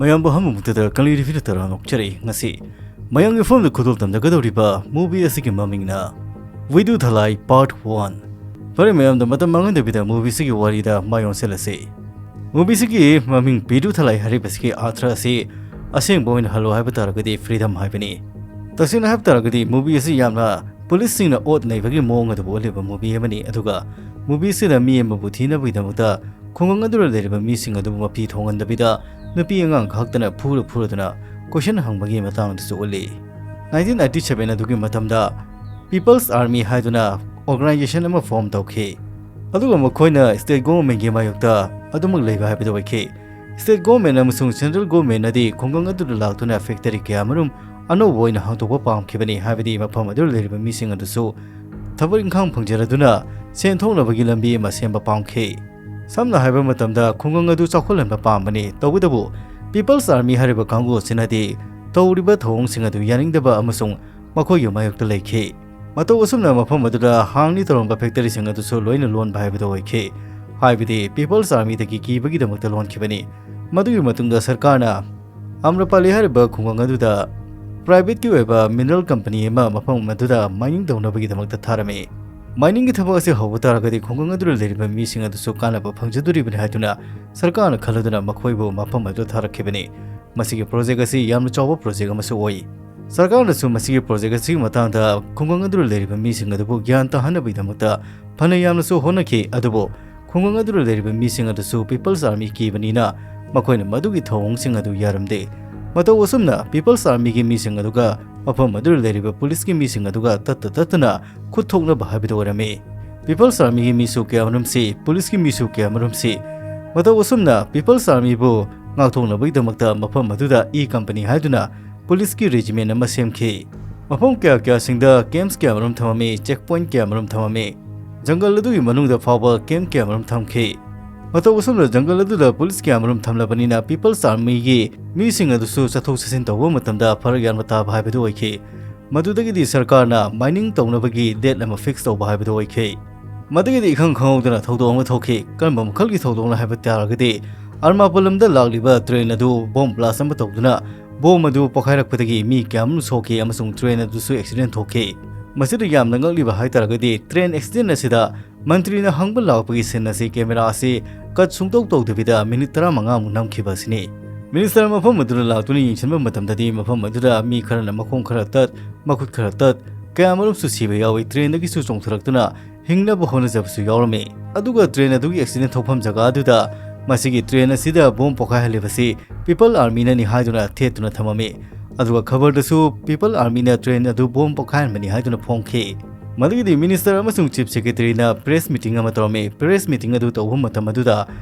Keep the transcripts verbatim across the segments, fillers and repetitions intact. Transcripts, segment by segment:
ꯃꯌꯥꯝꯕꯨ ꯑꯍꯥꯟꯕꯃꯛꯇꯗ ꯀꯪꯂꯩ ꯔꯤꯚꯤꯌꯨꯗ ꯇꯔꯥꯝꯅ ꯑꯣꯛꯆꯔꯤ꯫ ꯉꯁꯤ ꯃꯌꯥꯝꯒꯤ ꯐꯣꯟꯗ ꯈꯨꯗꯣꯜ ꯇꯝꯖꯒꯗꯧꯔꯤꯕ movie ꯑꯁꯤꯒꯤ ꯃꯃꯤꯡꯅ ꯋꯤꯗꯨ ꯊꯂꯥꯏ Part One꯫ ꯐꯔꯦ, ꯃꯌꯥꯝꯗ ꯃꯇꯝ ꯃꯥꯡꯍꯟꯗꯕꯤꯗ movie ꯑꯁꯤꯒꯤ ꯋꯥꯔꯤꯗ ꯃꯥꯏ ꯑꯣꯟꯁꯤꯜꯂꯁꯤ꯫ Movie ꯑꯁꯤꯒꯤ ꯃꯃꯤꯡ ꯄꯤꯗꯨ ꯊꯂꯥꯏ ꯍꯥꯏꯔꯤꯕꯁꯤꯒꯤ ꯑꯥꯔꯊ ꯑꯁꯤ ꯑꯁꯦꯡꯕ ꯑꯣꯏꯅ ꯍꯜꯂꯣ ꯍꯥꯏꯕ ꯇꯥꯔꯒꯗꯤ freedom ꯍꯥꯏꯕꯅꯤ꯫ ꯇꯁꯦꯡꯅ ꯍꯥꯏꯕ ꯇꯥꯔꯒꯗꯤ movie ꯑꯁꯤ ꯌꯥꯝꯅ ꯄꯨꯂꯤꯁꯁꯤꯡꯅ ꯑꯣꯠ ꯅꯩꯕꯒꯤ ꯃꯑꯣꯡ ꯑꯗꯨꯕꯨ ꯎꯠꯂꯤꯕ movie ꯑꯃꯅꯤ꯫ ꯑꯗꯨꯒ movie ꯑꯁꯤꯗ ꯃꯤ ꯑꯃꯕꯨ ꯊꯤꯅꯕꯒꯤꯗꯃꯛꯇ ꯈꯨꯡꯒꯪ ꯑꯗꯨꯗ ꯂꯩꯔꯤꯕ ꯃꯤꯁꯤꯡ ꯑꯗꯨꯕꯨ ꯃꯐꯤ ꯊꯣꯡꯍꯟꯗꯕꯤꯗ ꯅꯨꯄꯤ ꯑꯉꯥꯡ ꯈꯛꯇꯅ ꯐꯨꯔ ꯐꯨꯔꯗꯨꯅ question ꯍꯪꯕꯒꯤ ꯃꯇꯥꯡꯗꯁꯨ ꯎꯠꯂꯤ꯫ Nineteen ninety seven ꯑꯗꯨꯒꯤ ꯃꯇꯝꯗ People's Army ꯍꯥꯏꯗꯨꯅ organization ꯑꯃ form ꯇꯧꯈꯤ꯫ ꯑꯗꯨꯒ ꯃꯈꯣꯏꯅ state governmentꯒꯤ ꯃꯥꯌꯣꯛꯇ ꯑꯗꯨꯃꯛ ꯂꯩꯕ ꯍꯥꯏꯕꯗꯨ ꯑꯣꯏꯈꯤ꯫ State government ꯑꯃꯁꯨꯡ central governmentꯅꯗꯤ ꯈꯨꯡꯒꯪ ꯑꯗꯨꯗ ꯂꯥꯛꯇꯨꯅ factory ꯀꯌꯥ ꯑꯃꯔꯨꯝ ꯑꯅꯧꯕ ꯑꯣꯏꯅ ꯍꯥꯡꯗꯣꯛꯄ ꯄꯥꯝꯈꯤꯕꯅꯤ, ꯍꯥꯏꯕꯗꯤ ꯃꯐꯝ ꯑꯗꯨꯗ ꯂꯩꯔꯤꯕ ꯃꯤꯁꯤꯡ ꯑꯗꯨꯁꯨ ꯊꯕꯛ ꯏꯪꯈꯥꯡ ꯐꯪꯖꯔꯗꯨꯅ ꯁꯦꯟ ꯊꯣꯛꯅꯕꯒꯤ ꯂꯝꯕꯤ ꯑꯃ ꯁꯦꯝꯕ ꯄꯥꯝꯈꯤ꯫ ꯁꯝꯅ ꯍꯥꯏꯕ ꯃꯇꯝꯗ ꯈꯨꯡꯒꯪ ꯑꯗꯨ ꯆꯥꯎꯈꯠꯍꯟꯕ ꯄꯥꯝꯕꯅꯤ, ꯇꯧꯕꯇꯕꯨ People's Army ꯍꯥꯏꯔꯤꯕ ꯀꯥꯡꯕꯨ ꯑꯁꯤꯅꯗꯤ ꯇꯧꯔꯤꯕ ꯊꯧꯑꯣꯡꯁꯤꯡ ꯑꯗꯨ ꯌꯥꯅꯤꯡꯗꯕ ꯑꯃꯁꯨꯡ ꯃꯈꯣꯏꯒꯤ ꯃꯥꯌꯣꯛꯇ ꯂꯩꯈꯤ꯫ ꯃꯇꯧ ꯑꯁꯨꯝꯅ ꯃꯐꯝ ꯑꯗꯨꯗ ꯍꯥꯡꯂꯤ ꯇꯧꯔꯝꯕ factoryꯁꯤꯡ ꯑꯗꯨꯁꯨ ꯂꯣꯏꯅ ꯂꯣꯟꯕ ꯍꯥꯏꯕꯗꯨ ꯑꯣꯏꯈꯤ꯫ ꯍꯥꯏꯕꯗꯤ People's Armyꯗꯒꯤ ꯀꯤꯕꯒꯤꯗꯃꯛꯇ ꯂꯣꯟꯈꯤꯕꯅꯤ꯫ ꯃꯗꯨꯒꯤ ꯃꯇꯨꯡꯗ ꯁꯔꯀꯥꯔꯅ ꯑꯝꯔꯄꯥꯂꯤ ꯍꯥꯏꯔꯤꯕ ꯈꯨꯡꯒꯪ ꯑꯗꯨꯗ privateꯀꯤ ꯑꯣꯏꯕ mineral company ꯑꯃ ꯃꯐꯝ ꯑꯗꯨꯗ mining ꯇꯧꯅꯕꯒꯤꯗꯃꯛꯇ ꯊꯥꯔꯝꯃꯤ꯫ Miningꯒꯤ ꯊꯕꯛ ꯑꯁꯤ ꯍꯧꯕ ꯇꯥꯔꯒꯗꯤ ꯈꯨꯡꯒꯪ ꯑꯗꯨꯗ ꯂꯩꯔꯤꯕ ꯃꯤꯁꯤꯡ ꯑꯗꯨꯁꯨ ꯀꯥꯟꯅꯕ ꯐꯪꯖꯗꯣꯔꯤꯕꯅꯤ ꯍꯥꯏꯗꯨꯅ ꯁꯔꯀꯥꯔꯅ ꯈꯜꯂꯗꯨꯅ ꯃꯈꯣꯏꯕꯨ ꯃꯐꯝ ꯑꯗꯨꯗ ꯊꯥꯔꯛꯈꯤꯕꯅꯤ꯫ ꯃꯁꯤꯒꯤ project ꯑꯁꯤ ꯌꯥꯝꯅ ꯆꯥꯎꯕ project ꯑꯃꯁꯨ ꯑꯣꯏ꯫ ꯁꯔꯀꯥꯔꯅꯁꯨ ꯃꯁꯤꯒꯤ project ꯑꯁꯤꯒꯤ ꯃꯇꯥꯡꯗ ꯈꯨꯡꯒꯪ ꯑꯗꯨꯗ ꯂꯩꯔꯤꯕ ꯃꯤꯁꯤꯡ ꯑꯗꯨꯕꯨ ꯒ꯭ꯌꯥꯟ ꯇꯥꯍꯟꯅꯕꯒꯤꯗꯃꯛꯇ ꯐꯅ ꯌꯥꯝꯅꯁꯨ ꯍꯣꯠꯅꯈꯤ, ꯑꯗꯨꯕꯨ ꯈꯨꯡꯒꯪ ꯑꯗꯨꯗ ꯂꯩꯔꯤꯕ ꯃꯤꯁꯤꯡ ꯑꯗꯨꯁꯨ People's Army ꯀꯤꯕꯅꯤꯅ ꯃꯈꯣꯏꯅ ꯃꯗꯨꯒꯤ ꯊꯧꯑꯣꯡꯁꯤꯡ ꯑꯗꯨ ꯌꯥꯔꯝꯗꯦ꯫ ꯃꯇꯧ ꯑꯁꯨꯝꯅ People's Armyꯒꯤ ꯃꯤꯁꯤꯡ ꯑꯗꯨꯒ ꯃꯐꯝ ꯑꯗꯨꯗ ꯂꯩꯔꯤꯕ ꯄꯨꯂꯤꯁꯀꯤ ꯃꯤꯁꯤꯡ ꯑꯗꯨꯒ ꯇꯠꯇ ꯇꯠꯇꯅ ꯈꯨꯠ ꯊꯣꯛꯅꯕ ꯍꯥꯏꯕꯗꯨ ꯑꯣꯏꯔꯝꯃꯤ꯫ People's Armyꯒꯤ ꯃꯤꯁꯨ ꯀꯌꯥꯃꯔꯨꯝꯁꯤ, ꯄꯨꯂꯤꯁꯀꯤ ꯃꯤꯁꯨ ꯀꯌꯥꯃꯔꯨꯝꯁꯤ꯫ ꯃꯇꯧ ꯑꯁꯨꯝꯅ People's Armyꯕꯨ ꯉꯥꯛꯊꯣꯛꯅꯕꯒꯤꯗꯃꯛꯇ ꯃꯐꯝ ꯑꯗꯨꯗ E Company ꯍꯥꯏꯗꯨꯅ ꯄꯨꯂꯤꯁꯀꯤ regiment ꯑꯃ ꯁꯦꯝꯈꯤ꯫ ꯃꯐꯝ ꯀꯌꯥ ꯀꯌꯥꯁꯤꯡꯗ camps ꯀꯌꯥꯃꯔꯨꯝ ꯊꯝꯃꯝꯃꯤ, check point ꯀꯌꯥꯃꯔꯨꯝ ꯊꯝꯃꯝꯃꯤ꯫ ꯖꯪꯒꯜ ꯑꯗꯨꯒꯤ ꯃꯅꯨꯡꯗ ꯐꯥꯎꯕ camp ꯀꯌꯥꯃꯔꯨꯝ ꯊꯝꯈꯤ꯫ ꯃꯇꯧ ꯑꯁꯨꯝꯅ ꯖꯪꯒꯜ ꯑꯗꯨꯗ ꯄꯨꯂꯤꯁ ꯀꯌꯥꯃꯔꯨꯝ ꯊꯝꯂꯕꯅꯤꯅ People's Armyꯒꯤ ꯃꯤꯁꯤꯡ ꯑꯗꯨꯁꯨ ꯆꯠꯊꯣꯛ ꯆꯠꯁꯤꯟ ꯇꯧꯕ ꯃꯇꯝꯗ ꯐꯔꯛ ꯌꯥꯝꯅ ꯇꯥꯕ ꯍꯥꯏꯕꯗꯨ ꯑꯣꯏꯈꯤ꯫ ꯃꯗꯨꯗꯒꯤꯗꯤ ꯁꯔꯀꯥꯔꯅ mining ꯇꯧꯅꯕꯒꯤ date ꯑꯃ fix ꯇꯧꯕ ꯍꯥꯏꯕꯗꯨ ꯑꯣꯏꯈꯤ꯫ ꯃꯗꯨꯒꯤꯗꯤ ꯏꯈꯪ ꯈꯪꯍꯧꯗꯅ ꯊꯧꯗꯣꯛ ꯑꯃ ꯊꯣꯛꯈꯤ꯫ ꯀꯔꯝꯕ ꯃꯈꯜꯒꯤ ꯊꯧꯗꯣꯛꯅꯣ ꯍꯥꯏꯕ ꯇꯥꯔꯒꯗꯤ, ꯑꯔꯃꯥꯄꯨꯂꯝꯗ ꯂꯥꯛꯂꯤꯕ ꯇ꯭ꯔꯦꯟ ꯑꯗꯨ ꯕꯣꯝ ꯕ꯭ꯂꯥꯁ ꯑꯃ ꯇꯧꯗꯨꯅ ꯕꯣꯝ ꯑꯗꯨ ꯄꯣꯈꯥꯏꯔꯛꯄꯗꯒꯤ ꯃꯤ ꯀꯌꯥꯃꯔꯨꯝ ꯁꯣꯛꯈꯤ ꯑꯃꯁꯨꯡ ꯇ꯭ꯔꯦꯟ ꯑꯗꯨꯁꯨ ꯑꯦꯛꯁꯤꯗꯦꯟ ꯊꯣꯛꯈꯤ꯫ ꯃꯁꯤꯗ ꯌꯥꯝꯅ ꯉꯛꯂꯤꯕ ꯍꯥꯏꯇꯥꯔꯒꯗꯤ ꯇ꯭ꯔꯦꯟ ꯑꯦꯛꯁꯤꯗꯦꯟ ꯑꯁꯤꯗ ꯃꯟꯇ꯭ꯔꯤꯅ ꯍꯪꯕ ꯂꯥꯛꯄꯒꯤ ꯁꯤꯟ ꯑꯁꯤ ꯀꯦꯃꯦꯔꯥ ꯑꯁꯤ ꯀꯠ ꯁꯨꯡꯇꯧ ꯇꯧꯗꯕꯤꯗ ꯃꯤꯅꯤꯠ ꯇꯔꯥꯃꯉꯥꯃꯨꯛ ꯅꯝꯈꯤꯕ ꯑꯁꯤꯅꯤ꯫ ꯃꯤꯅꯤꯁꯇꯔ ꯃꯐꯝ ꯑꯗꯨꯗ ꯂꯥꯛꯇꯨꯅ ꯌꯦꯡꯁꯤꯟꯕ ꯃꯇꯝꯗꯗꯤ ꯃꯐꯝ ꯑꯗꯨꯗ ꯃꯤ ꯈꯔꯅ ꯃꯈꯣꯡ ꯈꯔ ꯇꯠ, ꯃꯈꯨꯠ ꯈꯔ ꯇꯠ, ꯀꯌꯥꯃꯔꯨꯝꯁꯨ ꯁꯤꯕ ꯌꯥꯎꯏ꯫ ꯇ꯭ꯔꯦꯟꯗꯒꯤꯁꯨ ꯆꯣꯡꯊꯔꯛꯇꯨꯅ ꯍꯤꯡꯅꯕ ꯍꯣꯠꯅꯖꯕꯁꯨ ꯌꯥꯎꯔꯝꯃꯤ꯫ ꯑꯗꯨꯒ ꯇ꯭ꯔꯦꯟ ꯑꯗꯨꯒꯤ ꯑꯦꯛꯁꯤꯗꯦꯟ ꯊꯣꯛꯐꯝ ꯖꯒꯥ ꯑꯗꯨꯗ ꯃꯁꯤꯒꯤ ꯇ꯭ꯔꯦꯟ ꯑꯁꯤꯗ ꯕꯣꯝ ꯄꯣꯈꯥꯏꯍꯜꯂꯤꯕꯁꯤ ꯄꯤꯄꯜ ꯑꯥꯔꯃꯤꯅꯅꯤ ꯍꯥꯏꯗꯨꯅ ꯊꯦꯠꯇꯨꯅ ꯊꯝꯃꯝꯃꯤ꯫ ꯑꯗꯨꯒ ꯈꯕꯔꯗꯁꯨ ꯄꯤꯄꯜ ꯑꯥꯔꯃꯤꯅ ꯇ꯭ꯔꯦꯟ ꯑꯗꯨ ꯕꯣꯝ ꯄꯣꯈꯥꯏꯍꯟꯕꯅꯤ ꯍꯥꯏꯗꯨꯅ ꯐꯣꯡꯈꯤ꯫ ꯃꯗꯨꯒꯤꯗꯤ ꯃꯤꯅꯤꯁꯇꯔ ꯑꯃꯁꯨꯡ ꯆꯤꯐ ꯁꯦꯀ꯭ꯔꯦꯇꯔꯤꯅ ꯄ꯭ꯔꯦꯁ ꯃꯤꯇꯤꯡ ꯑꯃ ꯇꯧꯔꯝꯃꯤ꯫ ꯄ꯭ꯔꯦꯁ ꯃꯤꯇꯤꯡ ꯑꯗꯨ ꯇꯧꯕ ꯃꯇꯝ ꯑꯗꯨꯗ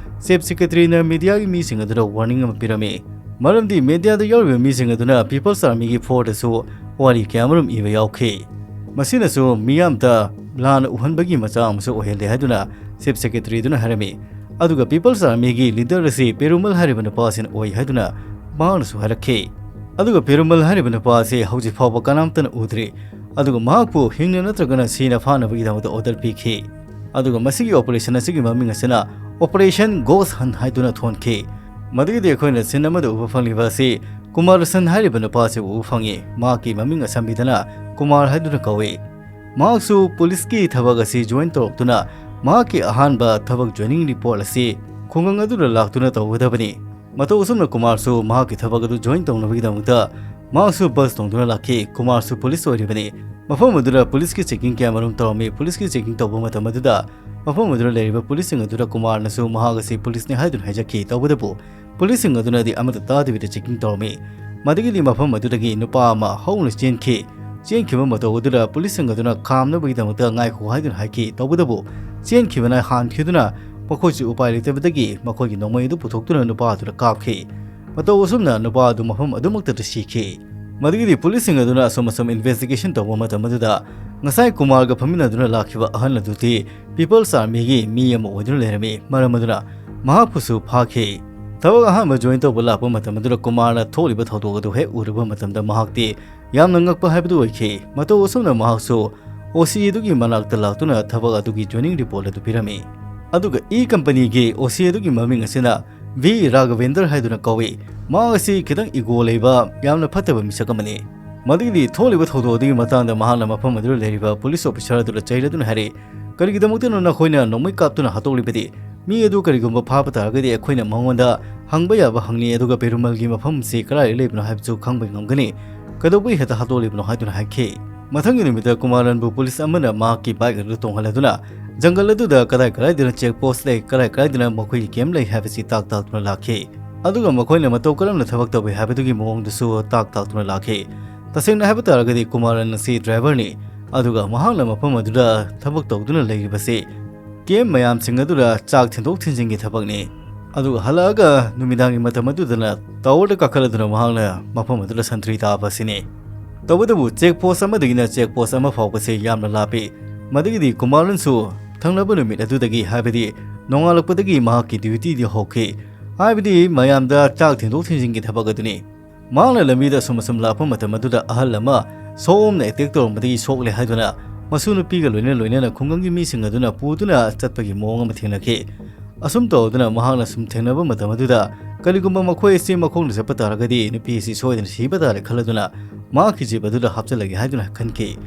ꯆꯤꯐ ꯁꯦꯀ꯭ꯔꯦꯇꯔꯤꯅ ꯃꯤꯗꯤꯌꯥꯒꯤ ꯃꯤꯁꯤꯡ ꯑꯗꯨꯗ ꯋꯥꯔꯅꯤꯡ ꯑꯃ ꯄꯤꯔꯝꯃꯤ꯫ ꯃꯔꯝꯗꯤ ꯃꯤꯗꯤꯌꯥꯗ ꯌꯥꯎꯔꯤꯕ ꯃꯤꯁꯤꯡ ꯑꯗꯨꯅ ꯄꯤꯄꯜꯁ ꯑꯥꯔꯃꯤꯒꯤ ꯐꯣꯔꯗꯁꯨ ꯋꯥꯔꯤ ꯀꯌꯥꯃꯔꯨꯝ ꯏꯕ ꯌꯥꯎꯈꯤ꯫ ꯃꯁꯤꯅꯁꯨ ꯃꯤꯌꯥꯝꯗ ꯂꯥꯟꯅ ꯎꯍꯟꯕꯒꯤ ꯃꯆꯥꯛ ꯑꯃꯁꯨ ꯑꯣꯏꯍꯜꯂꯦ ꯍꯥꯏꯗꯨꯅ ꯆꯤꯐ ꯁꯦꯀ꯭ꯔꯦꯇꯔꯤꯗꯨꯅ ꯍꯥꯏꯔꯝꯃꯤ꯫ ꯑꯗꯨꯒ ꯄꯤꯄꯜꯁ ꯑꯥꯔꯃꯤꯒꯤ ꯂꯤꯗꯔ ꯑꯁꯤ ꯄꯦꯔꯨꯃꯜ ꯍꯥꯏꯔꯤꯕ ꯅꯨꯄꯥ ꯑꯁꯤꯅ ꯑꯣꯏ ꯍꯥꯏꯗꯨꯅ ꯃꯍꯥꯛꯅꯁꯨ ꯍꯥꯏꯔꯛꯈꯤ꯫ ꯑꯗꯨꯒ ꯄꯦꯔꯨꯃꯜ ꯍꯥꯏꯔꯤꯕ ꯅꯨꯄꯥ ꯑꯁꯤ ꯍꯧꯖꯤꯛ ꯐꯥꯎꯕ ꯀꯅꯥꯝꯇꯅ ꯎꯗ꯭ꯔꯤ꯫ ꯑꯗꯨꯒ ꯃꯍꯥꯛꯄꯨ ꯍꯤꯡꯅ ꯅꯠꯇ꯭ꯔꯒꯅ ꯁꯤꯅ ꯐꯥꯅꯕꯒꯤꯗꯃꯛꯇ ꯑꯣꯔꯗꯔ ꯄꯤꯈꯤ꯫ ꯑꯗꯨꯒ ꯃꯁꯤꯒꯤ ꯑꯣꯄꯔꯦꯁꯟ ꯑꯁꯤꯒꯤ ꯃꯃꯤꯡ ꯑꯁꯤꯅ ꯑꯣꯄꯔꯦꯁꯟ ꯒꯣꯁ ꯍꯟ ꯍꯥꯏꯗꯨꯅ ꯊꯣꯟꯈꯤ꯫ ꯃꯗꯨꯒꯤꯗꯤ ꯑꯩꯈꯣꯏꯅ ꯁꯤꯟ ꯑꯃꯗ ꯎꯕ ꯐꯪꯂꯤꯕ ꯑꯁꯤ ꯀꯨꯃꯥꯔ ꯁꯟ ꯍꯥꯏꯔꯤꯕ ꯅꯨꯄꯥ ꯑꯁꯤ ꯎꯕ ꯐꯪꯉꯤ꯫ ꯃꯍꯥꯛꯀꯤ ꯃꯃꯤꯡ ꯑꯁꯝꯕꯤꯗꯅ ꯀꯨꯃꯥꯔ ꯍꯥꯏꯗꯨꯅ ꯀꯧꯏ꯫ ꯃꯍꯥꯛꯁꯨ ꯄꯨꯂꯤꯁꯀꯤ ꯊꯕꯛ ꯑꯁꯤ ꯖꯣꯏꯟ ꯇꯧꯔꯛꯇꯨꯅ ꯃꯍꯥꯛꯀꯤ ꯑꯍꯥꯟꯕ ꯊꯕꯛ ꯖꯣꯏꯅꯤꯡ ꯔꯤꯄꯣꯔꯠ ꯑꯁꯤ ꯈꯨꯡꯒꯪ ꯑꯗꯨꯗ ꯂꯥꯛꯇꯨꯅ ꯇꯧꯒꯗꯕꯅꯤ꯫ ꯃꯇꯧ ꯑꯁꯨꯝꯅ ꯀꯨꯃꯥꯔꯁꯨ ꯃꯍꯥꯛꯀꯤ ꯊꯕꯛ ꯑꯗꯨ ꯖꯣꯏꯟ ꯇꯧꯅꯕꯒꯤꯗꯃꯛꯇ ꯃꯍꯥꯛꯁꯨ ꯕꯁ ꯇꯣꯡꯗꯨꯅ ꯂꯥꯛꯈꯤ꯫ ꯀꯨꯃꯥꯔꯁꯨ ꯄꯨꯂꯤꯁ ꯑꯣꯏꯔꯤꯕꯅꯤ꯫ ꯃꯐꯝ ꯑꯗꯨꯗ ꯄꯨꯂꯤꯁꯀꯤ ꯆꯦꯀꯤꯡ ꯀꯌꯥꯃꯔꯨꯝ ꯇꯧꯔꯝꯃꯤ꯫ ꯄꯨꯂꯤꯁꯀꯤ ꯆꯦꯀꯤꯡ ꯇꯧꯕ ꯃꯇꯝ ꯑꯗꯨꯗ ꯃꯐꯝ ꯑꯗꯨꯗ ꯂꯩꯔꯤꯕ ꯄꯨꯂꯤꯁꯁꯤꯡ ꯑꯗꯨꯗ ꯀꯨꯃꯥꯔꯅꯁꯨ ꯃꯍꯥꯛ ꯑꯁꯤ ꯄꯨꯂꯤꯁꯅꯤ ꯍꯥꯏꯗꯨꯅ ꯍꯥꯏꯖꯈꯤ꯫ ꯇꯧꯕꯇꯕꯨ ꯄꯨꯂꯤꯁꯁꯤꯡ ꯑꯗꯨꯅꯗꯤ ꯑꯃꯠꯇ ꯇꯥꯗꯕꯤꯗ ꯆꯦꯀꯤꯡ ꯇꯧꯔꯝꯃꯤ꯫ ꯃꯗꯨꯒꯤꯗꯤ ꯃꯐꯝ ꯑꯗꯨꯗꯒꯤ ꯅꯨꯄꯥ ꯑꯃ ꯍꯧꯅ ꯆꯦꯟꯈꯤ꯫ ꯆꯦꯟꯈꯤꯕ ꯃꯇꯧ ꯑꯗꯨꯗ ꯄꯨꯂꯤꯁꯁꯤꯡ ꯑꯗꯨꯅ ꯈꯥꯝꯅꯕꯒꯤꯗꯃꯛꯇ ꯉꯥꯏꯈꯣ ꯍꯥꯏꯗꯨꯅ ꯍꯥꯏꯈꯤ꯫ ꯇꯧꯕꯇꯕꯨ ꯆꯦꯟꯈꯤꯕꯅ ꯍꯥꯟꯈꯤꯗꯨꯅ ꯃꯈꯣꯏꯁꯨ ꯎꯄꯥꯏ ꯂꯩꯇꯕꯗꯒꯤ ꯃꯈꯣꯏꯒꯤ ꯅꯣꯡꯃꯩ ꯑꯗꯨ ꯄꯨꯊꯣꯛꯇꯨꯅ ꯅꯨꯄꯥ ꯑꯗꯨꯗ ꯀꯥꯞꯈꯤ꯫ ꯃꯇꯧ ꯑꯁꯨꯝꯅ ꯅꯨꯄꯥ ꯑꯗꯨ ꯃꯐꯝ ꯑꯗꯨꯃꯛꯇꯗ ꯁꯤꯈꯤ꯫ ꯃꯗꯨꯒꯤꯗꯤ ꯄꯨꯂꯤꯁꯁꯤꯡ ꯑꯗꯨꯅ ꯑꯁꯨꯝ ꯑꯁꯨꯝ ꯏꯟꯚꯦꯁꯇꯤꯒꯦꯁꯟ ꯇꯧꯕ ꯃꯇꯝ ꯑꯗꯨꯗ ꯉꯁꯥꯏ ꯀꯨꯃꯥꯔꯒ ꯐꯝꯃꯤꯟꯅꯗꯨꯅ ꯂꯥꯛꯈꯤꯕ ꯑꯍꯜ ꯑꯗꯨꯗꯤ ꯄꯤꯄꯜꯁ ꯑꯥꯔꯃꯤꯒꯤ ꯃꯤ ꯑꯃ ꯑꯣꯏꯗꯨꯅ ꯂꯩꯔꯝꯃꯤ꯫ ꯃꯔꯝ ꯑꯗꯨꯅ ꯃꯍꯥꯛꯄꯨꯁꯨ ꯐꯥꯈꯤ꯫ ꯊꯕꯛ ꯑꯍꯥꯟꯕ ꯖꯣꯏꯟ ꯇꯧꯕ ꯂꯥꯛꯄ ꯃꯇꯝ ꯑꯗꯨꯗ ꯀꯨꯃꯥꯔꯅ ꯊꯣꯛꯂꯤꯕ ꯊꯧꯗꯣꯛ ꯑꯗꯨ ꯍꯦꯛ ꯎꯔꯨꯕ ꯃꯇꯝꯗ ꯃꯍꯥꯛꯇꯤ ꯌꯥꯝꯅ ꯉꯛꯄ ꯍꯥꯏꯕꯗꯨ ꯑꯣꯏꯈꯤ꯫ ꯃꯇꯧ ꯑꯁꯨꯝꯅ ꯃꯍꯥꯛꯁꯨ ꯑꯣ ꯁꯤ ꯑꯗꯨꯒꯤ ꯃꯅꯥꯛꯇ ꯂꯥꯛꯇꯨꯅ ꯊꯕꯛ ꯑꯗꯨꯒꯤ ꯖꯣꯏꯅꯤꯡ ꯔꯤꯄꯣꯔꯠ ꯑꯗꯨ ꯄꯤꯔꯝꯃꯤ꯫ ꯑꯗꯨꯒ ꯏ ꯀꯝꯄꯅꯤꯒꯤ ꯑꯣ ꯁꯤ ꯑꯗꯨꯒꯤ ꯃꯃꯤꯡ ꯑꯁꯤꯅ ꯚꯤ ꯔꯥꯘꯕꯦꯟꯗ꯭ꯔ ꯍꯥꯏꯗꯨꯅ ꯀꯧꯏ꯫ ꯃꯍꯥꯛ ꯑꯁꯤ ꯈꯤꯇꯪ ꯏꯒꯣ ꯂꯩꯕ, ꯌꯥꯝꯅ ꯐꯠꯇꯕ ꯃꯤꯁꯛ ꯑꯃꯅꯤ꯫ ꯃꯗꯨꯒꯤꯗꯤ ꯊꯣꯛꯂꯤꯕ ꯊꯧꯗꯣꯛ ꯑꯗꯨꯒꯤ ꯃꯇꯥꯡꯗ ꯃꯍꯥꯛꯅ ꯃꯐꯝ ꯑꯗꯨꯗ ꯂꯩꯔꯤꯕ ꯄꯨꯂꯤꯁ ꯑꯣꯐꯤꯁꯥꯔ ꯑꯗꯨꯗ ꯆꯩꯔꯗꯨꯅ ꯍꯥꯏꯔꯛꯏ, "ꯀꯔꯤꯒꯤꯗꯃꯛꯇꯅꯣ ꯅꯈꯣꯏꯅ ꯅꯣꯡꯃꯩ ꯀꯥꯞꯇꯨꯅ ꯍꯥꯠꯇꯣꯛꯂꯤꯕꯗꯤ? ꯃꯤ ꯑꯗꯨ ꯀꯔꯤꯒꯨꯝꯕ ꯐꯥꯕ ꯇꯥꯔꯒꯗꯤ ꯑꯩꯈꯣꯏꯅ ꯃꯉꯣꯟꯗ ꯍꯪꯕ ꯌꯥꯕ ꯍꯪꯅꯤ, ꯑꯗꯨꯒ ꯄꯦꯔꯨꯃꯜꯒꯤ ꯃꯐꯝ ꯑꯁꯤ ꯀꯗꯥꯏꯗ ꯂꯩꯕꯅꯣ ꯍꯥꯏꯕꯁꯨ ꯈꯪꯕ ꯉꯝꯒꯅꯤ꯫ ꯀꯩꯗꯧꯕꯒꯤ ꯍꯦꯛꯇ ꯍꯥꯠꯇꯣꯛꯂꯤꯕꯅꯣ?" ꯍꯥꯏꯗꯨꯅ ꯍꯥꯏꯈꯤ꯫ ꯃꯊꯪꯒꯤ ꯅꯨꯃꯤꯠꯇ ꯀꯨꯃꯥꯔꯟꯕꯨ ꯄꯨꯂꯤꯁ ꯑꯃꯅ ꯃꯍꯥꯛꯀꯤ ꯕꯥꯏꯛ ꯑꯗꯨ ꯇꯣꯡꯍꯜꯂꯗꯨꯅ ꯖꯪꯒꯜ ꯑꯗꯨꯗ ꯀꯗꯥꯏ ꯀꯗꯥꯏꯗꯅ ꯆꯦꯛ ꯄꯣꯁ ꯂꯩ, ꯀꯗꯥꯏ ꯀꯗꯥꯏꯗꯅ ꯃꯈꯣꯏꯒꯤ ꯀꯦꯝꯞ ꯂꯩ ꯍꯥꯏꯕꯁꯤ ꯇꯥꯛ ꯇꯥꯛꯇꯨꯅ ꯂꯥꯛꯈꯤ꯫ ꯑꯗꯨꯒ ꯃꯈꯣꯏꯅ ꯃꯇꯧ ꯀꯔꯝꯅ ꯊꯕꯛ ꯇꯧꯏ ꯍꯥꯏꯕꯗꯨꯒꯤ ꯃꯑꯣꯡꯗꯨꯁꯨ ꯇꯥꯛ ꯇꯥꯛꯇꯨꯅ ꯂꯥꯛꯈꯤ꯫ ꯇꯁꯦꯡꯅ ꯍꯥꯏꯕ ꯇꯥꯔꯒꯗꯤ ꯀꯨꯃꯥꯔꯟ ꯑꯁꯤ ꯗ꯭ꯔꯥꯏꯚꯔꯅꯤ, ꯑꯗꯨꯒ ꯃꯍꯥꯛꯅ ꯃꯐꯝ ꯑꯗꯨꯗ ꯊꯕꯛ ꯇꯧꯗꯨꯅ ꯂꯩꯔꯤꯕꯁꯤ ꯀꯦꯝꯞ ꯃꯌꯥꯝꯁꯤꯡ ꯑꯗꯨꯗ ꯆꯥꯛ ꯊꯤꯟꯗꯣꯛ ꯊꯤꯟꯖꯤꯟꯒꯤ ꯊꯕꯛꯅꯤ꯫ ꯑꯗꯨꯒ ꯍꯜꯂꯛꯑꯒ ꯅꯨꯃꯤꯗꯥꯡꯒꯤ ꯃꯇꯝ ꯑꯗꯨꯗꯅ ꯇꯥꯋꯔꯗ ꯀꯥꯈꯠꯂꯗꯨꯅ ꯃꯍꯥꯛꯅ ꯃꯐꯝ ꯑꯗꯨꯗ ꯁꯟꯇ꯭ꯔꯤ ꯇꯥꯕ ꯑꯁꯤꯅꯤ꯫ ꯇꯧꯕꯇꯕꯨ ꯆꯦꯛ ꯄꯣꯁ ꯑꯃꯗꯒꯤꯅ ꯆꯦꯛ ꯄꯣꯁ ꯑꯃ ꯐꯥꯎꯕꯁꯦ ꯌꯥꯝꯅ ꯂꯥꯞꯄꯤ꯫ ꯃꯗꯨꯒꯤꯗꯤ ꯀꯨꯃꯥꯔꯟꯁꯨ ꯊꯪꯅꯕ ꯅꯨꯃꯤꯠ ꯑꯗꯨꯗꯒꯤ, ꯍꯥꯏꯕꯗꯤ ꯅꯣꯡꯉꯥꯜꯂꯛꯄꯗꯒꯤ ꯃꯍꯥꯛꯀꯤ ꯗ꯭ꯌꯨꯇꯤꯗꯤ ꯍꯧꯈꯤ꯫ ꯍꯥꯏꯕꯗꯤ ꯃꯌꯥꯝꯗ ꯆꯥꯛ ꯊꯤꯟꯗꯣꯛ ꯊꯤꯟꯖꯤꯟꯒꯤ ꯊꯕꯛ ꯑꯗꯨꯅꯤ꯫ ꯃꯍꯥꯛꯅ ꯂꯝꯕꯤꯗ ꯑꯁꯨꯝ ꯑꯁꯨꯝ ꯂꯥꯛꯄ ꯃꯇꯝ ꯑꯗꯨꯗ ꯑꯍꯜ ꯑꯃ ꯁꯑꯣꯝꯅ ꯑꯦꯇꯦꯛ ꯇꯧꯔꯝꯕꯗꯒꯤ ꯁꯣꯛꯂꯦ ꯍꯥꯏꯗꯨꯅ ꯃꯁꯨ ꯅꯨꯄꯤꯒ ꯂꯣꯏꯅ ꯂꯣꯏꯅꯅ ꯈꯨꯡꯒꯪꯒꯤ ꯃꯤꯁꯤꯡ ꯑꯗꯨꯅ ꯄꯨꯗꯨꯅ ꯆꯠꯄꯒꯤ ꯃꯑꯣꯡ ꯑꯃ ꯊꯦꯡꯅꯈꯤ꯫ ꯑꯁꯨꯝ ꯇꯧꯗꯨꯅ ꯃꯍꯥꯛꯅ ꯁꯨꯝ ꯊꯦꯡꯅꯕ ꯃꯇꯝ ꯑꯗꯨꯗ ꯀꯔꯤꯒꯨꯝꯕ ꯃꯈꯣꯏ ꯑꯁꯤ ꯃꯈꯣꯡꯅ ꯆꯠꯄ ꯇꯥꯔꯒꯗꯤ ꯅꯨꯄꯤ ꯑꯁꯤ ꯁꯣꯏꯗꯅ ꯁꯤꯕ ꯇꯥꯔꯦ ꯈꯜꯂꯗꯨꯅ ꯃꯍꯥꯛꯀꯤ ꯖꯤꯞ ꯑꯗꯨꯗ ꯍꯥꯞꯆꯤꯜꯂꯒꯦ ꯍꯥꯏꯗꯨꯅ ꯈꯟꯈꯤ꯫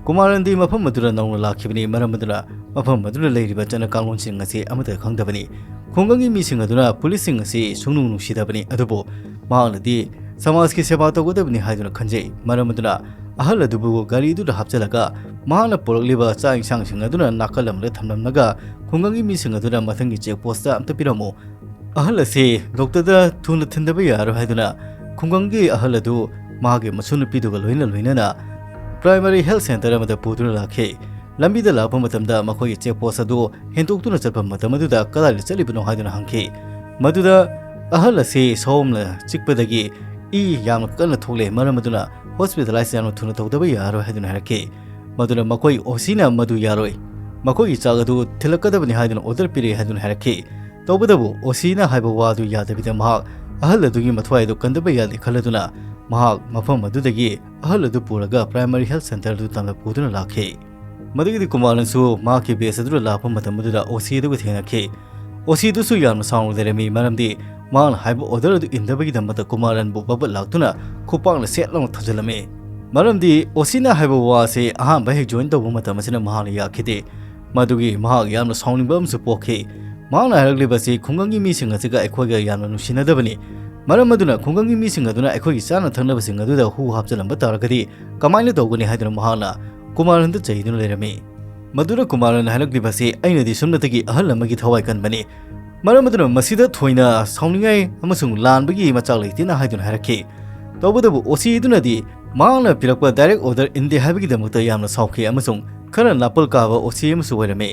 ꯀꯨꯃꯥꯔꯟꯗꯤ ꯃꯐꯝ ꯑꯗꯨꯗ ꯅꯧꯅ ꯂꯥꯛꯈꯤꯕꯅꯤ, ꯃꯔꯝ ꯑꯗꯨꯅ ꯃꯐꯝ ꯑꯗꯨꯗ ꯂꯩꯔꯤꯕ ꯆꯠꯅ ꯀꯥꯡꯂꯣꯟꯁꯤꯡ ꯑꯁꯤ ꯑꯃꯠꯇ ꯈꯪꯗꯕꯅꯤ꯫ ꯈꯨꯡꯒꯪꯒꯤ ꯃꯤꯁꯤꯡ ꯑꯗꯨꯅ ꯄꯨꯂꯤꯁꯁꯤꯡ ꯑꯁꯤ ꯁꯨꯡꯅꯨꯡ ꯅꯨꯡꯁꯤꯗꯕꯅꯤ, ꯑꯗꯨꯕꯨ ꯃꯍꯥꯛꯅꯗꯤ ꯁꯃꯥꯖꯀꯤ ꯁꯦꯕꯥ ꯇꯧꯒꯗꯕꯅꯤ ꯍꯥꯏꯗꯨꯅ ꯈꯟꯖꯩ꯫ ꯃꯔꯝ ꯑꯗꯨꯅ ꯑꯍꯜ ꯑꯗꯨꯕꯨ ꯒꯥꯔꯤꯗꯨꯗ ꯍꯥꯞꯆꯤꯜꯂꯒ ꯃꯍꯥꯛꯅ ꯄꯨꯔꯛꯂꯤꯕ ꯆꯥꯛ ꯏꯟꯁꯥꯡꯁꯤꯡ ꯑꯗꯨꯅ ꯅꯥꯀꯜ ꯑꯃꯗ ꯊꯝꯂꯝꯂꯒ ꯈꯨꯡꯒꯪꯒꯤ ꯃꯤꯁꯤꯡ ꯑꯗꯨꯅ ꯃꯊꯪꯒꯤ ꯆꯦꯛ ꯄꯣꯁꯇ ꯑꯝꯇ ꯄꯤꯔꯝꯃꯨ, ꯑꯍꯜ ꯑꯁꯤ ꯗꯣꯛꯇꯔꯗ ꯊꯨꯅ ꯊꯤꯟꯗꯕ ꯌꯥꯔꯣꯏ ꯍꯥꯏꯗꯨꯅ ꯈꯨꯡꯒꯪꯒꯤ ꯑꯍꯜ ꯑꯗꯨ ꯃꯍꯥꯛꯀꯤ ꯃꯁꯨ ꯅꯨꯄꯤꯗꯨꯒ ꯂꯣꯏꯅ ꯂꯣꯏꯅꯅ ꯄ꯭ꯔꯥꯏꯃꯔꯤ ꯍꯦꯜꯊ ꯁꯦꯟꯇꯔ ꯑꯃꯗ ꯄꯨꯗꯨꯅ ꯂꯥꯛꯈꯤ꯫ ꯂꯝꯕꯤꯗ ꯂꯥꯛꯄ ꯃꯇꯝꯗ ꯃꯈꯣꯏꯒꯤ ꯆꯦꯛ ꯄꯣꯁ ꯑꯗꯨ ꯍꯦꯟꯗꯣꯛꯇꯨꯅ ꯆꯠꯄ ꯃꯇꯝ ꯑꯗꯨꯗ ꯀꯗꯥꯏꯗ ꯆꯠꯂꯤꯕꯅꯣ ꯍꯥꯏꯗꯨꯅ ꯍꯪꯈꯤ꯫ ꯃꯗꯨꯗ ꯑꯍꯜ ꯑꯁꯤ ꯁꯑꯣꯝꯅ ꯆꯤꯛꯄꯗꯒꯤ ꯏ ꯌꯥꯝꯅ ꯀꯟꯅ ꯊꯣꯛꯂꯦ, ꯃꯔꯝ ꯑꯗꯨꯅ ꯍꯣꯁꯄꯤꯇꯥꯂꯥꯏꯖ ꯌꯥꯝꯅ ꯊꯨꯅ ꯇꯧꯗꯕ ꯌꯥꯔꯣꯏ ꯍꯥꯏꯗꯨꯅ ꯍꯥꯏꯔꯛꯈꯤ꯫ ꯃꯗꯨꯅ ꯃꯈꯣꯏ ꯑꯣ ꯁꯤꯅ ꯃꯗꯨ ꯌꯥꯔꯣꯏ, ꯃꯈꯣꯏꯒꯤ ꯆꯥꯛ ꯑꯗꯨ ꯊꯤꯜꯂꯛꯀꯗꯕꯅꯤ ꯍꯥꯏꯗꯨꯅ ꯑꯣꯔꯗꯔ ꯄꯤꯔꯛꯏ ꯍꯥꯏꯗꯨꯅ ꯍꯥꯏꯔꯛꯈꯤ꯫ ꯇꯧꯕꯇꯕꯨ ꯑꯣ ꯁꯤꯅ ꯍꯥꯏꯕ ꯋꯥꯗꯨ ꯌꯥꯗꯕꯤꯗ ꯃꯍꯥꯛ ꯑꯍꯜ ꯑꯗꯨꯒꯤ ꯃꯊ꯭ꯋꯥꯏ ꯑꯗꯨ ꯀꯟꯗꯕ ꯌꯥꯗꯦ ꯈꯜꯂꯗꯨꯅ ꯃꯍꯥꯛ ꯃꯐꯝ ꯑꯗꯨꯗꯒꯤ ꯑꯍꯜ ꯑꯗꯨ ꯄꯨꯔꯒ ꯄ꯭ꯔꯥꯏꯃꯔꯤ ꯍꯦꯜꯊ ꯁꯦꯟꯇꯔ ꯑꯗꯨ ꯇꯝꯅ ꯄꯨꯗꯨꯅ ꯂꯥꯛꯈꯤ꯫ ꯃꯗꯨꯒꯤꯗꯤ ꯀꯨꯃꯥꯔꯅꯁꯨ ꯃꯍꯥꯛꯀꯤ ꯕꯦꯁ ꯑꯗꯨꯗ ꯂꯥꯛꯄ ꯃꯇꯝ ꯑꯗꯨꯗ ꯑꯣ ꯁꯤ ꯑꯗꯨꯒ ꯊꯦꯡꯅꯈꯤ꯫ ꯑꯣꯁꯤꯗꯨꯁꯨ ꯌꯥꯝꯅ ꯁꯥꯎꯅ ꯂꯩꯔꯝꯃꯤ, ꯃꯔꯝꯗꯤ ꯃꯍꯥꯛꯅ ꯍꯥꯏꯕ order ꯑꯗꯨ ꯏꯟꯗꯕꯒꯤꯗꯃꯛꯇ ꯀꯨꯃꯥꯔꯟꯕꯨ ꯕꯕꯠ ꯂꯥꯛꯇꯨꯅ ꯈꯨꯄꯥꯛꯅ ꯁꯦꯠ ꯂꯥꯎꯅ ꯊꯥꯖꯤꯜꯂꯝꯃꯤ꯫ ꯃꯔꯝꯗꯤ ꯑꯣꯁꯤꯅ ꯍꯥꯏꯕ ꯋꯥꯁꯦ ꯑꯍꯥꯟꯕ ꯍꯦꯛ join ꯇꯧꯕ ꯃꯇꯝ ꯑꯁꯤꯗ ꯃꯍꯥꯛꯅ ꯌꯥꯈꯤꯗꯦ꯫ ꯃꯗꯨꯒꯤ ꯃꯍꯥꯛ ꯌꯥꯝꯅ ꯁꯥꯎꯅꯤꯡꯕ ꯑꯃꯁꯨ ꯄꯣꯛꯈꯤ꯫ ꯃꯍꯥꯛꯅ ꯍꯥꯏꯔꯛꯂꯤꯕꯁꯤ ꯈꯨꯡꯒꯪꯒꯤ ꯃꯤꯁꯤꯡ ꯑꯁꯤꯒ ꯑꯩꯈꯣꯏꯒ ꯌꯥꯝꯅ ꯅꯨꯡꯁꯤꯅꯗꯕꯅꯤ, ꯃꯔꯝ ꯑꯗꯨꯅ ꯈꯨꯡꯒꯪꯒꯤ ꯃꯤꯁꯤꯡ ꯑꯗꯨꯅ ꯑꯩꯈꯣꯏꯒꯤ ꯆꯥꯅ ꯊꯛꯅꯕꯁꯤꯡ ꯑꯗꯨꯗ ꯍꯨ ꯍꯥꯞꯆꯤꯜꯂꯝꯕ ꯇꯥꯔꯒꯗꯤ ꯀꯃꯥꯏꯅ ꯇꯧꯒꯅꯤ ꯍꯥꯏꯗꯨꯅ ꯃꯍꯥꯛꯅ ꯀꯨꯃꯥꯔꯟꯗ ꯆꯩꯗꯨꯅ ꯂꯩꯔꯝꯃꯤ꯫ ꯃꯗꯨꯗ ꯀꯨꯃꯥꯔꯟꯅ ꯍꯥꯏꯔꯛꯂꯤꯕꯁꯤ, "ꯑꯩꯅꯗꯤ ꯁꯨꯞꯅꯇꯒꯤ ꯑꯍꯜ ꯑꯃꯒꯤ ꯊꯋꯥꯏ ꯀꯟꯕꯅꯤ, ꯃꯔꯝ ꯑꯗꯨꯅ ꯃꯁꯤꯗ ꯊꯣꯏꯅ ꯁꯥꯎꯅꯤꯡꯉꯥꯏ ꯑꯃꯁꯨꯡ ꯂꯥꯟꯕꯒꯤ ꯃꯆꯥꯛ ꯂꯩꯇꯦꯅ" ꯍꯥꯏꯗꯨꯅ ꯍꯥꯏꯔꯛꯈꯤ꯫ ꯇꯧꯕꯇꯕꯨ ꯑꯣꯁꯤꯗꯨꯅꯗꯤ ꯃꯍꯥꯛꯅ ꯄꯤꯔꯛꯄ direct order ꯏꯟꯗꯦ ꯍꯥꯏꯕꯒꯤꯗꯃꯛꯇ ꯌꯥꯝꯅ ꯁꯥꯎꯈꯤ ꯑꯃꯁꯨꯡ ꯈꯔ ꯅꯥꯄꯜ ꯀꯥꯕ ꯑꯣꯁꯤ ꯑꯃꯁꯨ ꯑꯣꯏꯔꯝꯃꯤ꯫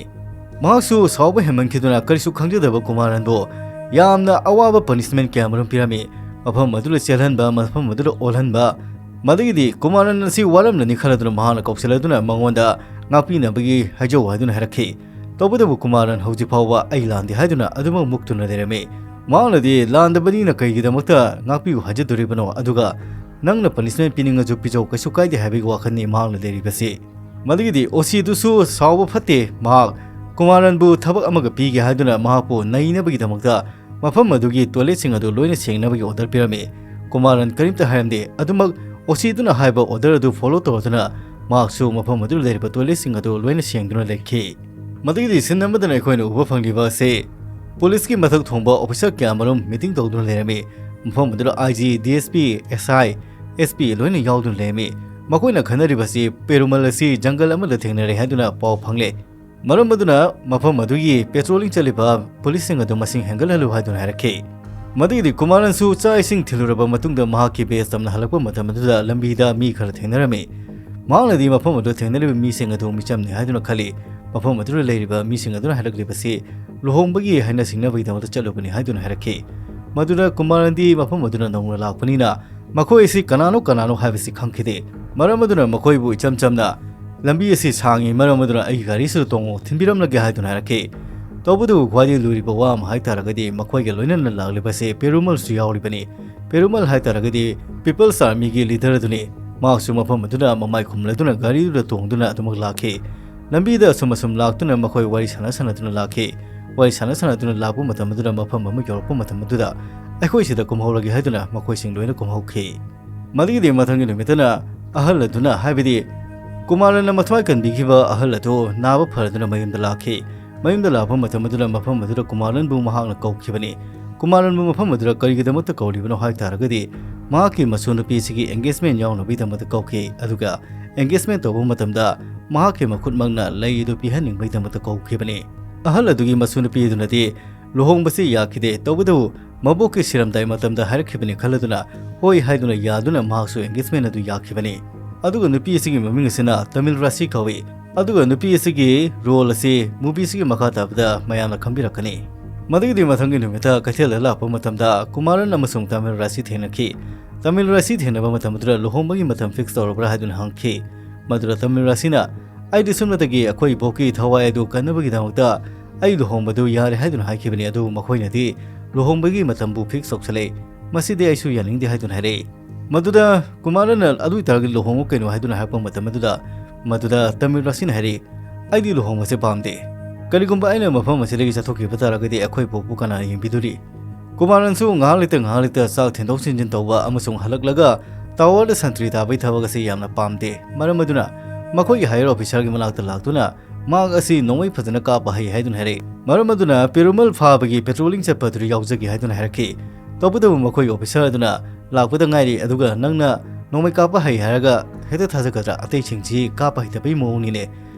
ꯃꯍꯥꯛꯁꯨ ꯁꯥꯎꯕ ꯍꯦꯟꯃꯟꯈꯤꯗꯨꯅ ꯀꯔꯤꯁꯨ ꯈꯪꯖꯗꯕ ꯀꯨꯃꯥꯔꯟꯕꯨ ꯌꯥꯝꯅ ꯑꯋꯥꯕ punishment ꯀꯌꯥꯃꯔꯨꯝ ꯄꯤꯔꯝꯃꯤ꯫ ꯃꯐꯝ ꯑꯗꯨꯗ ꯆꯦꯜꯍꯟꯕ, ꯃꯐꯝ ꯑꯗꯨꯗ ꯑꯣꯜꯍꯟꯕ, ꯃꯗꯒꯤꯗꯤ ꯀꯨꯃꯥꯔꯟ ꯑꯁꯤ ꯋꯥꯔꯝꯂꯅꯤ ꯈꯜꯂꯗꯨꯅ ꯃꯍꯥꯛꯅ ꯀꯧꯁꯤꯜꯂꯗꯨꯅ ꯃꯉꯣꯟꯗ ꯉꯥꯛꯄꯤꯅꯕꯒꯤ ꯍꯥꯏꯖꯧ ꯍꯥꯏꯗꯨꯅ ꯍꯥꯏꯔꯛꯈꯤ꯫ ꯇꯧꯕꯇꯕꯨ ꯀꯨꯃꯥꯔꯟ ꯍꯧꯖꯤꯛ ꯐꯥꯎꯕ "ꯑꯩ ꯂꯥꯟꯗꯦ" ꯍꯥꯏꯗꯨꯅ ꯑꯗꯨꯃꯛ ꯃꯨꯛꯇꯨꯅ ꯂꯩꯔꯝꯃꯤ꯫ ꯃꯍꯥꯛꯅꯗꯤ "ꯂꯥꯟꯗꯕꯅꯤꯅ ꯀꯩꯒꯤꯗꯃꯛꯇ ꯉꯥꯛꯄꯤꯌꯨ ꯍꯥꯏꯖꯗꯣꯔꯤꯕꯅꯣ? ꯑꯗꯨꯒ ꯅꯪꯅ punishment ꯄꯤꯅꯤꯡꯉꯁꯨ ꯄꯤꯖꯧ, ꯀꯩꯁꯨ ꯀꯥꯏꯗꯦ" ꯍꯥꯏꯕꯒꯤ ꯋꯥꯈꯜꯅꯤ ꯃꯍꯥꯛꯅ ꯂꯩꯔꯤꯕꯁꯤ꯫ ꯃꯗꯨꯒꯤꯗꯤ ꯑꯣꯁꯤꯗꯨꯁꯨ ꯁꯥꯎꯕ ꯐꯠꯇꯦ, ꯃꯍꯥꯛ ꯀꯨꯃꯥꯔꯟꯕꯨ ꯊꯕꯛ ꯑꯃꯒ ꯄꯤꯒꯦ ꯍꯥꯏꯗꯨꯅ ꯃꯍꯥꯛꯄꯨ ꯅꯩꯅꯕꯒꯤꯗꯃꯛꯇ ꯃꯐꯝ ꯑꯗꯨꯒꯤ toiletꯁꯤꯡ ꯑꯗꯨ ꯂꯣꯏꯅ ꯁꯦꯡꯅꯕꯒꯤ order ꯄꯤꯔꯝꯃꯤ꯫ ꯀꯨꯃꯥꯔꯟ ꯀꯔꯤꯝꯇ ꯍꯥꯏꯔꯝꯗꯦ꯫ ꯑꯗꯨꯃꯛ ꯑꯣꯁꯤꯗꯨꯅ ꯍꯥꯏꯕ order ꯑꯗꯨ follow ꯇꯧꯔꯗꯨꯅ ꯃꯍꯥꯛꯁꯨ ꯃꯐꯝ ꯑꯗꯨꯗ ꯂꯩꯔꯤꯕ toiletꯁꯤꯡ ꯑꯗꯨ ꯂꯣꯏꯅ ꯁꯦꯡꯗꯨꯅ ꯂꯩꯈꯤ꯫ ꯃꯗꯨꯒꯤꯗꯤ scene ꯑꯃꯗꯅ ꯑꯩꯈꯣꯏꯅ ꯎꯕ ꯐꯪꯂꯤꯕ ꯑꯁꯤ policeꯀꯤ ꯃꯊꯛ ꯊꯣꯡꯕ officer ꯀꯌꯥꯃꯔꯨꯝ meeting ꯇꯧꯗꯨꯅ ꯂꯩꯔꯝꯃꯤ꯫ ꯃꯐꯝ ꯑꯗꯨꯗ IG, DSP, SI, SP ꯂꯣꯏꯅ ꯌꯥꯎꯗꯨꯅ ꯂꯩꯔꯝꯃꯤ꯫ ꯃꯈꯣꯏꯅ ꯈꯟꯅꯔꯤꯕꯁꯤ ꯄꯦꯔꯨꯃꯜ ꯑꯁꯤ jungle ꯑꯃꯗ ꯊꯦꯡꯅꯔꯦ ꯍꯥꯏꯗꯨꯅ ꯄꯥꯎ ꯐꯪꯂꯦ꯫ ꯃꯔꯝ ꯑꯗꯨꯅ ꯃꯐꯝ ꯑꯗꯨꯒꯤ patrolling ꯆꯠꯂꯤꯕ policeꯁꯤꯡ ꯑꯗꯨ ꯃꯁꯤꯡ ꯍꯦꯟꯒꯠꯍꯜꯂꯨ ꯍꯥꯏꯗꯨꯅ ꯍꯥꯏꯔꯛꯈꯤ꯫ ꯃꯗꯨꯒꯤꯗꯤ ꯀꯨꯃꯥꯔꯟꯁꯨ ꯆꯥꯛ ꯏꯁꯤꯡ ꯊꯤꯜꯂꯨꯔꯕ ꯃꯇꯨꯡꯗ ꯃꯍꯥꯛꯀꯤ base ꯇꯝꯅ ꯍꯜꯂꯛꯄ ꯃꯇꯝ ꯑꯗꯨꯗ ꯂꯝꯕꯤꯗ ꯃꯤ ꯈꯔ ꯊꯦꯡꯅꯔꯝꯃꯤ꯫ ꯃꯍꯥꯛꯅꯗꯤ ꯃꯐꯝ ꯑꯗꯨꯗ ꯊꯦꯡꯅꯔꯤꯕ ꯃꯤꯁꯤꯡ ꯑꯗꯨ ꯃꯤꯆꯝꯅꯤ ꯍꯥꯏꯗꯨꯅ ꯈꯜꯂꯤ꯫ ꯃꯐꯝ ꯑꯗꯨꯗ ꯂꯩꯔꯤꯕ ꯃꯤꯁꯤꯡ ꯑꯗꯨꯅ ꯍꯥꯏꯔꯛꯂꯤꯕꯁꯤ ꯂꯨꯍꯣꯡꯕꯒꯤ ꯍꯥꯏꯅ ꯁꯤꯡꯅꯕꯒꯤꯗꯃꯛꯇ ꯆꯠꯂꯨꯕꯅꯤ ꯍꯥꯏꯗꯨꯅ ꯍꯥꯏꯔꯛꯈꯤ꯫ ꯃꯗꯨꯗ ꯀꯨꯃꯥꯔꯟꯗꯤ ꯃꯐꯝ ꯑꯗꯨꯗ ꯅꯧꯅ ꯂꯥꯛꯄꯅꯤꯅ ꯃꯈꯣꯏ ꯑꯁꯤ ꯀꯅꯥꯅꯣ ꯀꯅꯥꯅꯣ ꯍꯥꯏꯕꯁꯤ ꯈꯪꯈꯤꯗꯦ꯫ ꯃꯔꯝ ꯑꯗꯨꯅ ꯃꯈꯣꯏꯕꯨ ꯏꯆꯝ ꯆꯝꯅ "ꯂꯝꯕꯤ ꯑꯁꯤ ꯁꯥꯡꯉꯤ, ꯃꯔꯝ ꯑꯗꯨꯅ ꯑꯩꯒꯤ ꯒꯥꯔꯤꯁꯤꯗ ꯇꯣꯡꯉꯨ, ꯊꯤꯟꯕꯤꯔꯝꯂꯒꯦ" ꯍꯥꯏꯗꯨꯅ ꯍꯥꯏꯔꯛꯈꯤ꯫ ꯇꯧꯕꯇꯕꯨ ꯈ꯭ꯋꯥꯏꯗꯒꯤ ꯂꯨꯔꯤꯕ ꯋꯥ ꯑꯃ ꯍꯥꯏ ꯇꯥꯔꯒꯗꯤ ꯃꯈꯣꯏꯒ ꯂꯣꯏꯅꯅ ꯂꯥꯛꯂꯤꯕꯁꯤ ꯄꯦꯔꯨꯃꯜꯁꯨ ꯌꯥꯎꯔꯤꯕꯅꯤ꯫ ꯄꯦꯔꯨꯃꯜ ꯍꯥꯏ ꯇꯥꯔꯒꯗꯤ People's Armyꯒꯤ leader ꯑꯗꯨꯅꯤ꯫ ꯃꯍꯥꯛꯁꯨ ꯃꯐꯝ ꯑꯗꯨꯗ ꯃꯃꯥꯏ ꯈꯨꯝꯂꯗꯨꯅ ꯒꯥꯔꯤꯗꯨꯗ ꯇꯣꯡꯗꯨꯅ ꯑꯗꯨꯃꯛ ꯂꯥꯛꯈꯤ꯫ ꯂꯝꯕꯤꯗ ꯑꯁꯨꯝ ꯑꯁꯨꯝ ꯂꯥꯛꯇꯨꯅ ꯃꯈꯣꯏ ꯋꯥꯔꯤ ꯁꯥꯟꯅ ꯁꯥꯟꯅꯗꯨꯅ ꯂꯥꯛꯈꯤ꯫ ꯋꯥꯔꯤ ꯁꯥꯟꯅ ꯁꯥꯟꯅꯗꯨꯅ ꯂꯥꯛꯄ ꯃꯇꯝ ꯑꯗꯨꯗ, ꯃꯐꯝ ꯑꯃ ꯌꯧꯔꯛꯄ ꯃꯇꯝ ꯑꯗꯨꯗ ꯑꯩꯈꯣꯏ ꯁꯤꯗ ꯀꯨꯝꯍꯧꯔꯒꯦ ꯍꯥꯏꯗꯨꯅ ꯃꯈꯣꯏꯁꯤꯡ ꯂꯣꯏꯅ ꯀꯨꯝꯍꯧꯈꯤ꯫ ꯃꯗꯨꯒꯤꯗꯤ ꯃꯊꯪꯒꯤ ꯅꯨꯃꯤꯠꯇꯅ ꯑꯍꯜ ꯑꯗꯨꯅ, ꯍꯥꯏꯕꯗꯤ ꯀꯨꯃꯥꯔꯟꯅ ꯃꯊ꯭ꯋꯥꯏ ꯀꯟꯕꯤꯈꯤꯕ ꯑꯍꯜ ꯑꯗꯨ ꯅꯥꯕ ꯐꯔꯗꯨꯅ ꯃꯌꯨꯝꯗ ꯂꯥꯛꯈꯤ꯫ ꯃꯌꯨꯝꯗ ꯂꯥꯛꯄ ꯃꯇꯝ ꯑꯗꯨꯗ ꯃꯐꯝ ꯑꯗꯨꯗ ꯀꯨꯃꯥꯔꯟꯕꯨ ꯃꯍꯥꯛꯅ ꯀꯧꯈꯤꯕꯅꯤ꯫ ꯀꯨꯃꯥꯔꯟꯕꯨ ꯃꯐꯝ ꯑꯗꯨꯗ ꯀꯔꯤꯒꯤꯗꯃꯛꯇ ꯀꯧꯔꯤꯕꯅꯣ ꯍꯥꯏ ꯇꯥꯔꯒꯗꯤ, ꯃꯍꯥꯛꯀꯤ ꯃꯁꯨ ꯅꯨꯄꯤ ꯑꯁꯤꯒꯤ engagement ꯌꯥꯎꯅꯕꯒꯤꯗꯃꯛꯇ ꯀꯧꯈꯤ꯫ ꯑꯗꯨꯒ engagement ꯇꯧꯕ ꯃꯇꯝꯗ ꯃꯍꯥꯛꯀꯤ ꯃꯈꯨꯠꯃꯛꯅ ꯂꯩ ꯑꯗꯨ ꯄꯤꯍꯟꯅꯤꯡꯕꯒꯤꯗꯃꯛꯇ ꯀꯧꯈꯤꯕꯅꯤ꯫ ꯑꯍꯜ ꯑꯗꯨꯒꯤ ꯃꯁꯨ ꯅꯨꯄꯤ ꯑꯗꯨꯅꯗꯤ ꯂꯨꯍꯣꯡꯕꯁꯤ ꯌꯥꯈꯤꯗꯦ, ꯇꯧꯕꯇꯕꯨ ꯃꯕꯣꯛꯀꯤ ꯁꯤꯔꯝꯗꯥꯏ ꯃꯇꯝꯗ ꯍꯥꯏꯔꯛꯈꯤꯕꯅꯤ ꯈꯜꯂꯗꯨꯅ ꯍꯣꯏ ꯍꯥꯏꯗꯨꯅ ꯌꯥꯗꯨꯅ ꯃꯍꯥꯛꯁꯨ engagement ꯑꯗꯨ ꯌꯥꯈꯤꯕꯅꯤ꯫ ꯑꯗꯨꯒ ꯅꯨꯄꯤ ꯑꯁꯤꯒꯤ ꯃꯃꯤꯡ ꯑꯁꯤꯅ ꯇꯃꯤꯜ ꯔꯥꯁꯤ ꯀꯧꯏ꯫ ꯑꯗꯨꯒ ꯅꯨꯄꯤ ꯑꯁꯤꯒꯤ role ꯑꯁꯤ movie ꯑꯁꯤꯒꯤ ꯃꯈꯥ ꯇꯥꯕꯗ ꯃꯌꯥꯝꯅ ꯈꯪꯕꯤꯔꯛꯀꯅꯤ꯫ ꯃꯗꯨꯒꯤꯗꯤ ꯃꯊꯪꯒꯤ ꯅꯨꯃꯤꯠꯇ ꯀꯩꯊꯦꯜꯗ ꯂꯥꯛꯄ ꯃꯇꯝꯗ ꯀꯨꯃꯥꯔꯟ ꯑꯃꯁꯨꯡ ꯇꯃꯤꯜ ꯔꯥꯁꯤ ꯊꯦꯡꯅꯈꯤ꯫ ꯇꯃꯤꯜ ꯔꯥꯁꯤ ꯊꯦꯡꯅꯕ ꯃꯇꯝ ꯑꯗꯨꯗ ꯂꯨꯍꯣꯡꯕꯒꯤ ꯃꯇꯝ fix ꯇꯧꯔꯕ꯭ꯔꯥ ꯍꯥꯏꯗꯨꯅ ꯍꯪꯈꯤ꯫ ꯃꯗꯨꯗ ꯇꯃꯤꯜ ꯔꯥꯁꯤꯅ, "ꯑꯩꯗꯤ ꯁꯨꯞꯅꯇꯒꯤ ꯑꯩꯈꯣꯏ ꯏꯕꯣꯛꯀꯤ ꯊꯋꯥꯏ ꯑꯗꯨ ꯀꯟꯅꯕꯒꯤꯗꯃꯛꯇ ꯑꯩ ꯂꯨꯍꯣꯡꯕꯗꯨ ꯌꯥꯔꯦ" ꯍꯥꯏꯗꯨꯅ ꯍꯥꯏꯈꯤꯕꯅꯤ꯫ ꯑꯗꯨꯕꯨ ꯃꯈꯣꯏꯅꯗꯤ ꯂꯨꯍꯣꯡꯕꯒꯤ ꯃꯇꯝꯕꯨ fix ꯇꯧꯁꯜꯂꯦ꯫ "ꯃꯁꯤꯗꯤ ꯑꯩꯁꯨ ꯌꯥꯅꯤꯡꯗꯦ" ꯍꯥꯏꯗꯨꯅ ꯍꯥꯏꯔꯛꯏ꯫ ꯃꯗꯨꯗ ꯀꯨꯃꯥꯔꯟꯅ, "ꯑꯗꯨ ꯑꯣꯏꯇꯥꯔꯒꯗꯤ ꯂꯨꯍꯣꯡꯉꯨ ꯀꯩꯅꯣ" ꯍꯥꯏꯗꯨꯅ ꯍꯥꯏꯔꯛꯄ ꯃꯇꯝ ꯑꯗꯨꯗ, ꯃꯗꯨꯗ ꯇꯃꯤꯜ ꯔꯥꯁꯤꯅ ꯍꯥꯏꯔꯛꯏ, "ꯑꯩꯗꯤ ꯂꯨꯍꯣꯡꯕꯁꯦ ꯄꯥꯝꯗꯦ꯫ ꯀꯔꯤꯒꯨꯝꯕ ꯑꯩꯅ ꯃꯐꯝ ꯑꯁꯤꯗꯒꯤ ꯆꯠꯊꯣꯛꯈꯤꯕ ꯇꯥꯔꯒꯗꯤ ꯑꯩꯈꯣꯏ ꯄꯣꯛꯄꯨ ꯀꯅꯥꯅ ꯌꯦꯡꯕꯤꯗꯣꯔꯤ?" ꯀꯨꯃꯥꯔꯟꯁꯨ ꯉꯥꯏꯍꯥꯛ ꯂꯩꯇ ꯉꯥꯏꯍꯥꯛ ꯂꯩꯇ ꯆꯥꯛ ꯊꯤꯟꯗꯣꯛ ꯊꯤꯟꯖꯤꯟ ꯇꯧꯕ ꯑꯃꯁꯨꯡ ꯍꯜꯂꯛꯂꯒ towerꯗ ꯁꯟꯇ꯭ꯔꯤ ꯇꯥꯕꯒꯤ ꯊꯕꯛ ꯑꯁꯤ ꯌꯥꯝꯅ ꯄꯥꯝꯗꯦ꯫ ꯃꯔꯝ ꯑꯗꯨꯅ ꯃꯈꯣꯏꯒꯤ higher officerꯒꯤ ꯃꯅꯥꯛꯇ ꯂꯥꯛꯇꯨꯅ ꯃꯍꯥꯛ ꯑꯁꯤ ꯅꯣꯡꯃꯩ ꯐꯖꯅ ꯀꯥꯞꯄ ꯍꯩ ꯍꯥꯏꯗꯨꯅ ꯍꯥꯏꯔꯛꯏ꯫ ꯃꯔꯝ ꯑꯗꯨꯅ ꯄꯦꯔꯨꯃꯜ ꯐꯥꯕꯒꯤ patrolling ꯆꯠꯄ ꯑꯗꯨꯗ ꯌꯥꯎꯖꯒꯦ ꯍꯥꯏꯗꯨꯅ ꯍꯥꯏꯔꯛꯈꯤ꯫ ꯇꯧꯕꯇꯕꯨ ꯃꯈꯣꯏꯒꯤ officer ꯑꯗꯨꯅ ꯂꯥꯛꯄꯗ ꯉꯥꯏꯔꯤ, ꯑꯗꯨꯒ ꯅꯪꯅ ꯅꯣꯡꯃꯩ ꯀꯥꯞꯄ ꯍꯩ ꯍꯥꯏꯔꯒ ꯍꯦꯛꯇ ꯊꯥꯖꯒꯗ꯭ꯔꯥ? ꯑꯇꯩꯁꯤꯡꯁꯤ ꯀꯥꯞꯄ ꯍꯩꯇꯕꯒꯤ ꯃꯑꯣꯡꯅꯤꯅꯦ꯫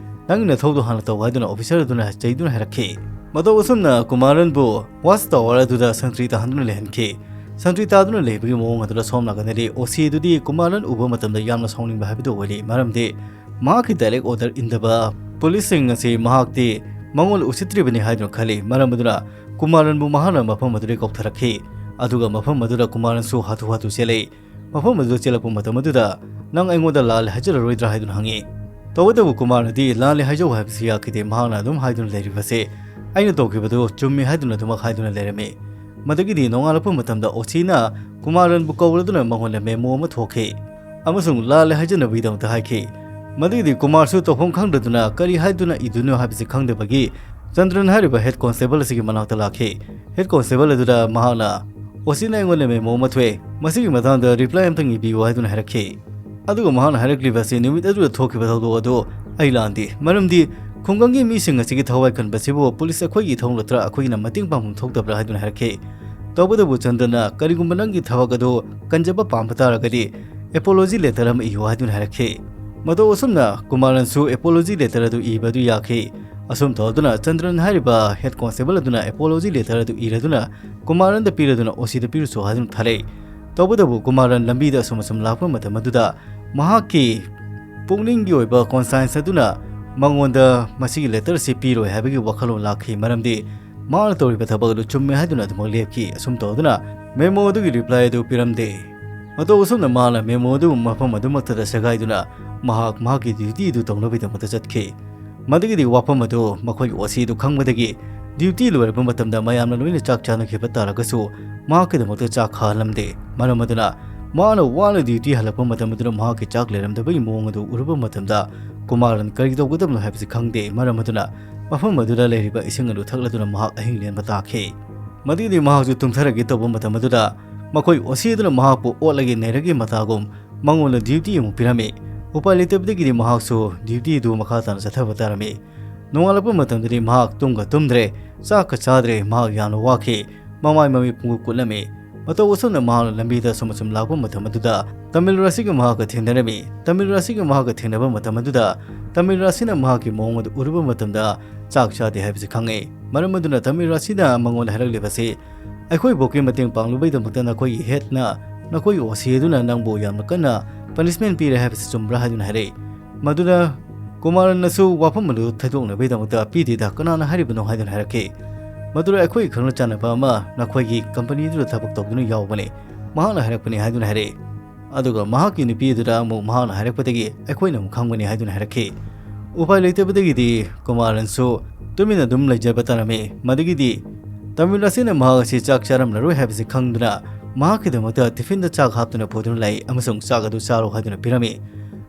ꯅꯪꯒꯤ ꯅꯊꯧꯗꯣ ꯍꯥꯟꯅ ꯇꯧ ꯍꯥꯏꯗꯨꯅ officer ꯑꯗꯨꯅ ꯆꯩꯗꯨꯅ ꯍꯥꯏꯔꯛꯈꯤ꯫ ꯃꯇꯧ ꯑꯁꯨꯝꯅ ꯀꯨꯃꯥꯔꯟꯕꯨ watch tower ꯑꯗꯨꯗ ꯁꯟꯇ꯭ꯔꯤ ꯇꯥꯍꯟꯗꯨꯅ ꯂꯩꯍꯟꯈꯤ꯫ ꯁꯟꯇ꯭ꯔꯤ ꯇꯥꯗꯨꯅ ꯂꯩꯕꯒꯤ ꯃꯑꯣꯡ ꯑꯗꯨꯗ ꯁꯣꯝ ꯅꯥꯀꯟꯗꯗꯤ ꯑꯣꯁꯤ ꯑꯗꯨꯗꯤ ꯀꯨꯃꯥꯔꯟ ꯎꯕ ꯃꯇꯝꯗ ꯌꯥꯝꯅ ꯁꯥꯎꯅꯤꯡꯕ ꯍꯥꯏꯕꯗꯨ ꯑꯣꯏꯔꯤ꯫ ꯃꯔꯝꯗꯤ ꯃꯍꯥꯛꯀꯤ direct order ꯏꯟꯗꯕ policeꯁꯤꯡ ꯑꯁꯤ ꯃꯍꯥꯛꯇꯤ ꯃꯉꯣꯟꯗ ꯎꯁꯤꯠꯇ꯭ꯔꯤꯕꯅꯤ ꯍꯥꯏꯗꯨꯅ ꯈꯜꯂꯤ꯫ ꯃꯔꯝ ꯑꯗꯨꯅ ꯀꯨꯃꯥꯔꯟꯕꯨ ꯃꯍꯥꯛꯅ ꯃꯐꯝ ꯑꯗꯨꯗꯒꯤ ꯀꯧꯊꯔꯛꯈꯤ꯫ ꯑꯗꯨꯒ ꯃꯐꯝ ꯑꯗꯨꯗ ꯀꯨꯃꯥꯔꯟꯁꯨ ꯍꯥꯊꯨ ꯍꯥꯊꯨ ꯆꯦꯜꯂꯛꯏ꯫ ꯃꯐꯝ ꯑꯗꯨꯗ ꯆꯦꯜꯂꯛꯄ ꯃꯇꯝ ꯑꯗꯨꯗ, "ꯅꯪ ꯑꯩꯉꯣꯟꯗ ꯂꯥꯜꯂꯦ ꯍꯥꯏꯖꯔꯔꯣꯏꯗ꯭ꯔꯥ?" ꯍꯥꯏꯗꯨꯅ ꯍꯪꯉꯤ꯫ ꯇꯧꯕꯇꯕꯨ ꯀꯨꯃꯥꯔꯅꯗꯤ ꯂꯥꯜꯂꯦ ꯍꯥꯏꯖꯧ ꯍꯥꯏꯕꯁꯤ ꯌꯥꯈꯤꯗꯦ꯫ ꯃꯍꯥꯛꯅ ꯑꯗꯨꯝ ꯍꯥꯏꯗꯨꯅ ꯂꯩꯔꯤꯕꯁꯦ, "ꯑꯩꯅ ꯇꯧꯈꯤꯕꯗꯨ ꯆꯨꯝꯃꯤ" ꯍꯥꯏꯗꯨꯅ ꯑꯗꯨꯃꯛ ꯍꯥꯏꯗꯨꯅ ꯂꯩꯔꯝꯃꯤ꯫ ꯃꯗꯨꯒꯤꯗꯤ ꯅꯣꯡꯉꯥꯜꯂꯛꯄ ꯃꯇꯝꯗ ꯑꯣꯁꯤꯅ ꯀꯨꯃꯥꯔꯟꯕꯨ ꯀꯧꯔꯗꯨꯅ ꯃꯉꯣꯟꯗ memo ꯑꯃ ꯊꯣꯛꯈꯤ ꯑꯃꯁꯨꯡ ꯂꯥꯜꯂꯦ ꯍꯥꯏꯖꯅꯕꯒꯤꯗꯃꯛꯇ ꯍꯥꯏꯈꯤ꯫ ꯃꯗꯨꯒꯤꯗꯤ ꯀꯨꯃꯥꯔꯁꯨ ꯇꯧꯐꯝ ꯈꯪꯗꯗꯨꯅ ꯀꯔꯤ ꯍꯥꯏꯗꯨꯅ ꯏꯗꯣꯏꯅꯣ ꯍꯥꯏꯕꯁꯤ ꯈꯪꯗꯕꯒꯤ ꯆꯟꯗ꯭ꯔꯟ ꯍꯥꯏꯔꯤꯕ ꯍꯦꯗ ꯀꯣꯟꯁꯇꯦꯕꯜ ꯑꯁꯤꯒꯤ ꯃꯅꯥꯛꯇ ꯂꯥꯛꯈꯤ꯫ ꯍꯦꯗ ꯀꯣꯟꯁꯇꯦꯕꯜ ꯑꯗꯨꯗ ꯃꯍꯥꯛꯅ, "ꯑꯣ ꯁꯤꯅ ꯑꯩꯉꯣꯟꯗ ꯃꯦꯃꯣ ꯑꯃ ꯊꯣꯛꯑꯦ, ꯃꯁꯤꯒꯤ ꯃꯇꯥꯡꯗ ꯔꯤꯄ꯭ꯂꯥꯏ ꯑꯝꯇꯪ ꯏꯕꯤꯌꯨ" ꯍꯥꯏꯗꯨꯅ ꯍꯥꯏꯔꯛꯈꯤ꯫ ꯑꯗꯨꯒ ꯃꯍꯥꯛꯅ ꯍꯥꯏꯔꯛꯂꯤꯕ ꯑꯁꯤ ꯅꯨꯃꯤꯠ ꯑꯗꯨꯗ ꯊꯣꯛꯈꯤꯕ ꯊꯧꯗꯣꯛ ꯑꯗꯨ ꯑꯩ ꯂꯥꯟꯗꯦ, ꯃꯔꯝꯗꯤ ꯈꯨꯡꯒꯪꯒꯤ ꯃꯤꯁꯤꯡ ꯑꯁꯤꯒꯤ ꯊꯋꯥꯏ ꯀꯟꯕꯁꯤꯕꯨ ꯄꯨꯂꯤꯁ ꯑꯩꯈꯣꯏꯒꯤ ꯏꯊꯧ ꯅꯠꯇ꯭ꯔꯥ, ꯑꯩꯈꯣꯏꯒꯤꯅ ꯃꯇꯦꯡ ꯄꯥꯡꯐꯝ ꯊꯣꯛꯇꯕ꯭ꯔꯥ ꯍꯥꯏꯗꯨꯅ ꯍꯥꯏꯔꯛꯈꯤ꯫ ꯇꯧꯕꯇꯕꯨ ꯆꯟꯗ꯭ꯔꯅ, "ꯀꯔꯤꯒꯨꯝꯕ ꯅꯪꯒꯤ ꯊꯕꯛ ꯑꯗꯨ ꯀꯟꯖꯕ ꯄꯥꯝꯕ ꯇꯥꯔꯒꯗꯤ ꯑꯦꯄꯣꯂꯣꯖꯤ ꯂꯦꯇꯔ ꯑꯃ ꯏꯌꯨ" ꯍꯥꯏꯗꯨꯅ ꯍꯥꯏꯔꯛꯈꯤ꯫ ꯃꯇꯧ ꯑꯁꯨꯝꯅ ꯀꯨꯃꯥꯔꯟꯁꯨ ꯑꯦꯄꯣꯂꯣꯖꯤ ꯂꯦꯇꯔ ꯑꯗꯨ ꯏꯕ ꯑꯗꯨ ꯌꯥꯈꯤ꯫ ꯑꯁꯨꯝ ꯇꯧꯗꯨꯅ ꯆꯟꯗ꯭ꯔꯟ ꯍꯥꯏꯔꯤꯕ ꯍꯦꯗ ꯀꯣꯟꯁꯇꯦꯕꯜ ꯑꯗꯨꯅ ꯑꯦꯄꯣꯂꯣꯖꯤ ꯂꯦꯇꯔ ꯑꯗꯨ ꯏꯔꯗꯨꯅ ꯀꯨꯃꯥꯔꯟꯗ ꯄꯤꯔꯗꯨꯅ ꯑꯣ ꯁꯤꯗ ꯄꯤꯔꯨꯆꯣ ꯍꯥꯏꯗꯨꯅ ꯊꯥꯔꯛꯏ꯫ ꯇꯧꯕꯇꯕꯨ ꯀꯨꯃꯥꯔꯟ ꯂꯝꯕꯤꯗ ꯑꯁꯨꯝ ꯑꯁꯨꯝ ꯂꯥꯛꯄ ꯃꯇꯝ ꯑꯗꯨꯗ ꯃꯍꯥꯛꯀꯤ ꯄꯨꯛꯅꯤꯡꯒꯤ ꯑꯣꯏꯕ ꯀꯣꯟꯁꯥꯏꯟꯁ ꯑꯗꯨꯅ ꯃꯉꯣꯟꯗ ꯃꯁꯤꯒꯤ ꯂꯦꯇꯔ ꯑꯁꯤ ꯄꯤꯔꯣꯏ ꯍꯥꯏꯕꯒꯤ ꯋꯥꯈꯜꯂꯣꯟ ꯂꯥꯛꯈꯤ, ꯃꯔꯝꯗꯤ ꯃꯍꯥꯛꯅ ꯇꯧꯔꯤꯕ ꯊꯕꯛ ꯑꯗꯨ ꯆꯨꯝꯃꯦ ꯍꯥꯏꯗꯨꯅ ꯑꯗꯨꯃꯛ ꯂꯦꯞꯈꯤ꯫ ꯑꯁꯨꯝ ꯇꯧꯗꯨꯅ ꯃꯦꯃꯣ ꯑꯗꯨꯒꯤ ꯔꯤꯄ꯭ꯂꯥꯏ ꯑꯗꯨ ꯄꯤꯔꯝꯗꯦ꯫ ꯃꯇꯧ ꯑꯁꯨꯝꯅ ꯃꯍꯥꯛꯅ ꯃꯦꯃꯣ ꯑꯗꯨ ꯃꯐꯝ ꯑꯗꯨꯃꯛꯇꯗ ꯁꯦꯒꯥꯏꯗꯨꯅ ꯃꯍꯥꯛ ꯃꯍꯥꯛꯀꯤ ꯗ꯭ꯌꯨꯇꯤ ꯑꯗꯨ ꯇꯧꯅꯕꯒꯤꯗꯃꯛꯇ ꯆꯠꯈꯤ꯫ ꯃꯗꯨꯒꯤꯗꯤ ꯋꯥꯐꯝ ꯑꯗꯨ ꯃꯈꯣꯏꯒꯤ ꯑꯣ ꯁꯤ ꯑꯗꯨ ꯈꯪꯕꯗꯒꯤ ꯗ꯭ꯌꯨꯇꯤ ꯂꯣꯏꯔꯕ ꯃꯇꯝꯗ ꯃꯌꯥꯝꯅ ꯂꯣꯏꯅ ꯆꯥꯛ ꯆꯥꯅꯈꯤꯕ ꯇꯥꯔꯒꯁꯨ ꯃꯍꯥꯛꯀꯤꯗꯃꯛꯇ ꯆꯥꯛ ꯈꯥꯛꯍꯜꯂꯝꯗꯦ꯫ ꯃꯔꯝ ꯑꯗꯨꯅ ꯃꯍꯥꯛꯅ ꯋꯥꯅ ꯗ꯭ꯌꯨꯇꯤ ꯍꯜꯂꯛꯄ ꯃꯇꯝ ꯑꯗꯨꯗ ꯃꯍꯥꯛꯀꯤ ꯆꯥꯛ ꯂꯩꯔꯝꯗꯕꯒꯤ ꯃꯑꯣꯡ ꯑꯗꯨ ꯎꯔꯨꯕ ꯃꯇꯝꯗ ꯀꯨꯃꯥꯔꯟ ꯀꯔꯤ ꯇꯧꯒꯗꯕꯅꯣ ꯍꯥꯏꯕꯁꯤ ꯈꯪꯗꯦ꯫ ꯃꯔꯝ ꯑꯗꯨꯅ ꯃꯐꯝ ꯑꯗꯨꯗ ꯂꯩꯔꯤꯕ ꯏꯁꯤꯡ ꯑꯗꯨ ꯊꯛꯂꯗꯨꯅ ꯃꯍꯥꯛ ꯑꯍꯤꯡ ꯂꯦꯟꯕ ꯇꯥꯈꯤ꯫ ꯃꯗꯨꯒꯤꯗꯤ ꯃꯍꯥꯛꯁꯨ ꯇꯨꯝꯊꯔꯒꯦ ꯇꯧꯕ ꯃꯇꯝ ꯑꯗꯨꯗ ꯃꯈꯣꯏ ꯑꯣ ꯁꯤ ꯑꯗꯨꯅ ꯃꯍꯥꯛꯄꯨ ꯑꯣꯠꯂꯒꯦ ꯅꯩꯔꯒꯦ ꯃꯇꯥꯒꯨꯝ ꯃꯉꯣꯟꯗ ꯗ꯭ꯌꯨꯇꯤ ꯑꯃꯨꯛ ꯄꯤꯔꯝꯃꯤ꯫ ꯎꯄꯥꯏ ꯂꯩꯇꯕꯗꯒꯤꯗꯤ ꯃꯍꯥꯛꯁꯨ ꯗ꯭ꯌꯨꯇꯤ ꯑꯗꯨ ꯃꯈꯥ ꯇꯥꯅ ꯆꯠꯊꯕ ꯇꯥꯔꯝꯃꯤ꯫ ꯅꯣꯡꯉꯥꯜꯂꯛꯄ ꯃꯇꯝꯗꯗꯤ ꯃꯍꯥꯛ ꯇꯨꯝꯒ ꯇꯨꯝꯗ꯭ꯔꯦ, ꯆꯥꯛꯀ ꯆꯥꯗ꯭ꯔꯦ, ꯃꯍꯥꯛ ꯌꯥꯝꯅ ꯋꯥꯈꯤ꯫ ꯃꯃꯥꯏ ꯃꯃꯤꯠ ꯄꯨꯡꯀꯨꯠ ꯀꯨꯠꯂꯝꯃꯤ꯫ ꯃꯇꯧ ꯑꯁꯨꯝꯅ ꯃꯍꯥꯛꯅ ꯂꯝꯕꯤꯗ ꯑꯁꯨꯝ ꯑꯁꯨꯝ ꯂꯥꯛꯄ ꯃꯇꯝ ꯑꯗꯨꯗ ꯇꯥꯃꯤꯜ ꯔꯥꯁꯤꯒ ꯃꯍꯥꯛꯀ ꯊꯦꯡꯅꯔꯝꯃꯤ꯫ ꯇꯥꯃꯤꯜ ꯔꯥꯁꯤꯒ ꯃꯍꯥꯛꯀ ꯊꯦꯡꯅꯕ ꯃꯇꯝ ꯑꯗꯨꯗ ꯇꯥꯃꯤꯜ ꯔꯥꯁꯤꯅ ꯃꯍꯥꯛꯀꯤ ꯃꯑꯣꯡ ꯑꯗꯨ ꯎꯔꯨꯕ ꯃꯇꯝꯗ ꯆꯥꯛ ꯆꯥꯗꯦ ꯍꯥꯏꯕꯁꯤ ꯈꯪꯉꯤ꯫ ꯃꯔꯝ ꯑꯗꯨꯅ ꯇꯥꯃꯤꯜ ꯔꯥꯁꯤꯅ ꯃꯉꯣꯟꯗ ꯍꯥꯏꯔꯛꯂꯤꯕꯁꯤ, "ꯑꯩꯈꯣꯏ ꯕꯣꯛꯀꯤ ꯃꯇꯦꯡ ꯄꯥꯡꯂꯨꯕꯒꯤꯗꯃꯛꯇ ꯅꯈꯣꯏꯒꯤ ꯍꯦꯗꯅ, ꯅꯈꯣꯏꯒꯤ ꯑꯣ ꯁꯤ ꯑꯗꯨꯅ ꯅꯪꯕꯨ ꯌꯥꯝꯅ ꯀꯟꯅ ꯄꯅꯤꯁꯃꯦꯟ ꯄꯤꯔꯦ ꯍꯥꯏꯕꯁꯤ ꯆꯨꯝꯕ꯭ꯔꯥ?" ꯍꯥꯏꯗꯨꯅ ꯍꯥꯏꯔꯛꯏ꯫ ꯃꯗꯨꯗ ꯀꯨꯃꯥꯔꯟꯅꯁꯨ ꯋꯥꯐꯝ ꯑꯗꯨ ꯊꯩꯗꯣꯛꯅꯕꯒꯤꯗꯃꯛꯇ, "ꯄꯤꯗꯦꯗ, ꯀꯅꯥꯅ ꯍꯥꯏꯔꯤꯕꯅꯣ?" ꯍꯥꯏꯗꯨꯅ ꯍꯥꯏꯔꯛꯈꯤ꯫ "ꯃꯗꯨꯗ ꯑꯩꯈꯣꯏꯒꯤ ꯈꯪꯅ ꯆꯥꯟꯅꯕ ꯑꯃ ꯅꯈꯣꯏꯒꯤ ꯀꯝꯄꯅꯤꯗꯨꯗ ꯊꯕꯛ ꯇꯧꯗꯨꯅ ꯌꯥꯎꯕꯅꯤ, ꯃꯍꯥꯛꯅ ꯍꯥꯏꯔꯛꯄꯅꯤ" ꯍꯥꯏꯗꯨꯅ ꯍꯥꯏꯔꯛꯏ꯫ ꯑꯗꯨꯒ ꯃꯍꯥꯛꯀꯤ ꯅꯨꯄꯤ ꯑꯗꯨꯗ ꯑꯃꯨꯛ ꯃꯍꯥꯛꯅ ꯍꯥꯏꯔꯛꯄꯗꯒꯤ ꯑꯩꯈꯣꯏꯅ ꯑꯃꯨꯛ ꯈꯪꯕꯅꯤ ꯍꯥꯏꯗꯨꯅ ꯍꯥꯏꯔꯛꯈꯤ꯫ ꯎꯄꯥꯏ ꯂꯩꯇꯕꯗꯒꯤꯗꯤ ꯀꯨꯃꯥꯔꯟꯁꯨ ꯇꯨꯃꯤꯟꯅ ꯑꯗꯨꯝ ꯂꯩꯖꯕ ꯇꯥꯔꯝꯃꯤ꯫ ꯃꯗꯨꯒꯤꯗꯤ ꯇꯥꯃꯤꯜ ꯔꯥꯁꯤꯅ ꯃꯍꯥꯛ ꯑꯁꯤ ꯆꯥꯛ ꯆꯥꯔꯝꯂꯔꯣꯏ ꯍꯥꯏꯕꯁꯤ ꯈꯪꯗꯨꯅ ꯃꯍꯥꯛꯀꯤꯗꯃꯛꯇ ꯇꯤꯐꯤꯟꯗ ꯆꯥꯛ ꯍꯥꯞꯇꯨꯅ ꯄꯨꯗꯨꯅ ꯂꯥꯛꯏ ꯑꯃꯁꯨꯡ ꯆꯥꯛ ꯑꯗꯨ ꯆꯥꯔꯣ ꯍꯥꯏꯗꯨꯅ ꯄꯤꯔꯝꯃꯤ꯫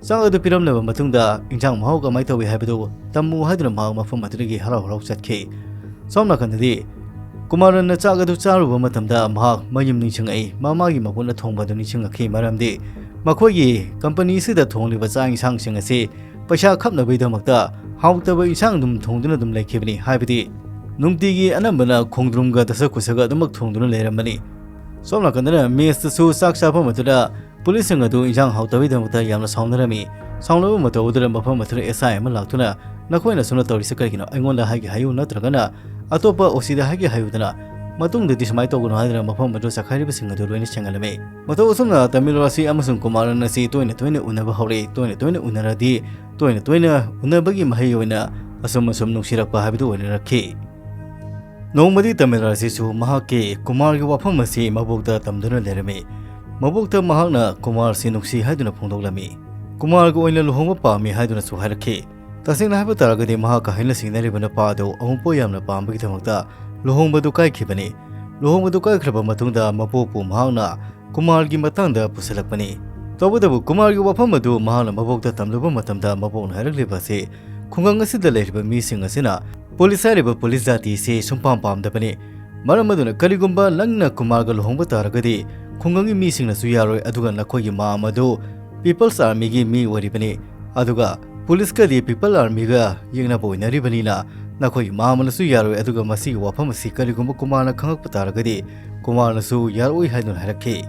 ꯆꯥꯛ ꯑꯗꯨ ꯄꯤꯔꯝꯂꯕ ꯃꯇꯨꯡꯗ ꯏꯟꯁꯥꯡ ꯃꯍꯥꯎ ꯀꯃꯥꯏꯅ ꯇꯧꯏ ꯍꯥꯏꯕꯗꯨ ꯇꯝꯃꯨ ꯍꯥꯏꯗꯨꯅ ꯃꯍꯥꯛ ꯃꯐꯝ ꯑꯗꯨꯗꯒꯤ ꯍꯔꯥꯎ ꯍꯔꯥꯎ ꯆꯠꯈꯤ꯫ ꯁꯣꯝ ꯅꯥꯀꯟꯗꯗꯤ ꯀꯨꯃꯥꯔꯅ ꯆꯥꯛ ꯑꯗꯨ ꯆꯥꯔꯨꯕ ꯃꯇꯝꯗ ꯃꯍꯥꯛ ꯃꯌꯨꯝ ꯅꯤꯡꯁꯤꯡꯉꯛꯏ, ꯃꯃꯥꯒꯤ ꯃꯄꯨꯅ ꯊꯣꯡꯕ ꯑꯗꯨ ꯅꯤꯡꯁꯤꯡꯉꯛꯈꯤ꯫ ꯃꯔꯝꯗꯤ ꯃꯈꯣꯏꯒꯤ ꯀꯝꯄꯅꯤ ꯑꯁꯤꯗ ꯊꯣꯡꯂꯤꯕ ꯆꯥꯛ ꯏꯟꯁꯥꯡꯁꯤꯡ ꯑꯁꯤ ꯄꯩꯁꯥ ꯈꯞꯅꯕꯒꯤꯗꯃꯛꯇ ꯍꯥꯎꯇꯕ ꯏꯟꯁꯥꯡ ꯑꯗꯨꯝ ꯊꯣꯡꯗꯨꯅ ꯑꯗꯨꯝ ꯂꯩꯈꯤꯕꯅꯤ꯫ ꯍꯥꯏꯕꯗꯤ ꯅꯨꯡꯇꯤꯒꯤ ꯑꯅꯝꯕꯅ ꯈꯣꯡꯗ꯭ꯔꯨꯝꯒ ꯗꯁꯀꯨꯁꯒ ꯑꯗꯨꯃꯛ ꯊꯣꯡꯗꯨꯅ ꯂꯩꯔꯝꯕꯅꯤ꯫ ꯁꯣꯝ ꯅꯥꯀꯟꯗꯅ ꯃꯦꯁꯇꯁꯨ ꯆꯥꯛ ꯆꯥꯐꯝ ꯑꯗꯨꯗ ꯄꯨꯂꯤꯁꯁꯤꯡ ꯑꯗꯨ ꯏꯟꯁꯥꯡ ꯍꯥꯎꯇꯕꯒꯤꯗꯃꯛꯇ ꯌꯥꯝꯅ ꯁꯥꯎꯅꯔꯝꯃꯤ꯫ ꯁꯥꯎꯅꯕ ꯃꯇꯧ ꯑꯗꯨꯗ ꯃꯐꯝ ꯑꯗꯨꯗ ꯑꯦꯁ ꯑꯥꯏ ꯑꯃ ꯂꯥꯛꯇꯨꯅ, "ꯅꯈꯣꯏꯅ ꯁꯨꯝꯅ ꯇꯧꯔꯤꯁꯦ ꯀꯔꯤꯒꯤꯅꯣ? ꯑꯩꯉꯣꯟꯗ ꯍꯥꯏꯒꯦ ꯍꯥꯏꯌꯨ, ꯅꯠꯇ꯭ꯔꯒꯅ ꯑꯇꯣꯞꯄ ꯑꯣ ꯁꯤꯗ ꯍꯥꯏꯒꯦ ꯍꯥꯏꯌꯨꯗꯅ, ꯃꯇꯨꯡꯗꯗꯤ ꯁꯨꯃꯥꯏꯅ ꯇꯧꯒꯅꯨ" ꯍꯥꯏꯗꯨꯅ ꯃꯐꯝ ꯑꯗꯨ ꯆꯈꯥꯏꯔꯤꯕꯁꯤꯡ ꯑꯗꯨ ꯂꯣꯏꯅ ꯁꯦꯡꯍꯜꯂꯝꯃꯤ꯫ ꯃꯇꯧ ꯑꯁꯨꯝꯅ ꯇꯃꯤꯜ ꯔꯥꯁꯤ ꯑꯃꯁꯨꯡ ꯀꯨꯃꯥꯔꯟ ꯑꯁꯤ ꯇꯣꯏꯅ ꯇꯣꯏꯅ ꯎꯅꯕ ꯍꯧꯔꯛꯏ꯫ ꯇꯣꯏꯅ ꯇꯣꯏꯅ ꯎꯅꯔꯗꯤ, ꯇꯣꯏꯅ ꯇꯣꯏꯅ ꯎꯅꯕꯒꯤ ꯃꯍꯩ ꯑꯣꯏꯅ ꯑꯁꯨꯝ ꯑꯁꯨꯝ ꯅꯨꯡꯁꯤꯔꯛꯄ ꯍꯥꯏꯕꯗꯨ ꯑꯣꯏꯅꯔꯛꯈꯤ꯫ ꯅꯣꯡꯃꯗꯤ ꯇꯃꯤꯜ ꯔꯥꯁꯤꯁꯨ ꯃꯍꯥꯛꯀꯤ ꯀꯨꯃꯥꯔꯒꯤ ꯋꯥꯐꯝ ꯑꯁꯤ ꯃꯕꯣꯛꯇ ꯇꯝꯗꯨꯅ ꯂꯩꯔꯝꯃꯤ꯫ ꯃꯕꯣꯛꯇ ꯃꯍꯥꯛꯅ ꯀꯨꯃꯥꯔꯁꯤ ꯅꯨꯡꯁꯤ ꯍꯥꯏꯗꯨꯅ ꯐꯣꯡꯗꯣꯛꯂꯝꯃꯤ꯫ ꯀꯨꯃꯥꯔꯒ ꯑꯣꯏꯅ ꯂꯨꯍꯣꯡꯕ ꯄꯥꯝꯃꯤ ꯍꯥꯏꯗꯨꯅꯁꯨ ꯍꯥꯏꯔꯛꯈꯤ꯫ ꯇꯁꯦꯡꯅ ꯍꯥꯏꯕ ꯇꯥꯔꯒꯗꯤ, ꯃꯍꯥꯛꯀ ꯍꯥꯏꯅ ꯁꯤꯡꯅꯔꯤꯕ ꯅꯨꯄꯥ ꯑꯗꯨ ꯑꯃꯨꯛꯄꯨ ꯌꯥꯝꯅ ꯄꯥꯝꯕꯒꯤꯗꯃꯛꯇ ꯂꯨꯍꯣꯡꯕꯗꯨ ꯀꯥꯏꯈꯤꯕꯅꯤ꯫ ꯂꯨꯍꯣꯡꯕꯗꯨ ꯀꯥꯏꯈ꯭ꯔꯕ ꯃꯇꯨꯡꯗ ꯃꯕꯣꯛꯄꯨ ꯃꯍꯥꯛꯅ ꯀꯨꯃꯥꯔꯒꯤ ꯃꯇꯥꯡꯗ ꯄꯨꯁꯤꯜꯂꯛꯄꯅꯤ꯫ ꯇꯧꯕꯇꯕꯨ ꯀꯨꯃꯥꯔꯒꯤ ꯋꯥꯐꯝ ꯑꯗꯨ ꯃꯍꯥꯛꯅ ꯃꯕꯣꯛꯇ ꯇꯝꯂꯨꯕ ꯃꯇꯝꯗ, ꯃꯕꯣꯛꯅ ꯍꯥꯏꯔꯛꯂꯤꯕ ꯑꯁꯤ, ꯈꯨꯡꯒꯪ ꯑꯁꯤꯗ ꯂꯩꯔꯤꯕ ꯃꯤꯁꯤꯡ ꯑꯁꯤꯅ ꯄꯨꯂꯤꯁ ꯍꯥꯏꯔꯤꯕ ꯄꯨꯂꯤꯁ ꯖꯥꯇꯤ ꯑꯁꯤ ꯁꯨꯡꯄꯥꯝ ꯄꯥꯝꯗꯕꯅꯤ꯫ ꯃꯔꯝ ꯑꯗꯨꯅ ꯀꯔꯤꯒꯨꯝꯕ ꯅꯪꯅ ꯀꯨꯃꯥꯔꯒ ꯂꯨꯍꯣꯡꯕ ꯇꯥꯔꯒꯗꯤ, ꯈꯨꯡꯒꯪꯒꯤ ꯃꯤꯁꯤꯡꯅꯁꯨ ꯌꯥꯔꯣꯏ, ꯑꯗꯨꯒ ꯅꯈꯣꯏꯒꯤ ꯃꯥꯝ ꯑꯗꯨ ꯄꯤꯄꯜꯁ ꯑꯥꯔꯃꯤꯒꯤ ꯃꯤ ꯑꯣꯏꯔꯤꯕꯅꯤ, ꯑꯗꯨꯒ ꯄꯨꯂꯤꯁꯀꯗꯤ ꯄꯤꯄꯜ ꯑꯥꯔꯃꯤꯒ ꯌꯦꯛꯅꯕ ꯑꯣꯏꯅꯔꯤꯕꯅꯤꯅ ꯅꯈꯣꯏꯒꯤ ꯃꯥꯝ ꯑꯃꯅꯁꯨ ꯌꯥꯔꯣꯏ꯫ ꯑꯗꯨꯒ ꯃꯁꯤꯒꯤ ꯋꯥꯐꯝ ꯑꯁꯤ ꯀꯔꯤꯒꯨꯝꯕ ꯀꯨꯃꯥꯔꯅ ꯈꯪꯂꯛꯄ ꯇꯥꯔꯒꯗꯤ, ꯀꯨꯃꯥꯔꯅꯁꯨ ꯌꯥꯔꯛꯑꯣꯏ ꯍꯥꯏꯗꯨꯅ ꯍꯥꯏꯔꯛꯈꯤ꯫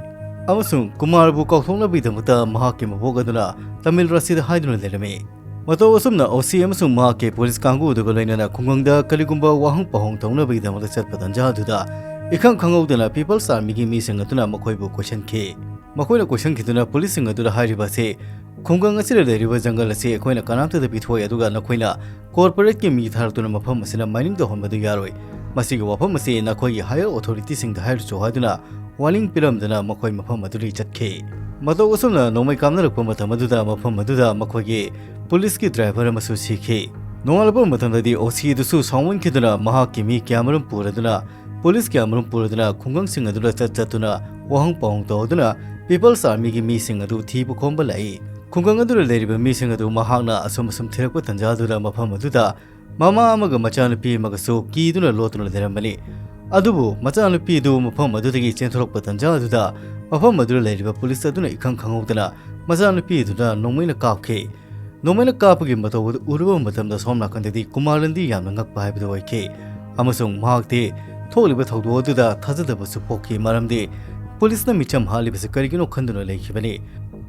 ꯑꯃꯁꯨꯡ ꯀꯨꯃꯥꯔꯕꯨ ꯀꯥꯎꯊꯣꯛꯅꯕꯒꯤꯗꯃꯛꯇ ꯃꯍꯥꯛꯀꯤ ꯃꯕꯣꯛ ꯑꯗꯨꯅ ꯇꯃꯤꯜ ꯔꯥꯁꯤꯗ ꯍꯥꯏꯗꯨꯅ ꯂꯩꯔꯝꯃꯤ꯫ ꯃꯇꯧ ꯑꯁꯨꯝꯅ ꯑꯣ ꯁꯤ ꯑꯃꯁꯨꯡ ꯃꯍꯥꯛꯀꯤ ꯄꯨꯂꯤꯁ ꯀꯥꯡꯕꯨ ꯑꯗꯨꯒ ꯂꯣꯏꯅꯅ ꯈꯨꯡꯒꯪꯗ ꯀꯔꯤꯒꯨꯝꯕ ꯋꯥꯍꯪ ꯄꯥꯎꯍꯪ ꯇꯧꯅꯕꯒꯤꯗꯃꯛꯇ ꯆꯠꯄ ꯇꯥꯟꯖꯥ ꯑꯗꯨꯗ, ꯏꯈꯪ ꯈꯪꯍꯧꯗꯅ ꯄꯤꯄꯜꯁ ꯑꯥꯔꯃꯤꯒꯤ ꯃꯤꯁꯤꯡ ꯑꯗꯨꯅ ꯃꯈꯣꯏꯕꯨ ꯀꯣꯏꯁꯟꯈꯤ꯫ ꯃꯈꯣꯏꯅ ꯀꯣꯏꯁꯟꯈꯤꯗꯨꯅ ꯄꯨꯂꯤꯁꯁꯤꯡ ꯑꯗꯨꯗ ꯍꯥꯏꯔꯤꯕ ꯑꯁꯤ, "ꯈꯨꯡꯒꯪ ꯑꯁꯤꯗ ꯂꯩꯔꯤꯕ ꯖꯪꯒꯜ ꯑꯁꯤ ꯑꯩꯈꯣꯏꯅ ꯀꯅꯥꯝꯇꯗ ꯄꯤꯊꯣꯛꯑꯣꯏ, ꯑꯗꯨꯒ ꯅꯈꯣꯏꯅ ꯀꯣꯔꯄꯣꯔꯦꯠꯀꯤ ꯃꯤ ꯊꯥꯔꯛꯇꯨꯅ ꯃꯐꯝ ꯑꯁꯤꯗ ꯃꯥꯏꯅꯤꯡ ꯇꯧꯍꯟꯕꯗꯨ ꯌꯥꯔꯣꯏ꯫ ꯃꯁꯤꯒꯤ ꯋꯥꯐꯝ ꯑꯁꯤ ꯅꯈꯣꯏꯒꯤ ꯍꯥꯌꯔ ꯑꯣꯊꯣꯔꯤꯇꯤꯁꯤꯡꯗ ꯍꯥꯏꯔꯨꯆꯣ" ꯍꯥꯏꯗꯨꯅ ꯋꯥꯔꯅꯤꯡ ꯄꯤꯔꯝꯗꯨꯅ ꯃꯈꯣꯏ ꯃꯐꯝ ꯑꯗꯨꯗꯒꯤ ꯆꯠꯈꯤ꯫ ꯃꯇꯧ ꯑꯁꯨꯝꯅ ꯅꯣꯡꯃꯩ ꯀꯥꯞꯅꯔꯛꯄ ꯃꯇꯝ ꯑꯗꯨꯗ ꯃꯐꯝ ꯑꯗꯨꯗ ꯃꯈꯣꯏꯒꯤ ꯄꯨꯂꯤꯁꯀꯤ ꯗ꯭ꯔꯥꯏꯚꯔ ꯑꯃꯁꯨ ꯁꯤꯈꯤ꯫ ꯅꯣꯡꯉꯥꯜꯂꯛꯄ ꯃꯇꯝꯗꯗꯤ ꯑꯣ ꯁꯤ ꯑꯗꯨꯁꯨ ꯁꯥꯎꯃꯟꯈꯤꯗꯨꯅ ꯃꯍꯥꯛꯀꯤ ꯃꯤ ꯀꯌꯥꯃꯔꯨꯝ ꯄꯨꯔꯗꯨꯅ, ꯄꯨꯂꯤꯁ ꯀꯌꯥꯃꯔꯨꯝ ꯄꯨꯔꯗꯨꯅ ꯈꯨꯡꯒꯪꯁꯤꯡ ꯑꯗꯨꯗ ꯆꯠ ꯆꯠꯇꯨꯅ ꯋꯥꯍꯪ ꯄꯥꯎꯍꯪ ꯇꯧꯗꯨꯅ ꯄꯤꯄꯜꯁ ꯑꯥꯔꯃꯤꯒꯤ ꯃꯤꯁꯤꯡ ꯑꯗꯨ ꯊꯤꯕ ꯈꯣꯝꯕ ꯂꯥꯛꯏ꯫ ꯈꯨꯡꯒꯪ ꯑꯗꯨꯗ ꯂꯩꯔꯤꯕ ꯃꯤꯁꯤꯡ ꯑꯗꯨ ꯃꯍꯥꯛꯅ ꯑꯁꯨꯝ ꯑꯁꯨꯝ ꯊꯤꯔꯛꯄ ꯇꯥꯟꯖꯥ ꯑꯗꯨꯗ ꯃꯐꯝ ꯑꯗꯨꯗ ꯃꯃꯥ ꯑꯃꯒ ꯃꯆꯥꯅꯨꯄꯤ ꯑꯃꯒꯁꯨ ꯀꯤꯗꯨꯅ ꯂꯣꯠꯇꯨꯅ ꯂꯩꯔꯝꯕꯅꯤ꯫ ꯑꯗꯨꯕꯨ ꯃꯆꯥꯅꯨꯄꯤꯗꯨ ꯃꯐꯝ ꯑꯗꯨꯗꯒꯤ ꯆꯦꯟꯊꯣꯔꯛꯄ ꯇꯥꯟꯖꯥ ꯑꯗꯨꯗ ꯃꯐꯝ ꯑꯗꯨꯗ ꯂꯩꯔꯤꯕ ꯄꯨꯂꯤꯁ ꯑꯗꯨꯅ ꯏꯈꯪ ꯈꯪꯍꯧꯗꯅ ꯃꯆꯥꯅꯨꯄꯤꯗꯨꯗ ꯅꯣꯡꯃꯩꯅ ꯀꯥꯞꯈꯤ꯫ ꯅꯣꯡꯃꯩꯅ ꯀꯥꯞꯄꯒꯤ ꯃꯇꯧ ꯑꯗꯨ ꯎꯔꯨꯕ ꯃꯇꯝꯗ ꯁꯣꯝ ꯅꯥꯀꯟꯗꯗꯤ ꯀꯨꯃꯥꯔꯅꯗꯤ ꯌꯥꯝꯅ ꯉꯛꯄ ꯍꯥꯏꯕꯗꯨ ꯑꯣꯏꯈꯤ꯫ ꯑꯃꯁꯨꯡ ꯃꯍꯥꯛꯇꯤ ꯊꯣꯛꯂꯤꯕ ꯊꯧꯗꯣꯛ ꯑꯗꯨꯗ ꯊꯥꯖꯗꯕꯁꯨ ꯄꯣꯛꯈꯤ, ꯃꯔꯝꯗꯤ ꯄꯨꯂꯤꯁꯅ ꯃꯤꯆꯝ ꯍꯥꯠꯂꯤꯕꯁꯤ ꯀꯔꯤꯒꯤꯅꯣ ꯈꯟꯗꯨꯅ ꯂꯩꯈꯤꯕꯅꯤ꯫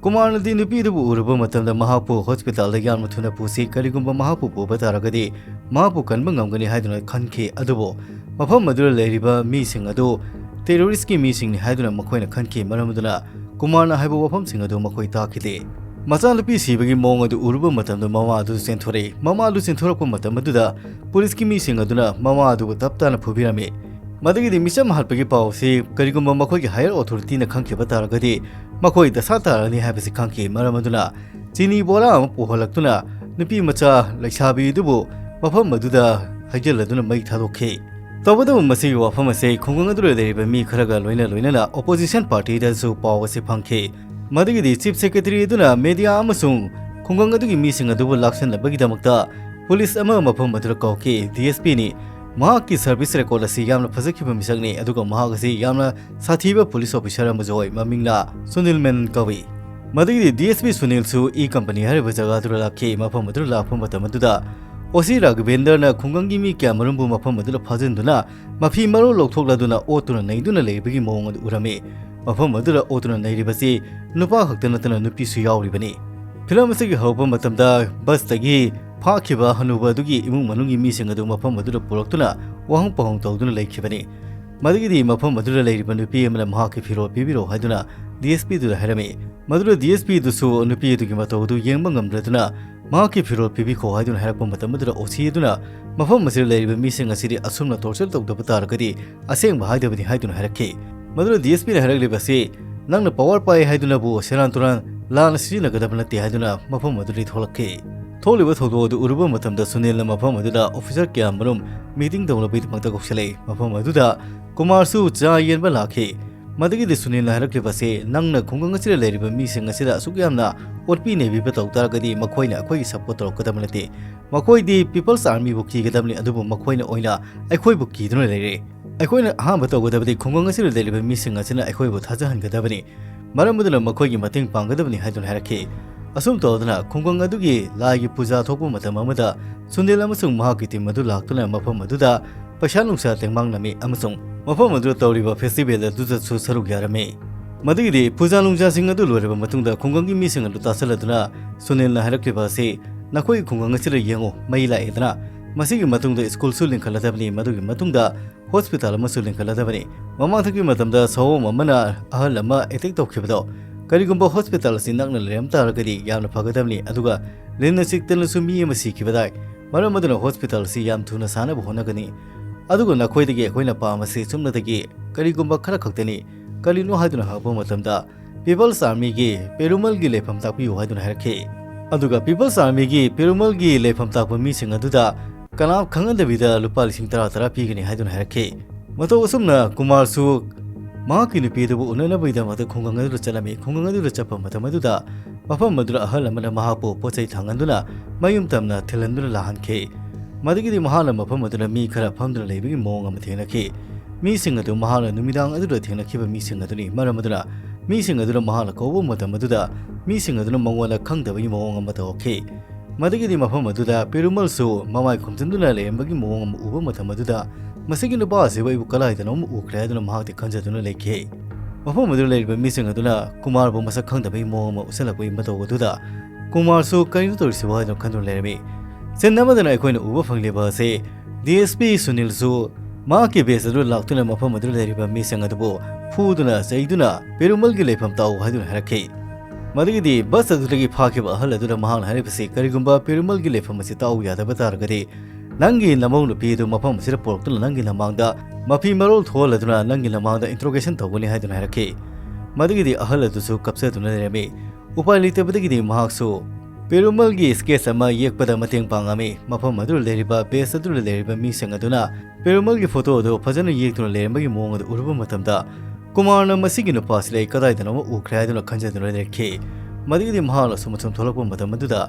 ꯀꯨꯃꯥꯔꯅꯗꯤ ꯅꯨꯄꯤ ꯑꯗꯨꯕꯨ ꯎꯔꯨꯕ ꯃꯇꯝꯗ ꯃꯍꯥꯛꯄꯨ ꯍꯣꯁꯄꯤꯇꯥꯜꯗ ꯌꯥꯝꯅ ꯊꯨꯅ ꯄꯨꯁꯤ, ꯀꯔꯤꯒꯨꯝꯕ ꯃꯍꯥꯛꯄꯨ ꯄꯨꯕ ꯇꯥꯔꯒꯗꯤ ꯃꯍꯥꯛꯄꯨ ꯀꯟꯕ ꯉꯝꯒꯅꯤ ꯍꯥꯏꯗꯨꯅ ꯈꯟꯈꯤ꯫ ꯑꯗꯨꯕꯨ ꯃꯐꯝ ꯑꯗꯨꯗ ꯂꯩꯔꯤꯕ ꯃꯤꯁꯤꯡ ꯑꯗꯨ ꯇꯦꯔꯣꯔꯤꯁꯀꯤ ꯃꯤꯁꯤꯡꯅꯤ ꯍꯥꯏꯗꯨꯅ ꯃꯈꯣꯏꯅ ꯈꯟꯈꯤ꯫ ꯃꯔꯝ ꯑꯗꯨꯅ ꯀꯨꯃꯥꯔꯅ ꯍꯥꯏꯕ ꯋꯥꯐꯝꯁꯤꯡ ꯑꯗꯨ ꯃꯈꯣꯏ ꯇꯥꯈꯤꯗꯦ꯫ ꯃꯆꯥꯅꯨꯄꯤ ꯁꯤꯕꯒꯤ ꯃꯑꯣꯡ ꯑꯗꯨ ꯎꯔꯨꯕ ꯃꯇꯝꯗ ꯃꯃꯥ ꯑꯗꯨ ꯆꯦꯟꯊꯣꯔꯛꯏ꯫ ꯃꯃꯥ ꯑꯗꯨ ꯆꯦꯟꯊꯣꯔꯛꯄ ꯃꯇꯝ ꯑꯗꯨꯗ ꯄꯨꯂꯤꯁꯀꯤ ꯃꯤꯁꯤꯡ ꯑꯗꯨꯅ ꯃꯃꯥ ꯑꯗꯨꯕꯨ ꯇꯞ ꯇꯥꯅ ꯐꯨꯕꯤꯔꯝꯃꯤ꯫ ꯃꯗꯨꯒꯤꯗꯤ ꯃꯤꯆꯝ ꯍꯥꯠꯄꯒꯤ ꯄꯥꯎ ꯑꯁꯤ ꯀꯔꯤꯒꯨꯝꯕ ꯃꯈꯣꯏꯒꯤ higher authority ꯅ ꯈꯪꯈꯤꯕ ꯇꯥꯔꯒꯗꯤ ꯃꯈꯣꯏ ꯗꯁꯥ ꯇꯥꯔꯅꯤ ꯍꯥꯏꯕꯁꯤ ꯈꯪꯈꯤ꯫ ꯃꯔꯝ ꯑꯗꯨꯅ ꯆꯤꯅꯤ ꯕꯣꯔꯥ ꯑꯃ ꯄꯨꯍꯜꯂꯛꯇꯨꯅ ꯅꯨꯄꯤ ꯃꯆꯥ ꯂꯩꯁꯥꯕꯤ ꯑꯗꯨꯕꯨ ꯃꯐꯝ ꯑꯗꯨꯗ ꯍꯩꯖꯤꯜꯂꯗꯨꯅ ꯃꯩ ꯊꯥꯗꯣꯛꯈꯤ꯫ ꯇꯧꯕꯇꯕꯨ ꯃꯁꯤꯒꯤ ꯋꯥꯐꯝ ꯑꯁꯤ ꯈꯨꯡꯒꯪ ꯑꯗꯨꯗ ꯂꯩꯔꯤꯕ ꯃꯤ ꯈꯔꯒ ꯂꯣꯏꯅ ꯂꯣꯏꯅꯅ opposition party ꯗꯁꯨ ꯄꯥꯎ ꯑꯁꯤ ꯐꯪꯈꯤ꯫ ꯃꯗꯨꯒꯤꯗꯤ chief secretary ꯑꯗꯨꯅ media ꯑꯃꯁꯨꯡ ꯈꯨꯡꯒꯪ ꯑꯗꯨꯒꯤ ꯃꯤꯁꯤꯡ ꯑꯗꯨꯕꯨ ꯂꯥꯛꯁꯤꯟꯅꯕꯒꯤꯗꯃꯛꯇ ꯄꯨꯂꯤꯁ ꯑꯃ ꯃꯐꯝ ꯑꯗꯨꯗ ꯀꯧꯈꯤ꯫ DSP ꯅꯤ꯫ ꯃꯍꯥꯛꯀꯤ service record ꯑꯁꯤ ꯌꯥꯝꯅ ꯐꯖꯈꯤꯕ ꯃꯤꯁꯛꯅꯤ, ꯑꯗꯨꯒ ꯃꯍꯥꯛ ꯑꯁꯤ ꯌꯥꯝꯅ ꯁꯥꯊꯤꯕ ꯄꯨꯂꯤꯁ officer ꯑꯃꯁꯨ ꯑꯣꯏ꯫ ꯃꯃꯤꯡꯅ ꯁꯨꯅꯤꯜ ꯃꯦꯅꯟ ꯀꯧꯏ꯫ ꯃꯗꯨꯒꯤꯗꯤ DSP ꯁꯨꯅꯤꯜꯁꯨ E company ꯍꯥꯏꯔꯤꯕ ꯖꯒꯥ ꯑꯗꯨꯗ ꯂꯥꯛꯈꯤ꯫ ꯃꯐꯝ ꯑꯗꯨꯗ ꯂꯥꯛꯄ ꯃꯇꯝ ꯑꯗꯨꯗ OC ꯔꯥꯘꯕꯦꯟꯗ꯭ꯔꯅ ꯈꯨꯡꯒꯪꯒꯤ ꯃꯤ ꯀꯌꯥ ꯃꯔꯨꯝꯕꯨ ꯃꯐꯝ ꯑꯗꯨꯗ ꯐꯥꯖꯤꯟꯗꯨꯅ ꯃꯐꯤ ꯃꯔꯣꯜ ꯂꯧꯊꯣꯛꯂꯗꯨꯅ ꯑꯣꯠꯇꯨꯅ ꯅꯩꯗꯨꯅ ꯂꯩꯕꯒꯤ ꯃꯑꯣꯡ ꯑꯗꯨ ꯎꯔꯝꯃꯤ꯫ ꯃꯐꯝ ꯑꯗꯨꯗ ꯑꯣꯠꯇꯨꯅ ꯅꯩꯔꯤꯕꯁꯤ ꯅꯨꯄꯥ ꯈꯛꯇ ꯅꯠꯇꯅ ꯅꯨꯄꯤꯁꯨ ꯌꯥꯎꯔꯤꯕꯅꯤ꯫ ꯐꯤꯂꯝ ꯑꯁꯤꯒꯤ ꯍꯧꯔꯛꯄ ꯃꯇꯝꯗ ꯕꯁꯇꯒꯤ ꯐꯥꯈꯤꯕ ꯍꯅꯨꯕ ꯑꯗꯨꯒꯤ ꯏꯃꯨꯡ ꯃꯅꯨꯡꯒꯤ ꯃꯤꯁꯤꯡ ꯑꯗꯨ ꯃꯐꯝ ꯑꯗꯨꯗ ꯄꯨꯔꯛꯇꯨꯅ ꯋꯥꯍꯪ ꯄꯥꯎꯍꯪ ꯇꯧꯗꯨꯅ ꯂꯩꯈꯤꯕꯅꯤ꯫ ꯃꯗꯨꯒꯤꯗꯤ ꯃꯐꯝ ꯑꯗꯨꯗ ꯂꯩꯔꯤꯕ ꯅꯨꯄꯤ ꯑꯃꯅ ꯃꯍꯥꯛꯀꯤ ꯐꯤꯔꯣꯜ ꯄꯤꯕꯤꯔꯛꯎ ꯍꯥꯏꯗꯨꯅ DSP ꯗꯨꯗ ꯍꯥꯏꯔꯝꯃꯤ꯫ ꯃꯗꯨꯗ DSP ꯗꯨꯁꯨ ꯅꯨꯄꯤ ꯑꯗꯨꯒꯤ ꯃꯇꯧ ꯑꯗꯨ ꯌꯦꯡꯕ ꯉꯝꯗ꯭ꯔꯗꯨꯅ ꯃꯍꯥꯛꯀꯤ ꯐꯤꯔꯣꯜ ꯄꯤꯕꯤꯈꯣ ꯍꯥꯏꯗꯨꯅ ꯍꯥꯏꯔꯛꯄ ꯃꯇꯝ ꯑꯗꯨꯗ OC ꯑꯗꯨꯅ ꯃꯐꯝ ꯑꯁꯤꯗ ꯂꯩꯔꯤꯕ ꯃꯤꯁꯤꯡ ꯑꯁꯤꯗꯤ ꯑꯁꯨꯝꯅ torture ꯇꯧꯗꯕ ꯇꯥꯔꯒꯗꯤ ꯑꯁꯦꯡꯕ ꯍꯥꯏꯗꯕꯅꯤ ꯍꯥꯏꯗꯨꯅ ꯍꯥꯏꯔꯛꯈꯤ꯫ ꯃꯗꯨꯗ DSP ꯅ ꯍꯥꯏꯔꯛꯂꯤꯕ ꯑꯁꯤ ꯅꯪꯅ power ꯄꯥꯏ ꯍꯥꯏꯗꯨꯅꯕꯨ ꯁꯦꯔꯥꯟ ꯇꯨꯔꯥꯟ ꯂꯥꯟꯅ ꯁꯤꯖꯤꯟꯅꯒꯗꯕ ꯅꯠꯇꯦ ꯍꯥꯏꯗꯨꯅ ꯃꯐꯝ ꯑꯗꯨꯗꯒꯤ ꯊꯣꯛꯂꯛꯈꯤ꯫ ꯊꯣꯛꯂꯤꯕ ꯊꯧꯗꯣꯛ ꯑꯗꯨ ꯎꯔꯨꯕ ꯃꯇꯝꯗ ꯁꯨꯅꯤꯜꯅ ꯃꯐꯝ ꯑꯗꯨꯗ officer ꯀꯌꯥ ꯃꯔꯨꯝ meeting ꯇꯧꯅꯕꯒꯤꯗꯃꯛꯇ ꯀꯧꯁꯤꯜꯂꯛꯏ꯫ ꯃꯐꯝ ꯑꯗꯨꯗ ꯀꯨꯃꯥꯔꯁꯨ ꯆꯥ ꯌꯦꯟꯕ ꯂꯥꯛꯈꯤ꯫ ꯃꯗꯨꯒꯤꯗꯤ ꯁꯨꯅꯤꯜꯅ ꯍꯥꯏꯔꯛꯂꯤꯕꯁꯤ, "ꯅꯪꯅ ꯈꯨꯡꯒꯪ ꯑꯁꯤꯗ ꯂꯩꯔꯤꯕ ꯃꯤꯁꯤꯡ ꯑꯁꯤꯗ ꯑꯁꯨꯛ ꯌꯥꯝꯅ ꯑꯣꯠꯄꯤ ꯅꯩꯕꯤꯕ ꯇꯧ ꯇꯥꯔꯒꯗꯤ ꯃꯈꯣꯏꯅ ꯑꯩꯈꯣꯏꯒꯤ ꯁꯞꯄꯣꯔꯠ ꯇꯧꯔꯛꯀꯗꯕ ꯅꯠꯇꯦ꯫ ꯃꯈꯣꯏꯗꯤ ꯄꯤꯄꯜꯁ ꯑꯥꯔꯃꯤꯕꯨ ꯀꯤꯒꯗꯕꯅꯤ, ꯑꯗꯨꯕꯨ ꯃꯈꯣꯏꯅ ꯑꯣꯏꯅ ꯑꯩꯈꯣꯏꯕꯨ ꯀꯤꯗꯨꯅ ꯂꯩꯔꯦ꯫ ꯑꯩꯈꯣꯏꯅ ꯑꯍꯥꯟꯕ ꯇꯧꯒꯗꯕꯗꯤ ꯈꯨꯡꯒꯪ ꯑꯁꯤꯗ ꯂꯩꯔꯤꯕ ꯃꯤꯁꯤꯡ ꯑꯁꯤꯅ ꯑꯩꯈꯣꯏꯕꯨ ꯊꯥꯖꯍꯟꯒꯗꯕꯅꯤ꯫ ꯃꯔꯝ ꯑꯗꯨꯅ ꯃꯈꯣꯏꯒꯤ ꯃꯇꯦꯡ ꯄꯥꯡꯒꯗꯕꯅꯤ" ꯍꯥꯏꯗꯨꯅ ꯍꯥꯏꯔꯛꯈꯤ꯫ ꯑꯁꯨꯝ ꯇꯧꯗꯅ ꯈꯨꯡꯒꯪ ꯑꯗꯨꯒꯤ ꯂꯥꯏꯒꯤ ꯄꯨꯖꯥ ꯊꯣꯛꯄ ꯃꯇꯝ ꯑꯃꯗ ꯁꯨꯅꯤꯜ ꯑꯃꯁꯨꯡ ꯃꯍꯥꯛꯀꯤ ꯇꯤꯝ ꯑꯗꯨ ꯂꯥꯛꯇꯨꯅ ꯃꯐꯝ ꯑꯗꯨꯗ ꯄꯩꯁꯥ ꯅꯨꯡꯁꯥ ꯇꯦꯡꯃꯥꯡꯂꯝꯃꯤ ꯑꯃꯁꯨꯡ ꯃꯐꯝ ꯑꯗꯨꯗ ꯇꯧꯔꯤꯕ ꯐꯦꯁꯇꯤꯚꯦꯜ ꯑꯗꯨꯗꯁꯨ ꯁꯔꯨꯛ ꯌꯥꯔꯝꯃꯤ꯫ ꯃꯗꯨꯒꯤꯗꯤ ꯄꯨꯖꯥ ꯅꯨꯡꯖꯥꯁꯤꯡ ꯑꯗꯨ ꯂꯣꯏꯔꯕ ꯃꯇꯨꯡꯗ ꯈꯨꯡꯒꯪꯒꯤ ꯃꯤꯁꯤꯡ ꯑꯗꯨ ꯇꯥꯁꯤꯜꯂꯗꯨꯅ ꯁꯨꯅꯤꯜꯅ ꯍꯥꯏꯔꯛꯂꯤꯕ ꯑꯁꯤ, "ꯅꯈꯣꯏꯒꯤ ꯈꯨꯡꯒꯪ ꯑꯁꯤꯗ ꯌꯦꯡꯉꯨ, ꯃꯩ ꯂꯥꯛꯑꯦꯗꯅ꯫ ꯃꯁꯤꯒꯤ ꯃꯇꯨꯡꯗ ꯁ꯭ꯀꯨꯜꯁꯨ ꯂꯤꯡꯈꯠꯂꯗꯕꯅꯤ, ꯃꯗꯨꯒꯤ ꯃꯇꯨꯡꯗ ꯍꯣꯁꯄꯤꯇꯥꯜ ꯑꯃꯁꯨ ꯂꯤꯡꯈꯠꯂꯗꯕꯅꯤ꯫ ꯃꯃꯥꯡꯊꯛꯀꯤ ꯃꯇꯝꯗ ꯁꯑꯣꯝ ꯑꯃꯅ ꯑꯍꯜ ꯑꯃ ꯑꯦꯇꯦꯛ ꯇꯧꯈꯤꯕꯗꯣ, ꯀꯔꯤꯒꯨꯝꯕ ꯍꯣꯁꯄꯤꯇꯥꯜ ꯑꯁꯤ ꯅꯛꯅ ꯂꯩꯔꯝ ꯇꯥꯔꯒꯗꯤ ꯌꯥꯝꯅ ꯐꯒꯗꯕꯅꯤ, ꯑꯗꯨꯒ ꯂꯤꯟꯅ ꯆꯤꯛꯇꯅꯁꯨ ꯃꯤ ꯑꯃ ꯁꯤꯈꯤꯕ ꯇꯥꯏ꯫ ꯃꯔꯝ ꯑꯗꯨꯅ ꯍꯣꯁꯄꯤꯇꯥꯜ ꯑꯁꯤ ꯌꯥꯝ ꯊꯨꯅ ꯁꯥꯅꯕ ꯍꯣꯠꯅꯒꯅꯤ꯫ ꯑꯗꯨꯒ ꯅꯈꯣꯏꯗꯒꯤ ꯑꯩꯈꯣꯏꯅ ꯄꯥꯝꯕꯁꯤ ꯁꯨꯞꯅꯇꯒꯤ ꯀꯔꯤꯒꯨꯝꯕ ꯈꯔ ꯈꯛꯇꯅꯤ꯫ ꯀꯔꯤꯅꯣ?" ꯍꯥꯏꯗꯨꯅ ꯍꯪꯉꯛꯄ ꯃꯇꯝꯗ, "ꯄꯤꯄꯜꯁ ꯑꯥꯔꯃꯤꯒꯤ ꯄꯦꯔꯨꯃꯜꯒꯤ ꯂꯩꯐꯝ ꯇꯥꯛꯄꯤꯌꯨ" ꯍꯥꯏꯗꯨꯅ ꯍꯥꯏꯔꯛꯈꯤ꯫ ꯑꯗꯨꯒ ꯄꯤꯄꯜꯁ ꯑꯥꯔꯃꯤꯒꯤ ꯄꯦꯔꯨꯃꯜꯒꯤ ꯂꯩꯐꯝ ꯇꯥꯛꯄ ꯃꯤꯁꯤꯡ ꯑꯗꯨꯗ ꯀꯅꯥꯝ ꯈꯪꯍꯟꯗꯕꯤꯗ ꯂꯨꯄꯥ ꯂꯤꯁꯤꯡ ꯇꯔꯥ ꯇꯔꯥ ꯄꯤꯒꯅꯤ ꯍꯥꯏꯗꯨꯅ ꯍꯥꯏꯔꯛꯈꯤ꯫ ꯃꯇꯧ ꯑꯁꯨꯝꯅ ꯀꯨꯃꯥꯔꯁꯨ ꯃꯍꯥꯛꯀꯤ ꯅꯨꯄꯤ ꯑꯗꯨꯕꯨ ꯎꯅꯅꯕꯒꯤꯗꯃꯛꯇ ꯈꯨꯡꯒꯪ ꯑꯗꯨꯗ ꯆꯠꯂꯝꯃꯤ꯫ ꯈꯨꯡꯒꯪ ꯑꯗꯨꯗ ꯆꯠꯄ ꯃꯇꯝ ꯑꯗꯨꯗ ꯃꯐꯝ ꯑꯗꯨꯗ ꯑꯍꯜ ꯑꯃꯅ ꯃꯍꯥꯛꯄꯨ ꯄꯣꯠ ꯆꯩ ꯊꯥꯡꯍꯟꯗꯨꯅ ꯃꯌꯨꯝ ꯇꯝꯅ ꯊꯤꯜꯍꯟꯗꯨꯅ ꯂꯥꯛꯍꯟꯈꯤ꯫ ꯃꯗꯨꯒꯤꯗꯤ ꯃꯍꯥꯛꯅ ꯃꯐꯝ ꯑꯗꯨꯗ ꯃꯤ ꯈꯔ ꯐꯝꯗꯨꯅ ꯂꯩꯕꯒꯤ ꯃꯑꯣꯡ ꯑꯃ ꯊꯦꯡꯅꯈꯤ꯫ ꯃꯤꯁꯤꯡ ꯑꯗꯨ ꯃꯍꯥꯛꯅ ꯅꯨꯃꯤꯗꯥꯡ ꯑꯗꯨꯗ ꯊꯦꯡꯅꯈꯤꯕ ꯃꯤꯁꯤꯡ ꯑꯗꯨꯅꯤ꯫ ꯃꯔꯝ ꯑꯗꯨꯅ ꯃꯤꯁꯤꯡ ꯑꯗꯨꯅ ꯃꯍꯥꯛꯅ ꯀꯧꯕ ꯃꯇꯝ ꯑꯗꯨꯗ ꯃꯤꯁꯤꯡ ꯑꯗꯨꯅ ꯃꯉꯣꯟꯗ ꯈꯪꯗꯕꯒꯤ ꯃꯑꯣꯡ ꯑꯃ ꯇꯧꯔꯛꯈꯤ꯫ ꯃꯗꯨꯒꯤꯗꯤ ꯃꯐꯝ ꯑꯗꯨꯗ ꯄꯦꯔꯨꯃꯜꯁꯨ ꯃꯃꯥꯏ ꯈꯨꯝꯖꯤꯟꯗꯨꯅ ꯂꯩꯔꯝꯕꯒꯤ ꯃꯑꯣꯡ ꯑꯃ ꯎꯕ ꯃꯇꯝ ꯑꯗꯨꯗ, "ꯃꯁꯤꯒꯤ ꯅꯨꯄꯥ ꯑꯁꯤꯕꯨ ꯑꯩꯕꯨ ꯀꯗꯥꯏꯗꯅꯣ ꯑꯃ ꯎꯈ꯭ꯔꯦ" ꯍꯥꯏꯗꯨꯅ ꯃꯍꯥꯛꯇꯤ ꯈꯟꯖꯗꯨꯅ ꯂꯩꯈꯤ꯫ ꯃꯐꯝ ꯑꯗꯨꯗ ꯂꯩꯔꯤꯕ ꯃꯤꯁꯤꯡ ꯑꯗꯨꯅ ꯀꯨꯃꯥꯔꯕꯨ ꯃꯁꯛ ꯈꯪꯗꯕꯒꯤ ꯃꯑꯣꯡ ꯑꯃ ꯎꯠꯁꯜꯂꯛꯄꯒꯤ ꯃꯇꯧ ꯑꯗꯨꯗ ꯀꯨꯃꯥꯔꯁꯨ "ꯀꯔꯤꯅꯣ ꯇꯧꯔꯤꯁꯤꯕꯣ?" ꯍꯥꯏꯗꯨꯅ ꯈꯟꯗꯨꯅ ꯂꯩꯔꯝꯃꯤ꯫ ꯁꯤꯟ ꯑꯃꯗꯅ ꯑꯩꯈꯣꯏꯅ ꯎꯕ ꯐꯪꯂꯤꯕ ꯑꯁꯤ ꯗꯤ ꯑꯦꯁ ꯄꯤ ꯁꯨꯅꯤꯜꯁꯨ ꯃꯍꯥꯛꯀꯤ ꯕꯦꯁ ꯑꯗꯨ ꯂꯥꯛꯇꯨꯅ ꯃꯐꯝ ꯑꯗꯨꯗ ꯂꯩꯔꯤꯕ ꯃꯤꯁꯤꯡ ꯑꯗꯨꯕꯨ ꯐꯨꯗꯨꯅ ꯆꯩꯗꯨꯅ ꯄꯦꯔꯨꯃꯜꯒꯤ ꯂꯩꯐꯝ ꯇꯥꯛꯎ ꯍꯥꯏꯗꯨꯅ ꯍꯥꯏꯔꯛꯈꯤ꯫ ꯃꯗꯨꯒꯤꯗꯤ ꯕꯁ ꯑꯗꯨꯗꯒꯤ ꯐꯥꯈꯤꯕ ꯑꯍꯜ ꯑꯗꯨꯗ ꯃꯍꯥꯛꯅ ꯍꯥꯏꯔꯤꯕꯁꯤ, "ꯀꯔꯤꯒꯨꯝꯕ ꯄꯦꯔꯨꯃꯜꯒꯤ ꯂꯩꯐꯝ ꯑꯁꯤ ꯇꯥꯛꯎ ꯌꯥꯗꯕ ꯇꯥꯔꯒꯗꯤ ꯅꯪꯒꯤ ꯅꯃꯧ ꯅꯨꯄꯤ ꯑꯗꯨ ꯃꯐꯝ ꯑꯁꯤꯗ ꯄꯨꯔꯛꯇꯨꯅ ꯅꯪꯒꯤ ꯅꯃꯥꯡꯗ ꯃꯐꯤ ꯃꯔꯣꯜ ꯊꯣꯛꯍꯜꯂꯗꯨꯅ ꯅꯪꯒꯤ ꯅꯃꯥꯡꯗ ꯏꯟꯇ꯭ꯔꯣꯒꯦꯁꯟ ꯇꯧꯒꯅꯤ" ꯍꯥꯏꯗꯨꯅ ꯍꯥꯏꯔꯛꯈꯤ꯫ ꯃꯗꯨꯒꯤꯗꯤ ꯑꯍꯜ ꯑꯗꯨꯁꯨ ꯀꯞꯆꯗꯨꯅ ꯂꯩꯔꯝꯃꯤ꯫ ꯎꯄꯥꯏ ꯂꯩꯇꯕꯗꯒꯤꯗꯤ ꯃꯍꯥꯛꯁꯨ ꯄꯦꯔꯨꯃꯜꯒꯤ ꯁ꯭ꯀꯦꯠꯆ ꯑꯃ ꯌꯦꯛꯄꯗ ꯃꯇꯦꯡ ꯄꯥꯡꯉꯝꯃꯤ꯫ ꯃꯐꯝ ꯑꯗꯨꯗ ꯂꯩꯔꯤꯕ ꯕꯦꯁ ꯑꯗꯨꯗ ꯂꯩꯔꯤꯕ ꯃꯤꯁꯤꯡ ꯑꯗꯨꯅ ꯄꯦꯔꯨꯃꯜꯒꯤ ꯐꯣꯇꯣ ꯑꯗꯨ ꯐꯖꯅ ꯌꯦꯛꯇꯨꯅ ꯂꯩꯔꯝꯕꯒꯤ ꯃꯑꯣꯡ ꯑꯗꯨ ꯎꯔꯨꯕ ꯃꯇꯝꯗ, ꯀꯨꯃꯥꯔꯅ ꯃꯁꯤꯒꯤ ꯅꯨꯄꯥꯁꯤ ꯑꯩ ꯀꯗꯥꯏꯗꯅꯣꯃ ꯎꯈ꯭ꯔꯦ ꯍꯥꯏꯗꯨꯅ ꯈꯟꯖꯗꯨꯅ ꯂꯩꯔꯛꯈꯤ꯫ ꯃꯗꯨꯗꯒꯤꯗꯤ ꯃꯍꯥꯛꯅ ꯑꯁꯨꯝ ꯑꯁꯨꯝ ꯊꯣꯛꯂꯛꯄ ꯃꯇꯝ ꯑꯗꯨꯗ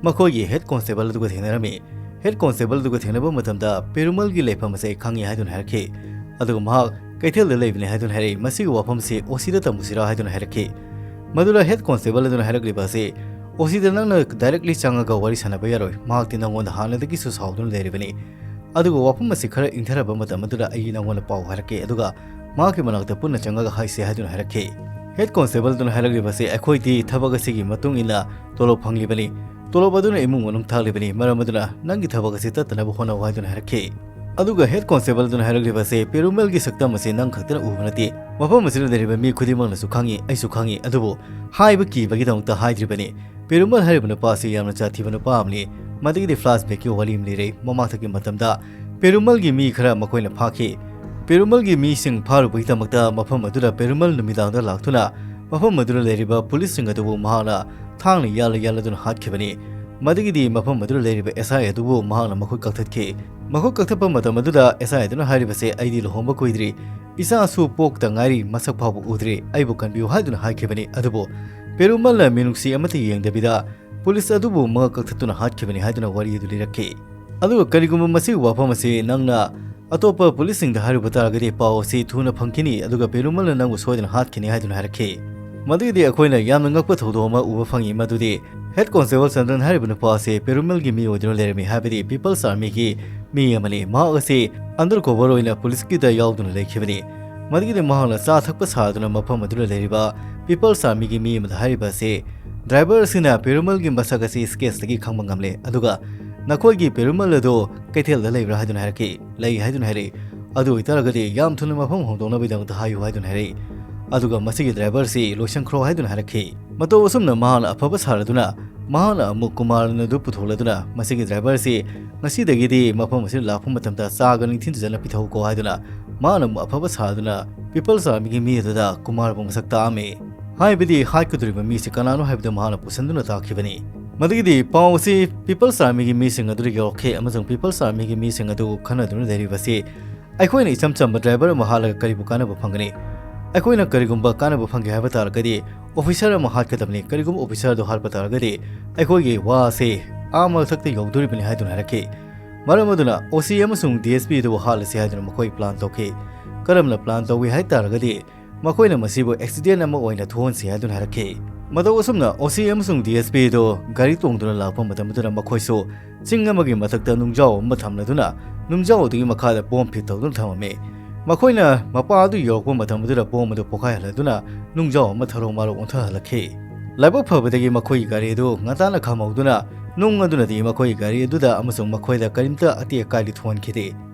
ꯃꯈꯣꯏꯒꯤ ꯍꯦꯗ ꯀꯣꯟꯁꯇꯦꯕꯜ ꯑꯗꯨꯒ ꯊꯦꯡꯅꯔꯝꯃꯤ꯫ ꯍꯦꯗ ꯀꯣꯟꯁꯇꯦꯕꯜ ꯑꯗꯨꯒ ꯊꯦꯡꯅꯕ ꯃꯇꯝꯗ ꯄꯦꯔꯨꯃꯜꯒꯤ ꯂꯩꯐꯝ ꯑꯁꯤ ꯑꯩ ꯈꯪꯉꯤ ꯍꯥꯏꯗꯨꯅ ꯍꯥꯏꯔꯛꯈꯤ꯫ ꯑꯗꯨꯒ ꯃꯍꯥꯛ ꯀꯩꯊꯦꯜꯗ ꯂꯩꯕꯅꯤ ꯍꯥꯏꯗꯨꯅ ꯍꯥꯏꯔꯛꯏ꯫ ꯃꯁꯤꯒꯤ ꯋꯥꯐꯝꯁꯤ ꯑꯣ ꯁꯤꯗ ꯇꯝꯃꯨꯁꯤꯔꯥ ꯍꯥꯏꯗꯨꯅ ꯍꯥꯏꯔꯛꯈꯤ꯫ ꯃꯗꯨꯗ ꯍꯦꯗ ꯀꯣꯟꯁꯇꯦꯕꯜ ꯑꯗꯨꯅ ꯍꯥꯏꯔꯛꯂꯤꯕ ꯑꯁꯤ ꯑꯣ ꯁꯤꯗ ꯅꯪꯅ ꯗꯥꯏꯔꯦꯛꯂꯤ ꯆꯪꯉꯒ ꯋꯥꯔꯤ ꯁꯥꯟꯅꯕ ꯌꯥꯔꯣꯏ, ꯃꯍꯥꯛꯇꯤ ꯅꯪꯉꯣꯟꯗ ꯍꯥꯟꯅꯗꯒꯤꯁꯨ ꯁꯥꯎꯗꯨꯅ ꯂꯩꯔꯤꯕꯅꯤ꯫ ꯑꯗꯨꯒ ꯋꯥꯐꯝ ꯑꯁꯤ ꯈꯔ ꯏꯪꯊꯔꯕ ꯃꯇꯝ ꯑꯗꯨꯗ ꯑꯩ ꯅꯪꯉꯣꯟꯗ ꯄꯥꯎ ꯍꯥꯏꯔꯛꯀꯦ, ꯑꯗꯨꯒ ꯃꯍꯥꯛꯀꯤ ꯃꯅꯥꯛꯇ ꯄꯨꯟꯅ ꯆꯪꯉꯒ ꯍꯥꯏꯁꯦ ꯍꯥꯏꯗꯨꯅ ꯍꯥꯏꯔꯛꯈꯤ꯫ ꯍꯦꯗ ꯀꯣꯟꯁꯇꯦꯕꯜ ꯑꯗꯨꯅ ꯍꯥꯏꯔꯛꯂꯤꯕꯁꯤ ꯑꯩꯈꯣꯏꯗꯤ ꯊꯕꯛ ꯑꯁꯤꯒꯤ ꯃꯇꯨꯡ ꯏꯟꯅ ꯇꯣꯂꯣꯞ ꯐꯪꯂꯤꯕꯅꯤ, ꯇꯣꯂꯣꯞ ꯑꯗꯨꯅ ꯏꯃꯨꯡ ꯃꯅꯨꯡ ꯊꯥꯛꯂꯤꯕꯅꯤ, ꯃꯔꯝ ꯑꯗꯨꯅ ꯅꯪꯒꯤ ꯊꯕꯛ ꯑꯁꯤ ꯇꯠꯇꯅꯕ ꯍꯣꯠꯅꯧ ꯍꯥꯏꯗꯨꯅ ꯍꯥꯏꯔꯛꯈꯤ꯫ ꯑꯗꯨꯒ ꯍꯦꯗ ꯀꯣꯟꯁꯇꯦꯕꯜ ꯑꯗꯨꯅ ꯍꯥꯏꯔꯛꯂꯤꯕꯁꯦ ꯄꯦꯔꯨꯃꯜꯒꯤ ꯁꯛꯇꯝ ꯑꯁꯤ ꯅꯪ ꯈꯛꯇꯅ ꯎꯕ ꯅꯠꯇꯦ, ꯃꯐꯝ ꯑꯁꯤꯗ ꯂꯩꯔꯤꯕ ꯃꯤ ꯈꯨꯗꯤꯡꯃꯛꯅꯁꯨ ꯈꯪꯉꯤ, ꯑꯩꯁꯨ ꯈꯪꯉꯤ, ꯑꯗꯨꯕꯨ ꯍꯥꯏꯕ ꯀꯤꯕꯒꯤꯗꯃꯛꯇ ꯍꯥꯏꯗ꯭ꯔꯤꯕꯅꯤ꯫ ꯄꯦꯔꯨꯃꯜ ꯍꯥꯏꯔꯤꯕ ꯅꯨꯄꯥ ꯑꯁꯤ ꯌꯥꯝꯅ ꯖꯥꯠ ꯊꯤꯕ ꯅꯨꯄꯥ ꯑꯃꯅꯤ꯫ ꯃꯗꯨꯒꯤꯗꯤ ꯐ꯭ꯂꯥꯁꯕꯦꯛꯀꯤ ꯋꯥꯔꯤ ꯑꯃ ꯂꯤꯔꯦ꯫ ꯃꯃꯥꯡꯊꯛꯀꯤ ꯃꯇꯝꯗ ꯄꯦꯔꯨꯃꯜꯒꯤ ꯃꯤ ꯈꯔ ꯃꯈꯣꯏꯅ ꯐꯥꯈꯤ꯫ ꯄꯦꯔꯨꯃꯜꯒꯤ ꯃꯤꯁꯤꯡ ꯐꯥꯔꯨꯕꯒꯤꯗꯃꯛꯇ ꯃꯐꯝ ꯑꯗꯨꯗ ꯄꯦꯔꯨꯃꯜ ꯅꯨꯃꯤꯗꯥꯡꯗ ꯂꯥꯛꯇꯨꯅ ꯃꯐꯝ ꯑꯗꯨꯗ ꯂꯩꯔꯤꯕ ꯄꯨꯂꯤꯁꯁꯤꯡ ꯑꯗꯨꯕꯨ ꯃꯍꯥꯛꯅ ꯊꯥꯡꯅ ꯌꯥꯜꯂ ꯌꯥꯜꯂꯗꯨꯅ ꯍꯥꯠꯈꯤꯕꯅꯤ꯫ ꯃꯗꯨꯒꯤꯗꯤ ꯃꯐꯝ ꯑꯗꯨꯗ ꯂꯩꯔꯤꯕ ꯑꯦꯁ ꯑꯥꯏ ꯑꯗꯨꯕꯨ ꯃꯍꯥꯛꯅ ꯃꯈꯨꯠ ꯀꯛꯊꯠꯈꯤ꯫ ꯃꯈꯨꯠ ꯀꯛꯊꯠꯄ ꯃꯇꯝ ꯑꯗꯨꯗ ꯑꯦꯁ ꯑꯥꯏ ꯑꯗꯨꯅ ꯍꯥꯏꯔꯤꯕꯁꯦ, "ꯑꯩꯗꯤ ꯂꯨꯍꯣꯡꯕ ꯀꯨꯏꯗ꯭ꯔꯤ, ꯏꯆꯥꯁꯨ ꯄꯣꯛꯇ ꯉꯥꯏꯔꯤ, ꯃꯁꯛ ꯐꯥꯎꯕ ꯎꯗ꯭ꯔꯤ, ꯑꯩꯕꯨ ꯀꯟꯕꯤꯌꯨ" ꯍꯥꯏꯗꯨꯅ ꯍꯥꯏꯈꯤꯕꯅꯤ꯫ ꯑꯗꯨꯕꯨ ꯄꯦꯔꯨꯃꯜꯅ ꯃꯤꯅꯨꯡꯁꯤ ꯑꯃꯠꯇ ꯌꯦꯡꯗꯕꯤꯗ ꯄꯨꯂꯤꯁ ꯑꯗꯨꯕꯨ ꯃꯉꯛ ꯀꯛꯊꯠꯇꯨꯅ ꯍꯥꯠꯈꯤꯕꯅꯤ ꯍꯥꯏꯗꯨꯅ ꯋꯥꯔꯤ ꯑꯗꯨ ꯂꯤꯔꯛꯈꯤ꯫ ꯑꯗꯨꯒ ꯀꯔꯤꯒꯨꯝꯕ ꯃꯁꯤꯒꯤ ꯋꯥꯐꯝ ꯑꯁꯤ ꯅꯪꯅ ꯑꯇꯣꯞꯄ ꯄꯨꯂꯤꯁꯁꯤꯡꯗ ꯍꯥꯏꯔꯨꯕ ꯇꯥꯔꯒꯗꯤ ꯄꯥꯎ ꯑꯁꯤ ꯊꯨꯅ ꯐꯪꯈꯤꯅꯤ, ꯑꯗꯨꯒ ꯄꯦꯔꯨꯃꯜꯅ ꯅꯪꯕꯨ ꯁꯣꯏꯗꯅ ꯍꯥꯠꯈꯤꯅꯤ ꯍꯥꯏꯗꯨꯅ ꯍꯥꯏꯔꯛꯈꯤ꯫ ꯃꯗꯨꯒꯤꯗꯤ ꯑꯩꯈꯣꯏꯅ ꯌꯥꯝꯅ ꯉꯛꯄ ꯊꯧꯗꯣꯛ ꯑꯃ ꯎꯕ ꯐꯪꯉꯤ, ꯃꯗꯨꯗꯤ ꯍꯦꯗ ꯀꯣꯟꯁꯇꯦꯕꯜ ꯆꯟꯗ꯭ꯔꯟ ꯍꯥꯏꯔꯤꯕ ꯅꯨꯄꯥ ꯑꯁꯤ ꯄꯦꯔꯨꯃꯜꯒꯤ ꯃꯤ ꯑꯣꯏꯗꯨꯅ ꯂꯩꯔꯝꯃꯤ, ꯍꯥꯏꯕꯗꯤ ꯄꯤꯄꯜꯁ ꯑꯥꯔꯃꯤꯒꯤ ꯃꯤ ꯑꯃꯅꯤ꯫ ꯃꯍꯥꯛ ꯑꯁꯤ ꯑꯟꯗꯔ ꯀꯣꯚꯔ ꯑꯣꯏꯅ ꯄꯨꯂꯤꯁꯀꯤꯗ ꯌꯥꯎꯗꯨꯅ ꯂꯩꯈꯤꯕꯅꯤ꯫ ꯃꯗꯨꯒꯤꯗꯤ ꯃꯍꯥꯛꯅ ꯆꯥ ꯊꯛꯄ ꯁꯥꯗꯨꯅ ꯃꯐꯝ ꯑꯗꯨꯗ ꯂꯩꯔꯤꯕ ꯄꯤꯄꯜꯁ ꯑꯥꯔꯃꯤꯒꯤ ꯃꯤ ꯑꯃꯗ ꯍꯥꯏꯔꯤꯕ ꯑꯁꯤ, ꯗ꯭ꯔꯥꯏꯚꯔ ꯑꯁꯤꯅ ꯄꯦꯔꯨꯃꯜꯒꯤ ꯃꯁꯛ ꯑꯁꯤ ꯁ꯭ꯀꯦꯠꯁꯇꯒꯤ ꯈꯪꯕ ꯉꯝꯂꯦ, ꯑꯗꯨꯒ ꯅꯈꯣꯏꯒꯤ ꯄꯦꯔꯨꯃꯜ ꯑꯗꯨ ꯀꯩꯊꯦꯜꯗ ꯂꯩꯕ꯭ꯔꯥ ꯍꯥꯏꯗꯨꯅ ꯍꯥꯏꯔꯛꯈꯤ꯫ "ꯂꯩ" ꯍꯥꯏꯗꯨꯅ ꯍꯥꯏꯔꯛꯏ꯫ "ꯑꯗꯨ ꯑꯣꯏꯇꯥꯔꯒꯗꯤ ꯌꯥꯝ ꯊꯨꯅ ꯃꯐꯝ ꯍꯣꯡꯗꯣꯛꯅꯕꯒꯤꯗꯃꯛꯇ ꯍꯥꯏꯌꯨ" ꯍꯥꯏꯗꯨꯅ ꯍꯥꯏꯔꯛꯏ꯫ ꯑꯗꯨꯒ ꯃꯁꯤꯒꯤ ꯗ꯭ꯔꯥꯏꯚꯔꯁꯤ ꯂꯣꯏꯁꯤꯟꯈ꯭ꯔꯣ ꯍꯥꯏꯗꯨꯅ ꯍꯥꯏꯔꯛꯈꯤ꯫ ꯃꯇꯧ ꯑꯁꯨꯝꯅ ꯃꯍꯥꯛꯅ ꯑꯐꯕ ꯁꯥꯔꯗꯨꯅ ꯃꯍꯥꯛꯅ ꯑꯃꯨꯛ ꯀꯨꯃꯥꯔ ꯑꯗꯨ ꯄꯨꯊꯣꯛꯂꯗꯨꯅ ꯃꯁꯤꯒꯤ ꯗ꯭ꯔꯥꯏꯚꯔꯁꯤ ꯉꯁꯤꯗꯒꯤꯗꯤ ꯃꯐꯝ ꯑꯁꯤꯗ ꯂꯥꯛꯄ ꯃꯇꯝꯗ ꯆꯥꯒ ꯅꯤꯡꯊꯤꯅ ꯆꯖꯅ ꯄꯤꯊꯧꯀꯣ ꯍꯥꯏꯗꯨꯅ ꯃꯍꯥꯛꯅ ꯑꯃꯨꯛ ꯑꯐꯕ ꯁꯥꯗꯨꯅ ꯄꯤꯄꯜꯁ ꯑꯥꯔꯃꯤꯒꯤ ꯃꯤ ꯑꯗꯨꯗ ꯀꯨꯃꯥꯔꯕꯨ ꯃꯁꯛ ꯇꯥꯛꯑꯝꯃꯤ꯫ ꯍꯥꯏꯕꯗꯤ ꯍꯥꯠꯀꯗꯧꯔꯤꯕ ꯃꯤꯁꯤ ꯀꯅꯥꯅꯣ ꯍꯥꯏꯕꯗꯨ ꯃꯍꯥꯛꯅ ꯄꯨꯁꯟꯗꯨꯅ ꯇꯥꯛꯈꯤꯕꯅꯤ꯫ ꯃꯗꯨꯒꯤꯗꯤ ꯄꯥꯎ ꯑꯁꯤ ꯄꯤꯄꯜꯁ ꯑꯥꯔꯃꯤꯒꯤ ꯃꯤꯁꯤꯡ ꯑꯗꯨꯗ ꯌꯧꯔꯛꯈꯤ ꯑꯃꯁꯨꯡ ꯄꯤꯄꯜꯁ ꯑꯥꯔꯃꯤꯒꯤ ꯃꯤꯁꯤꯡ ꯑꯗꯨ ꯈꯟꯅꯗꯨꯅ ꯂꯩꯔꯤꯕꯁꯤ, "ꯑꯩꯈꯣꯏꯅ ꯏꯆꯝ ꯆꯝꯕ ꯗ꯭ꯔꯥꯏꯚꯔ ꯑꯃ ꯍꯥꯠꯂꯒ ꯀꯔꯤꯕꯨ ꯀꯥꯟꯅꯕ ꯐꯪꯒꯅꯤ? ꯑꯩꯈꯣꯏꯅ ꯀꯔꯤꯒꯨꯝꯕ ꯀꯥꯟꯅꯕ ꯐꯪꯒꯦ ꯍꯥꯏꯕ ꯇꯥꯔꯒꯗꯤ ꯑꯣꯐꯤꯁꯔ ꯑꯃ ꯍꯥꯠꯀꯗꯕꯅꯤ꯫ ꯀꯔꯤꯒꯨꯝꯕ ꯑꯣꯐꯤꯁꯔꯗꯨ ꯍꯥꯠꯄ ꯇꯥꯔꯒꯗꯤ ꯑꯩꯈꯣꯏꯒꯤ ꯋꯥ ꯑꯁꯤ ꯑꯥ ꯃꯊꯛꯇ ꯌꯧꯗꯣꯔꯤꯕꯅꯤ ꯍꯥꯏꯗꯨꯅ ꯍꯥꯏꯔꯛꯈꯤ꯫ ꯃꯔꯝ ꯑꯗꯨꯅ ꯑꯣ ꯁꯤ ꯑꯃꯁꯨꯡ ꯗꯤ ꯑꯦꯁ ꯄꯤ ꯑꯗꯨꯕꯨ ꯍꯥꯠꯂꯁꯤ ꯍꯥꯏꯗꯨꯅ ꯃꯈꯣꯏ ꯄ꯭ꯂꯥꯟ ꯇꯧꯈꯤ꯫ ꯀꯔꯝꯅ ꯄ꯭ꯂꯥꯟ ꯇꯧꯏ ꯍꯥꯏ ꯇꯥꯔꯒꯗꯤ ꯃꯈꯣꯏꯅ ꯃꯁꯤꯕꯨ ꯑꯦꯛꯁꯤꯗꯦꯟ ꯑꯃ ꯑꯣꯏꯅ ꯊꯣꯛꯍꯟꯁꯤ ꯍꯥꯏꯗꯨꯅ ꯍꯥꯏꯔꯛꯈꯤ꯫ ꯃꯇꯧ ꯑꯁꯨꯝꯅ ꯑꯣ ꯁꯤ ꯑꯃꯁꯨꯡ ꯗꯤ ꯑꯦꯁ ꯄꯤ ꯑꯗꯨ ꯒꯥꯔꯤ ꯇꯣꯡꯗꯨꯅ ꯂꯥꯛꯄ ꯃꯇꯝ ꯑꯗꯨꯗ ꯃꯈꯣꯏꯁꯨ ꯆꯤꯡ ꯑꯃꯒꯤ ꯃꯊꯛꯇ ꯅꯨꯡꯖꯥꯎ ꯑꯃ ꯊꯝꯂꯗꯨꯅ ꯅꯨꯡꯖꯥꯎ ꯑꯗꯨꯒꯤ ꯃꯈꯥꯗ ꯕꯣꯝ ꯐꯤꯠ ꯇꯧꯗꯨꯅ ꯊꯝꯃꯝꯃꯤ꯫ ꯃꯈꯣꯏꯅ ꯃꯄꯥ ꯑꯗꯨ ꯌꯧꯔꯛꯄ ꯃꯇꯝ ꯑꯗꯨꯗ ꯕꯣꯝ ꯑꯗꯨ ꯄꯣꯈꯥꯏꯍꯜꯂꯗꯨꯅ ꯅꯨꯡꯖꯥꯎ ꯑꯃ ꯊꯔꯣ ꯃꯥꯔꯣ ꯑꯣꯟꯊꯍꯜꯂꯛꯈꯤ꯫ ꯂꯥꯏꯕꯛ ꯐꯕꯗꯒꯤ ꯃꯈꯣꯏꯒꯤ ꯒꯥꯔꯤ ꯑꯗꯨ ꯉꯟꯇꯥꯅ ꯈꯥꯝꯍꯧꯗꯨꯅ ꯅꯨꯡ ꯑꯗꯨꯅꯗꯤ ꯃꯈꯣꯏꯒꯤ ꯒꯥꯔꯤ ꯑꯗꯨꯗ ꯑꯃꯁꯨꯡ ꯃꯈꯣꯏꯗ ꯀꯔꯤꯝꯇ ꯑꯇꯦꯛ ꯑꯀꯥꯏꯗꯤ ꯊꯣꯛꯍꯟꯈꯤꯗꯦ꯫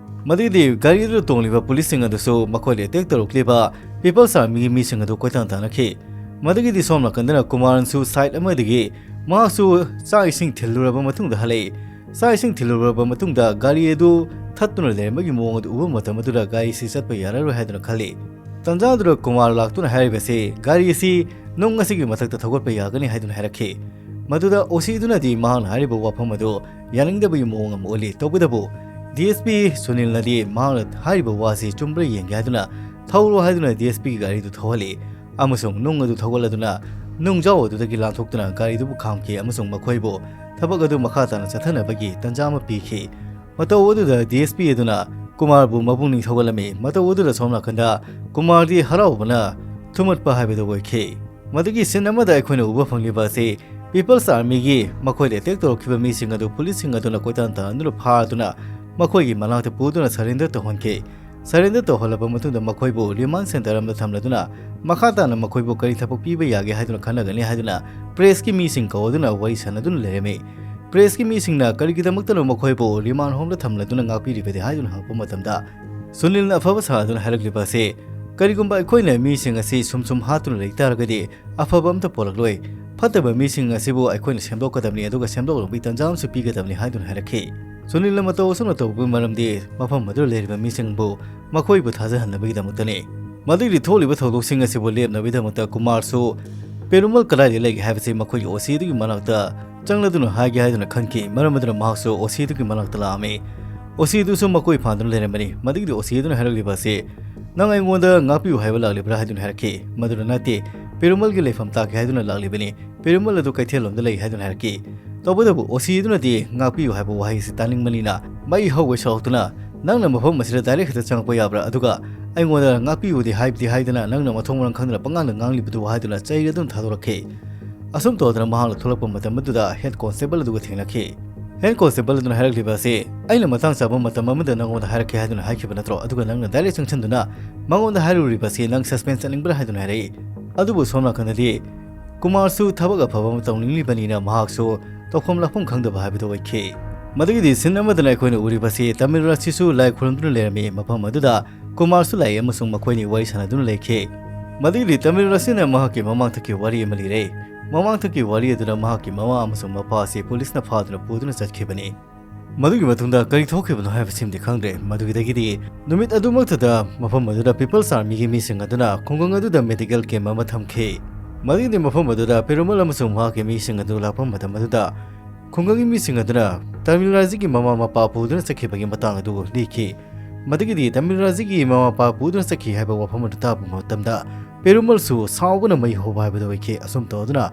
ꯃꯗꯨꯒꯤꯗꯤ ꯒꯥꯔꯤ ꯑꯗꯨꯗ ꯇꯣꯡꯂꯤꯕ ꯄꯨꯂꯤꯁꯁꯤꯡ ꯑꯗꯨꯁꯨ ꯃꯈꯣꯏꯗ ꯑꯦꯇꯦꯛ ꯇꯧꯔꯛꯂꯤꯕ ꯄꯤꯄꯜꯁ ꯑꯥꯔꯃꯤꯒꯤ ꯃꯤꯁꯤꯡ ꯑꯗꯨ ꯀꯣꯏꯇꯥꯟ ꯇꯥꯟꯅꯈꯤ꯫ ꯃꯗꯨꯒꯤꯗꯤ ꯁꯣꯝ ꯅꯥꯀꯟꯗꯅ ꯀꯨꯃꯥꯔꯟꯁꯨ ꯁꯥꯏꯠ ꯑꯃꯗꯒꯤ ꯃꯍꯥꯛꯁꯨ ꯆꯥꯛ ꯏꯁꯤꯡ ꯊꯤꯜꯂꯨꯔꯕ ꯃꯇꯨꯡꯗ ꯍꯜꯂꯛꯏ꯫ ꯆꯥꯛ ꯏꯁꯤꯡ ꯊꯤꯜꯂꯨꯔꯕ ꯃꯇꯨꯡꯗ ꯒꯥꯔꯤ ꯑꯗꯨ ꯊꯠꯇꯨꯅ ꯂꯩꯔꯝꯕꯒꯤ ꯃꯑꯣꯡ ꯑꯗꯨ ꯎꯕ ꯃꯇꯝ ꯑꯗꯨꯗ ꯒꯥꯔꯤꯁꯤ ꯆꯠꯄ ꯌꯥꯔꯔꯣꯏ ꯍꯥꯏꯗꯨꯅ ꯈꯜꯂꯤ꯫ ꯇꯟꯖꯥꯗꯨꯗ ꯀꯨꯃꯥꯔ ꯂꯥꯛꯇꯨꯅ ꯍꯥꯏꯔꯤꯕꯁꯤ ꯒꯥꯔꯤ ꯑꯁꯤ ꯅꯨꯡ ꯑꯁꯤꯒꯤ ꯃꯊꯛꯇ ꯊꯧꯒꯠꯄ ꯌꯥꯒꯅꯤ ꯍꯥꯏꯗꯨꯅ ꯍꯥꯏꯔꯛꯈꯤ꯫ ꯃꯗꯨꯗ ꯑꯣ ꯁꯤꯗꯨꯅꯗꯤ ꯃꯍꯥꯛꯅ ꯍꯥꯏꯔꯤꯕ ꯋꯥꯐꯝ ꯑꯗꯨ ꯌꯥꯅꯤꯡꯗꯕꯒꯤ ꯃꯑꯣꯡ ꯑꯃ ꯎꯠꯂꯤ꯫ ꯇꯧꯕꯇꯕꯨ ꯗꯤ ꯑꯦꯁ ꯄꯤ ꯁꯨꯅꯤꯜꯅꯗꯤ ꯃꯍꯥꯛꯅ ꯍꯥꯏꯔꯤꯕ ꯋꯥꯁꯤ ꯆꯨꯝꯕ꯭ꯔꯥ ꯌꯦꯡꯒꯦ ꯍꯥꯏꯗꯨꯅ ꯊꯧꯔꯣ ꯍꯥꯏꯗꯨꯅ ꯗꯤ ꯑꯦꯁ ꯄꯤꯒꯤ ꯒꯥꯔꯤꯗꯨ ꯊꯧꯍꯜꯂꯤ ꯑꯃꯁꯨꯡ ꯅꯨꯡ ꯑꯗꯨ ꯊꯧꯒꯠꯂꯗꯨꯅ ꯅꯨꯡꯖꯥꯎ ꯑꯗꯨꯗꯒꯤ ꯂꯥꯟꯊꯣꯛꯇꯨꯅ ꯒꯥꯔꯤꯗꯨꯕꯨ ꯈꯥꯝꯈꯤ ꯑꯃꯁꯨꯡ ꯃꯈꯣꯏꯕꯨ ꯊꯕꯛ ꯑꯗꯨ ꯃꯈꯥ ꯇꯥꯅ ꯆꯠꯊꯅꯕꯒꯤ ꯇꯟꯖꯥ ꯑꯃ ꯄꯤꯈꯤ꯫ ꯃꯇꯧ ꯑꯗꯨꯗ ꯗꯤ ꯑꯦꯁ ꯄꯤ ꯑꯗꯨꯅ ꯀꯨꯃꯥꯔꯕꯨ ꯃꯄꯨꯛꯅꯤꯡ ꯊꯧꯒꯠꯂꯝꯃꯤ꯫ ꯃꯇꯧ ꯑꯗꯨꯗ ꯁꯣꯝ ꯅꯥꯀꯟꯗ ꯀꯨꯃꯥꯔꯗꯤ ꯍꯔꯥꯎꯕꯅ ꯊꯨꯝꯃꯠꯄ ꯍꯥꯏꯕꯗꯨ ꯑꯣꯏꯈꯤ꯫ ꯃꯗꯨꯒꯤ ꯁꯤꯟ ꯑꯃꯗ ꯑꯩꯈꯣꯏꯅ ꯎꯕ ꯐꯪꯂꯤꯕ ꯑꯁꯤ ꯄꯤꯄꯜꯁ ꯑꯥꯔꯃꯤꯒꯤ ꯃꯈꯣꯏꯗ ꯑꯦꯇꯦꯛ ꯇꯧꯔꯛꯈꯤꯕ ꯃꯤꯁꯤꯡ ꯑꯗꯨ ꯄꯨꯂꯤꯁꯁꯤꯡ ꯑꯗꯨꯅ ꯀꯣꯏꯇꯥꯟ ꯇꯥꯟꯗꯨꯅ ꯐꯥꯗꯨꯅ ꯃꯈꯣꯏꯒꯤ ꯃꯅꯥꯛꯇ ꯄꯨꯗꯨꯅ ꯁꯔꯦꯟꯗꯔ ꯇꯧꯍꯟꯈꯤ꯫ ꯁꯔꯦꯟꯗꯔ ꯇꯧꯍꯜꯂꯕ ꯃꯇꯨꯡꯗ ꯃꯈꯣꯏꯕꯨ ꯔꯤꯃꯥꯟ ꯁꯦꯟꯇꯔ ꯑꯃꯗ ꯊꯝꯂꯗꯨꯅ ꯃꯈꯥ ꯇꯥꯅ ꯃꯈꯣꯏꯕꯨ ꯀꯔꯤ ꯊꯕꯛ ꯄꯤꯕ ꯌꯥꯒꯦ ꯍꯥꯏꯗꯨꯅ ꯈꯟꯅꯒꯅꯤ ꯍꯥꯏꯗꯨꯅ ꯄ꯭ꯔꯦꯁꯀꯤ ꯃꯤꯁꯤꯡ ꯀꯧꯗꯨꯅ ꯋꯥꯔꯤ ꯁꯥꯟꯅꯗꯨꯅ ꯂꯩꯔꯝꯃꯤ꯫ ꯄ꯭ꯔꯦꯁꯀꯤ ꯃꯤꯁꯤꯡꯅ ꯀꯔꯤꯒꯤꯗꯃꯛꯇꯅꯣ ꯃꯈꯣꯏꯕꯨ ꯔꯤꯃꯥꯟ ꯍꯣꯝꯗ ꯊꯝꯂꯗꯨꯅ ꯉꯥꯛꯄꯤꯔꯤꯕꯗꯤ ꯍꯥꯏꯗꯨꯅ ꯍꯪꯂꯛꯄ ꯃꯇꯝꯗ ꯁꯨꯅꯤꯜꯅ ꯑꯐꯕ ꯁꯥꯗꯨꯅ ꯍꯥꯏꯔꯛꯂꯤꯕ ꯑꯁꯤ, ꯀꯔꯤꯒꯨꯝꯕ ꯑꯩꯈꯣꯏꯅ ꯃꯤꯁꯤꯡ ꯑꯁꯤ ꯁꯨꯝ ꯁꯨꯝ ꯍꯥꯠꯇꯨꯅ ꯂꯩ ꯇꯥꯔꯒꯗꯤ ꯑꯐꯕ ꯑꯝꯇ ꯄꯣꯔꯛꯂꯣꯏ꯫ ꯐꯠꯇꯕ ꯃꯤꯁꯤꯡ ꯑꯁꯤꯕꯨ ꯑꯩꯈꯣꯏꯅ ꯁꯦꯝꯗꯣꯛꯀꯗꯕꯅꯤ, ꯑꯗꯨꯒ ꯁꯦꯝꯗꯣꯛꯅꯕꯒꯤ ꯇꯥꯟꯖꯥ ꯑꯃꯁꯨ ꯄꯤꯒꯗꯕꯅꯤ ꯍꯥꯏꯗꯨꯅ ꯍꯥꯏꯔꯛꯈꯤ꯫ ꯁꯨꯅꯤꯜꯅ ꯃꯇꯧ ꯑꯁꯨꯝꯅ ꯇꯧꯕꯒꯤ ꯃꯔꯝꯗꯤ ꯃꯐꯝ ꯑꯗꯨꯗ ꯂꯩꯔꯤꯕ ꯃꯤꯁꯤꯡꯕꯨ ꯃꯈꯣꯏꯕꯨ ꯊꯥꯖꯍꯟꯅꯕꯒꯤꯗꯃꯛꯇꯅꯤ꯫ ꯃꯗꯨꯒꯤꯗꯤ ꯊꯣꯛꯂꯤꯕ ꯊꯧꯗꯣꯛꯁꯤꯡ ꯑꯁꯤꯕꯨ ꯂꯦꯞꯅꯕꯒꯤꯗꯃꯛꯇ ꯀꯨꯃꯥꯔꯁꯨ ꯄꯦꯔꯨꯃꯜ ꯀꯗꯥꯏꯗ ꯂꯩꯒꯦ ꯍꯥꯏꯕꯁꯤ ꯃꯈꯣꯏꯒꯤ ꯑꯣ ꯁꯤ ꯑꯗꯨꯒꯤ ꯃꯅꯥꯛꯇ ꯆꯪꯂꯗꯨꯅ ꯍꯥꯏꯒꯦ ꯍꯥꯏꯗꯨꯅ ꯈꯟꯈꯤ꯫ ꯃꯔꯝ ꯑꯗꯨꯅ ꯃꯍꯥꯛꯁꯨ ꯑꯣ ꯁꯤ ꯑꯗꯨꯒꯤ ꯃꯅꯥꯛꯇ ꯂꯥꯛꯑꯝꯃꯤ꯫ ꯑꯣ ꯁꯤ ꯑꯗꯨꯁꯨ ꯃꯈꯣꯏ ꯐꯥꯟꯗꯨꯅ ꯂꯩꯔꯝꯕꯅꯤ꯫ ꯃꯗꯨꯒꯤꯗꯤ ꯑꯣ ꯁꯤ ꯑꯗꯨꯅ ꯍꯥꯏꯔꯛꯂꯤꯕ ꯑꯁꯤ, "ꯅꯪ ꯑꯩꯉꯣꯟꯗ ꯉꯥꯛꯄꯤꯌꯨ ꯍꯥꯏꯕ ꯂꯥꯛꯂꯤꯕ꯭ꯔꯥ?" ꯍꯥꯏꯗꯨꯅ ꯍꯥꯏꯔꯛꯈꯤ꯫ ꯃꯗꯨꯅ "ꯅꯠꯇꯦ, ꯄꯦꯔꯨꯃꯜꯒꯤ ꯂꯩꯐꯝ ꯇꯥꯛꯀꯦ ꯍꯥꯏꯗꯨꯅ ꯂꯥꯛꯂꯤꯕꯅꯤ꯫ ꯄꯦꯔꯨꯃꯜ ꯑꯗꯨ ꯀꯩꯊꯦꯜꯂꯣꯝꯗ ꯂꯩ" ꯍꯥꯏꯗꯨꯅ ꯍꯥꯏꯔꯛꯈꯤ꯫ ꯇꯧꯕꯇꯕꯨ ꯑꯣꯁꯤ ꯑꯗꯨꯅꯗꯤ "ꯉꯥꯛꯄꯤꯌꯨ" ꯍꯥꯏꯕ ꯋꯥꯍꯩ ꯑꯁꯤ ꯇꯥꯅꯤꯡꯕꯅꯤꯅ ꯃꯩ ꯍꯧꯒꯩ ꯁꯥꯎꯔꯛꯇꯨꯅ, "ꯅꯪꯅ ꯃꯐꯝ ꯑꯁꯤꯗ ꯗꯥꯏꯔꯦꯛ ꯍꯦꯛꯇ ꯆꯪꯉꯛꯄ ꯌꯥꯕ꯭ꯔꯥ? ꯑꯗꯨꯒ ꯑꯩꯉꯣꯟꯗ ꯉꯥꯛꯄꯤꯌꯨꯗꯤ ꯍꯥꯏꯕꯗꯤ ꯍꯥꯏꯗꯅ ꯅꯪꯅ ꯃꯊꯣꯡ ꯃꯔꯝ ꯈꯪꯗꯅ ꯄꯉꯥꯡꯗ ꯉꯥꯡꯂꯤꯕꯗꯨ?" ꯍꯥꯏꯗꯨꯅ ꯆꯩꯔꯗꯨꯅ ꯊꯥꯗꯣꯔꯛꯈꯤ꯫ ꯑꯁꯨꯝ ꯇꯧꯗꯅ ꯃꯍꯥꯛꯅ ꯊꯣꯛꯂꯛꯄ ꯃꯇꯝ ꯑꯗꯨꯗ ꯍꯦꯗ ꯀꯣꯟꯁꯇꯦꯕꯜ ꯑꯗꯨꯒ ꯊꯦꯡꯅꯈꯤ꯫ ꯍꯦꯗ ꯀꯣꯟꯁꯇꯦꯕꯜ ꯑꯗꯨꯅ ꯍꯥꯏꯔꯛꯂꯤꯕ ꯑꯁꯤ, "ꯑꯩꯅ ꯃꯇꯥꯡ ꯆꯥꯕ ꯃꯇꯝ ꯑꯃꯗ ꯅꯪꯉꯣꯟꯗ ꯍꯥꯏꯔꯛꯀꯦ ꯍꯥꯏꯗꯨꯅ ꯍꯥꯏꯈꯤꯕ ꯅꯠꯇ꯭ꯔꯣ? ꯑꯗꯨꯒ ꯅꯪꯅ ꯗꯥꯏꯔꯦꯛ ꯆꯪꯁꯤꯟꯗꯨꯅ ꯃꯉꯣꯟꯗ ꯍꯥꯏꯔꯨꯔꯤꯕ ꯑꯁꯤ ꯅꯪ ꯁꯁꯄꯦꯟꯁ ꯆꯠꯅꯤꯡꯕ꯭ꯔꯥ?" ꯍꯥꯏꯗꯨꯅ ꯍꯥꯏꯔꯛꯏ꯫ ꯑꯗꯨꯕꯨ ꯁꯣꯝ ꯅꯥꯀꯟꯗꯗꯤ ꯀꯨꯃꯥꯔꯁꯨ ꯊꯕꯛ ꯑꯐꯕ ꯑꯃ ꯇꯧꯅꯤꯡꯂꯤꯕꯅꯤꯅ ꯃꯍꯥꯛꯁꯨ ꯇꯧꯐꯝ ꯂꯥꯛꯐꯝ ꯈꯪꯗꯕ ꯍꯥꯏꯕꯗꯨ ꯑꯣꯏꯈꯤ꯫ ꯃꯗꯨꯒꯤꯗꯤ ꯁꯤꯟ ꯑꯃꯗꯅ ꯑꯩꯈꯣꯏꯅ ꯎꯔꯤꯕꯁꯤ ꯇꯥꯃꯤꯜ ꯔꯥꯖꯁꯤꯁꯨ ꯂꯥꯏ ꯈꯨꯔꯨꯝꯗꯨꯅ ꯂꯩꯔꯝꯃꯤ꯫ ꯃꯐꯝ ꯑꯗꯨꯗ ꯀꯨꯃꯥꯔꯁꯨ ꯂꯥꯛꯏ ꯑꯃꯁꯨꯡ ꯃꯈꯣꯏꯅꯤ ꯋꯥꯔꯤ ꯁꯥꯟꯅꯗꯨꯅ ꯂꯩꯈꯤ꯫ ꯃꯗꯨꯒꯤꯗꯤ ꯇꯥꯃꯤꯜ ꯔꯥꯖꯁꯤꯅ ꯃꯍꯥꯛꯀꯤ ꯃꯃꯥꯡꯊꯛꯀꯤ ꯋꯥꯔꯤ ꯑꯃ ꯂꯤꯔꯦ꯫ ꯃꯃꯥꯡꯊꯛꯀꯤ ꯋꯥꯔꯤ ꯑꯗꯨꯗ ꯃꯍꯥꯛꯀꯤ ꯃꯃꯥ ꯑꯃꯁꯨꯡ ꯃꯄꯥ ꯑꯁꯤ ꯄꯨꯂꯤꯁꯅ ꯐꯥꯗꯨꯅ ꯄꯨꯗꯨꯅ ꯆꯠꯈꯤꯕꯅꯤ꯫ ꯃꯗꯨꯒꯤ ꯃꯇꯨꯡꯗ ꯀꯔꯤ ꯊꯣꯛꯈꯤꯕꯅꯣ ꯍꯥꯏꯕꯁꯤꯃꯗꯤ ꯈꯪꯗ꯭ꯔꯦ꯫ ꯃꯗꯨꯒꯤꯗꯒꯤꯗꯤ ꯅꯨꯃꯤꯠ ꯑꯗꯨꯃꯛꯇꯗ ꯃꯐꯝ ꯑꯗꯨꯗ ꯄꯤꯄꯜꯁ ꯑꯥꯔꯃꯤꯒꯤ ꯃꯤꯁꯤꯡ ꯑꯗꯨꯅ ꯈꯨꯡꯒꯪ ꯑꯗꯨꯗ ꯃꯦꯗꯤꯀꯦꯜ ꯀꯦꯝꯞ ꯑꯃ ꯊꯝꯈꯤ꯫ ꯃꯗꯨꯒꯤꯗꯤ ꯃꯐꯝ ꯑꯗꯨꯗ ꯄꯦꯔꯨꯃꯜ ꯑꯃꯁꯨꯡ ꯃꯍꯥꯛꯀꯤ ꯃꯤꯁꯤꯡ ꯑꯗꯨ ꯂꯥꯛꯄ ꯃꯇꯝ ꯑꯗꯨꯗ ꯈꯨꯡꯒꯪꯒꯤ ꯃꯤꯁꯤꯡ ꯑꯗꯨꯅ ꯇꯥꯃꯤꯜ ꯔꯥꯖꯒꯤ ꯃꯃꯥ ꯃꯄꯥ ꯄꯨꯗꯨꯅ ꯆꯠꯈꯤꯕꯒꯤ ꯃꯇꯥꯡ ꯑꯗꯨ ꯂꯤꯈꯤ꯫ ꯃꯗꯨꯒꯤꯗꯤ ꯇꯥꯃꯤꯜ ꯔꯥꯖꯒꯤ ꯃꯃꯥ ꯃꯄꯥ ꯄꯨꯗꯨꯅ ꯆꯠꯈꯤ ꯍꯥꯏꯕ ꯋꯥꯐꯝ ꯑꯗꯨ ꯇꯥꯕ ꯃꯇꯝꯗ ꯄꯦꯔꯨꯃꯜꯁꯨ ꯁꯥꯎꯕꯅ ꯃꯩ ꯍꯧꯕ ꯍꯥꯏꯕꯗꯨ ꯑꯣꯏꯈꯤ꯫ ꯑꯁꯨꯝ ꯇꯧꯗꯨꯅ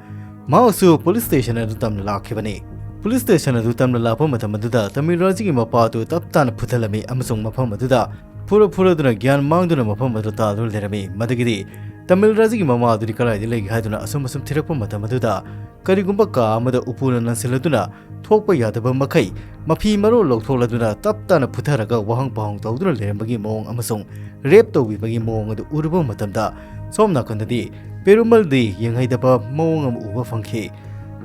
ꯃꯍꯥꯛꯁꯨ ꯄꯨꯂꯤꯁ ꯁ꯭ꯇꯦꯁꯟ ꯑꯗꯨ ꯇꯝꯅ ꯂꯥꯛꯈꯤꯕꯅꯤ꯫ ꯄꯨꯂꯤꯁ ꯁ꯭ꯇꯦꯁꯟ ꯑꯗꯨ ꯇꯝꯅ ꯂꯥꯛꯄ ꯃꯇꯝ ꯑꯗꯨꯗ ꯇꯥꯃꯤꯜ ꯔꯥꯖꯒꯤ ꯃꯄꯥ ꯑꯗꯨ ꯇꯞ ꯇꯥꯅ ꯐꯨꯊꯜꯂꯝꯃꯤ ꯑꯃꯁꯨꯡ ꯃꯐꯝ ꯑꯗꯨꯗ ꯐꯨꯔ ꯐꯨꯔꯗꯨꯅ ꯒ꯭ꯌꯥꯟ ꯃꯥꯡꯗꯨꯅ ꯃꯐꯝ ꯑꯗꯨꯗ ꯇꯥꯗꯨꯅ ꯂꯩꯔꯝꯃꯤ꯫ ꯃꯗꯨꯒꯤꯗꯤ ꯇꯥꯃꯤꯜ ꯔꯥꯖꯒꯤ ꯃꯃꯥ ꯑꯗꯨꯗꯤ ꯀꯗꯥꯏꯗ ꯂꯩꯒꯦ ꯍꯥꯏꯗꯨꯅ ꯑꯁꯨꯝ ꯑꯁꯨꯝ ꯊꯤꯔꯛꯄ ꯃꯇꯝ ꯑꯗꯨꯗ ꯀꯔꯤꯒꯨꯝꯕ ꯀꯥ ꯑꯃꯗ ꯎꯄꯨꯅ ꯅꯟꯁꯤꯜꯂꯗꯨꯅ ꯊꯣꯛꯄ ꯌꯥꯗꯕ ꯃꯈꯩ ꯃꯐꯤ ꯃꯔꯣꯜ ꯂꯧꯊꯣꯛꯂꯗꯨꯅ ꯇꯞ ꯇꯥꯅ ꯐꯨꯊꯔꯒ ꯋꯥꯍꯪ ꯄꯥꯎꯍꯪ ꯇꯧꯗꯨꯅ ꯂꯩꯔꯝꯕꯒꯤ ꯃꯑꯣꯡ ꯑꯃꯁꯨꯡ ꯔꯦꯞ ꯇꯧꯕꯤꯕꯒꯤ ꯃꯑꯣꯡ ꯑꯗꯨ ꯎꯔꯨꯕ ꯃꯇꯝꯗ ꯁꯣꯝ ꯅꯥꯀꯟꯗꯗꯤ ꯄꯦꯔꯨꯃꯜꯗꯤ ꯌꯦꯡꯍꯩꯗꯕ ꯃꯑꯣꯡ ꯑꯃ ꯎꯕ ꯐꯪꯈꯤ꯫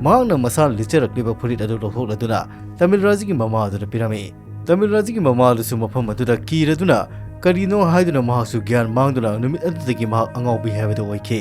ꯃꯍꯥꯛꯅ ꯃꯁꯥꯅ ꯂꯤꯠꯆꯔꯛꯂꯤꯕ ꯐꯨꯔꯤꯠ ꯑꯗꯨ ꯂꯧꯊꯣꯛꯂꯗꯨꯅ ꯇꯥꯃꯤꯜ ꯔꯥꯖꯒꯤ ꯃꯃꯥ ꯑꯗꯨꯗ ꯄꯤꯔꯝꯃꯤ꯫ ꯇꯥꯃꯤꯜ ꯔꯥꯖꯒꯤ ꯃꯃꯥ ꯑꯗꯨꯁꯨ ꯃꯐꯝ ꯑꯗꯨꯗ ꯀꯤꯔꯗꯨꯅ ꯀꯔꯤꯅꯣ ꯍꯥꯏꯗꯨꯅ ꯃꯍꯥꯛꯁꯨ ꯒ꯭ꯌꯥꯟ ꯃꯥꯡꯗꯨꯅ ꯅꯨꯃꯤꯠ ꯑꯗꯨꯗꯒꯤ ꯃꯍꯥꯛ ꯑꯉꯥꯎꯕꯤ ꯍꯥꯏꯕꯗꯨ ꯑꯣꯏꯈꯤ꯫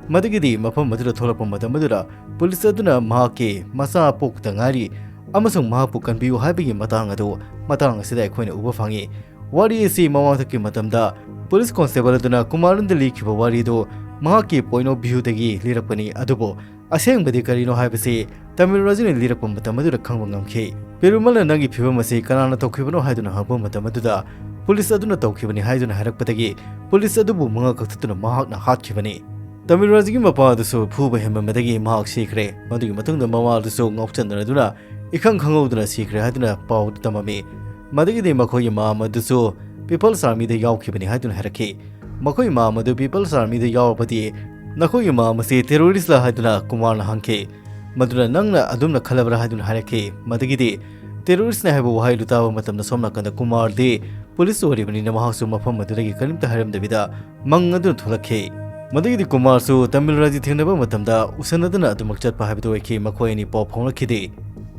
ꯃꯗꯨꯒꯤꯗꯤ ꯃꯐꯝ ꯑꯗꯨꯗ ꯊꯣꯛꯂꯛꯄ ꯃꯇꯝ ꯑꯗꯨꯗ ꯄꯨꯂꯤꯁ ꯑꯗꯨꯅ ꯃꯍꯥꯛꯀꯤ ꯃꯆꯥ ꯄꯣꯛꯇ ꯉꯥꯏꯔꯤ ꯑꯃꯁꯨꯡ ꯃꯍꯥꯛꯄꯨ ꯀꯟꯕꯤꯌꯨ ꯍꯥꯏꯕꯒꯤ ꯃꯇꯥꯡ ꯑꯗꯨ ꯃꯇꯥꯡ ꯑꯁꯤꯗ ꯑꯩꯈꯣꯏꯅ ꯎꯕ ꯐꯪꯏ꯫ ꯋꯥꯔꯤ ꯑꯁꯤ ꯃꯃꯥꯡꯊꯛꯀꯤ ꯃꯇꯝꯗ ꯄꯨꯂꯤꯁ ꯀꯣꯟꯁꯇꯦꯕꯜ ꯑꯗꯨꯅ ꯀꯨꯃꯥꯔꯟꯗ ꯂꯤꯈꯤꯕ ꯋꯥꯔꯤꯗꯨ ꯃꯍꯥꯛꯀꯤ point of viewꯗꯒꯤ ꯂꯤꯔꯛꯄꯅꯤ, ꯑꯗꯨꯕꯨ ꯑꯁꯦꯡꯕꯗꯤ ꯀꯔꯤꯅꯣ ꯍꯥꯏꯕꯁꯤ ꯇꯥꯃꯤꯜ ꯔꯥꯖꯨꯅ ꯂꯤꯔꯛꯄ ꯃꯇꯝ ꯑꯗꯨꯗ ꯈꯪꯕ ꯉꯝꯈꯤ꯫ ꯄꯦꯔꯨꯃꯜꯅ ꯅꯪꯒꯤ ꯐꯤꯕꯝ ꯑꯁꯤ ꯀꯅꯥꯅ ꯇꯧꯈꯤꯕꯅꯣ ꯍꯥꯏꯗꯨꯅ ꯍꯪꯕ ꯃꯇꯝ ꯑꯗꯨꯗ ꯄꯨꯂꯤꯁ ꯑꯗꯨꯅ ꯇꯧꯈꯤꯕꯅꯤ ꯍꯥꯏꯗꯨꯅ ꯍꯥꯏꯔꯛꯄꯗꯒꯤ ꯄꯨꯂꯤꯁ ꯑꯗꯨꯕꯨ ꯃꯉꯛ ꯀꯛꯊꯠꯇꯨꯅ ꯃꯍꯥꯛꯅ ꯍꯥꯠꯈꯤꯕꯅꯤ꯫ ꯇꯃꯤꯜ ꯔꯥꯖꯨꯒꯤ ꯃꯄꯥ ꯑꯗꯨꯁꯨ ꯐꯨꯕ ꯍꯦꯟꯃꯟꯕꯗꯒꯤ ꯃꯍꯥꯛ ꯁꯤꯈ꯭ꯔꯦ꯫ ꯃꯗꯨꯒꯤ ꯃꯇꯨꯡꯗ ꯃꯃꯥ ꯑꯗꯨꯁꯨ ꯉꯥꯎꯁꯟꯅꯔꯗꯨꯅ ꯏꯈꯪ ꯈꯪꯍꯧꯗꯅ ꯁꯤꯈ꯭ꯔꯦ ꯍꯥꯏꯗꯨꯅ ꯄꯥꯎ ꯑꯗꯨ ꯇꯝꯃꯝꯃꯤ꯫ ꯃꯗꯨꯒꯤꯗꯤ ꯃꯈꯣꯏꯒꯤ ꯃꯃꯥ ꯑꯗꯨꯁꯨ People's Armyꯗ ꯌꯥꯎꯈꯤꯕꯅꯤ ꯍꯥꯏꯗꯨꯅ ꯍꯥꯏꯔꯛꯈꯤ꯫ ꯃꯈꯣꯏ ꯃꯃꯥ ꯑꯗꯨ People's Armyꯗ ꯌꯥꯎꯔꯕꯗꯤ ꯅꯈꯣꯏꯒꯤ ꯃꯃꯥ ꯑꯁꯤ terroristꯂ ꯍꯥꯏꯗꯨꯅ ꯀꯨꯃꯥꯔꯅ ꯍꯪꯈꯤ꯫ ꯃꯗꯨꯅ ꯅꯪꯅ ꯑꯗꯨꯝꯅ ꯈꯜꯂꯕ꯭ꯔꯥ ꯍꯥꯏꯗꯨꯅ ꯍꯥꯏꯔꯛꯈꯤ꯫ ꯃꯗꯨꯒꯤꯗꯤ terroristꯅ ꯍꯥꯏꯕ ꯋꯥꯍꯩꯗꯨ ꯇꯥꯕ ꯃꯇꯝꯗ ꯁꯣꯝ ꯅꯥꯀꯟꯗ ꯀꯨꯃꯥꯔꯗꯤ ꯄꯨꯂꯤꯁ ꯑꯣꯏꯔꯤꯕꯅꯤꯅ ꯃꯍꯥꯛꯁꯨ ꯃꯐꯝ ꯑꯗꯨꯗꯒꯤ ꯀꯔꯤꯝꯇ ꯍꯥꯏꯔꯝꯗꯕꯤꯗ ꯃꯪ ꯑꯗꯨꯅ ꯊꯣꯛꯂꯛꯈꯤ꯫ ꯃꯗꯨꯒꯤꯗꯤ ꯀꯨꯃꯥꯔꯁꯨ ꯇꯃꯤꯜ ꯔꯥꯖꯤ ꯊꯦꯡꯅꯕ ꯃꯇꯝꯗ ꯎꯁꯟꯅꯗꯨꯅ ꯑꯗꯨꯃꯛ ꯆꯠꯄ ꯍꯥꯏꯕꯗꯨ ꯑꯣꯏꯈꯤ꯫ ꯃꯈꯣꯏ ꯑꯅꯤ ꯄꯥꯎ ꯐꯥꯎꯅꯈꯤꯗꯦ꯫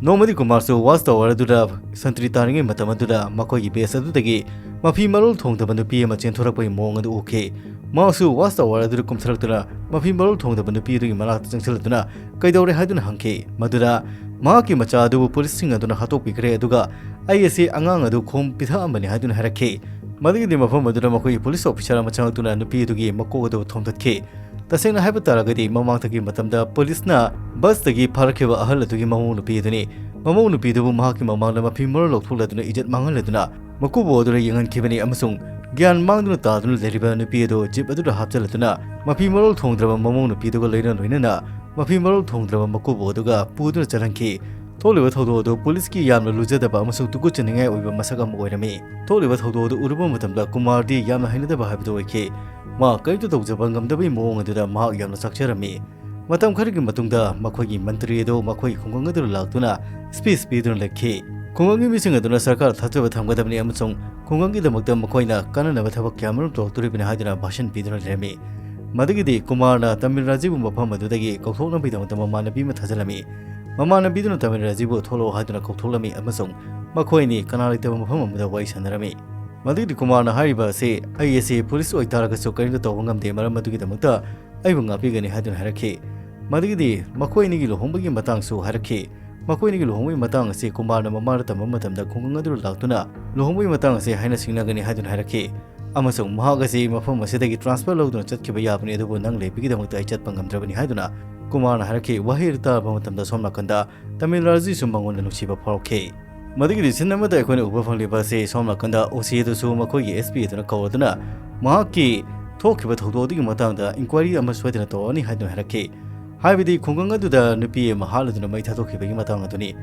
ꯅꯣꯡꯃꯗꯤ ꯀꯨꯃꯥꯔꯁꯨ Watch Tower ꯑꯗꯨꯗ ꯁꯟꯇ꯭ꯔꯤ ꯇꯥꯔꯤꯉꯩ ꯃꯇꯝ ꯑꯗꯨꯗ ꯃꯈꯣꯏꯒꯤ base ꯑꯗꯨꯗꯒꯤ ꯃꯐꯤ ꯃꯔꯣꯜ ꯊꯣꯡꯗꯕ ꯅꯨꯄꯤ ꯑꯃ ꯆꯦꯟꯊꯣꯔꯛꯄꯒꯤ ꯃꯑꯣꯡ ꯑꯗꯨ ꯎꯈꯤ꯫ ꯃꯍꯥꯛꯁꯨ Watch Tower ꯑꯗꯨꯗ ꯀꯨꯝꯊꯔꯛꯇꯨꯅ ꯃꯐꯤ ꯃꯔꯣꯜ ꯊꯣꯡꯗꯕ ꯅꯨꯄꯤ ꯑꯗꯨꯒꯤ ꯃꯅꯥꯛꯇ ꯆꯪꯁꯤꯜꯂꯗꯨꯅ ꯀꯩꯗꯧꯔꯦ ꯍꯥꯏꯗꯨꯅ ꯍꯪꯈꯤ꯫ ꯃꯗꯨꯗ ꯃꯍꯥꯛꯀꯤ ꯃꯆꯥ ꯑꯗꯨꯕꯨ ꯄꯨꯂꯤꯁꯁꯤꯡ ꯑꯗꯨꯅ ꯍꯥꯠꯇꯣꯛꯄꯤꯈ꯭ꯔꯦ, ꯑꯗꯨꯒ ꯑꯩ ꯑꯁꯤ ꯑꯉꯥꯡ ꯑꯗꯨ ꯈꯣꯝ ꯄꯤꯊꯛꯑꯝꯕꯅꯤ ꯍꯥꯏꯗꯨꯅ ꯍꯥꯏꯔꯛꯈꯤ꯫ ꯃꯗꯨꯒꯤꯗꯤ ꯃꯐꯝ ꯑꯗꯨꯗ ꯃꯈꯣꯏꯒꯤ ꯄꯨꯂꯤꯁ ꯑꯣꯐꯤꯁꯥꯔ ꯑꯃ ꯆꯪꯂꯛꯇꯨꯅ ꯅꯨꯄꯤ ꯑꯗꯨꯒꯤ ꯃꯀꯣꯛ ꯑꯗꯨ ꯊꯣꯝꯗꯠꯈꯤ꯫ ꯇꯁꯦꯡꯅ ꯍꯥꯏꯕ ꯇꯥꯔꯒꯗꯤ ꯃꯃꯥꯡꯊꯛꯀꯤ ꯃꯇꯝꯗ ꯄꯨꯂꯤꯁꯅ ꯕꯁꯇꯒꯤ ꯐꯥꯔꯛꯈꯤꯕ ꯑꯍꯜ ꯑꯗꯨꯒꯤ ꯃꯃꯧ ꯅꯨꯄꯤ ꯑꯗꯨꯅꯤ꯫ ꯃꯃꯧ ꯅꯨꯄꯤꯗꯨꯕꯨ ꯃꯍꯥꯛꯀꯤ ꯃꯃꯥꯡꯗ ꯃꯐꯤ ꯃꯔꯣꯜ ꯂꯧꯊꯣꯛꯂꯗꯨꯅ ꯏꯖꯠ ꯃꯥꯡꯍꯜꯂꯗꯨꯅ ꯃꯀꯨꯕꯣꯛ ꯑꯗꯨꯗ ꯌꯦꯡꯍꯟꯈꯤꯕꯅꯤ ꯑꯃꯁꯨꯡ ꯒ꯭ꯌꯥꯟ ꯃꯥꯡꯗꯨꯅ ꯇꯥꯗꯨꯅ ꯂꯩꯔꯤꯕ ꯅꯨꯄꯤ ꯑꯗꯨ ꯖꯤꯞ ꯑꯗꯨꯗ ꯍꯥꯞꯆꯤꯜꯂꯗꯨꯅ ꯃꯐꯤ ꯃꯔꯣꯜ ꯊꯣꯡꯗ꯭ꯔꯕ ꯃꯃꯧ ꯅꯨꯄꯤꯗꯨꯒ ꯂꯣꯏꯅ ꯂꯣꯏꯅꯅ ꯃꯐꯤ ꯃꯔꯣꯜ ꯊꯣꯡꯗ꯭ꯔꯕ ꯃꯀꯨꯕꯣꯛ ꯑꯗꯨꯒ ꯄꯨꯗꯨꯅ ꯆꯠꯍꯟꯈꯤ꯫ ꯊꯣꯛꯂꯤꯕ ꯊꯧꯗꯣꯛ ꯑꯗꯨ ꯄꯨꯂꯤꯁꯀꯤ ꯌꯥꯝꯅ ꯂꯨꯖꯗꯕ ꯑꯃꯁꯨꯡ ꯇꯨꯀꯠꯆꯅꯤꯡꯉꯥꯏ ꯑꯣꯏꯕ ꯃꯁꯛ ꯑꯃ ꯑꯣꯏꯔꯝꯃꯤ꯫ ꯊꯣꯛꯂꯤꯕ ꯊꯧꯗꯣꯛ ꯑꯗꯨ ꯎꯔꯨꯕ ꯃꯇꯝꯗ ꯀꯨꯃꯥꯔꯗꯤ ꯌꯥꯝꯅ ꯍꯩꯅꯗꯕ ꯍꯥꯏꯕꯗꯨ ꯑꯣꯏꯈꯤ꯫ ꯃꯥ ꯀꯔꯤꯝꯇ ꯇꯧꯖꯕ ꯉꯝꯗꯕꯒꯤ ꯃꯑꯣꯡ ꯑꯗꯨꯗ ꯃꯍꯥꯛ ꯌꯥꯝꯅ ꯆꯥꯛꯆꯔꯝꯃꯤ꯫ ꯃꯇꯝ ꯈꯔꯒꯤ ꯃꯇꯨꯡꯗ ꯃꯈꯣꯏꯒꯤ ꯃꯟꯇ꯭ꯔꯤ ꯑꯗꯨ ꯃꯈꯣꯏꯒꯤ ꯈꯨꯡꯒꯪ ꯑꯗꯨꯗ ꯂꯥꯛꯇꯨꯅ speech ꯄꯤꯗꯨꯅ ꯂꯩꯈꯤ꯫ ꯈꯨꯡꯒꯪꯒꯤ ꯃꯤꯁꯤꯡ ꯑꯗꯨꯅ ꯁꯔꯀꯥꯔ ꯊꯥꯖꯕ ꯊꯝꯒꯗꯕꯅꯤ ꯑꯃꯁꯨꯡ ꯈꯨꯡꯒꯪꯒꯤꯗꯃꯛꯇ ꯃꯈꯣꯏꯅ ꯀꯥꯟꯅꯅꯕ ꯊꯕꯛ ꯀꯌꯥꯃꯔꯨꯝ ꯇꯧꯔꯛꯇꯣꯔꯤꯕꯅꯤ ꯍꯥꯏꯗꯨꯅ ꯚꯥꯁꯟ ꯄꯤꯗꯨꯅ ꯂꯩꯔꯝꯃꯤ꯫ ꯃꯗꯨꯒꯤꯗꯤ ꯀꯨꯃꯥꯔꯅ ꯇꯃꯤꯜ ꯔꯥꯖꯤꯕꯨ ꯃꯐꯝ ꯑꯗꯨꯗꯒꯤ ꯀꯧꯊꯣꯛꯅꯕꯒꯤꯗꯃꯛꯇ ꯃꯃꯥꯟꯅꯕꯤ ꯑꯃ ꯊꯥꯖꯤꯜꯂꯝꯃꯤ꯫ ꯃꯃꯥꯟꯅꯕꯤꯗꯨꯅ ꯇꯃꯤꯜ ꯔꯥꯖꯤꯕꯨ ꯊꯣꯛꯂꯛꯑꯣ ꯍꯥꯏꯗꯨꯅ ꯀꯧꯊꯣꯛꯂꯝꯃꯤ ꯑꯃꯁꯨꯡ ꯃꯈꯣꯏ ꯑꯅꯤ ꯀꯅꯥ ꯂꯩꯇꯕ ꯃꯐꯝ ꯑꯃꯗ ꯋꯥꯔꯤ ꯁꯥꯟꯅꯔꯝꯃꯤ꯫ ꯃꯗꯨꯒꯤꯗꯤ ꯀꯨꯃꯥꯔꯅ ꯍꯥꯏꯔꯤꯕ ꯑꯁꯤ, "ꯑꯩ ꯑꯁꯤ ꯄꯨꯂꯤꯁ ꯑꯣꯏꯇꯥꯔꯒꯁꯨ ꯀꯔꯤꯝꯇ ꯇꯧꯕ ꯉꯝꯗꯦ, ꯃꯔꯝ ꯑꯗꯨꯒꯤꯗꯃꯛꯇ ꯑꯩꯕꯨ ꯉꯥꯛꯄꯤꯒꯅꯤ" ꯍꯥꯏꯗꯨꯅ ꯍꯥꯏꯔꯛꯈꯤ꯫ ꯃꯗꯨꯒꯤꯗꯤ ꯃꯈꯣꯏ ꯑꯅꯤꯒꯤ ꯂꯨꯍꯣꯡꯕꯒꯤ ꯃꯇꯥꯡꯁꯨ ꯍꯥꯏꯔꯛꯈꯤ꯫ ꯃꯈꯣꯏ ꯑꯅꯤꯒꯤ ꯂꯨꯍꯣꯡꯕꯒꯤ ꯃꯇꯥꯡ ꯑꯁꯤ ꯀꯨꯃꯥꯔꯅ ꯃꯃꯥꯗ ꯇꯝꯕ ꯃꯇꯝꯗ ꯈꯨꯡꯒꯪ ꯑꯗꯨꯗ ꯂꯥꯛꯇꯨꯅ ꯂꯨꯍꯣꯡꯕꯒꯤ ꯃꯇꯥꯡ ꯑꯁꯤ ꯍꯥꯏꯅ ꯁꯤꯡꯅꯒꯅꯤ ꯍꯥꯏꯗꯨꯅ ꯍꯥꯏꯔꯛꯈꯤ꯫ ꯑꯃꯁꯨꯡ ꯃꯍꯥꯛ ꯑꯁꯤ ꯃꯐꯝ ꯑꯁꯤꯗꯒꯤ transfer ꯂꯧꯗꯨꯅ ꯆꯠꯈꯤꯕ ꯌꯥꯕꯅꯤ, ꯑꯗꯨꯕꯨ ꯅꯪ ꯂꯩꯕꯒꯤꯗꯃꯛꯇ ꯑꯩ ꯆꯠꯄ ꯉꯝꯗ꯭ꯔꯕꯅꯤ ꯍꯥꯏꯗꯨꯅ ꯀꯨꯃꯥꯔꯅ ꯍꯥꯏꯔꯛꯈꯤ꯫ ꯋꯥꯍꯩ ꯑꯗꯨ ꯇꯥꯔꯕ ꯃꯇꯝꯗ ꯁꯣꯝ ꯅꯥꯀꯟꯗ ꯇꯃꯤꯜ ꯔꯥꯖꯤꯁꯨ ꯃꯉꯣꯟꯗ ꯅꯨꯡꯁꯤꯕ ꯐꯥꯎꯔꯛꯈꯤ꯫ ꯃꯗꯨꯒꯤꯗꯤ ꯁꯤꯟ ꯑꯃꯗ ꯑꯩꯈꯣꯏꯅ ꯎꯕ ꯐꯪꯂꯤꯕ ꯑꯁꯤ ꯁꯣꯝ ꯅꯥꯀꯟꯗ ꯑꯣ ꯁꯤ ꯑꯗꯨꯁꯨ ꯃꯈꯣꯏꯒꯤ ꯑꯦꯁ ꯄꯤ ꯑꯗꯨꯅ ꯀꯧꯔꯗꯨꯅ ꯃꯍꯥꯛꯀꯤ ꯊꯣꯛꯈꯤꯕ ꯊꯧꯗꯣꯛ ꯑꯗꯨꯒꯤ ꯃꯇꯥꯡꯗ ꯏꯟꯀ꯭ꯋꯥꯏꯔꯤ ꯑꯃ ꯁꯣꯏꯗꯅ ꯇꯧꯔꯅꯤ ꯍꯥꯏꯗꯨꯅ ꯍꯥꯏꯔꯛꯈꯤ꯫ ꯍꯥꯏꯕꯗꯤ ꯈꯨꯡꯒꯪ ꯑꯗꯨꯗ ꯅꯨꯄꯤ ꯑꯃ ꯍꯥꯠꯂꯗꯨꯅ ꯃꯩ ꯊꯥꯗꯣꯛꯈꯤꯕꯒꯤ ꯃꯇꯥꯡ ꯑꯗꯨꯅꯤ꯫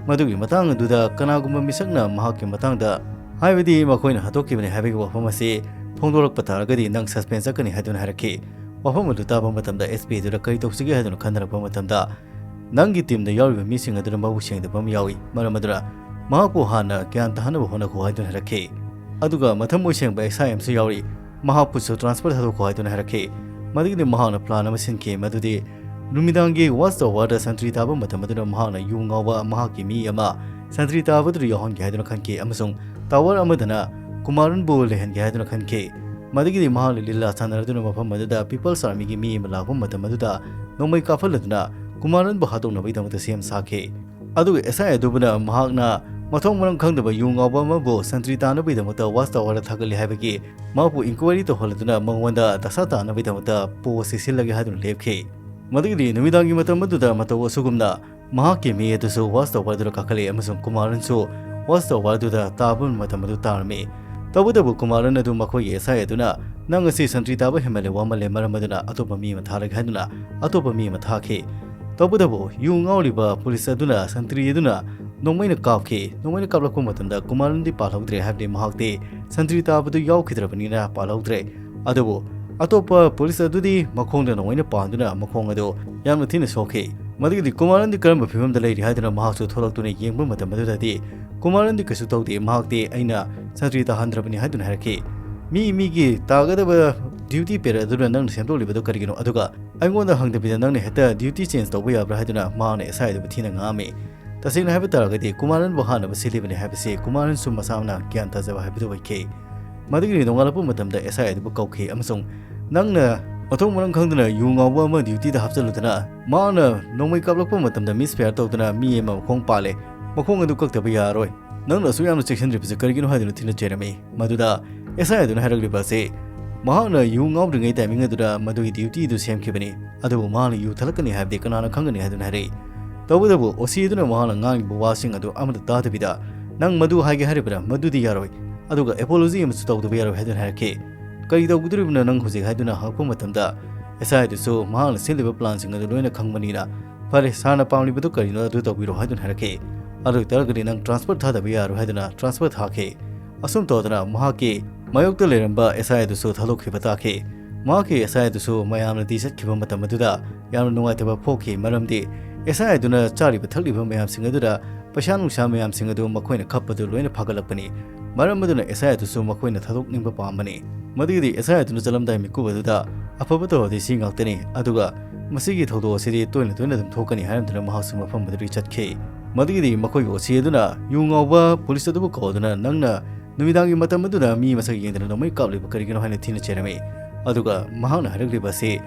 ꯃꯗꯨꯒꯤ ꯃꯇꯥꯡ ꯑꯗꯨꯗ ꯀꯅꯥꯒꯨꯝꯕ ꯃꯤꯁꯛꯅ ꯃꯍꯥꯛꯀꯤ ꯃꯇꯥꯡꯗ, ꯍꯥꯏꯕꯗꯤ ꯃꯈꯣꯏꯅ ꯍꯥꯠꯇꯣꯛꯈꯤꯕꯅꯤ ꯍꯥꯏꯕꯒꯤ ꯋꯥꯐꯝ ꯑꯁꯤ ꯐꯣꯡꯗꯣꯔꯛꯄ ꯇꯥꯔꯒꯗꯤ ꯅꯪ ꯁꯁꯄꯦꯟꯁ ꯆꯠꯀꯅꯤ ꯍꯥꯏꯗꯨꯅ ꯍꯥꯏꯔꯛꯈꯤ꯫ ꯋꯥꯐꯝ ꯑꯗꯨ ꯇꯥꯕ ꯃꯇꯝꯗ ꯑꯦꯁ ꯄꯤ ꯑꯗꯨꯗ ꯀꯔꯤ ꯇꯧꯁꯤꯒꯦ ꯍꯥꯏꯗꯨꯅ ꯈꯟꯅꯔꯛꯄ ꯃꯇꯝꯗ, ꯅꯪꯒꯤ ꯇꯤꯝꯗ ꯌꯥꯎꯔꯤꯕ ꯃꯤꯁꯤꯡ ꯑꯗꯨꯅ ꯃꯕꯨꯛ ꯁꯦꯡꯗꯕ ꯑꯃ ꯌꯥꯎꯏ, ꯃꯔꯝ ꯑꯗꯨꯅ ꯃꯍꯥꯛꯄꯨ ꯍꯥꯟꯅ ꯒ꯭ꯌꯥꯟ ꯇꯥꯍꯟꯅꯕ ꯍꯣꯠꯅꯈꯣ ꯍꯥꯏꯗꯨꯅ ꯍꯥꯏꯔꯛꯈꯤ꯫ ꯑꯗꯨꯒ ꯃꯊꯃꯣꯏ ꯁꯦꯡꯕ ꯑꯦꯁ ꯑꯥꯏ ꯑꯃꯁꯨ ꯌꯥꯎꯔꯤ, ꯃꯍꯥꯛꯄꯨꯁꯨ ꯇ꯭ꯔꯥꯟꯁꯐꯔ ꯊꯥꯗꯣꯛꯈꯣ ꯍꯥꯏꯗꯨꯅ ꯍꯥꯏꯔꯛꯈꯤ꯫ ꯃꯗꯨꯒꯤꯗꯤ ꯃꯍꯥꯛꯅ ꯄ꯭ꯂꯥꯟ ꯑꯃ ꯁꯤꯟꯈꯤ, ꯃꯗꯨꯗꯤ ꯅꯨꯃꯤꯗꯥꯡꯒꯤ ꯋꯥꯆ ꯇꯋꯥꯔꯗ ꯁꯟꯇ꯭ꯔꯤ ꯇꯥꯕ ꯃꯇꯝ ꯑꯗꯨꯗ ꯃꯍꯥꯛꯅ ꯌꯨ ꯉꯥꯎꯕ ꯃꯍꯥꯛꯀꯤ ꯃꯤ ꯑꯃ ꯁꯟꯇ꯭ꯔꯤ ꯇꯥꯕꯗꯨꯗ ꯌꯥꯎꯍꯟꯒꯦ ꯍꯥꯏꯗꯨꯅ ꯈꯟꯈꯤ ꯑꯃꯁꯨꯡ ꯇꯋꯥꯔ ꯑꯃꯗꯅ ꯀꯨꯃꯥꯔꯟꯕꯨ ꯂꯩꯍꯟꯒꯦ ꯍꯥꯏꯗꯨꯅ ꯈꯟꯈꯤ꯫ ꯃꯗꯨꯒꯤꯗꯤ ꯃꯍꯥꯛꯅ ꯂꯤꯂꯥ ꯁꯥꯟꯅꯔꯗꯨꯅ ꯃꯐꯝ ꯑꯗꯨꯗ ꯄꯤꯄꯜꯁ ꯑꯥꯔꯃꯤꯒꯤ ꯃꯤ ꯑꯃ ꯂꯥꯛꯄ ꯃꯇꯝ ꯑꯗꯨꯗ ꯅꯣꯡꯃꯩ ꯀꯥꯞꯍꯜꯂꯗꯨꯅ ꯀꯨꯃꯥꯔꯟꯕꯨ ꯍꯥꯠꯇꯣꯛꯅꯕꯒꯤꯗꯃꯛꯇ ꯁꯦꯝ ꯁꯥꯈꯤ꯫ ꯑꯗꯨꯒ ꯑꯦꯁ ꯑꯥꯏ ꯑꯗꯨꯕꯨꯅ ꯃꯍꯥꯛꯅ ꯃꯊꯣꯡ ꯃꯔꯝ ꯈꯪꯗꯕ ꯌꯨ ꯉꯥꯎꯕ ꯑꯃꯕꯨ ꯁꯟꯇ꯭ꯔꯤ ꯇꯥꯅꯕꯒꯤꯗꯃꯛꯇ ꯋꯥꯆ ꯇꯋꯥꯔꯗ ꯊꯥꯒꯠꯂꯤ ꯍꯥꯏꯕꯒꯤ ꯃꯍꯥꯛꯄꯨ ꯏꯟꯀ꯭ꯋꯥꯏꯔꯤ ꯇꯧꯍꯜꯂꯗꯨꯅ ꯃꯉꯣꯟꯗ ꯗꯁꯥ ꯇꯥꯅꯕꯒꯤꯗꯃꯛꯇ ꯄꯣꯁꯁꯤ ꯁꯤꯜꯂꯒꯦ ꯍꯥꯏꯗꯨꯅ ꯂꯦꯞꯈꯤ꯫ ꯃꯗꯨꯒꯤꯗꯤ ꯅꯨꯃꯤꯗꯥꯡꯒꯤ ꯃꯇꯝ ꯑꯗꯨꯗ ꯃꯇꯧ ꯑꯁꯨꯒꯨꯝꯅ ꯃꯍꯥꯛꯀꯤ ꯃꯤ ꯑꯗꯨꯁꯨ ꯋꯥꯆ ꯇꯋꯥꯔꯗꯨꯗ ꯀꯥꯈꯠꯂꯛꯏ ꯑꯃꯁꯨꯡ ꯀꯨꯃꯥꯔꯟꯁꯨ ꯋꯥꯆ ꯇꯋꯥꯔꯗꯨꯗ ꯇꯥꯕ ꯃꯇꯝ ꯑꯗꯨ ꯇꯥꯔꯝꯃꯤ꯫ ꯇꯧꯕꯇꯕꯨ ꯀꯨꯃꯥꯔꯟ ꯑꯗꯨ ꯃꯈꯣꯏꯒꯤ ꯑꯦꯁ ꯑꯥꯏ ꯑꯗꯨꯅ, "ꯅꯪ ꯑꯁꯤ ꯁꯟꯇ꯭ꯔꯤ ꯇꯥꯕ ꯍꯦꯟꯃꯜꯂꯦ, ꯋꯥꯃꯜꯂꯦ, ꯃꯔꯝ ꯑꯗꯨꯅ ꯑꯇꯣꯞꯄ ꯃꯤ ꯑꯃ ꯊꯥꯔꯒꯦ" ꯍꯥꯏꯗꯨꯅ ꯑꯇꯣꯞꯄ ꯃꯤ ꯑꯃ ꯊꯥꯈꯤ꯫ ꯇꯧꯕꯇꯕꯨ ꯌꯨ ꯉꯥꯎꯔꯤꯕ ꯄꯨꯂꯤꯁ ꯑꯗꯨꯅ ꯁꯟꯇ꯭ꯔꯤ ꯑꯗꯨꯅ ꯅꯣꯡꯃꯩꯅ ꯀꯥꯞꯈꯤ꯫ ꯅꯣꯡꯃꯩꯅ ꯀꯥꯞꯂꯛꯄ ꯃꯇꯝꯗ ꯀꯨꯃꯥꯔꯟꯗꯤ ꯄꯥꯜꯍꯧꯗ꯭ꯔꯦ, ꯍꯥꯏꯕꯗꯤ ꯃꯍꯥꯛꯇꯤ ꯁꯟꯇ꯭ꯔꯤ ꯇꯥꯕꯗꯨ ꯌꯥꯎꯈꯤꯗ꯭ꯔꯕꯅꯤꯅ ꯄꯥꯜꯍꯧꯗ꯭ꯔꯦ꯫ ꯑꯗꯨꯕꯨ ꯑꯇꯣꯞꯄ ꯄꯨꯂꯤꯁ ꯑꯗꯨꯗꯤ ꯃꯈꯣꯡꯗ ꯅꯣꯡꯃꯩꯅ ꯄꯥꯟꯗꯨꯅ ꯃꯈꯣꯡ ꯑꯗꯨ ꯌꯥꯝꯅ ꯊꯤꯅ ꯁꯣꯛꯈꯤ꯫ ꯃꯗꯨꯒꯤꯗꯤ ꯀꯨꯃꯥꯔꯟꯗꯤ ꯀꯔꯝꯕ ꯐꯤꯕꯝꯗ ꯂꯩꯔꯤ ꯍꯥꯏꯗꯨꯅ ꯃꯍꯥꯛꯁꯨ ꯊꯣꯛꯂꯛꯇꯨꯅ ꯌꯦꯡꯕ ꯃꯇꯝ ꯑꯗꯨꯗꯗꯤ ꯀꯨꯃꯥꯔꯟꯗꯤ ꯀꯩꯁꯨ ꯇꯧꯗꯦ, ꯃꯍꯥꯛꯇꯤ "ꯑꯩꯅ ꯁꯟꯇ꯭ꯔꯤ ꯇꯥꯍꯟꯗ꯭ꯔꯕꯅꯤ" ꯍꯥꯏꯗꯨꯅ ꯍꯥꯏꯔꯛꯈꯤ꯫ ꯃꯤ ꯃꯤꯒꯤ ꯇꯥꯒꯗꯕ ꯗ꯭ꯌꯨꯇꯤ ꯄꯦꯔꯠ ꯑꯗꯨꯅ ꯅꯪꯅ ꯁꯦꯝꯗꯣꯛꯂꯤꯕꯗꯨ ꯀꯔꯤꯒꯤꯅꯣ? ꯑꯗꯨꯒ ꯑꯩꯉꯣꯟꯗ ꯍꯪꯗꯕꯤꯗ ꯅꯪꯅ ꯍꯦꯛꯇ ꯗ꯭ꯌꯨꯇꯤ ꯆꯦꯟꯖ ꯇꯧꯕ ꯌꯥꯕ꯭ꯔꯥ ꯍꯥꯏꯗꯨꯅ ꯃꯍꯥꯛꯅ ꯑꯦꯁ ꯑꯥꯏ ꯑꯗꯨꯕꯨ ꯊꯤꯅ ꯉꯥꯡꯉꯝꯃꯤ꯫ ꯇꯁꯦꯡꯅ ꯍꯥꯏꯕ ꯇꯥꯔꯒꯗꯤ ꯀꯨꯃꯥꯔꯟꯕꯨ ꯍꯥꯠꯅꯕ ꯁꯤꯜꯂꯤꯕꯅꯤ ꯍꯥꯏꯕꯁꯤ ꯀꯨꯃꯥꯔꯟꯁꯨ ꯃꯁꯥꯅ ꯒ꯭ꯌꯥꯟ ꯇꯥꯖꯕ ꯍꯥꯏꯕꯗꯨ ꯑꯣꯏꯈꯤ꯫ ꯃꯗꯨꯒꯤꯗꯤ ꯅꯣꯡꯉꯥꯜꯂꯛꯄ ꯃꯇꯝꯗ ꯑꯦꯁ ꯑꯥꯏ ꯑꯗꯨꯕꯨ ꯀꯧꯈꯤ ꯑꯃꯁꯨꯡ, "ꯅꯪꯅ ꯃꯊꯣꯡ ꯃꯔꯝ ꯈꯪꯗꯅ ꯌꯨ ꯉꯥꯎꯕ ꯑꯃ ꯗ꯭ꯌꯨꯇꯤꯗ ꯍꯥꯞꯆꯜꯂꯨꯗꯅ ꯃꯥꯅ ꯅꯣꯡꯃꯩ ꯀꯥꯞꯂꯛꯄ ꯃꯇꯝꯗ ꯃꯤꯁ ꯐꯥꯌꯔ ꯇꯧꯗꯨꯅ ꯃꯤ ꯑꯃ ꯃꯈꯣꯡ ꯄꯥꯜꯂꯦ꯫ ꯃꯈꯣꯡ ꯑꯗꯨ ꯀꯛꯇꯕ ꯌꯥꯔꯔꯣꯏ꯫ ꯅꯪꯅ ꯑꯁꯨꯛ ꯌꯥꯝꯅ ꯆꯦꯛꯁꯤꯟꯗ꯭ꯔꯤꯕꯁꯤ ꯀꯔꯤꯒꯤꯅꯣ?" ꯍꯥꯏꯗꯨꯅ ꯊꯤꯅ ꯆꯩꯔꯝꯃꯤ꯫ ꯃꯗꯨꯗ ꯑꯦꯁ ꯑꯥꯏ ꯑꯗꯨꯅ ꯍꯥꯏꯔꯛꯂꯤꯕ ꯑꯁꯤ, "ꯃꯍꯥꯛꯅ ꯌꯨ ꯉꯥꯎꯗ꯭ꯔꯤꯉꯩ ꯇꯥꯏꯃꯤꯡ ꯑꯗꯨꯗ ꯃꯗꯨꯒꯤ ꯗ꯭ꯌꯨꯇꯤꯗꯨ ꯁꯦꯝꯈꯤꯕꯅꯤ꯫ ꯑꯗꯨꯕꯨ ꯃꯍꯥꯛꯅ ꯌꯨ ꯊꯛꯂꯛꯀꯅꯤ ꯍꯥꯏꯕꯗꯤ ꯀꯅꯥꯅ ꯈꯪꯒꯅꯤ?" ꯍꯥꯏꯗꯨꯅ ꯍꯥꯏꯔꯛꯏ꯫ ꯇꯧꯕꯇꯕꯨ ꯑꯣ ꯁꯤ ꯑꯗꯨꯅ ꯃꯍꯥꯛꯅ ꯉꯥꯡꯂꯤꯕ ꯋꯥꯁꯤꯡ ꯑꯗꯨ ꯑꯃꯠꯇ ꯇꯥꯗꯕꯤꯗ, "ꯅꯪ ꯃꯗꯨ ꯍꯥꯏꯒꯦ ꯍꯥꯏꯔꯤꯕ꯭ꯔꯥ? ꯃꯗꯨꯗꯤ ꯌꯥꯔꯣꯏ꯫ ꯑꯗꯨꯒ ꯑꯦꯄꯣꯂꯣꯖꯤ ꯑꯃꯁꯨ ꯇꯧꯗꯕ ꯌꯥꯔꯣꯏ" ꯍꯥꯏꯗꯨꯅ ꯍꯥꯏꯔꯛꯈꯤ꯫ "ꯀꯔꯤ ꯇꯧꯒꯗꯧꯔꯤꯕꯅꯣ ꯅꯪ ꯍꯧꯖꯤꯛ?" ꯍꯥꯏꯗꯨꯅ ꯍꯪꯉꯛꯄ ꯃꯇꯝꯗ, ꯑꯦꯁ ꯑꯥꯏ ꯑꯗꯨꯁꯨ ꯃꯍꯥꯛꯅ ꯁꯤꯜꯂꯤꯕ ꯄ꯭ꯂꯥꯟꯁꯤꯡ ꯑꯗꯨ ꯂꯣꯏꯅ ꯈꯪꯕꯅꯤꯅ, "ꯐꯔꯦ, ꯁꯥꯔꯅ ꯄꯥꯝꯂꯤꯕꯗꯨ ꯀꯔꯤꯅꯣ ꯑꯗꯨ ꯇꯧꯕꯤꯔꯣ" ꯍꯥꯏꯗꯨꯅ ꯍꯥꯏꯔꯛꯈꯤ꯫ "ꯑꯗꯨ ꯑꯣꯏꯇꯥꯔꯒꯗꯤ ꯅꯪ ꯇ꯭ꯔꯥꯟꯁꯐꯔ ꯊꯥꯗꯕ ꯌꯥꯔꯣꯏ" ꯍꯥꯏꯗꯨꯅ ꯇ꯭ꯔꯥꯟꯁꯐꯔ ꯊꯥꯈꯤ꯫ ꯑꯁꯨꯝ ꯇꯧꯗꯅ ꯃꯍꯥꯛꯀꯤ ꯃꯥꯌꯣꯛꯇ ꯂꯩꯔꯝꯕ ꯑꯦꯁ ꯑꯥꯏ ꯑꯗꯨꯁꯨ ꯊꯥꯗꯣꯛꯈꯤꯕ ꯇꯥꯈꯤ꯫ ꯃꯍꯥꯛꯀꯤ ꯑꯦꯁ ꯑꯥꯏ ꯑꯗꯨꯁꯨ ꯃꯌꯥꯝꯅ ꯇꯤ ꯆꯠꯈꯤꯕ ꯃꯇꯝ ꯑꯗꯨꯗ ꯌꯥꯝꯅ ꯅꯨꯡꯉꯥꯏꯇꯕ ꯐꯥꯎꯈꯤ, ꯃꯔꯝꯗꯤ ꯑꯦꯁ ꯑꯥꯏ ꯑꯗꯨꯅ ꯆꯥꯔꯤꯕ ꯊꯛꯂꯤꯕ ꯃꯌꯥꯝꯁꯤꯡ ꯑꯗꯨꯗ ꯄꯩꯁꯥ ꯅꯨꯡꯁꯥ ꯃꯌꯥꯝꯁꯤꯡ ꯑꯗꯨ ꯃꯈꯣꯏꯅ ꯈꯞꯄꯗꯨ ꯂꯣꯏꯅ ꯐꯥꯒꯠꯂꯛꯄꯅꯤ꯫ ꯃꯔꯝ ꯑꯗꯨꯅ ꯑꯦꯁ ꯑꯥꯏ ꯑꯗꯨꯁꯨ ꯃꯈꯣꯏꯅ ꯊꯥꯗꯣꯛꯅꯤꯡꯕ ꯄꯥꯝꯕꯅꯤ꯫ ꯃꯗꯨꯒꯤꯗꯤ ꯑꯦꯁ ꯑꯥꯏ ꯑꯗꯨꯅ ꯆꯠꯂꯝꯗꯥꯏ ꯃꯤꯀꯨꯞ ꯑꯗꯨꯗ, "ꯑꯐꯕ ꯇꯧꯔꯗꯤ ꯁꯤ ꯉꯥꯛꯇꯅꯤ, ꯑꯗꯨꯒ ꯃꯁꯤꯒꯤ ꯊꯧꯗꯣꯛ ꯑꯁꯤꯗꯤ ꯇꯣꯏꯅ ꯇꯣꯏꯅ ꯑꯗꯨꯝ ꯊꯣꯛꯀꯅꯤ" ꯍꯥꯏꯔꯝꯗꯨꯅ ꯃꯍꯥꯛꯁꯨ ꯃꯐꯝ ꯑꯗꯨꯗꯒꯤ ꯆꯠꯈꯤ꯫ ꯃꯗꯨꯒꯤꯗꯤ ꯃꯈꯣꯏꯒꯤ ꯑꯣ ꯁꯤ ꯑꯗꯨꯅ ꯌꯨ ꯉꯥꯎꯕ ꯄꯨꯂꯤꯁ ꯑꯗꯨꯕꯨ ꯀꯧꯗꯨꯅ, "ꯅꯪꯅ ꯅꯨꯃꯤꯗꯥꯡꯒꯤ ꯃꯇꯝ ꯑꯗꯨꯗ ꯃꯤ ꯃꯁꯛ ꯌꯦꯡꯗꯅ ꯅꯣꯡꯃꯩ ꯀꯥꯞꯂꯤꯕ ꯀꯔꯤꯒꯤꯅꯣ?" ꯍꯥꯏꯅ ꯊꯤꯅ ꯆꯩꯔꯝꯃꯤ꯫ ꯑꯗꯨꯒ ꯃꯍꯥꯛꯅ ꯍꯥꯏꯔꯛꯂꯤꯕ ꯑꯁꯤ,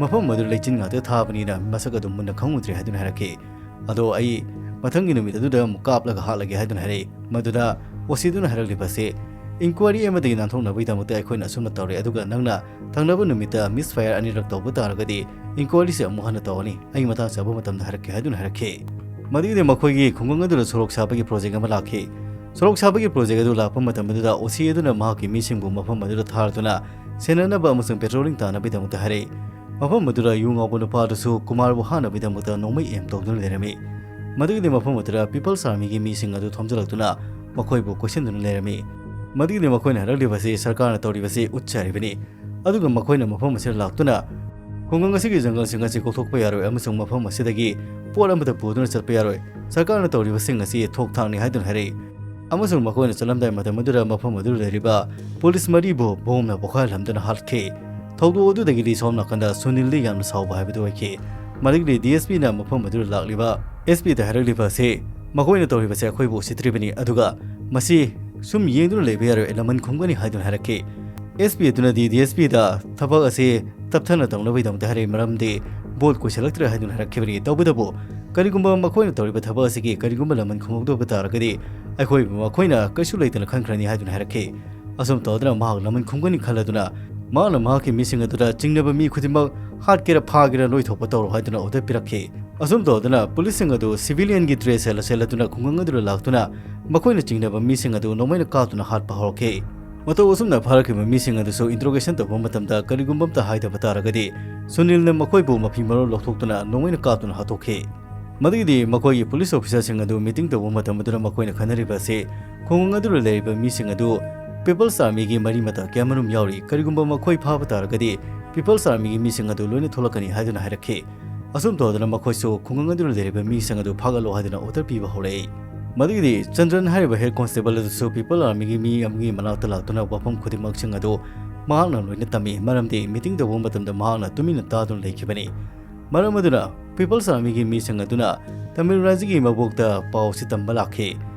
"ꯃꯐꯝ ꯑꯗꯨ ꯂꯩꯆꯤꯟ ꯉꯥꯛꯇ ꯊꯥꯕꯅꯤꯅ ꯃꯁꯛ ꯑꯗꯨ ꯃꯨꯟꯅ ꯈꯪꯉꯨꯗ꯭ꯔꯦ" ꯍꯥꯏꯗꯨꯅ ꯍꯥꯏꯔꯛꯈꯤ꯫ "ꯑꯗꯣ ꯑꯩ ꯃꯊꯪꯒꯤ ꯅꯨꯃꯤꯠ ꯑꯗꯨꯗ ꯑꯃꯨꯛ ꯀꯥꯞꯂꯒ ꯍꯥꯠꯂꯒꯦ" ꯍꯥꯏꯗꯨꯅ ꯍꯥꯏꯔꯛꯏ꯫ ꯃꯗꯨꯗ ꯑꯣ ꯁꯤ ꯑꯗꯨꯅ ꯍꯥꯏꯔꯛꯂꯤꯕ ꯑꯁꯤ, "ꯏꯟꯀ꯭ꯋꯥꯏꯔꯤ ꯑꯃꯗꯒꯤ ꯅꯥꯟꯊꯣꯛꯅꯕꯒꯤꯗꯃꯛꯇ ꯑꯩꯈꯣꯏꯅ ꯑꯁꯨꯝꯅ ꯇꯧꯔꯦ, ꯑꯗꯨꯒ ꯅꯪꯅ ꯊꯪꯅꯕ ꯅꯨꯃꯤꯠꯇ ꯃꯤꯁ ꯐꯥꯌꯔ ꯑꯅꯤꯔꯛ ꯇꯧꯕ ꯇꯥꯔꯒꯗꯤ ꯏꯟꯀ꯭ꯋꯥꯏꯔꯤꯁꯦ ꯑꯃꯨꯛ ꯍꯟꯅ ꯇꯧꯔꯅꯤ, ꯑꯩ ꯃꯇꯥꯡ ꯆꯥꯕ ꯃꯇꯝꯗ ꯍꯥꯏꯔꯛꯀꯦ" ꯍꯥꯏꯗꯨꯅ ꯍꯥꯏꯔꯛꯈꯤ꯫ ꯃꯗꯨꯒꯤꯗꯤ ꯃꯈꯣꯏꯒꯤ ꯈꯨꯡꯒꯪ ꯑꯗꯨꯗ ꯁꯣꯔꯣꯛ ꯁꯥꯕꯒꯤ ꯄ꯭ꯔꯣꯖꯦꯛ ꯑꯃ ꯂꯥꯛꯈꯤ꯫ ꯁꯣꯔꯣꯛ ꯁꯥꯕꯒꯤ ꯄ꯭ꯔꯣꯖꯦꯛ ꯑꯗꯨ ꯂꯥꯛꯄ ꯃꯇꯝ ꯑꯗꯨꯗ ꯑꯣ ꯁꯤ ꯑꯗꯨꯅ ꯃꯍꯥꯛꯀꯤ ꯃꯤꯁꯤꯡꯕꯨ ꯃꯐꯝ ꯑꯗꯨꯗ ꯊꯥꯔꯗꯨꯅ ꯁꯦꯟꯅꯅꯕ ꯑꯃꯁꯨꯡ ꯄꯦꯇ꯭ꯔꯣꯂꯤꯡ ꯇꯥꯅꯕꯒꯤꯗꯃꯛꯇ ꯍꯥꯏꯔꯛꯏ꯫ ꯃꯐꯝ ꯑꯗꯨꯗ ꯌꯨ ꯉꯥꯎꯕ ꯅꯨꯄꯥ ꯑꯗꯨꯁꯨ ꯀꯨꯃꯥꯔꯕꯨ ꯍꯥꯠꯅꯕꯒꯤꯗꯃꯛꯇ ꯅꯣꯡꯃꯩ ꯑꯦꯝ ꯇꯧꯗꯨꯅ ꯂꯩꯔꯝꯃꯤ꯫ ꯃꯗꯨꯒꯤꯗꯤ ꯃꯐꯝ ꯑꯗꯨꯗ ꯄꯤꯄꯜꯁ ꯑꯥꯔꯃꯤꯒꯤ ꯃꯤꯁꯤꯡ ꯑꯗꯨ ꯊꯣꯝꯖꯤꯜꯂꯛꯇꯨꯅ ꯃꯈꯣꯏꯕꯨ ꯀꯣꯏꯁꯤꯟꯗꯨꯅ ꯂꯩꯔꯝꯃꯤ꯫ ꯃꯗꯨꯒꯤꯗꯤ ꯃꯈꯣꯏꯅ ꯍꯥꯏꯔꯛꯂꯤꯕꯁꯤ ꯁꯔꯀꯥꯔꯅ ꯇꯧꯔꯤꯕꯁꯤ ꯎꯠꯆꯔꯤꯕꯅꯤ꯫ ꯑꯗꯨꯒ ꯃꯈꯣꯏꯅ ꯃꯐꯝ ꯑꯁꯤꯗ ꯂꯥꯛꯇꯨꯅ ꯈꯨꯡꯒꯪ ꯑꯁꯤꯒꯤ ꯖꯪꯒꯜꯁꯤꯡ ꯑꯁꯤ ꯀꯣꯛꯊꯣꯛꯄ ꯌꯥꯔꯣꯏ ꯑꯃꯁꯨꯡ ꯃꯐꯝ ꯑꯁꯤꯗꯒꯤ ꯄꯣꯠ ꯑꯃꯠꯇ ꯄꯨꯗꯨꯅ ꯆꯠꯄ ꯌꯥꯔꯣꯏ꯫ ꯁꯔꯀꯥꯔꯅ ꯇꯧꯔꯤꯕꯁꯤꯡ ꯑꯁꯤ ꯊꯣꯛ ꯊꯥꯛꯅꯤ ꯍꯥꯏꯗꯨꯅ ꯍꯥꯏꯔꯛꯏ꯫ ꯑꯃꯁꯨꯡ ꯃꯈꯣꯏꯅ ꯆꯠꯂꯝꯗꯥꯏ ꯃꯇꯝ ꯑꯗꯨꯗ ꯃꯐꯝ ꯑꯗꯨꯗ ꯂꯩꯔꯤꯕ ꯄꯨꯂꯤꯁ ꯃꯔꯤꯕꯨ ꯕꯣꯝꯅ ꯄꯣꯈꯥꯏꯍꯜꯂꯝꯗꯨꯅ ꯍꯥꯠꯈꯤ꯫ ꯊꯧꯗꯣꯛ ꯑꯗꯨꯗꯒꯤꯗꯤ ꯁꯣꯝ ꯅꯥꯀꯟꯗ ꯁꯨꯅꯤꯜꯗꯤ ꯌꯥꯝꯅ ꯁꯥꯎꯕ ꯍꯥꯏꯕꯗꯨ ꯑꯣꯏꯈꯤ꯫ ꯃꯗꯨꯒꯤꯗꯤ ꯗꯤ ꯑꯦꯁ ꯄꯤꯅ ꯃꯐꯝ ꯑꯗꯨꯗ ꯂꯥꯛꯂꯤꯕ ꯑꯦꯁ ꯄꯤꯗ ꯍꯥꯏꯔꯛꯂꯤꯕ ꯑꯁꯤ, "ꯃꯈꯣꯏꯅ ꯇꯧꯔꯤꯕꯁꯦ ꯑꯩꯈꯣꯏꯕꯨ ꯎꯁꯤꯠꯇ꯭ꯔꯤꯕꯅꯤ, ꯑꯗꯨꯒ ꯃꯁꯤ ꯁꯨꯝ ꯌꯦꯡꯗꯨꯅ ꯂꯩꯕ ꯌꯥꯔꯣꯏ, ꯂꯃꯟ ꯈꯨꯝꯒꯅꯤ" ꯍꯥꯏꯗꯨꯅ ꯍꯥꯏꯔꯛꯈꯤ꯫ ꯑꯦꯁ ꯄꯤ ꯑꯗꯨꯅꯗꯤ ꯗꯤ ꯑꯦꯁ ꯄꯤꯗ ꯊꯕꯛ ꯑꯁꯤ ꯇꯞꯊꯅ ꯇꯧꯅꯕꯒꯤꯗꯃꯛꯇ ꯍꯥꯏꯔꯛꯏ, ꯃꯔꯝꯗꯤ ꯚꯣꯠ ꯀꯨꯏꯁꯤꯜꯂꯛꯇ꯭ꯔꯦ ꯍꯥꯏꯗꯨꯅ ꯍꯥꯏꯔꯛꯈꯤꯕꯅꯤ꯫ ꯇꯧꯕꯇꯕꯨ ꯀꯔꯤꯒꯨꯝꯕ ꯃꯈꯣꯏꯅ ꯇꯧꯔꯤꯕ ꯊꯕꯛ ꯑꯁꯤꯒꯤ ꯀꯔꯤꯒꯨꯝꯕ ꯂꯃꯟ ꯈꯨꯝꯃꯛꯇꯕ ꯇꯥꯔꯒꯗꯤ ꯑꯩꯈꯣꯏꯕꯨ ꯃꯈꯣꯏꯅ ꯀꯩꯁꯨ ꯂꯩꯇꯅ ꯈꯟꯈ꯭ꯔꯅꯤ ꯍꯥꯏꯗꯨꯅ ꯍꯥꯏꯔꯛꯈꯤ꯫ ꯑꯁꯨꯝ ꯇꯧꯗꯅ ꯃꯍꯥꯛ ꯂꯃꯟ ꯈꯨꯝꯒꯅꯤ ꯈꯜꯂꯗꯨꯅ ꯃꯍꯥꯛꯅ ꯃꯍꯥꯛꯀꯤ ꯃꯤꯁꯤꯡ ꯑꯗꯨꯗ ꯆꯤꯡꯅꯕ ꯃꯤ ꯈꯨꯗꯤꯡꯃꯛ ꯍꯥꯠꯀꯦꯔꯥ ꯐꯥꯒꯦꯔꯥ ꯂꯣꯏꯊꯣꯛꯄ ꯇꯧꯔꯣ ꯍꯥꯏꯗꯨꯅ ꯑꯣꯔꯗꯔ ꯄꯤꯔꯛꯈꯤ꯫ ꯑꯁꯨꯝ ꯇꯧꯗꯨꯅ ꯄꯨꯂꯤꯁꯁꯤꯡ ꯑꯗꯨ civilianꯒꯤ dress ꯁꯦꯠꯂ ꯁꯦꯠꯂꯗꯨꯅ ꯈꯨꯡꯒꯪ ꯑꯗꯨꯗ ꯂꯥꯛꯇꯨꯅ ꯃꯈꯣꯏꯅ ꯆꯤꯡꯅꯕ ꯃꯤꯁꯤꯡ ꯑꯗꯨ ꯅꯣꯡꯃꯩꯅ ꯀꯥꯞꯇꯨꯅ ꯍꯥꯠꯄ ꯍꯧꯔꯛꯈꯤ꯫ ꯃꯇꯧ ꯑꯁꯨꯝꯅ ꯐꯥꯔꯛꯈꯤꯕ ꯃꯤꯁꯤꯡ ꯑꯗꯨꯁꯨ interrogation ꯇꯧꯕ ꯃꯇꯝꯗ ꯀꯔꯤꯒꯨꯝꯕ ꯑꯝꯇ ꯍꯥꯏꯗꯕ ꯇꯥꯔꯒꯗꯤ ꯁꯨꯅꯤꯜꯅ ꯃꯈꯣꯏꯕꯨ ꯃꯐꯤ ꯃꯔꯣꯜ ꯂꯧꯊꯣꯛꯇꯨꯅ ꯅꯣꯡꯃꯩꯅ ꯀꯥꯞꯇꯨꯅ ꯍꯥꯠꯇꯣꯛꯈꯤ꯫ ꯃꯗꯨꯒꯤꯗꯤ ꯃꯈꯣꯏꯒꯤ ꯄꯨꯂꯤꯁ officerꯁꯤꯡ ꯑꯗꯨ meeting ꯇꯧꯕ ꯃꯇꯝ ꯑꯗꯨꯗ ꯃꯈꯣꯏꯅ ꯈꯟꯅꯔꯤꯕ ꯑꯁꯤ ꯈꯨꯡꯒꯪ ꯑꯗꯨꯗ ꯂꯩꯔꯤꯕ ꯃꯤꯁꯤꯡ ꯑꯗꯨ People's Armyꯒꯤ ꯃꯔꯤ ꯃꯇꯥ ꯀꯌꯥꯃꯔꯨꯝ ꯌꯥꯎꯔꯤ, ꯀꯔꯤꯒꯨꯝꯕ ꯃꯈꯣꯏ ꯐꯥꯕ ꯇꯥꯔꯒꯗꯤ People's Armyꯒꯤ ꯃꯤꯁꯤꯡ ꯑꯗꯨ ꯂꯣꯏꯅ ꯊꯣꯛꯂꯛꯀꯅꯤ ꯍꯥꯏꯗꯨꯅ ꯍꯥꯏꯔꯛꯈꯤ꯫ ꯑꯁꯨꯝ ꯇꯧꯗꯅ ꯃꯈꯣꯏꯁꯨ ꯈꯨꯡꯒꯪ ꯑꯗꯨꯗ ꯂꯩꯔꯤꯕ ꯃꯤꯁꯤꯡ ꯑꯗꯨ ꯐꯥꯒꯠꯂꯣ ꯍꯥꯏꯗꯨꯅ order ꯄꯤꯕ ꯍꯧꯔꯛꯏ꯫ ꯃꯗꯨꯒꯤꯗꯤ ꯆꯟꯗ꯭ꯔꯟ ꯍꯥꯏꯔꯤꯕ head constable ꯑꯗꯨꯁꯨ People's Armyꯒꯤ ꯃꯤ ꯑꯃꯒꯤ ꯃꯅꯥꯛꯇ ꯂꯥꯛꯇꯨꯅ ꯋꯥꯐꯝ ꯈꯨꯗꯤꯡꯃꯛꯁꯤꯡ ꯑꯗꯨ ꯃꯍꯥꯛꯅ ꯂꯣꯏꯅ ꯇꯝꯃꯤ, ꯃꯔꯝꯗꯤ meeting ꯇꯧꯕ ꯃꯇꯝꯗ ꯃꯍꯥꯛꯅ ꯇꯨꯃꯤꯟꯅ ꯇꯥꯗꯨꯅ ꯂꯩꯈꯤꯕꯅꯤ꯫ ꯃꯔꯝ ꯑꯗꯨꯅ People's Armyꯒꯤ ꯃꯤꯁꯤꯡ ꯑꯗꯨꯅ ꯇꯃꯤꯜ ꯔꯥꯖꯤꯒꯤ ꯃꯕꯣꯛꯇ ꯄꯥꯎ ꯑꯁꯤ ꯇꯝꯕ ꯂꯥꯛꯈꯤ꯫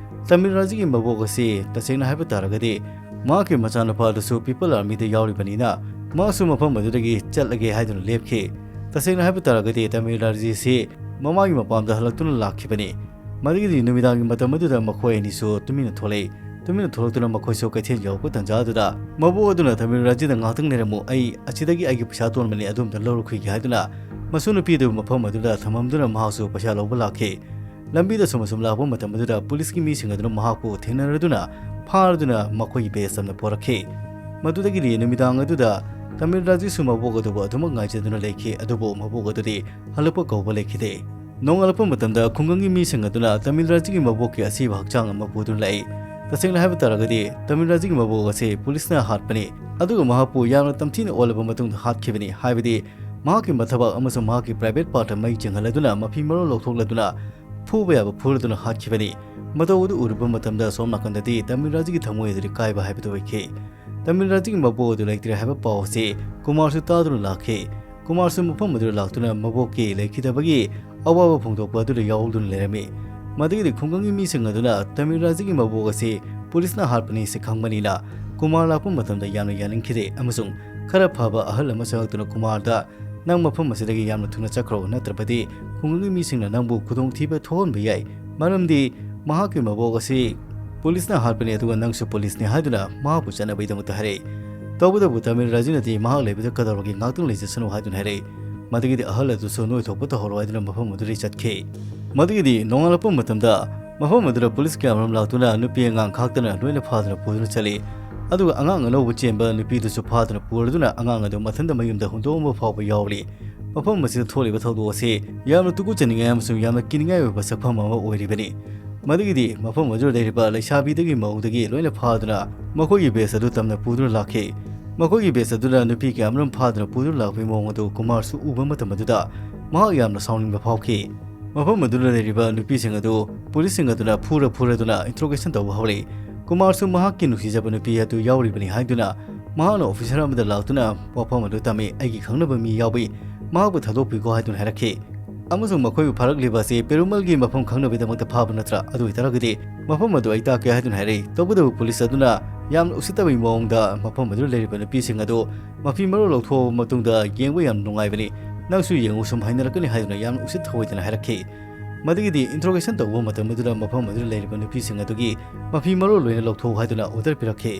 ꯇꯃꯤꯜ ꯔꯥꯖꯤꯒꯤ ꯃꯕꯣꯛ ꯑꯁꯤ ꯇꯁꯦꯡꯅ ꯍꯥꯏꯕ ꯇꯥꯔꯒꯗꯤ ꯃꯍꯥꯛꯀꯤ ꯃꯆꯥꯅꯨꯄꯥ ꯑꯗꯨꯁꯨ People's Armyꯗ ꯌꯥꯎꯔꯤꯕꯅꯤꯅ ꯃꯍꯥꯛꯁꯨ ꯃꯐꯝ ꯑꯗꯨꯗꯒꯤ ꯆꯠꯂꯒꯦ ꯍꯥꯏꯗꯨꯅ ꯂꯦꯞꯈꯤ꯫ ꯇꯁꯦꯡꯅ ꯍꯥꯏꯕ ꯇꯥꯔꯒꯗꯤ ꯇꯃꯤꯜ ꯔꯥꯖꯤ ꯑꯁꯤ ꯃꯃꯥꯒꯤ ꯃꯄꯥꯝꯗ ꯍꯜꯂꯛꯇꯨꯅ ꯂꯥꯛꯈꯤꯕꯅꯤ꯫ ꯃꯗꯨꯒꯤꯗꯤ ꯅꯨꯃꯤꯗꯥꯡꯒꯤ ꯃꯇꯝ ꯑꯗꯨꯗ ꯃꯈꯣꯏ ꯑꯅꯤꯁꯨ ꯇꯨꯃꯤꯟꯅ ꯊꯣꯛꯂꯛꯏ꯫ ꯇꯨꯃꯤꯟꯅ ꯊꯣꯛꯂꯛꯇꯨꯅ ꯃꯈꯣꯏꯁꯨ ꯀꯩꯊꯦꯜ ꯌꯧꯔꯛꯄ ꯇꯥꯟꯖꯥ ꯑꯗꯨꯗ ꯃꯕꯣꯛ ꯑꯗꯨꯅ ꯇꯃꯤꯜ ꯔꯥꯖꯤꯗ ꯉꯥꯏꯍꯥꯛꯇꯪ ꯂꯩꯔꯝꯃꯨ, ꯑꯩ ꯑꯁꯤꯗꯒꯤ ꯑꯩꯒꯤ ꯄꯩꯁꯥ ꯇꯣꯟꯕꯅꯤ, ꯑꯗꯨ ꯑꯝꯇ ꯂꯧꯔꯨꯈꯤꯒꯦ ꯍꯥꯏꯗꯨꯅ ꯃꯁꯨ ꯅꯨꯄꯤ ꯑꯗꯨ ꯃꯐꯝ ꯑꯗꯨꯗ ꯊꯝꯃꯝꯗꯨꯅ ꯃꯍꯥꯛꯁꯨ ꯄꯩꯁꯥ ꯂꯧꯕ ꯂꯥꯛꯈꯤ꯫ ꯂꯝꯕꯤꯗ ꯁꯨꯝ ꯑꯁꯨꯝ ꯂꯥꯛꯄ ꯃꯇꯝ ꯑꯗꯨꯗ ꯄꯨꯂꯤꯁꯀꯤ ꯃꯤꯁꯤꯡ ꯑꯗꯨꯅ ꯃꯍꯥꯛꯄꯨ ꯊꯦꯡꯅꯔꯗꯨꯅ ꯐꯥꯔꯗꯨꯅ ꯃꯈꯣꯏꯒꯤ base ꯇꯝꯅ ꯄꯣꯔꯛꯈꯤ꯫ ꯃꯗꯨꯗꯒꯤꯗꯤ ꯅꯨꯃꯤꯗꯥꯡ ꯑꯗꯨꯗ ꯇꯃꯤꯜ ꯔꯥꯖꯤꯁꯨ ꯃꯕꯣꯛ ꯑꯗꯨꯕꯨ ꯑꯗꯨꯃꯛ ꯉꯥꯏꯖꯗꯨꯅ ꯂꯩꯈꯤ, ꯑꯗꯨꯕꯨ ꯃꯕꯣꯛ ꯑꯗꯨꯗꯤ ꯍꯜꯂꯛꯄ ꯀꯧꯕ ꯂꯩꯈꯤꯗꯦ꯫ ꯅꯣꯡꯉꯥꯜꯂꯛꯄ ꯃꯇꯝꯗ ꯈꯨꯡꯒꯪꯒꯤ ꯃꯤꯁꯤꯡ ꯑꯗꯨꯅ ꯇꯃꯤꯜ ꯔꯥꯖꯤꯒꯤ ꯃꯕꯣꯛꯀꯤ ꯑꯁꯤꯕ ꯍꯛꯆꯥꯡ ꯑꯃ ꯄꯨꯗꯨꯅ ꯂꯥꯛꯏ꯫ ꯇꯁꯦꯡꯅ ꯍꯥꯏꯕ ꯇꯥꯔꯒꯗꯤ ꯇꯃꯤꯜ ꯔꯥꯖꯤꯒꯤ ꯃꯕꯣꯛ ꯑꯁꯤ ꯄꯨꯂꯤꯁꯅ ꯍꯥꯠꯄꯅꯤ, ꯑꯗꯨꯒ ꯃꯍꯥꯛꯄꯨ ꯌꯥꯝꯅ ꯇꯝꯊꯤꯅ ꯑꯣꯜꯂꯕ ꯃꯇꯨꯡꯗ ꯍꯥꯠꯈꯤꯕꯅꯤ, ꯍꯥꯏꯕꯗꯤ ꯃꯍꯥꯛꯀꯤ ꯃꯊꯕꯥꯛ ꯑꯃꯁꯨꯡ ꯃꯍꯥꯛꯀꯤ private partꯇ ꯃꯩ ꯆꯤꯡꯍꯜꯂꯗꯨꯅ ꯃꯐꯤ ꯃꯔꯣꯜ ꯂꯧꯊꯣꯛꯂꯗꯨꯅ ꯐꯨꯕ ꯌꯥꯕ ꯐꯨꯔꯗꯨꯅ ꯍꯥꯠꯈꯤꯕꯅꯤ꯫ ꯃꯇꯧ ꯑꯗꯨ ꯎꯔꯨꯕ ꯃꯇꯝꯗ ꯁꯣꯝ ꯅꯥꯀꯟꯗꯗꯤ ꯇꯃꯤꯜ ꯔꯥꯖꯤꯒꯤ ꯊꯃꯣꯏ ꯑꯗꯨꯗꯤ ꯀꯥꯏꯕ ꯍꯥꯏꯕꯗꯨ ꯑꯣꯏꯈꯤ꯫ ꯇꯃꯤꯜ ꯔꯥꯖꯤꯒꯤ ꯃꯕꯣꯛ ꯑꯗꯨ ꯂꯩꯇ꯭ꯔꯦ ꯍꯥꯏꯕ ꯄꯥꯎ ꯑꯁꯤ ꯀꯨꯃꯥꯔꯁꯨ ꯇꯥꯗꯨꯅ ꯂꯥꯛꯈꯤ꯫ ꯀꯨꯃꯥꯔꯁꯨ ꯃꯐꯝ ꯑꯗꯨꯗ ꯂꯥꯛꯇꯨꯅ ꯃꯕꯣꯛꯀꯤ ꯂꯩꯈꯤꯗꯕꯒꯤ ꯑꯋꯥꯕ ꯐꯣꯡꯗꯣꯛꯄ ꯑꯗꯨꯗ ꯌꯥꯎꯗꯨꯅ ꯂꯩꯔꯝꯃꯤ꯫ ꯃꯗꯨꯒꯤꯗꯤ ꯈꯨꯡꯒꯪꯒꯤ ꯃꯤꯁꯤꯡ ꯑꯗꯨꯅ ꯇꯃꯤꯜ ꯔꯥꯖꯤꯒꯤ ꯃꯕꯣꯛ ꯑꯁꯤ ꯄꯨꯂꯤꯁꯅ ꯍꯥꯠꯄꯅꯤ ꯍꯥꯏꯕꯁꯤ ꯈꯪꯕꯅꯤꯅ ꯀꯨꯃꯥꯔ ꯂꯥꯛꯄ ꯃꯇꯝꯗ ꯌꯥꯝꯅ ꯌꯥꯅꯤꯡꯈꯤꯗꯦ ꯑꯃꯁꯨꯡ ꯈꯔ ꯐꯕ ꯑꯍꯜ ꯑꯃ ꯆꯪꯂꯛꯇꯨꯅ ꯀꯨꯃꯥꯔꯗ, "ꯅꯪ ꯃꯐꯝ ꯑꯁꯤꯗꯒꯤ ꯌꯥꯝꯅ ꯊꯨꯅ ꯆꯠꯈ꯭ꯔꯣ, ꯅꯠꯇ꯭ꯔꯕꯗꯤ ꯈꯨꯡꯒꯪꯒꯤ ꯃꯤꯁꯤꯡꯅ ꯅꯪꯕꯨ ꯈꯨꯗꯣꯡꯊꯤꯕ ꯊꯣꯛꯍꯟꯕ ꯌꯥꯏ, ꯃꯔꯝꯗꯤ ꯃꯍꯥꯛꯀꯤ ꯃꯕꯣꯛ ꯑꯁꯤ ꯄꯨꯂꯤꯁꯅ ꯍꯥꯠꯄꯅꯤ, ꯑꯗꯨꯒ ꯅꯪꯁꯨ ꯄꯨꯂꯤꯁꯅꯤ" ꯍꯥꯏꯗꯨꯅ ꯃꯍꯥꯛꯄꯨ ꯆꯠꯅꯕꯒꯤꯗꯃꯛꯇ ꯍꯥꯏꯔꯛꯏ꯫ ꯇꯧꯕꯇꯕꯨ ꯇꯃꯤꯜ ꯔꯥꯖꯤꯅꯗꯤ ꯃꯍꯥꯛ ꯂꯩꯕꯗ ꯀꯩꯗꯧꯔꯒꯦ, ꯉꯥꯛꯇꯪ ꯂꯩꯖꯁꯅꯨ ꯍꯥꯏꯗꯨꯅ ꯍꯥꯏꯔꯛꯏ꯫ ꯃꯗꯨꯒꯤꯗꯤ ꯑꯍꯜ ꯑꯗꯨꯁꯨ ꯅꯣꯏ ꯊꯣꯛꯄ ꯇꯧꯍꯧꯔꯣ ꯍꯥꯏꯗꯨꯅ ꯃꯐꯝ ꯑꯗꯨꯗꯒꯤ ꯆꯠꯈꯤ꯫ ꯃꯗꯨꯒꯤꯗꯤ ꯅꯣꯡꯉꯥꯜꯂꯛꯄ ꯃꯇꯝꯗ ꯃꯐꯝ ꯑꯗꯨꯗ ꯄꯨꯂꯤꯁ ꯀꯌꯥꯃꯔꯨꯝ ꯂꯥꯛꯇꯨꯅ ꯅꯨꯄꯤ ꯑꯉꯥꯡ ꯈꯥꯛꯇꯅ ꯂꯣꯏꯅ ꯐꯥꯗꯨꯅ ꯄꯨꯗꯨꯅ ꯆꯠꯂꯤ꯫ ꯑꯗꯨꯒ ꯑꯉꯥꯡ ꯑꯅꯧꯕ ꯆꯦꯟꯕ ꯅꯨꯄꯤꯗꯨꯁꯨ ꯐꯥꯗꯨꯅ ꯄꯨꯔꯗꯨꯅ ꯑꯉꯥꯡ ꯑꯗꯨ ꯃꯊꯟꯇ ꯃꯌꯨꯝꯗ ꯍꯨꯟꯗꯣꯛꯑꯝꯕ ꯐꯥꯎꯕ ꯌꯥꯎꯔꯤ꯫ ꯃꯐꯝ ꯑꯁꯤꯗ ꯊꯣꯛꯂꯤꯕ ꯊꯧꯗꯣꯛ ꯑꯁꯤ ꯌꯥꯝꯅ ꯇꯨꯀꯨꯠꯆꯅꯤꯡꯉꯥꯏ ꯑꯃꯁꯨꯡ ꯌꯥꯝꯅ ꯀꯤꯅꯤꯡꯉꯥꯏ ꯑꯣꯏꯕ ꯁꯛꯐꯝ ꯑꯃ ꯑꯣꯏꯔꯤꯕꯅꯤ꯫ ꯃꯗꯨꯒꯤꯗꯤ ꯃꯐꯝ ꯑꯗꯨꯗ ꯂꯩꯔꯤꯕ ꯂꯩꯁꯥꯕꯤꯗꯒꯤ ꯃꯧꯗꯒꯤ ꯂꯣꯏꯅ ꯐꯥꯗꯨꯅ ꯃꯈꯣꯏꯒꯤ ꯕꯦꯁ ꯑꯗꯨ ꯇꯝꯅ ꯄꯨꯗꯨꯅ ꯂꯥꯛꯈꯤ꯫ ꯃꯈꯣꯏꯒꯤ ꯕꯦꯁ ꯑꯗꯨꯅ ꯅꯨꯄꯤ ꯀꯌꯥꯃꯔꯨꯝ ꯐꯥꯗꯨꯅ ꯄꯨꯗꯨꯅ ꯂꯥꯛꯄꯒꯤ ꯃꯑꯣꯡ ꯑꯗꯨ ꯀꯨꯃꯥꯔꯁꯨ ꯎꯕ ꯃꯇꯝ ꯑꯗꯨꯗ ꯃꯍꯥꯛ ꯌꯥꯝꯅ ꯁꯥꯎꯅꯤꯡꯕ ꯐꯥꯎꯈꯤ꯫ ꯃꯐꯝ ꯑꯗꯨꯗ ꯂꯩꯔꯤꯕ ꯅꯨꯄꯤꯁꯤꯡ ꯑꯗꯨ ꯄꯨꯂꯤꯁꯁꯤꯡ ꯑꯗꯨꯅ ꯐꯨꯔ ꯐꯨꯔꯗꯨꯅ interrogation ꯇꯧꯕ ꯍꯧꯔꯛꯏ꯫ ꯀꯨꯃꯥꯔꯁꯨ ꯃꯍꯥꯛꯀꯤ ꯅꯨꯡꯁꯤꯖꯕ ꯅꯨꯄꯤ ꯑꯗꯨ ꯌꯥꯎꯔꯤꯕꯅꯤ ꯍꯥꯏꯗꯨꯅ ꯃꯍꯥꯛꯅ ꯑꯣꯐꯤꯁꯔ ꯑꯃꯗ ꯂꯥꯛꯇꯨꯅ ꯋꯥꯐꯝ ꯑꯗꯨ ꯇꯝꯃꯤ, "ꯑꯩꯒꯤ ꯈꯪꯅꯕ ꯃꯤ ꯌꯥꯎꯏ, ꯃꯍꯥꯛꯄꯨ ꯊꯥꯗꯣꯛꯄꯤꯈꯣ" ꯍꯥꯏꯗꯨꯅ ꯍꯥꯏꯔꯛꯈꯤ꯫ ꯑꯃꯁꯨꯡ ꯃꯈꯣꯏꯕꯨ ꯐꯥꯔꯛꯂꯤꯕ ꯑꯁꯤ ꯄꯦꯔꯨꯃꯜꯒꯤ ꯃꯐꯝ ꯈꯪꯅꯕꯒꯤꯗꯃꯛꯇ ꯐꯥꯕ ꯅꯠꯇ꯭ꯔꯥ? ꯑꯗꯨ ꯑꯣꯏꯇꯥꯔꯒꯗꯤ ꯃꯐꯝ ꯑꯗꯨ ꯑꯩ ꯇꯥꯛꯀꯦ ꯍꯥꯏꯗꯨꯅ ꯍꯥꯏꯔꯛꯏ꯫ ꯇꯧꯕꯇꯕꯨ ꯄꯨꯂꯤꯁ ꯑꯗꯨꯅ ꯌꯥꯝꯅ ꯎꯁꯤꯠꯇꯕꯒꯤ ꯃꯑꯣꯡꯗ ꯃꯐꯝ ꯑꯗꯨꯗ ꯂꯩꯔꯤꯕ ꯅꯨꯄꯤꯁꯤꯡ ꯑꯗꯨ ꯃꯐꯤ ꯃꯔꯣꯜ ꯂꯧꯊꯣꯛꯑꯕ ꯃꯇꯨꯡꯗ ꯌꯦꯡꯕ ꯌꯥꯝ ꯅꯨꯡꯉꯥꯏꯕꯅꯤ, ꯅꯪꯁꯨ ꯌꯦꯡꯉꯨ, ꯁꯨꯝ ꯍꯥꯏꯅꯔꯛꯀꯅꯤ ꯍꯥꯏꯗꯨꯅ ꯌꯥꯝꯅ ꯎꯁꯤꯠ ꯊꯑꯣꯏꯗꯅ ꯍꯥꯏꯔꯛꯈꯤ꯫ ꯃꯗꯨꯒꯤꯗꯤ interrogation ꯇꯧꯕ ꯃꯇꯝ ꯑꯗꯨꯗ ꯃꯐꯝ ꯑꯗꯨꯗ ꯂꯩꯔꯤꯕ ꯅꯨꯄꯤꯁꯤꯡ ꯑꯗꯨꯒꯤ ꯃꯐꯤ ꯃꯔꯣꯜ ꯂꯣꯏꯅ ꯂꯧꯊꯣꯛꯎ ꯍꯥꯏꯗꯨꯅ order ꯄꯤꯔꯛꯈꯤ꯫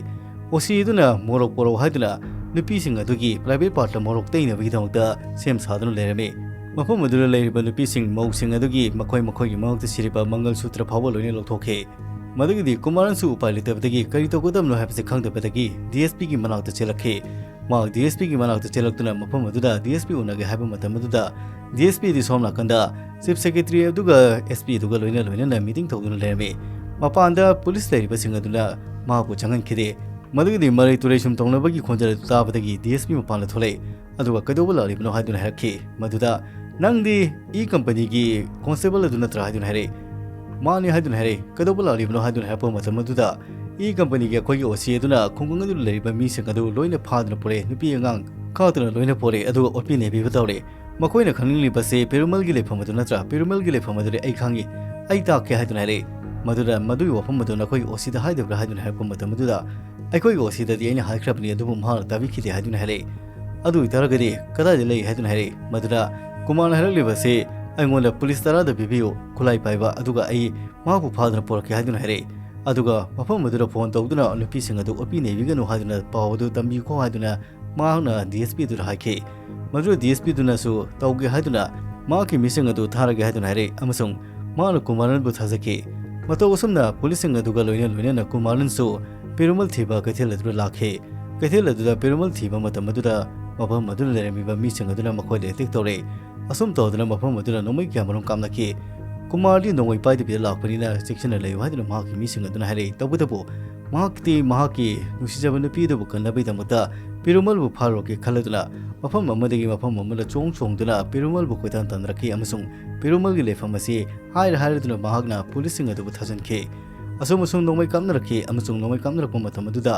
ꯑꯣꯁꯤ ꯑꯗꯨꯅ ꯃꯣꯔꯣꯛ ꯄꯣꯔꯛꯎ ꯍꯥꯏꯗꯨꯅ ꯅꯨꯄꯤꯁꯤꯡ ꯑꯗꯨꯒꯤ private partꯇ ꯃꯣꯔꯣꯛ ꯇꯩꯅꯕꯒꯤꯗꯃꯛꯇ ꯁꯦꯝ ꯁꯥꯗꯨꯅ ꯂꯩꯔꯝꯃꯤ꯫ ꯃꯐꯝ ꯑꯗꯨꯗ ꯂꯩꯔꯤꯕ ꯅꯨꯄꯤꯁꯤꯡ, ꯃꯧꯁꯤꯡ ꯑꯗꯨꯒꯤ ꯃꯈꯣꯏ ꯃꯈꯣꯏꯒꯤ ꯃꯉꯛꯇ ꯁꯤꯔꯤꯕ ꯃꯪꯒꯜ ꯁꯨꯇ꯭ꯔ ꯐꯥꯎꯕ ꯂꯣꯏꯅ ꯂꯧꯊꯣꯛꯈꯤ꯫ ꯃꯗꯨꯒꯤꯗꯤ ꯀꯨꯃꯥꯔꯟꯁꯨ ꯎꯄꯥꯏ ꯂꯩꯇꯕꯗꯒꯤ ꯀꯔꯤ ꯇꯧꯒꯗꯕꯅꯣ ꯍꯥꯏꯕꯁꯤ ꯈꯪꯗꯕꯗꯒꯤ DSPꯒꯤ ꯃꯅꯥꯛꯇ ꯆꯦꯜꯂꯛꯈꯤ꯫ ꯃꯍꯥꯛ DSPꯒꯤ ꯃꯅꯥꯛꯇ ꯆꯦꯜꯂꯛꯇꯨꯅ ꯃꯐꯝ ꯑꯗꯨꯗ DSP ꯎꯅꯒꯦ ꯍꯥꯏꯕ ꯃꯇꯝ ꯑꯗꯨꯗ DSPꯗꯤ ꯁꯣꯝ ꯅꯥꯀꯟꯗ Chief Secretary ꯑꯗꯨꯒ SP ꯑꯗꯨꯒ ꯂꯣꯏꯅ ꯂꯣꯏꯅꯅ meeting ꯇꯧꯗꯨꯅ ꯂꯩꯔꯝꯃꯤ꯫ ꯃꯄꯥꯟꯗ ꯄꯨꯂꯤꯁ ꯂꯩꯔꯤꯕꯁꯤꯡ ꯑꯗꯨꯅ ꯃꯍꯥꯛꯄꯨ ꯆꯪꯍꯟꯈꯤꯗꯦ꯫ ꯃꯗꯨꯒꯤꯗꯤ ꯃꯔꯩ ꯇꯨꯔꯩ ꯁꯨꯝ ꯇꯧꯅꯕꯒꯤ ꯈꯣꯟꯖꯦꯜ ꯑꯗꯨ ꯇꯥꯕꯗꯒꯤ DSP ꯃꯄꯥꯟꯗ ꯊꯣꯛꯂꯛꯏ꯫ ꯑꯗꯨꯒ "ꯀꯩꯗꯧꯕ ꯂꯥꯛꯂꯤꯕꯅꯣ?" ꯍꯥꯏꯗꯨꯅ ꯍꯥꯏꯔꯛꯈꯤ꯫ ꯃꯗꯨꯗ "ꯅꯪꯗꯤ E companyꯒꯤ constable ꯑꯗꯨ ꯅꯠꯇ꯭ꯔꯥ?" ꯍꯥꯏꯗꯨꯅ ꯍꯥꯏꯔꯛꯏ꯫ "ꯃꯥꯅꯤ" ꯍꯥꯏꯗꯨꯅ ꯍꯥꯏꯔꯛꯏ꯫ "ꯀꯩꯗꯧꯕ ꯂꯥꯛꯂꯤꯕꯅꯣ?" ꯍꯥꯏꯗꯨꯅ ꯍꯥꯏꯔꯛꯄ ꯃꯇꯝ ꯑꯗꯨꯗ E companyꯒꯤ ꯑꯩꯈꯣꯏꯒꯤ OC ꯑꯗꯨꯅ ꯈꯨꯡꯒꯪ ꯑꯗꯨꯗ ꯂꯩꯔꯤꯕ ꯃꯤꯁꯤꯡ ꯑꯗꯨ ꯂꯣꯏꯅ ꯐꯥꯗꯨꯅ ꯄꯨꯔꯛꯑꯦ, ꯅꯨꯄꯤ ꯑꯉꯥꯡ ꯈꯥꯛꯇꯅ ꯂꯣꯏꯅ ꯄꯣꯔꯛꯑꯦ, ꯑꯗꯨꯒ ꯑꯣꯠꯄꯤ ꯅꯩꯕꯤꯕ ꯇꯧꯔꯦ꯫ ꯃꯈꯣꯏꯅ ꯈꯪꯅꯤꯡꯂꯤꯕꯁꯦ ꯄꯦꯔꯨꯃꯜꯒꯤ ꯂꯩꯐꯝ ꯑꯗꯨ ꯅꯠꯇ꯭ꯔꯥ? ꯄꯦꯔꯨꯃꯜꯒꯤ ꯂꯩꯐꯝ ꯑꯗꯨꯗꯤ ꯑꯩ ꯈꯪꯏ, ꯑꯩ ꯇꯥꯛꯀꯦ ꯍꯥꯏꯗꯨꯅ ꯍꯥꯏꯔꯛꯏ꯫ ꯃꯗꯨꯗ ꯃꯗꯨꯒꯤ ꯋꯥꯐꯝ ꯑꯗꯨ ꯅꯈꯣꯏꯒꯤ OCꯗ ꯍꯥꯏꯗꯕ꯭ꯔꯥ ꯍꯥꯏꯗꯨꯅ ꯍꯥꯏꯔꯛꯄ ꯃꯇꯝ ꯑꯗꯨꯗ ꯑꯩꯈꯣꯏꯒꯤ OCꯗꯗꯤ ꯑꯩꯅ ꯍꯥꯏꯈ꯭ꯔꯕꯅꯤ, ꯑꯗꯨꯕꯨ ꯃꯍꯥꯛꯅ ꯇꯥꯕꯤꯈꯤꯗꯦ ꯍꯥꯏꯗꯨꯅ ꯍꯥꯏꯔꯛꯏ꯫ "ꯑꯗꯨ ꯑꯣꯏꯇꯥꯔꯒꯗꯤ ꯀꯗꯥꯏꯗ ꯂꯩ?" ꯍꯥꯏꯗꯨꯅ ꯍꯥꯏꯔꯛꯏ꯫ ꯃꯗꯨꯗ ꯀꯨꯃꯥꯔꯅ ꯍꯥꯏꯔꯛꯂꯤꯕꯁꯤ, "ꯑꯩꯉꯣꯟꯗ ꯄꯨꯂꯤꯁ ꯇꯔꯥꯗ ꯄꯤꯕꯤꯌꯨ, ꯈꯨꯠꯂꯥꯏ ꯄꯥꯏꯕ, ꯑꯗꯨꯒ ꯑꯩ ꯃꯍꯥꯛꯄꯨ ꯐꯥꯗꯨꯅ ꯄꯨꯔꯛꯀꯦ" ꯍꯥꯏꯗꯨꯅ ꯍꯥꯏꯔꯛꯏ꯫ ꯑꯗꯨꯒ ꯃꯐꯝ ꯑꯗꯨꯗ ꯐꯣꯟ ꯇꯧꯗꯨꯅ ꯅꯨꯄꯤꯁꯤꯡ ꯑꯗꯨ ꯑꯣꯠꯄꯤ ꯅꯩꯕꯤꯒꯅꯨ ꯍꯥꯏꯗꯨꯅ ꯄꯥꯎ ꯑꯗꯨ ꯇꯝꯕꯤꯈꯣ ꯍꯥꯏꯗꯨꯅ ꯃꯍꯥꯛꯅ DSP ꯑꯗꯨꯗ ꯍꯥꯏꯈꯤ꯫ ꯃꯗꯨ ꯗꯤ ꯑꯦꯁ ꯄꯤꯗꯨꯅꯁꯨ ꯇꯧꯒꯦ ꯍꯥꯏꯗꯨꯅ ꯃꯍꯥꯛꯀꯤ ꯃꯤꯁꯤꯡ ꯑꯗꯨ ꯊꯥꯔꯒꯦ ꯍꯥꯏꯗꯨꯅ ꯍꯥꯏꯔꯛꯏ ꯑꯃꯁꯨꯡ ꯃꯍꯥꯛꯅ ꯀꯨꯃꯥꯔꯟꯕꯨ ꯊꯥꯖꯈꯤ꯫ ꯃꯇꯧ ꯑꯁꯨꯝꯅ ꯄꯨꯂꯤꯁꯁꯤꯡ ꯑꯗꯨꯒ ꯂꯣꯏꯅ ꯂꯣꯏꯅꯅ ꯀꯨꯃꯥꯔꯟꯁꯨ ꯄꯦꯔꯨꯃꯜ ꯊꯤꯕ ꯀꯩꯊꯦꯜ ꯑꯗꯨꯗ ꯂꯥꯛꯈꯤ꯫ ꯀꯩꯊꯦꯜ ꯑꯗꯨꯗ ꯄꯦꯔꯨꯃꯜ ꯊꯤꯕ ꯃꯇꯝ ꯑꯗꯨꯗ ꯃꯐꯝ ꯑꯗꯨꯗ ꯂꯩꯔꯝꯃꯤꯕ ꯃꯤꯁꯤꯡ ꯑꯗꯨꯅ ꯃꯈꯣꯏꯗ ꯑꯦꯇꯦꯛ ꯇꯧꯔꯛꯏ꯫ ꯑꯁꯨꯝ ꯇꯧꯗꯨꯅ ꯃꯐꯝ ꯑꯗꯨꯗ ꯅꯣꯡꯃꯩ ꯀꯌꯥꯃꯔꯨꯝ ꯀꯥꯞꯅꯈꯤ꯫ ꯀꯨꯃꯥꯔꯗꯤ ꯅꯣꯡꯃꯩ ꯄꯥꯏꯗꯕꯤꯗ ꯂꯥꯛꯄꯅꯤꯅ ꯆꯦꯛꯁꯤꯟꯅ ꯂꯩꯌꯨ ꯍꯥꯏꯗꯨꯅ ꯃꯍꯥꯛꯀꯤ ꯃꯤꯁꯤꯡ ꯑꯗꯨꯅ ꯍꯥꯏꯔꯛꯏ꯫ ꯇꯧꯕꯇꯕꯨ ꯃꯍꯥꯛꯇꯤ ꯃꯍꯥꯛꯀꯤ ꯅꯨꯡꯁꯤꯖꯕ ꯅꯨꯄꯤ ꯑꯗꯨꯕꯨ ꯀꯟꯅꯕꯒꯤꯗꯃꯛꯇ ꯄꯦꯔꯨꯃꯜꯕꯨ ꯐꯥꯔꯨꯔꯒꯦ ꯈꯜꯂꯗꯨꯅ ꯃꯐꯝ ꯑꯃꯗꯒꯤ ꯃꯐꯝ ꯑꯃꯗ ꯆꯣꯡ ꯆꯣꯡꯗꯨꯅ ꯄꯦꯔꯨꯃꯜꯕꯨ ꯀꯣꯏꯇꯥꯟ ꯇꯥꯟꯅꯔꯛꯈꯤ ꯑꯃꯁꯨꯡ ꯄꯦꯔꯨꯃꯜꯒꯤ ꯂꯩꯐꯝ ꯑꯁꯤ ꯍꯥꯏꯔ ꯍꯥꯏꯔꯗꯨꯅ ꯃꯍꯥꯛꯅ ꯄꯨꯂꯤꯁꯁꯤꯡ ꯑꯗꯨꯕꯨ ꯊꯥꯖꯤꯟꯈꯤ꯫ ꯑꯁꯨꯝ ꯑꯁꯨꯝ ꯅꯣꯡꯃꯩ ꯀꯥꯞꯅꯔꯛꯈꯤ ꯑꯃꯁꯨꯡ ꯅꯣꯡꯃꯩ ꯀꯥꯞꯅꯔꯛꯄ ꯃꯇꯝ ꯑꯗꯨꯗ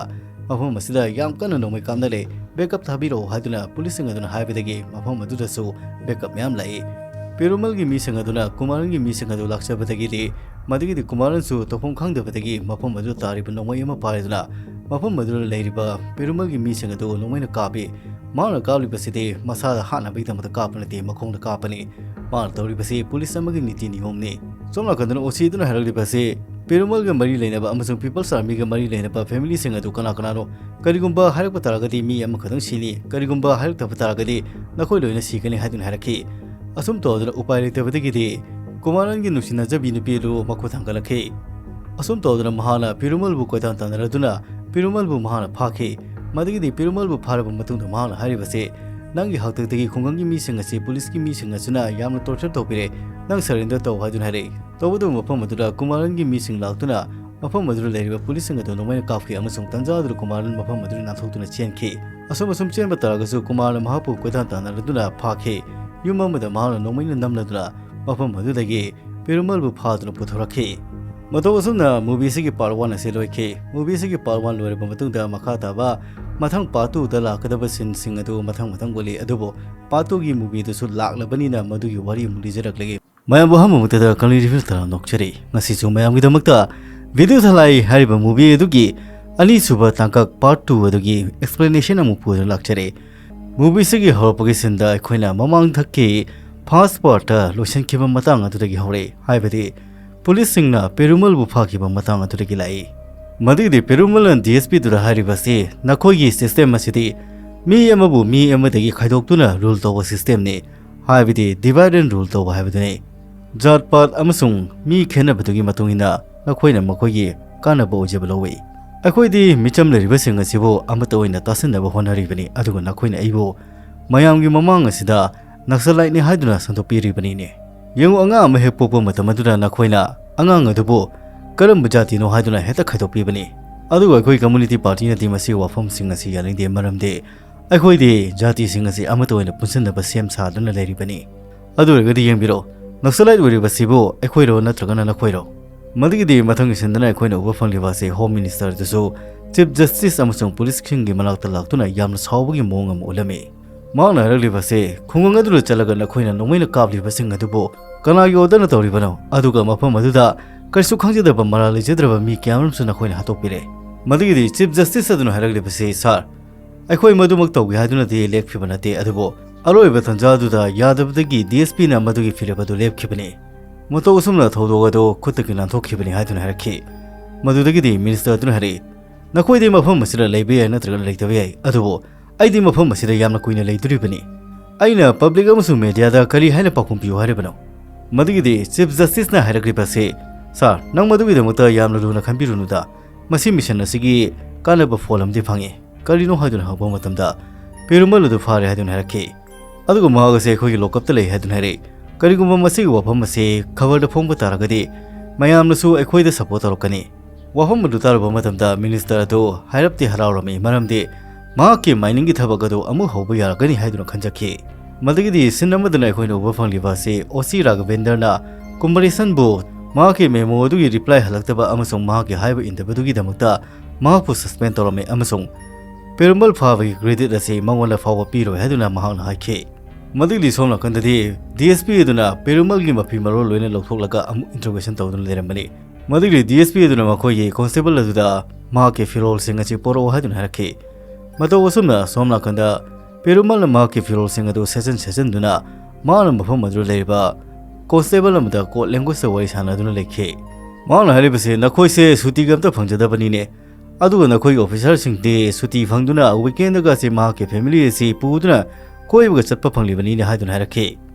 ꯃꯐꯝ ꯑꯁꯤꯗ ꯌꯥꯝ ꯀꯟꯅ ꯅꯣꯡꯃꯩ ꯀꯥꯞꯅꯔꯦ, ꯕꯦꯛꯑꯞ ꯊꯥꯕꯤꯔꯛꯎ ꯍꯥꯏꯗꯨꯅ ꯄꯨꯂꯤꯁꯁꯤꯡ ꯑꯗꯨꯅ ꯍꯥꯏꯕꯗꯒꯤ ꯃꯐꯝ ꯑꯗꯨꯗꯁꯨ ꯕꯦꯛꯑꯞ ꯃꯌꯥꯝ ꯂꯥꯛꯏ꯫ ꯄꯦꯔꯨꯃꯜꯒꯤ ꯃꯤꯁꯤꯡ ꯑꯗꯨꯅ ꯀꯨꯃꯥꯔꯟꯒꯤ ꯃꯤꯁꯤꯡ ꯑꯗꯨ ꯂꯥꯛꯆꯕꯗꯒꯤꯗꯤ ꯃꯗꯨꯒꯤꯗꯤ ꯀꯨꯃꯥꯔꯟꯁꯨ ꯇꯧꯐꯝ ꯈꯪꯗꯕꯗꯒꯤ ꯃꯐꯝ ꯑꯗꯨꯗ ꯇꯥꯔꯤꯕ ꯅꯣꯡꯃꯩ ꯑꯃ ꯄꯥꯏꯗꯨꯅ ꯃꯐꯝ ꯑꯗꯨꯗ ꯂꯩꯔꯤꯕ ꯄꯦꯔꯨꯃꯜꯒꯤ ꯃꯤꯁꯤꯡ ꯑꯗꯨ ꯅꯣꯡꯃꯩꯅ ꯀꯥꯞꯄꯤ꯫ ꯃꯍꯥꯛꯅ ꯀꯥꯞꯂꯤꯕꯁꯤꯗꯤ ꯃꯁꯥꯗ ꯍꯥꯠꯅꯕꯒꯤꯗꯃꯛꯇ ꯀꯥꯞꯄ ꯅꯠꯇꯦ, ꯃꯈꯣꯡꯗ ꯀꯥꯞꯄꯅꯤ꯫ ꯃꯍꯥꯛꯅ ꯇꯧꯔꯤꯕꯁꯤ ꯄꯨꯂꯤꯁ ꯑꯃꯒꯤ ꯅꯤꯇꯤ ꯅꯤꯌꯣꯝꯅꯤ꯫ ꯁꯣꯝ ꯅꯥꯀꯟꯗꯅ ꯑꯣ ꯁꯤ ꯑꯗꯨꯅ ꯍꯥꯏꯔꯛꯂꯤꯕꯁꯤ ꯄꯦꯔꯨꯃꯜꯒ ꯃꯔꯤ ꯂꯩꯅꯕ ꯑꯃꯁꯨꯡ ꯄꯤꯄꯜꯁ ꯑꯥꯔꯃꯤꯒ ꯃꯔꯤ ꯂꯩꯅꯕ ꯐꯦꯃꯤꯂꯤꯁꯤꯡ ꯑꯗꯨ ꯀꯅꯥ ꯀꯅꯥꯅꯣ? ꯀꯔꯤꯒꯨꯝꯕ ꯍꯥꯏꯔꯛꯄ ꯇꯥꯔꯒꯗꯤ ꯃꯤ ꯑꯃꯈꯛꯇꯪ ꯁꯤꯅꯤ, ꯀꯔꯤꯒꯨꯝꯕ ꯍꯥꯏꯔꯛꯇꯕ ꯇꯥꯔꯒꯗꯤ ꯅꯈꯣꯏ ꯂꯣꯏꯅ ꯁꯤꯒꯅꯤ ꯍꯥꯏꯗꯨꯅ ꯍꯥꯏꯔꯛꯈꯤ꯫ ꯑꯁꯨꯝ ꯇꯧꯗꯨꯅ ꯎꯄꯥꯏ ꯂꯩꯇꯕꯗꯒꯤꯗꯤ ꯀꯨꯃꯥꯔꯟꯒꯤ ꯅꯨꯡꯁꯤꯅꯖꯕꯤ ꯅꯨꯄꯤ ꯑꯗꯨ ꯃꯈꯨꯠ ꯊꯥꯡꯒꯠꯂꯛꯈꯤ꯫ ꯑꯁꯨꯝ ꯇꯧꯗꯨꯅ ꯃꯍꯥꯛꯅ ꯄꯤꯔꯨꯃꯜꯕꯨ ꯀꯣꯏꯇꯥꯟ ꯇꯥꯟꯅꯔꯗꯨꯅ ꯄꯤꯔꯨꯃꯜꯕꯨ ꯃꯍꯥꯛꯅ ꯐꯥꯈꯤ꯫ ꯃꯗꯨꯒꯤꯗꯤ ꯄꯤꯔꯨꯃꯜꯕꯨ ꯐꯥꯔꯕ ꯃꯇꯨꯡꯗ ꯃꯍꯥꯛꯅ ꯍꯥꯏꯔꯤꯕꯁꯤ, "ꯅꯪꯒꯤ ꯍꯥꯛꯇꯛꯇꯒꯤ ꯈꯨꯡꯒꯪꯒꯤ ꯃꯤꯁꯤꯡ ꯑꯁꯤ ꯄꯨꯂꯤꯁꯀꯤ ꯃꯤꯁꯤꯡ ꯑꯁꯤꯅ ꯌꯥꯝꯅ ꯇꯣꯔꯆꯔ ꯇꯧꯕꯤꯔꯦ, ꯅꯪ ꯁꯔꯦꯟꯗꯔ ꯇꯧ" ꯍꯥꯏꯗꯨꯅ ꯍꯥꯏꯔꯛꯏ꯫ ꯇꯧꯕꯇꯕꯨ ꯃꯐꯝ ꯑꯗꯨꯗ ꯀꯨꯃꯥꯔꯟꯒꯤ ꯃꯤꯁꯤꯡ ꯂꯥꯛꯇꯨꯅ ꯃꯐꯝ ꯑꯗꯨꯗ ꯂꯩꯔꯤꯕ ꯄꯨꯂꯤꯁꯁꯤꯡ ꯑꯗꯨ ꯅꯣꯡꯃꯩꯅ ꯀꯥꯞꯈꯤ ꯑꯃꯁꯨꯡ ꯇꯟꯖꯥ ꯑꯗꯨꯗ ꯀꯨꯃꯥꯔꯟ ꯃꯐꯝ ꯑꯗꯨꯗ ꯅꯥꯟꯊꯣꯛꯇꯨꯅ ꯆꯦꯟꯈꯤ꯫ ꯑꯁꯨꯝ ꯑꯁꯨꯝ ꯆꯦꯟꯕ ꯇꯥꯔꯒꯁꯨ ꯀꯨꯃꯥꯔꯅ ꯃꯍꯥꯛꯄꯨ ꯀꯣꯏꯇꯥꯟ ꯇꯥꯟꯅꯔꯗꯨꯅ ꯐꯥꯈꯤ꯫ ꯌꯨꯝ ꯑꯃꯗ ꯃꯍꯥꯛꯅ ꯅꯣꯡꯃꯩꯅ ꯅꯝꯂꯗꯨꯅ ꯃꯐꯝ ꯑꯗꯨꯗꯒꯤ ꯄꯤꯔꯨꯃꯜꯕꯨ ꯐꯥꯗꯨꯅ ꯄꯨꯊꯣꯔꯛꯈꯤ꯫ ꯃꯇꯧ ꯑꯁꯨꯝꯅ movie ꯑꯁꯤꯒꯤ part one ꯑꯁꯤ ꯂꯣꯏꯈꯤ꯫ Movie ꯑꯁꯤꯒꯤ part one ꯂꯣꯏꯔꯕ ꯃꯇꯨꯡꯗ ꯃꯈꯥ ꯇꯥꯕ ꯃꯊꯪ part two ꯗ ꯂꯥꯛꯀꯗꯕ sceneꯁꯤꯡ ꯑꯗꯨ ꯃꯊꯪ ꯃꯊꯪ ꯎꯠꯂꯤ꯫ ꯑꯗꯨꯕꯨ part two ꯒꯤ movie ꯗꯨꯁꯨ ꯂꯥꯛꯂꯕꯅꯤꯅ ꯃꯗꯨꯒꯤ ꯋꯥꯔꯤ ꯑꯃꯨꯛ ꯂꯤꯖꯔꯛꯂꯒꯦ꯫ ꯃꯌꯥꯝꯕꯨ ꯑꯍꯥꯟꯕꯃꯛꯇꯗ ꯀꯪꯂꯩ ꯔꯤꯚꯤꯜ ꯇꯔꯥꯝꯅ ꯑꯣꯛꯆꯔꯤ꯫ ꯉꯁꯤꯁꯨ ꯃꯌꯥꯝꯒꯤꯗꯃꯛꯇ ꯚꯤꯗꯤꯑꯣ ꯊꯂꯥꯏ ꯍꯥꯏꯔꯤꯕ movie ꯑꯗꯨꯒꯤ ꯑꯅꯤꯁꯨꯕ ꯇꯥꯡꯀꯛ part two ꯑꯗꯨꯒꯤ explanation ꯑꯃꯨꯛ ꯄꯨꯗꯨꯅ ꯂꯥꯛꯆꯔꯦ꯫ Movie ꯑꯁꯤꯒꯤ ꯍꯧꯔꯛꯄꯒꯤ sceneꯗ ꯑꯩꯈꯣꯏꯅ ꯃꯃꯥꯡꯊꯛꯀꯤ first part ꯂꯣꯏꯁꯤꯟꯈꯤꯕ ꯃꯇꯥꯡ ꯑꯗꯨꯗꯒꯤ ꯍꯧꯔꯦ, ꯍꯥꯏꯕꯗꯤ ꯄꯨꯂꯤꯁꯁꯤꯡꯅ ꯄꯦꯔꯨꯃꯜꯕꯨ ꯐꯥꯈꯤꯕ ꯃꯇꯥꯡ ꯑꯗꯨꯗꯒꯤ ꯂꯥꯛꯏ꯫ ꯃꯗꯨꯒꯤꯗꯤ ꯄꯦꯔꯨꯃꯜꯅ ꯗꯤ ꯑꯦꯁ ꯄꯤꯗꯨꯗ ꯍꯥꯏꯔꯤꯕ ꯑꯁꯤ, "ꯅꯈꯣꯏꯒꯤ system ꯑꯁꯤꯗꯤ ꯃꯤ ꯑꯃꯕꯨ ꯃꯤ ꯑꯃꯗꯒꯤ ꯈꯥꯏꯗꯣꯛꯇꯨꯅ ꯔꯨꯜ ꯇꯧꯕ ꯁꯤꯁꯇꯦꯝꯅꯤ, ꯍꯥꯏꯕꯗꯤ ꯗꯤꯚꯥꯏꯠ ꯑꯦꯟ ꯔꯨꯜ ꯇꯧꯕ ꯍꯥꯏꯕꯗꯨꯅꯤ꯫ ꯖꯥꯠ ꯄꯥꯠ ꯑꯃꯁꯨꯡ ꯃꯤ ꯈꯦꯠꯅꯕꯗꯨꯒꯤ ꯃꯇꯨꯡ ꯏꯟꯅ ꯅꯈꯣꯏꯅ ꯃꯈꯣꯏꯒꯤ ꯀꯥꯟꯅꯕ ꯑꯣꯏꯖꯕ ꯂꯧꯏ꯫ ꯑꯩꯈꯣꯏꯗꯤ ꯃꯤꯆꯝ ꯂꯩꯔꯤꯕꯁꯤꯡ ꯑꯁꯤꯕꯨ ꯑꯃꯠꯇ ꯑꯣꯏꯅ ꯇꯥꯁꯤꯟꯅꯕ ꯍꯣꯠꯅꯔꯤꯕꯅꯤ, ꯑꯗꯨꯒ ꯅꯈꯣꯏꯅ ꯑꯩꯕꯨ ꯃꯌꯥꯝꯒꯤ ꯃꯃꯥꯡ ꯑꯁꯤꯗ ꯅꯛꯁꯂꯥꯏꯠꯅꯤ ꯍꯥꯏꯗꯨꯅ ꯁꯟꯗꯣꯛꯄꯤꯔꯤꯕꯅꯤꯅꯦ꯫ ꯌꯦꯡꯉꯨ, ꯑꯉꯥꯡ ꯑꯃ ꯍꯦꯛ ꯄꯣꯛꯄ ꯃꯇꯝ ꯑꯗꯨꯗ ꯅꯈꯣꯏꯅ ꯑꯉꯥꯡ ꯑꯗꯨꯕꯨ ꯀꯔꯝꯕ ꯖꯥꯇꯤꯅꯣ ꯍꯥꯏꯗꯨꯅ ꯍꯦꯛꯇ ꯈꯥꯏꯗꯣꯛꯄꯤꯕꯅꯤ꯫ ꯑꯗꯨꯒ ꯑꯩꯈꯣꯏ ꯀꯝꯃꯨꯅꯤꯇꯤ ꯄꯥꯔꯇꯤꯅꯗꯤ ꯃꯁꯤꯒꯤ ꯋꯥꯐꯝꯁꯤꯡ ꯑꯁꯤ ꯌꯥꯅꯤꯡꯗꯦ, ꯃꯔꯝꯗꯤ ꯑꯩꯈꯣꯏꯗꯤ ꯖꯥꯇꯤꯁꯤꯡ ꯑꯁꯤ ꯑꯃꯠꯇ ꯑꯣꯏꯅ ꯄꯨꯟꯁꯤꯟꯅꯕ ꯁꯦꯝ ꯁꯥꯗꯨꯅ ꯂꯩꯔꯤꯕꯅꯤ꯫ ꯑꯗꯨ ꯑꯣꯏꯔꯒꯗꯤ ꯌꯦꯡꯕꯤꯔꯣ, ꯅꯛꯁꯂꯥꯏꯠ ꯑꯣꯏꯔꯤꯕꯁꯤꯕꯨ ꯑꯩꯈꯣꯏꯔꯣ ꯅꯠꯇ꯭ꯔꯒꯅ ꯅꯈꯣꯏꯔꯣ? ꯃꯗꯨꯒꯤꯗꯤ ꯃꯊꯪꯒꯤ ꯁꯤꯟꯗꯅ ꯑꯩꯈꯣꯏꯅ ꯎꯕ ꯐꯪꯂꯤꯕ ꯑꯁꯤ ꯍꯣꯝ ꯃꯤꯅꯤꯁꯇꯔ ꯑꯗꯨꯁꯨ ꯆꯤꯐ ꯖꯁꯇꯤꯁ ꯑꯃꯁꯨꯡ ꯄꯨꯂꯤꯁꯁꯤꯡꯒꯤ ꯃꯅꯥꯛꯇ ꯂꯥꯛꯇꯨꯅ ꯌꯥꯝꯅ ꯁꯥꯎꯕꯒꯤ ꯃꯑꯣꯡ ꯑꯃ ꯎꯠꯂꯝꯃꯤ꯫ ꯃꯍꯥꯛꯅ ꯍꯥꯏꯔꯛꯂꯤꯕ ꯑꯁꯤ, ꯈꯨꯡꯒꯪ ꯑꯗꯨꯗ ꯆꯠꯂꯒ ꯅꯈꯣꯏꯅ ꯅꯣꯡꯃꯩꯅ ꯀꯥꯞꯂꯤꯕꯁꯤꯡ ꯑꯗꯨꯕꯨ ꯀꯅꯥꯒꯤ ꯑꯣꯔꯗꯔꯅ ꯇꯧꯔꯤꯕꯅꯣ? ꯑꯗꯨꯒ ꯃꯐꯝ ꯑꯗꯨꯗ ꯀꯔꯤꯁꯨ ꯈꯪꯖꯗꯕ ꯃꯔꯥꯜ ꯂꯩꯖꯗ꯭ꯔꯕ ꯃꯤ ꯀꯌꯥꯃꯔꯨꯝꯁꯨ ꯅꯈꯣꯏꯅ ꯍꯥꯠꯇꯣꯛꯄꯤꯔꯦ꯫ ꯃꯗꯨꯒꯤꯗꯤ ꯆꯤꯐ ꯖꯁꯇꯤꯁ ꯑꯗꯨꯅ ꯍꯥꯏꯔꯛꯂꯤꯕꯁꯤ, ꯁꯥꯔ, ꯑꯩꯈꯣꯏ ꯃꯗꯨꯃꯛ ꯇꯧꯒꯦ ꯍꯥꯏꯗꯨꯅꯗꯤ ꯂꯦꯞꯈꯤꯕ ꯅꯠꯇꯦ, ꯑꯗꯨꯕꯨ ꯑꯔꯣꯏꯕ ꯇꯥꯟꯖꯥ ꯑꯗꯨꯗ ꯌꯥꯗꯕꯗꯒꯤ ꯗꯤ ꯑꯦꯁ ꯄꯤꯅ ꯃꯗꯨꯒꯤ ꯐꯤꯔꯦꯞ ꯑꯗꯨ ꯂꯦꯞꯈꯤꯕꯅꯤ꯫ ꯃꯇꯧ ꯑꯁꯨꯝꯅ ꯊꯧꯗꯣꯛ ꯑꯗꯨ ꯈꯨꯠꯇꯒꯤ ꯅꯥꯟꯊꯣꯛꯈꯤꯕꯅꯤ ꯍꯥꯏꯗꯨꯅ ꯍꯥꯏꯔꯛꯈꯤ꯫ ꯃꯗꯨꯗꯒꯤꯗꯤ ꯃꯤꯅꯤꯁꯇꯔ ꯑꯗꯨꯅ ꯍꯥꯏꯔꯛꯏ, ꯅꯈꯣꯏꯗꯤ ꯃꯐꯝ ꯑꯁꯤꯗ ꯂꯩꯕ ꯌꯥꯏ ꯅꯠꯇ꯭ꯔꯒ ꯂꯩꯇꯕ ꯌꯥꯏ, ꯑꯗꯨꯕꯨ ꯑꯩꯗꯤ ꯃꯐꯝ ꯑꯁꯤꯗ ꯌꯥꯝꯅ ꯀꯨꯏꯅ ꯂꯩꯗꯣꯔꯤꯕꯅꯤ꯫ ꯑꯩꯅ ꯄꯕ꯭ꯂꯤꯛ ꯑꯃꯁꯨꯡ ꯃꯦꯗꯤꯌꯥꯗ ꯀꯔꯤ ꯍꯥꯏꯅ ꯄꯥꯎꯈꯨꯝ ꯄꯤꯌꯨ ꯍꯥꯏꯔꯤꯕꯅꯣ? ꯃꯗꯨꯒꯤꯗꯤ ꯆꯤꯐ ꯖꯁꯇꯤꯁꯅ ꯍꯥꯏꯔꯛꯂꯤꯕ ꯑꯁꯤ, ꯁꯥꯔ, ꯅꯪ ꯃꯗꯨꯒꯤꯗꯃꯛꯇ ꯌꯥꯝꯅ ꯂꯨꯅ ꯈꯟꯕꯤꯔꯨꯅꯨꯗ꯫ ꯃꯁꯤ ꯃꯤꯁꯟ ꯑꯁꯤꯒꯤ ꯀꯥꯟꯅꯕ ꯐꯣꯜ ꯑꯃꯗꯤ ꯐꯪꯉꯤ꯫ ꯀꯔꯤꯅꯣ ꯍꯥꯏꯗꯨꯅ ꯍꯪꯕ ꯃꯇꯝꯗ, ꯄꯦꯔꯨꯃꯜ ꯑꯗꯨ ꯐꯥꯔꯦ ꯍꯥꯏꯗꯨꯅ ꯍꯥꯏꯔꯛꯈꯤ꯫ ꯑꯗꯨꯒ ꯃꯍꯥꯛ ꯑꯁꯤ ꯑꯩꯈꯣꯏꯒꯤ ꯂꯣꯀꯞꯇ ꯂꯩ ꯍꯥꯏꯗꯨꯅ ꯍꯥꯏꯔꯛꯏ꯫ ꯀꯔꯤꯒꯨꯝꯕ ꯃꯁꯤꯒꯤ ꯋꯥꯐꯝ ꯑꯁꯤ ꯈꯕꯔꯗ ꯐꯣꯡꯕ ꯇꯥꯔꯒꯗꯤ, ꯃꯌꯥꯝꯅꯁꯨ ꯑꯩꯈꯣꯏꯗ ꯁꯄꯣꯔꯠ ꯇꯧꯔꯛꯀꯅꯤ꯫ ꯋꯥꯐꯝ ꯑꯗꯨ ꯇꯥꯔꯨꯕ ꯃꯇꯝꯗ ꯃꯤꯅꯤꯁꯇꯔ ꯑꯗꯨ ꯍꯥꯏꯔꯞꯇꯤ ꯍꯔꯥꯎꯔꯝꯃꯤ, ꯃꯔꯝꯗꯤ ꯃꯍꯥꯛꯀꯤ ꯃꯥꯏꯅꯤꯡꯒꯤ ꯊꯕꯛ ꯑꯗꯨ ꯑꯃꯨꯛ ꯍꯧꯕ ꯌꯥꯔꯛꯀꯅꯤ ꯍꯥꯏꯗꯨꯅ ꯈꯟꯖꯈꯤ꯫ ꯃꯗꯨꯒꯤꯗꯤ ꯁꯤꯟ ꯑꯃꯗꯅ ꯑꯩꯈꯣꯏꯅ ꯎꯕ ꯐꯪꯂꯤꯕ ꯑꯁꯤ ꯑꯣ ꯁꯤ ꯔꯥꯘꯕꯦꯟꯗ꯭ꯔꯅ ꯀꯨꯝꯕꯔꯦꯁꯟꯕꯨ ꯃꯍꯥꯛꯀꯤ ꯃꯦꯃꯣ ꯑꯗꯨꯒꯤ ꯔꯤꯄ꯭ꯂꯥꯏ ꯍꯜꯂꯛꯇꯕ ꯑꯃꯁꯨꯡ ꯃꯍꯥꯛꯀꯤ ꯍꯥꯏꯕ ꯏꯟꯗꯕꯗꯨꯒꯤꯗꯃꯛꯇ ꯃꯍꯥꯛꯄꯨ ꯁꯁꯄꯦꯟ ꯇꯧꯔꯝꯃꯤ ꯑꯃꯁꯨꯡ ꯄꯦꯔꯨꯃꯜ ꯐꯥꯕꯒꯤ ꯀ꯭ꯔꯦꯗꯤꯠ ꯑꯁꯤ ꯃꯉꯣꯟꯗ ꯐꯥꯎꯕ ꯄꯤꯔꯣꯏ ꯍꯥꯏꯗꯨꯅ ꯃꯍꯥꯛꯅ ꯍꯥꯏꯈꯤ꯫ ꯃꯗꯨꯒꯤ ꯁꯣꯝ ꯅꯥꯀꯟꯗꯗꯤ ꯗꯤ ꯑꯦꯁ ꯄꯤ ꯑꯗꯨꯅ ꯄꯦꯔꯨꯃꯜꯒꯤ ꯃꯐꯤ ꯃꯔꯣꯜ ꯂꯣꯏꯅ ꯂꯧꯊꯣꯛꯂꯒ ꯑꯃꯨꯛ ꯏꯟꯇ꯭ꯔꯣꯒꯦꯁꯟ ꯇꯧꯗꯨꯅ ꯂꯩꯔꯝꯕꯅꯤ꯫ ꯃꯗꯨꯒꯤ ꯗꯤ ꯑꯦꯁ ꯄꯤ ꯑꯗꯨꯅ ꯃꯈꯣꯏꯒꯤ ꯀꯣꯟꯁꯇꯦꯕꯜ ꯑꯗꯨꯗ ꯃꯍꯥꯛꯀꯤ ꯐꯤꯔꯣꯜꯁꯤꯡ ꯑꯁꯤ ꯄꯣꯔꯛꯑꯣ ꯍꯥꯏꯗꯨꯅ ꯍꯥꯏꯔꯛꯈꯤ꯫ ꯃꯇꯧ ꯑꯁꯨꯝꯅ ꯁꯣꯝ ꯅꯥꯀꯟꯗ ꯄꯦꯔꯨꯃꯜꯅ ꯃꯍꯥꯛꯀꯤ ꯐꯤꯔꯣꯜꯁꯤꯡ ꯑꯗꯨ ꯁꯦꯠꯆꯟ ꯁꯦꯠꯆꯟꯗꯨꯅ ꯃꯍꯥꯛꯅ ꯃꯐꯝ ꯑꯗꯨꯗ ꯂꯩꯔꯤꯕ ꯀꯣꯟꯁꯇꯦꯕꯜ ꯑꯃꯗ ꯀꯣꯗ ꯂꯦꯡꯒ꯭ꯋꯦꯖꯇ ꯋꯥꯔꯤ ꯁꯥꯟꯅꯗꯨꯅ ꯂꯩꯈꯤ꯫ ꯃꯍꯥꯛꯅ ꯍꯥꯏꯔꯤꯕꯁꯤ, "ꯅꯈꯣꯏꯁꯦ ꯁꯨꯇꯤꯒ ꯑꯝꯇ ꯐꯪꯖꯗꯕꯅꯤꯅꯦ꯫ ꯑꯗꯨꯒ ꯅꯈꯣꯏꯒꯤ ꯑꯣꯐꯤꯁꯥꯔꯁꯤꯡꯗꯤ ꯁꯨꯇꯤ ꯐꯪꯗꯨꯅ ꯋꯤꯀꯦꯟꯗꯒꯁꯤ ꯃꯍꯥꯛꯀꯤ ꯐꯦꯃꯤꯂꯤ ꯑꯁꯤ ꯄꯨꯗꯨꯅ ꯀꯣꯏꯕꯒ ꯆꯠꯄ ꯐꯪꯂꯤꯕꯅꯤꯅ ꯍꯥꯏꯗꯨꯅ ꯍꯥꯏꯔꯛꯈꯤ꯫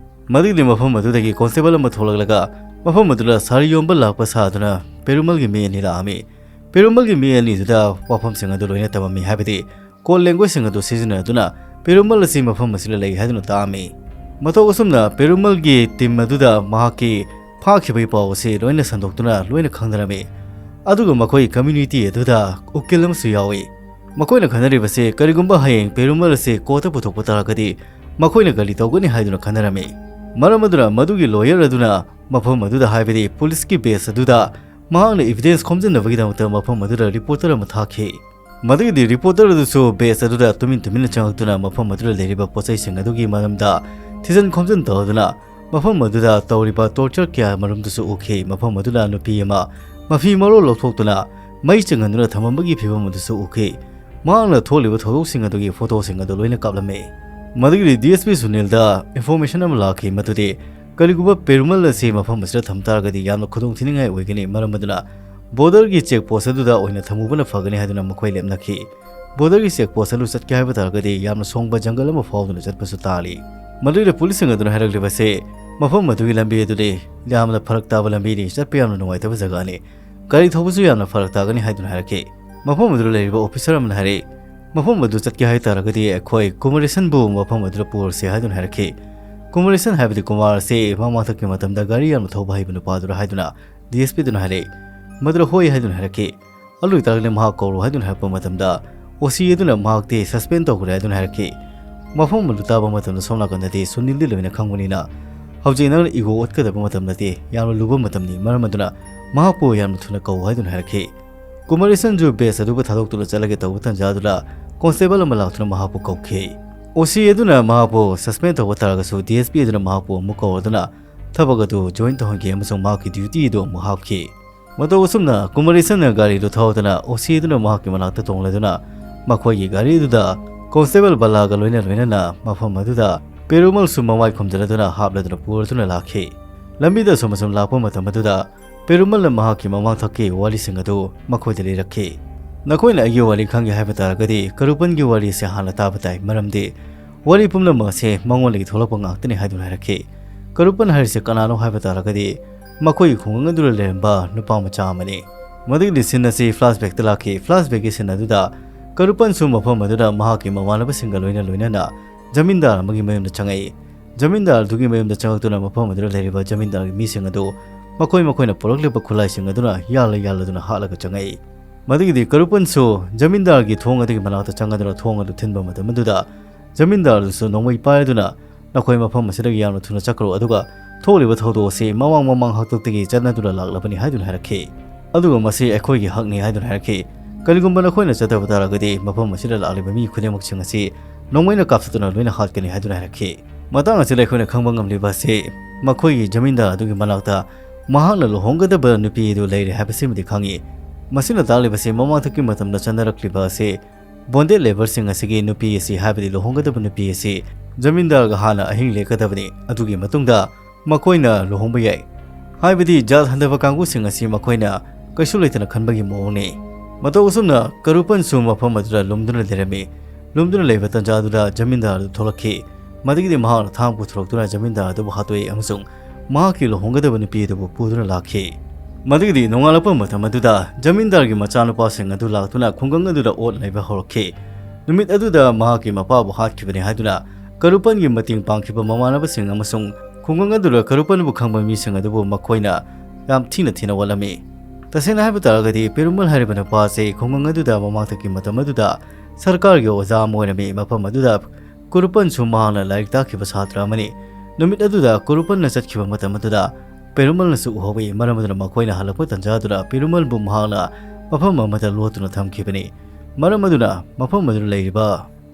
ꯃꯗꯨꯒꯤꯗꯤ ꯃꯐꯝ ꯑꯗꯨꯗꯒꯤ ꯀꯣꯟꯁꯇꯦꯕꯜ ꯑꯃ ꯊꯣꯛꯂꯛꯂꯒ ꯃꯐꯝ ꯑꯗꯨꯗ ꯁꯥꯔꯤ ꯌꯣꯟꯕ ꯂꯥꯛꯄ ꯁꯥꯗꯨꯅ ꯄꯦꯔꯨꯃꯜꯒꯤ ꯃꯤ ꯑꯅꯤ ꯂꯥꯛꯑꯝꯃꯤ꯫ ꯄꯦꯔꯨꯃꯜꯒꯤ ꯃꯤ ꯑꯅꯤꯗꯨꯗ ꯋꯥꯐꯝꯁꯤꯡ ꯑꯗꯨ ꯂꯣꯏꯅ ꯇꯝꯃꯝꯃꯤ, ꯍꯥꯏꯕꯗꯤ ꯀꯣꯗ ꯂꯦꯡꯒ꯭ꯋꯦꯖꯁꯤꯡ ꯑꯗꯨ ꯁꯤꯖꯤꯟꯅꯗꯨꯅ ꯄꯦꯔꯨꯃꯜ ꯑꯁꯤ ꯃꯐꯝ ꯑꯁꯤꯗ ꯂꯩ ꯍꯥꯏꯗꯨꯅ ꯇꯥꯛꯑꯝꯃꯤ꯫ ꯃꯇꯧ ꯑꯁꯨꯝꯅ ꯄꯦꯔꯨꯃꯜꯒꯤ ꯇꯤꯝ ꯑꯗꯨꯗ ꯃꯍꯥꯛꯀꯤ ꯐꯥꯈꯤꯕꯒꯤ ꯄꯥꯎ ꯑꯁꯤ ꯂꯣꯏꯅ ꯁꯟꯗꯣꯛꯇꯨꯅ ꯂꯣꯏꯅ ꯈꯪꯅꯔꯝꯃꯤ꯫ ꯑꯗꯨꯒ ꯃꯈꯣꯏ ꯀꯝꯃ꯭ꯌꯨꯅꯤꯇꯤ ꯑꯗꯨꯗ ꯎꯀꯤꯜ ꯑꯃꯁꯨ ꯌꯥꯎꯏ꯫ ꯃꯈꯣꯏꯅ ꯈꯟꯅꯔꯤꯕꯁꯤ ꯀꯔꯤꯒꯨꯝꯕ ꯍꯌꯦꯡ ꯄꯦꯔꯨꯃꯜ ꯑꯁꯤ ꯀꯣꯔꯠꯇ ꯄꯨꯊꯣꯛꯄ ꯇꯥꯔꯒꯗꯤ ꯃꯈꯣꯏꯅ ꯀꯔꯤ ꯇꯧꯒꯅꯤ ꯍꯥꯏꯗꯨꯅ ꯈꯟꯅꯔꯝꯃꯤ꯫ ꯃꯔꯝ ꯑꯗꯨꯅ ꯃꯗꯨꯒꯤ ꯂꯣꯌꯔ ꯑꯗꯨꯅ ꯃꯐꯝ ꯑꯗꯨꯗ, ꯍꯥꯏꯕꯗꯤ ꯄꯨꯂꯤꯁꯀꯤ ꯕꯦꯁ ꯑꯗꯨꯗ ꯃꯍꯥꯛꯅ ꯏꯚꯤꯗꯦꯟꯁ ꯈꯣꯝꯖꯤꯟꯅꯕꯒꯤꯗꯃꯛꯇ ꯃꯐꯝ ꯑꯗꯨꯗ ꯔꯤꯄꯣꯔꯇꯔ ꯑꯃ ꯊꯥꯈꯤ꯫ ꯃꯗꯨꯒꯤꯗꯤ ꯔꯤꯄꯣꯔꯇꯔ ꯑꯗꯨꯁꯨ ꯕꯦꯁ ꯑꯗꯨꯗ ꯇꯨꯃꯤꯟ ꯇꯨꯃꯤꯟꯅ ꯆꯪꯂꯛꯇꯨꯅ ꯃꯐꯝ ꯑꯗꯨꯗ ꯂꯩꯔꯤꯕ ꯄꯣꯠꯆꯩꯁꯤꯡ ꯑꯗꯨꯒꯤ ꯃꯔꯝꯗ ꯊꯤꯖꯤꯟ ꯈꯣꯝꯖꯤꯟ ꯇꯧꯗꯨꯅ ꯃꯐꯝ ꯑꯗꯨꯗ ꯇꯧꯔꯤꯕ ꯇꯣꯔꯆꯔ ꯀꯌꯥ ꯃꯔꯨꯝꯗꯨꯁꯨ ꯎꯈꯤ꯫ ꯃꯐꯝ ꯑꯗꯨꯗ ꯅꯨꯄꯤ ꯑꯃ ꯃꯐꯤ ꯃꯔꯣꯜ ꯂꯧꯊꯣꯛꯇꯨꯅ ꯃꯩ ꯆꯪꯍꯟꯗꯨꯅ ꯊꯝꯃꯝꯕꯒꯤ ꯐꯤꯕꯝ ꯑꯗꯨꯁꯨ ꯎꯈꯤ꯫ ꯃꯍꯥꯛꯅ ꯊꯣꯛꯂꯤꯕ ꯊꯧꯗꯣꯛꯁꯤꯡ ꯑꯗꯨꯒꯤ ꯐꯣꯇꯣꯁꯤꯡ ꯑꯗꯨ ꯂꯣꯏꯅ ꯀꯥꯞꯂꯝꯃꯤ꯫ ꯃꯗꯨꯒꯤꯗꯤ ꯗꯤ ꯑꯦꯁ ꯄꯤ ꯁꯨꯅꯤꯜꯗ ꯏꯟꯐꯣꯔꯃꯦꯁꯟ ꯑꯃ ꯂꯥꯛꯈꯤ, ꯃꯗꯨꯗꯤ ꯀꯔꯤꯒꯨꯝꯕ ꯄꯦꯔꯨꯃꯜ ꯑꯁꯤ ꯃꯐꯝ ꯑꯁꯤꯗ ꯊꯝ ꯇꯥꯔꯒꯗꯤ ꯌꯥꯝꯅ ꯈꯨꯗꯣꯡꯊꯤꯅꯤꯡꯉꯥꯏ ꯑꯣꯏꯒꯅꯤ, ꯃꯔꯝ ꯑꯗꯨꯅ ꯕꯣꯔꯗꯔꯒꯤ ꯆꯦꯛ ꯄꯣꯁ ꯑꯗꯨꯗ ꯑꯣꯏꯅ ꯊꯝꯃꯨꯕꯅ ꯐꯒꯅꯤ ꯍꯥꯏꯗꯨꯅ ꯃꯈꯣꯏ ꯂꯦꯞꯅꯈꯤ꯫ ꯕꯣꯔꯗꯔꯒꯤ ꯆꯦꯛ ꯄꯣꯁ ꯑꯗꯨ ꯆꯠꯀꯦ ꯍꯥꯏꯕ ꯇꯥꯔꯒꯗꯤ ꯌꯥꯝꯅ ꯁꯣꯡꯕ ꯖꯪꯒꯜ ꯑꯃ ꯐꯥꯎꯗꯨꯅ ꯆꯠꯄꯁꯨ ꯇꯥꯔꯤ꯫ ꯃꯗꯨꯗ ꯄꯨꯂꯤꯁꯁꯤꯡ ꯑꯗꯨꯅ ꯍꯥꯏꯔꯛꯂꯤꯕꯁꯤ, ꯃꯐꯝ ꯑꯗꯨꯒꯤ ꯂꯝꯕꯤ ꯑꯗꯨꯗꯤ ꯌꯥꯝꯅ ꯐꯔꯛ ꯇꯥꯕ ꯂꯝꯕꯤꯅꯤ, ꯆꯠꯄ ꯌꯥꯝꯅ ꯅꯨꯡꯉꯥꯏꯇꯕ ꯖꯒꯥꯅꯤ, ꯒꯥꯔꯤ ꯊꯧꯕꯁꯨ ꯌꯥꯝꯅ ꯐꯔꯛ ꯇꯥꯒꯅꯤ ꯍꯥꯏꯗꯨꯅ ꯍꯥꯏꯔꯛꯈꯤ꯫ ꯃꯐꯝ ꯑꯗꯨꯗ ꯂꯩꯔꯤꯕ ꯑꯣꯐꯤꯁꯥꯔ ꯑꯃꯅ ꯍꯥꯏꯔꯛꯏ, "ꯃꯐꯝ ꯑꯗꯨ ꯆꯠꯀꯦ ꯍꯥꯏ ꯇꯥꯔꯒꯗꯤ ꯑꯩꯈꯣꯏ ꯀꯨꯃꯥꯔꯤꯁꯟꯕꯨ ꯃꯐꯝ ꯑꯗꯨꯗ ꯄꯨꯔꯁꯤ" ꯍꯥꯏꯗꯨꯅ ꯍꯥꯏꯔꯛꯈꯤ꯫ ꯀꯨꯃꯥꯔꯤꯁꯟ ꯍꯥꯏꯕꯗꯤ ꯀꯨꯃꯥꯔ ꯑꯁꯤ ꯃꯃꯥꯡꯊꯛꯀꯤ ꯃꯇꯝꯗ ꯒꯥꯔꯤ ꯌꯥꯝꯅ ꯊꯧꯕ ꯍꯩꯕ ꯅꯨꯄꯥꯗꯨꯔ ꯍꯥꯏꯗꯨꯅ ꯗꯤ ꯑꯦꯁ ꯄꯤ ꯑꯗꯨꯅ ꯍꯥꯏꯔꯛꯏ꯫ ꯃꯗꯨꯗ "ꯍꯣꯏ" ꯍꯥꯏꯗꯨꯅ ꯍꯥꯏꯔꯛꯈꯤ꯫ "ꯑꯗꯨ ꯑꯣꯏꯇꯥꯔꯒꯗꯤ ꯃꯍꯥꯛ ꯀꯧꯔꯣ" ꯍꯥꯏꯗꯨꯅ ꯍꯥꯏꯔꯛꯄ ꯃꯇꯝꯗ ꯑꯣ ꯁꯤ ꯑꯗꯨꯅ ꯃꯍꯥꯛꯇꯤ ꯁꯁꯄꯦꯟ ꯇꯧꯈ꯭ꯔꯦ ꯍꯥꯏꯗꯨꯅ ꯍꯥꯏꯔꯛꯈꯤ꯫ ꯃꯐꯝ ꯑꯗꯨ ꯇꯥꯕ ꯃꯇꯝꯗ ꯁꯣꯝ ꯅꯥꯀꯟꯗꯗꯤ ꯁꯨꯅꯤꯜꯗꯤ ꯂꯣꯏꯅ ꯈꯪꯕꯅꯤꯅ, "ꯍꯧꯖꯤꯛ ꯅꯪꯅ ꯏꯒꯣ ꯑꯣꯠꯀꯗꯕ ꯃꯇꯝ ꯅꯠꯇꯦ, ꯌꯥꯝꯅ ꯂꯨꯕ ꯃꯇꯝꯅꯤ, ꯃꯔꯝ ꯑꯗꯨꯅ ꯃꯍꯥꯛꯄꯨ ꯌꯥꯝꯅ ꯊꯨꯅ ꯀꯧ" ꯍꯥꯏꯗꯨꯅ ꯍꯥꯏꯔꯛꯈꯤ꯫ ꯀꯨꯃꯥꯔꯤꯁꯟꯁꯨ ꯕꯦꯁ ꯑꯗꯨꯕꯨ ꯊꯥꯗꯣꯛꯇꯨꯅ ꯆꯠꯂꯒꯦ ꯇꯧꯕ ꯇꯥꯟꯖꯥꯗꯨꯗ ꯀꯣꯟꯁꯇꯦꯕꯜ ꯑꯃ ꯂꯥꯛꯇꯨꯅ ꯃꯍꯥꯛꯄꯨ ꯀꯧꯈꯤ꯫ ꯑꯣ ꯁꯤ ꯑꯗꯨꯅ ꯃꯍꯥꯛꯄꯨ ꯁꯁꯄꯦꯟ ꯇꯧꯕ ꯇꯥꯔꯒꯁꯨ ꯗꯤ ꯑꯦꯁ ꯄꯤ ꯑꯗꯨꯅ ꯃꯍꯥꯛꯄꯨ ꯑꯃꯨꯛ ꯀꯧꯔꯗꯨꯅ ꯊꯕꯛ ꯑꯗꯨ ꯖꯣꯏꯟ ꯇꯧꯍꯟꯈꯤ ꯑꯃꯁꯨꯡ ꯃꯍꯥꯛꯀꯤ ꯗ꯭ꯌꯨꯇꯤ ꯑꯗꯨ ꯑꯃꯨꯛ ꯍꯥꯞꯈꯤ꯫ ꯃꯇꯧ ꯑꯁꯨꯝꯅ ꯀꯨꯃꯥꯔꯤꯁꯟꯅ ꯒꯥꯔꯤꯗꯨ ꯊꯧꯗꯨꯅ ꯑꯣ ꯁꯤ ꯑꯗꯨꯅ ꯃꯍꯥꯛꯀꯤ ꯃꯅꯥꯛꯇ ꯇꯣꯡꯂꯗꯨꯅ ꯃꯈꯣꯏꯒꯤ ꯒꯥꯔꯤ ꯑꯗꯨꯗ ꯀꯣꯟꯁꯇꯦꯕꯜ ꯕꯂꯥꯒ ꯂꯣꯏꯅ ꯂꯣꯏꯅꯅ ꯃꯐꯝ ꯑꯗꯨꯗ ꯄꯦꯔꯨꯃꯜꯁꯨ ꯃꯃꯥꯏ ꯈꯨꯝꯖꯤꯜꯂꯗꯨꯅ ꯍꯥꯞꯂꯗꯨꯅ ꯄꯨꯔꯗꯨꯅ ꯂꯥꯛꯈꯤ꯫ ꯂꯝꯕꯤꯗ ꯑꯁꯨꯝ ꯑꯁꯨꯝ ꯂꯥꯛꯄ ꯃꯇꯝ ꯑꯗꯨꯗ ꯄꯦꯔꯨꯃꯜꯅ ꯃꯍꯥꯛꯀꯤ ꯃꯃꯥꯡꯊꯛꯀꯤ ꯋꯥꯔꯤꯁꯤꯡ ꯑꯗꯨ ꯃꯈꯣꯏꯗ ꯂꯤꯔꯛꯈꯤ꯫ ꯅꯈꯣꯏꯅ ꯑꯩꯒꯤ ꯋꯥꯔꯤ ꯈꯪꯒꯦ ꯍꯥꯏꯕ ꯇꯥꯔꯒꯗꯤ ꯀꯔꯨꯄꯟꯒꯤ ꯋꯥꯔꯤꯁꯦ ꯍꯥꯟꯅ ꯇꯥꯕ ꯇꯥꯏ, ꯃꯔꯝꯗꯤ ꯋꯥꯔꯤ ꯄꯨꯝꯅꯃꯛ ꯑꯁꯦ ꯃꯉꯣꯟꯗꯒꯤ ꯊꯣꯛꯂꯛꯄ ꯉꯥꯛꯇꯅꯤ ꯍꯥꯏꯗꯨꯅ ꯍꯥꯏꯔꯛꯈꯤ꯫ ꯀꯔꯨꯄꯟ ꯍꯥꯏꯔꯤꯁꯦ ꯀꯅꯥꯅꯣ ꯍꯥꯏꯕ ꯇꯥꯔꯒꯗꯤ ꯃꯈꯣꯏꯒꯤ ꯈꯨꯡꯒꯪ ꯑꯗꯨꯗ ꯂꯩꯔꯝꯕ ꯅꯨꯄꯥ ꯃꯆꯥ ꯑꯃꯅꯤ꯫ ꯃꯗꯨꯒꯤ scene ꯑꯁꯤ flashbackꯇ ꯂꯥꯛꯈꯤ꯫ Flashbackꯀꯤ scene ꯑꯗꯨꯗ ꯀꯔꯨꯄꯟꯁꯨ ꯃꯐꯝ ꯑꯗꯨꯗ ꯃꯍꯥꯛꯀꯤ ꯃꯃꯥꯟꯅꯕꯁꯤꯡꯒ ꯂꯣꯏꯅ ꯂꯣꯏꯅꯅ ꯖꯃꯤꯟꯗꯥꯔ ꯑꯃꯒꯤ ꯃꯌꯨꯝꯗ ꯆꯪꯉꯛꯏ꯫ ꯖꯃꯤꯟꯗꯥꯔ ꯑꯗꯨꯒꯤ ꯃꯌꯨꯝꯗ ꯆꯪꯉꯛꯇꯨꯅ ꯃꯐꯝ ꯑꯗꯨꯗ ꯂꯩꯔꯤꯕ ꯖꯃꯤꯟꯗꯥꯔꯒꯤ ꯃꯤꯁꯤꯡ ꯑꯗꯨ ꯃꯈꯣꯏ ꯃꯈꯣꯏꯅ ꯄꯨꯔꯛꯂꯤꯕ ꯈꯨꯠꯂꯥꯏꯁꯤꯡ ꯑꯗꯨꯅ ꯌꯥꯜꯂ ꯌꯥꯜꯂꯗꯨꯅ ꯍꯥꯠꯂꯒ ꯆꯪꯉꯛꯏ꯫ ꯃꯗꯨꯒꯤꯗꯤ ꯀꯔꯨꯄꯟꯁꯨ ꯖꯃꯤꯟꯗꯥꯔꯒꯤ ꯊꯣꯡ ꯑꯗꯨꯒꯤ ꯃꯅꯥꯛꯇ ꯆꯪꯉꯗꯨꯅ ꯊꯣꯡ ꯑꯗꯨ ꯊꯤꯟꯕ ꯃꯇꯝ ꯑꯗꯨꯗ ꯖꯃꯤꯟꯗꯥꯔ ꯑꯗꯨꯁꯨ ꯅꯣꯡꯃꯩ ꯄꯥꯏꯔꯗꯨꯅ "ꯅꯈꯣꯏ ꯃꯐꯝ ꯑꯁꯤꯗꯒꯤ ꯌꯥꯝꯅ ꯊꯨꯅ ꯆꯠꯈ꯭ꯔꯣ, ꯑꯗꯨꯒ ꯊꯣꯛꯂꯤꯕ ꯊꯧꯗꯣꯛ ꯑꯁꯤ ꯃꯃꯥꯡ ꯃꯃꯥꯡ ꯍꯥꯛꯇꯛꯇꯒꯤ ꯆꯠꯅꯗꯨꯅ ꯂꯥꯛꯂꯕꯅꯤ" ꯍꯥꯏꯗꯨꯅ ꯍꯥꯏꯔꯛꯈꯤ꯫ ꯑꯗꯨꯒ "ꯃꯁꯤ ꯑꯩꯈꯣꯏꯒꯤ ꯍꯛꯅꯤ" ꯍꯥꯏꯗꯨꯅ ꯍꯥꯏꯔꯛꯈꯤ꯫ "ꯀꯔꯤꯒꯨꯝꯕ ꯅꯈꯣꯏꯅ ꯆꯠꯇꯕ ꯇꯥꯔꯒꯗꯤ ꯃꯐꯝ ꯑꯁꯤꯗ ꯂꯥꯛꯂꯤꯕ ꯃꯤ ꯈꯨꯗꯤꯡꯃꯛꯁꯤꯡ ꯑꯁꯤ ꯅꯣꯡꯃꯩꯅ ꯀꯥꯞꯊꯠꯇꯨꯅ ꯂꯣꯏꯅ ꯍꯥꯠꯀꯅꯤ" ꯍꯥꯏꯗꯨꯅ ꯍꯥꯏꯔꯛꯈꯤ꯫ ꯃꯇꯥꯡ ꯑꯁꯤꯗ ꯑꯩꯈꯣꯏꯅ ꯈꯪꯕ ꯉꯝꯂꯤꯕ ꯑꯁꯤ ꯃꯈꯣꯏꯒꯤ ꯖꯃꯤꯟꯗꯥꯔ ꯑꯗꯨꯒꯤ ꯃꯅꯥꯛꯇ ꯃꯍꯥꯛꯅ ꯂꯨꯍꯣꯡꯒꯗꯕ ꯅꯨꯄꯤ ꯑꯗꯨ ꯂꯩꯔꯦ ꯍꯥꯏꯕꯁꯤꯃꯗꯤ ꯈꯪꯉꯤ꯫ ꯃꯁꯤꯅ ꯇꯥꯛꯂꯤꯕꯁꯤ ꯃꯃꯥꯡꯊꯛꯀꯤ ꯃꯇꯝꯗ ꯆꯠꯅꯔꯛꯂꯤꯕ ꯑꯁꯤ bonded labourꯁꯤꯡ ꯑꯁꯤꯒꯤ ꯅꯨꯄꯤ ꯑꯁꯤ, ꯍꯥꯏꯕꯗꯤ ꯂꯨꯍꯣꯡꯒꯗꯕ ꯅꯨꯄꯤ ꯑꯁꯤ ꯖꯃꯤꯟꯗꯥꯔꯒ ꯍꯥꯟꯅ ꯑꯍꯤꯡ ꯂꯦꯛꯀꯗꯕꯅꯤ, ꯑꯗꯨꯒꯤ ꯃꯇꯨꯡꯗ ꯃꯈꯣꯏꯅ ꯂꯨꯍꯣꯡꯕ ꯌꯥꯏ꯫ ꯍꯥꯏꯕꯗꯤ ꯖꯥꯠ ꯍꯟꯊꯕ ꯀꯥꯡꯕꯨꯁꯤꯡ ꯑꯁꯤ ꯃꯈꯣꯏꯅ ꯀꯩꯁꯨ ꯂꯩꯇꯅ ꯈꯟꯕꯒꯤ ꯃꯑꯣꯡꯅꯤ꯫ ꯃꯇꯧ ꯑꯁꯨꯝꯅ ꯀꯔꯨꯄꯟꯁꯨ ꯃꯐꯝ ꯑꯗꯨꯗ ꯂꯨꯝꯗꯨꯅ ꯂꯩꯔꯝꯃꯤ꯫ ꯂꯨꯝꯗꯨꯅ ꯂꯩꯕ ꯇꯟꯖꯥ ꯑꯗꯨꯗ ꯖꯃꯤꯟꯗꯥꯔ ꯑꯗꯨ ꯊꯣꯛꯂꯛꯈꯤ꯫ ꯃꯗꯨꯒꯤꯗꯤ ꯃꯍꯥꯛꯅ ꯊꯥꯡ ꯄꯨꯊꯣꯔꯛꯇꯨꯅ ꯖꯃꯤꯟꯗꯥꯔ ꯑꯗꯨꯕꯨ ꯍꯥꯠꯇꯣꯛꯏ ꯑꯃꯁꯨꯡ ꯃꯍꯥꯛꯀꯤ ꯂꯨꯍꯣꯡꯒꯗꯕ ꯅꯨꯄꯤ ꯑꯗꯨꯕꯨ ꯄꯨꯗꯨꯅ ꯂꯥꯛꯈꯤ꯫ ꯃꯗꯨꯒꯤꯗꯤ ꯅꯣꯡꯉꯥꯜꯂꯛꯄ ꯃꯇꯝ ꯑꯗꯨꯗ ꯖꯃꯤꯟꯗꯥꯔꯒꯤ ꯃꯆꯥꯅꯨꯄꯥꯁꯤꯡ ꯑꯗꯨ ꯂꯥꯛꯇꯨꯅ ꯈꯨꯡꯒꯪ ꯑꯗꯨꯗ ꯑꯣꯠ ꯅꯩꯕ ꯍꯧꯔꯛꯈꯤ꯫ ꯅꯨꯃꯤꯠ ꯑꯗꯨꯗ ꯃꯍꯥꯛꯀꯤ ꯃꯄꯥꯕꯨ ꯍꯥꯠꯈꯤꯕꯅꯤ ꯍꯥꯏꯗꯨꯅ ꯀꯔꯨꯄꯟꯒꯤ ꯃꯇꯦꯡ ꯄꯥꯡꯈꯤꯕ ꯃꯃꯥꯟꯅꯕꯁꯤꯡ ꯑꯃꯁꯨꯡ ꯈꯨꯡꯒꯪ ꯑꯗꯨꯗ ꯀꯔꯨꯄꯟꯕꯨ ꯈꯪꯕ ꯃꯤꯁꯤꯡ ꯑꯗꯨꯕꯨ ꯃꯈꯣꯏꯅ ꯌꯥꯝ ꯊꯤꯅ ꯊꯤꯅ ꯑꯣꯠꯂꯝꯃꯤ꯫ ꯇꯁꯦꯡꯅ ꯍꯥꯏꯕ ꯇꯥꯔꯒꯗꯤ ꯄꯦꯔꯨꯃꯜ ꯍꯥꯏꯔꯤꯕ ꯅꯨꯄꯥ ꯑꯁꯤ ꯈꯨꯡꯒꯪ ꯑꯗꯨꯗ ꯃꯃꯥꯡꯊꯛꯀꯤ ꯃꯇꯝ ꯑꯗꯨꯗ ꯁꯔꯀꯥꯔꯒꯤ ꯑꯣꯖꯥ ꯑꯃ ꯑꯣꯏꯔꯝꯃꯤ꯫ ꯃꯐꯝ ꯑꯗꯨꯗ ꯀꯨꯔꯨꯄꯟꯁꯨ ꯃꯍꯥꯛꯅ ꯂꯥꯏꯔꯤꯛ ꯇꯥꯛꯈꯤꯕ ꯁꯥꯇ꯭ꯔ ꯑꯃꯅꯤ꯫ ꯅꯨꯃꯤꯠ ꯑꯗꯨꯗ ꯀꯨꯔꯨꯄꯟꯅ ꯆꯠꯈꯤꯕ ꯃꯇꯝ ꯑꯗꯨꯗ ꯄꯦꯔꯨꯃꯜꯅꯁꯨ ꯎꯍꯧꯏ꯫ ꯃꯔꯝ ꯑꯗꯨꯅ ꯃꯈꯣꯏꯅ ꯍꯜꯂꯛꯄ ꯇꯟꯖꯥ ꯑꯗꯨꯗ ꯄꯦꯔꯨꯃꯜꯕꯨ ꯃꯍꯥꯛꯅ ꯃꯐꯝ ꯑꯃꯗ ꯂꯣꯠꯇꯨꯅ ꯊꯝꯈꯤꯕꯅꯤ꯫ ꯃꯔꯝ ꯑꯗꯨꯅ ꯃꯐꯝ ꯑꯗꯨꯗ ꯂꯩꯔꯤꯕ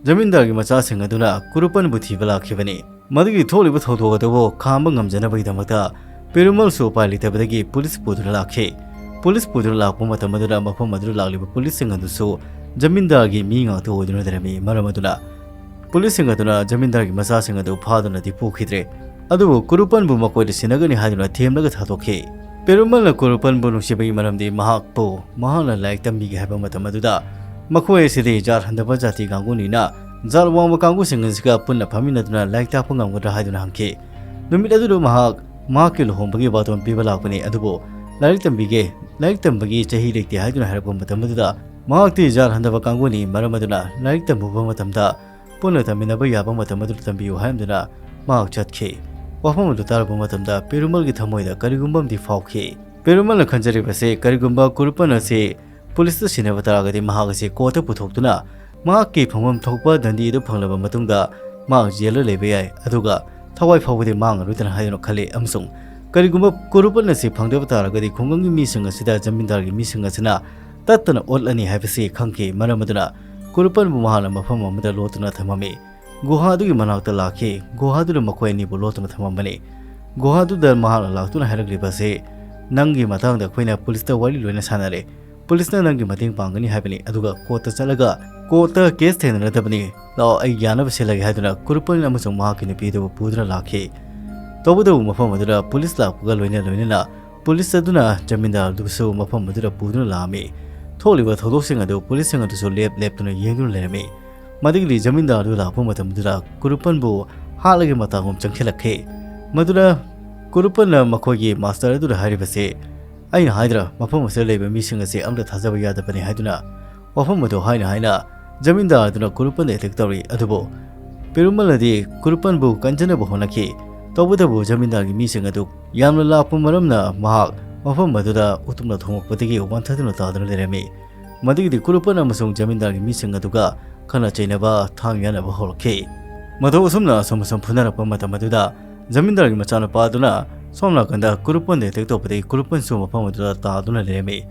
ꯖꯃꯤꯟꯗꯥꯔꯒꯤ ꯃꯆꯥꯁꯤꯡ ꯑꯗꯨꯅ ꯀꯨꯔꯨꯄꯟꯕꯨ ꯊꯤꯕ ꯂꯥꯛꯈꯤꯕꯅꯤ꯫ ꯃꯗꯨꯒꯤ ꯊꯣꯛꯂꯤꯕ ꯊꯧꯗꯣꯛ ꯑꯗꯨꯕꯨ ꯈꯥꯝꯕ ꯉꯝꯖꯅꯕꯒꯤꯗꯃꯛꯇ ꯄꯦꯔꯨꯃꯜꯁꯨ ꯎꯄꯥꯏ ꯂꯩꯇꯕꯗꯒꯤ ꯄꯨꯂꯤꯁ ꯄꯨꯗꯨꯅ ꯂꯥꯛꯈꯤ꯫ ꯄꯨꯂꯤꯁ ꯄꯨꯗꯨꯅ ꯂꯥꯛꯄ ꯃꯇꯝ ꯑꯗꯨꯗ ꯃꯐꯝ ꯑꯗꯨꯗ ꯂꯥꯛꯂꯤꯕ ꯄꯨꯂꯤꯁꯁꯤꯡ ꯑꯗꯨꯁꯨ ꯖꯃꯤꯟꯗꯥꯔꯒꯤ ꯃꯤ ꯉꯥꯛꯇ ꯑꯣꯏꯗꯨꯅ ꯂꯩꯔꯝꯃꯤ꯫ ꯃꯔꯝ ꯑꯗꯨꯅ ꯄꯨꯂꯤꯁꯁꯤꯡ ꯑꯗꯨꯅ ꯖꯃꯤꯟꯗꯥꯔꯒꯤ ꯃꯆꯥꯁꯤꯡ ꯑꯗꯨ ꯐꯥꯗꯨꯅꯗꯤ ꯄꯨꯈꯤꯗ꯭ꯔꯦ, ꯑꯗꯨꯕꯨ ꯀꯨꯔꯨꯄꯟꯕꯨ ꯃꯈꯣꯏꯗ ꯁꯤꯟꯅꯒꯅꯤ ꯍꯥꯏꯗꯨꯅ ꯊꯦꯝꯂꯒ ꯊꯥꯗꯣꯛꯈꯤ꯫ ꯄꯦꯔꯨꯃꯜꯅ ꯀꯨꯔꯨꯄꯟꯕꯨ ꯅꯨꯡꯁꯤꯕꯒꯤ ꯃꯔꯝꯗꯤ ꯃꯍꯥꯛꯄꯨ ꯃꯍꯥꯛꯅ ꯂꯥꯏꯔꯤꯛ ꯇꯝꯕꯤꯒꯦ ꯍꯥꯏꯕ ꯃꯇꯝ ꯑꯗꯨꯗ ꯃꯈꯣꯏ ꯑꯁꯤꯗꯤ ꯖꯥꯠ ꯍꯟꯊꯕ ꯖꯥꯇꯤ ꯀꯥꯡꯕꯨꯅꯤꯅ ꯖꯥꯠ ꯋꯥꯡꯕ ꯀꯥꯡꯕꯨꯁꯤꯡ ꯑꯁꯤꯒ ꯄꯨꯟꯅ ꯐꯝꯃꯤꯟꯅꯗꯨꯅ ꯂꯥꯏꯔꯤꯛ ꯇꯥꯛꯄ ꯉꯝꯒꯗ꯭ꯔꯥ ꯍꯥꯏꯗꯨꯅ ꯍꯪꯈꯤ꯫ ꯅꯨꯃꯤꯠ ꯑꯗꯨꯗ ꯃꯍꯥꯛ ꯃꯍꯥꯛꯀꯤ ꯂꯨꯍꯣꯡꯕꯒꯤ ꯕꯥꯇꯣꯟ ꯄꯤꯕ ꯂꯥꯛꯄꯅꯤ, ꯑꯗꯨꯕꯨ ꯂꯥꯏꯔꯤꯛ ꯇꯝꯕꯤꯒꯦ, ꯂꯥꯏꯔꯤꯛ ꯇꯝꯕꯒꯤ ꯆꯍꯤ ꯂꯩꯇꯦ ꯍꯥꯏꯗꯨꯅ ꯍꯥꯏꯔꯛꯄ ꯃꯇꯝ ꯑꯗꯨꯗ ꯃꯍꯥꯛꯇꯤ ꯖꯥꯠ ꯍꯟꯊꯕ ꯀꯥꯡꯕꯨꯅꯤ, ꯃꯔꯝ ꯑꯗꯨꯅ ꯂꯥꯏꯔꯤꯛ ꯇꯝꯕ ꯃꯇꯝꯗ ꯄꯨꯟꯅ ꯇꯝꯃꯤꯟꯅꯕ ꯌꯥꯕ ꯃꯇꯝ ꯑꯗꯨꯗ ꯇꯝꯕꯤꯌꯨ ꯍꯥꯏꯔꯝꯗꯨꯅ ꯃꯍꯥꯛ ꯆꯠꯈꯤ꯫ ꯋꯥꯐꯝ ꯑꯗꯨ ꯇꯥꯔꯛꯄ ꯃꯇꯝꯗ ꯄꯦꯔꯨꯃꯜꯒꯤ ꯊꯃꯣꯏꯗ ꯀꯔꯤꯒꯨꯝꯕ ꯑꯃꯗꯤ ꯐꯥꯎꯈꯤ꯫ ꯄꯦꯔꯨꯃꯜꯅ ꯈꯟꯖꯔꯤꯕꯁꯤ ꯀꯔꯤꯒꯨꯝꯕ ꯀꯨꯔꯨꯄꯟ ꯑꯁꯤ ꯄꯨꯂꯤꯁꯇ ꯁꯤꯟꯅꯕ ꯇꯥꯔꯒꯗꯤ ꯃꯍꯥꯛ ꯑꯁꯤ ꯀꯣꯔꯠꯇ ꯄꯨꯊꯣꯛꯇꯨꯅ ꯃꯍꯥꯛꯀꯤ ꯐꯪꯐꯝ ꯊꯣꯛꯄ ꯗꯟꯗꯤ ꯑꯗꯨ ꯐꯪꯂꯕ ꯃꯇꯨꯡꯗ ꯃꯍꯥꯛ ꯖꯦꯜꯗ ꯂꯩꯕ ꯌꯥꯏ, ꯑꯗꯨꯒ ꯊꯋꯥꯏ ꯐꯥꯎꯕꯗꯤ ꯃꯥꯡꯉꯔꯣꯏꯗꯅ ꯍꯥꯏꯗꯨꯅ ꯈꯜꯂꯤ꯫ ꯑꯃꯁꯨꯡ ꯀꯔꯤꯒꯨꯝꯕ ꯀꯨꯔꯨꯄꯟ ꯑꯁꯤ ꯐꯪꯗꯕ ꯇꯥꯔꯒꯗꯤ ꯈꯨꯡꯒꯪꯒꯤ ꯃꯤꯁꯤꯡ ꯑꯁꯤꯗ ꯖꯃꯤꯟꯗꯥꯔꯒꯤ ꯃꯤꯁꯤꯡ ꯑꯁꯤꯅ ꯇꯠꯇꯅ ꯑꯣꯠꯂꯅꯤ ꯍꯥꯏꯕꯁꯤ ꯈꯪꯈꯤ꯫ ꯃꯔꯝ ꯑꯗꯨꯅ ꯀꯨꯔꯨꯄꯟꯕꯨ ꯃꯍꯥꯛꯅ ꯃꯐꯝ ꯑꯃꯗ ꯂꯣꯠꯇꯨꯅ ꯊꯝꯃꯝꯃꯤ꯫ ꯒꯨꯍꯥ ꯑꯗꯨꯒꯤ ꯃꯅꯥꯛꯇ ꯂꯥꯛꯈꯤ꯫ ꯒꯨꯍꯥꯗꯨꯗ ꯃꯈꯣꯏ ꯑꯅꯤꯕꯨ ꯂꯣꯠꯇꯨꯅ ꯊꯝꯃꯝꯕꯅꯤ꯫ ꯒꯨꯍꯥꯗꯨꯗ ꯃꯍꯥꯛꯅ ꯂꯥꯛꯇꯨꯅ ꯍꯥꯏꯔꯛꯂꯤꯕꯁꯤ, "ꯅꯪꯒꯤ ꯃꯇꯥꯡꯗ ꯑꯩꯈꯣꯏꯅ ꯄꯨꯂꯤꯁꯇ ꯋꯥꯔꯤ ꯂꯣꯏꯅ ꯁꯥꯟꯅꯔꯦ꯫ ꯄꯨꯂꯤꯁꯅ ꯅꯪꯒꯤ ꯃꯇꯦꯡ ꯄꯥꯡꯒꯅꯤ ꯍꯥꯏꯕꯅꯤ, ꯑꯗꯨꯒ ꯀꯣꯔꯠꯇ ꯆꯠꯂꯒ ꯀꯣꯔꯠꯇ ꯀꯦꯁ ꯊꯦꯡꯅꯔꯗꯕꯅꯤ꯫ ꯂꯥꯛꯑꯣ, ꯑꯩ ꯌꯥꯅꯕ ꯁꯤꯜꯂꯒꯦ" ꯍꯥꯏꯗꯨꯅ ꯀꯨꯔꯨꯄꯟ ꯑꯃꯁꯨꯡ ꯃꯍꯥꯛꯀꯤ ꯅꯨꯄꯤ ꯑꯗꯨꯕꯨ ꯄꯨꯗꯨꯅ ꯂꯥꯛꯈꯤ꯫ ꯇꯧꯕꯇꯕꯨ ꯃꯐꯝ ꯑꯗꯨꯗ ꯄꯨꯂꯤꯁ ꯂꯥꯛꯄꯒ ꯂꯣꯏꯅ ꯂꯣꯏꯅꯅ ꯄꯨꯂꯤꯁ ꯑꯗꯨꯅ ꯖꯃꯤꯟꯗꯥꯔ ꯑꯗꯨꯁꯨ ꯃꯐꯝ ꯑꯗꯨꯗ ꯄꯨꯗꯨꯅ ꯂꯥꯛꯑꯝꯃꯤ꯫ ꯊꯣꯛꯂꯤꯕ ꯊꯧꯗꯣꯛꯁꯤꯡ ꯑꯗꯨ ꯄꯨꯂꯤꯁꯁꯤꯡ ꯑꯗꯨꯁꯨ ꯂꯦꯞ ꯂꯦꯞꯇꯨꯅ ꯌꯦꯡꯗꯨꯅ ꯂꯩꯔꯝꯃꯤ꯫ ꯃꯗꯨꯒꯤꯗꯤ ꯖꯃꯤꯟꯗꯥꯔ ꯑꯗꯨ ꯂꯥꯛꯄ ꯃꯇꯝꯗꯨꯗ ꯀꯨꯔꯨꯄꯟꯕꯨ ꯍꯥꯠꯂꯒꯤ ꯃꯇꯥꯒꯨꯝ ꯆꯪꯁꯤꯜꯂꯛꯈꯤ꯫ ꯃꯗꯨꯗ ꯀꯨꯔꯨꯄꯟꯅ ꯃꯈꯣꯏꯒꯤ ꯃꯥꯁꯇꯔ ꯑꯗꯨꯗ ꯍꯥꯏꯔꯤꯕꯁꯤ, "ꯑꯩꯅ ꯍꯥꯏꯗ꯭ꯔꯥ, ꯃꯐꯝ ꯑꯁꯤꯗ ꯂꯩꯕ ꯃꯤꯁꯤꯡ ꯑꯁꯤ ꯑꯝꯇ ꯊꯥꯖꯕ ꯌꯥꯗꯕꯅꯤ" ꯍꯥꯏꯗꯨꯅ ꯋꯥꯐꯝ ꯑꯗꯨ ꯍꯥꯏꯅ ꯍꯥꯏꯅ ꯖꯃꯤꯟꯗꯥꯔ ꯑꯗꯨꯅ ꯀꯨꯔꯨꯄꯟꯗ ꯑꯦꯇꯦꯛ ꯇꯧꯔꯤ꯫ ꯑꯗꯨꯕꯨ ꯄꯦꯔꯨꯃꯜꯅꯗꯤ ꯀꯨꯔꯨꯄꯟꯕꯨ ꯀꯟꯖꯅꯕ ꯍꯣꯠꯅꯈꯤ꯫ ꯇꯧꯕꯇꯕꯨ ꯖꯃꯤꯟꯗꯥꯔꯒꯤ ꯃꯤꯁꯤꯡ ꯑꯗꯨ ꯌꯥꯝꯅ ꯂꯥꯛꯄ ꯃꯔꯝꯅ ꯃꯍꯥꯛ ꯃꯐꯝ ꯑꯗꯨꯗ ꯎꯇꯨꯞꯅ ꯊꯣꯡꯂꯛꯄꯗꯒꯤ ꯋꯥꯟꯊꯗꯨꯅ ꯇꯥꯗꯨꯅ ꯂꯩꯔꯝꯃꯤ꯫ ꯃꯗꯨꯒꯤꯗꯤ ꯀꯨꯔꯨꯄꯟ ꯑꯃꯁꯨꯡ ꯖꯃꯤꯟꯗꯥꯔꯒꯤ ꯃꯤꯁꯤꯡ ꯑꯗꯨꯒ ꯈꯠꯅ ꯆꯩꯅꯕ, ꯊꯥꯡ ꯌꯥꯅꯕ ꯍꯧꯔꯛꯈꯤ꯫ ꯃꯇꯧ ꯑꯁꯨꯝꯅ ꯑꯁꯨꯝ ꯑꯁꯨꯝ ꯐꯨꯅꯔꯛꯄ ꯃꯇꯝ ꯑꯗꯨꯗ ꯖꯃꯤꯟꯗꯥꯔꯒꯤ ꯃꯆꯥꯅꯨꯄꯥ ꯑꯗꯨꯅ ꯁꯣꯝ ꯅꯥꯀꯟꯗ ꯀꯨꯔꯨꯄꯟꯗ ꯑꯦꯇꯦꯛ ꯇꯧꯕꯗꯒꯤ ꯀꯨꯔꯨꯄꯟꯁꯨ ꯃꯐꯝ ꯑꯗꯨꯗ ꯇꯥꯗꯨꯅ ꯂꯩꯔꯝꯃꯤ꯫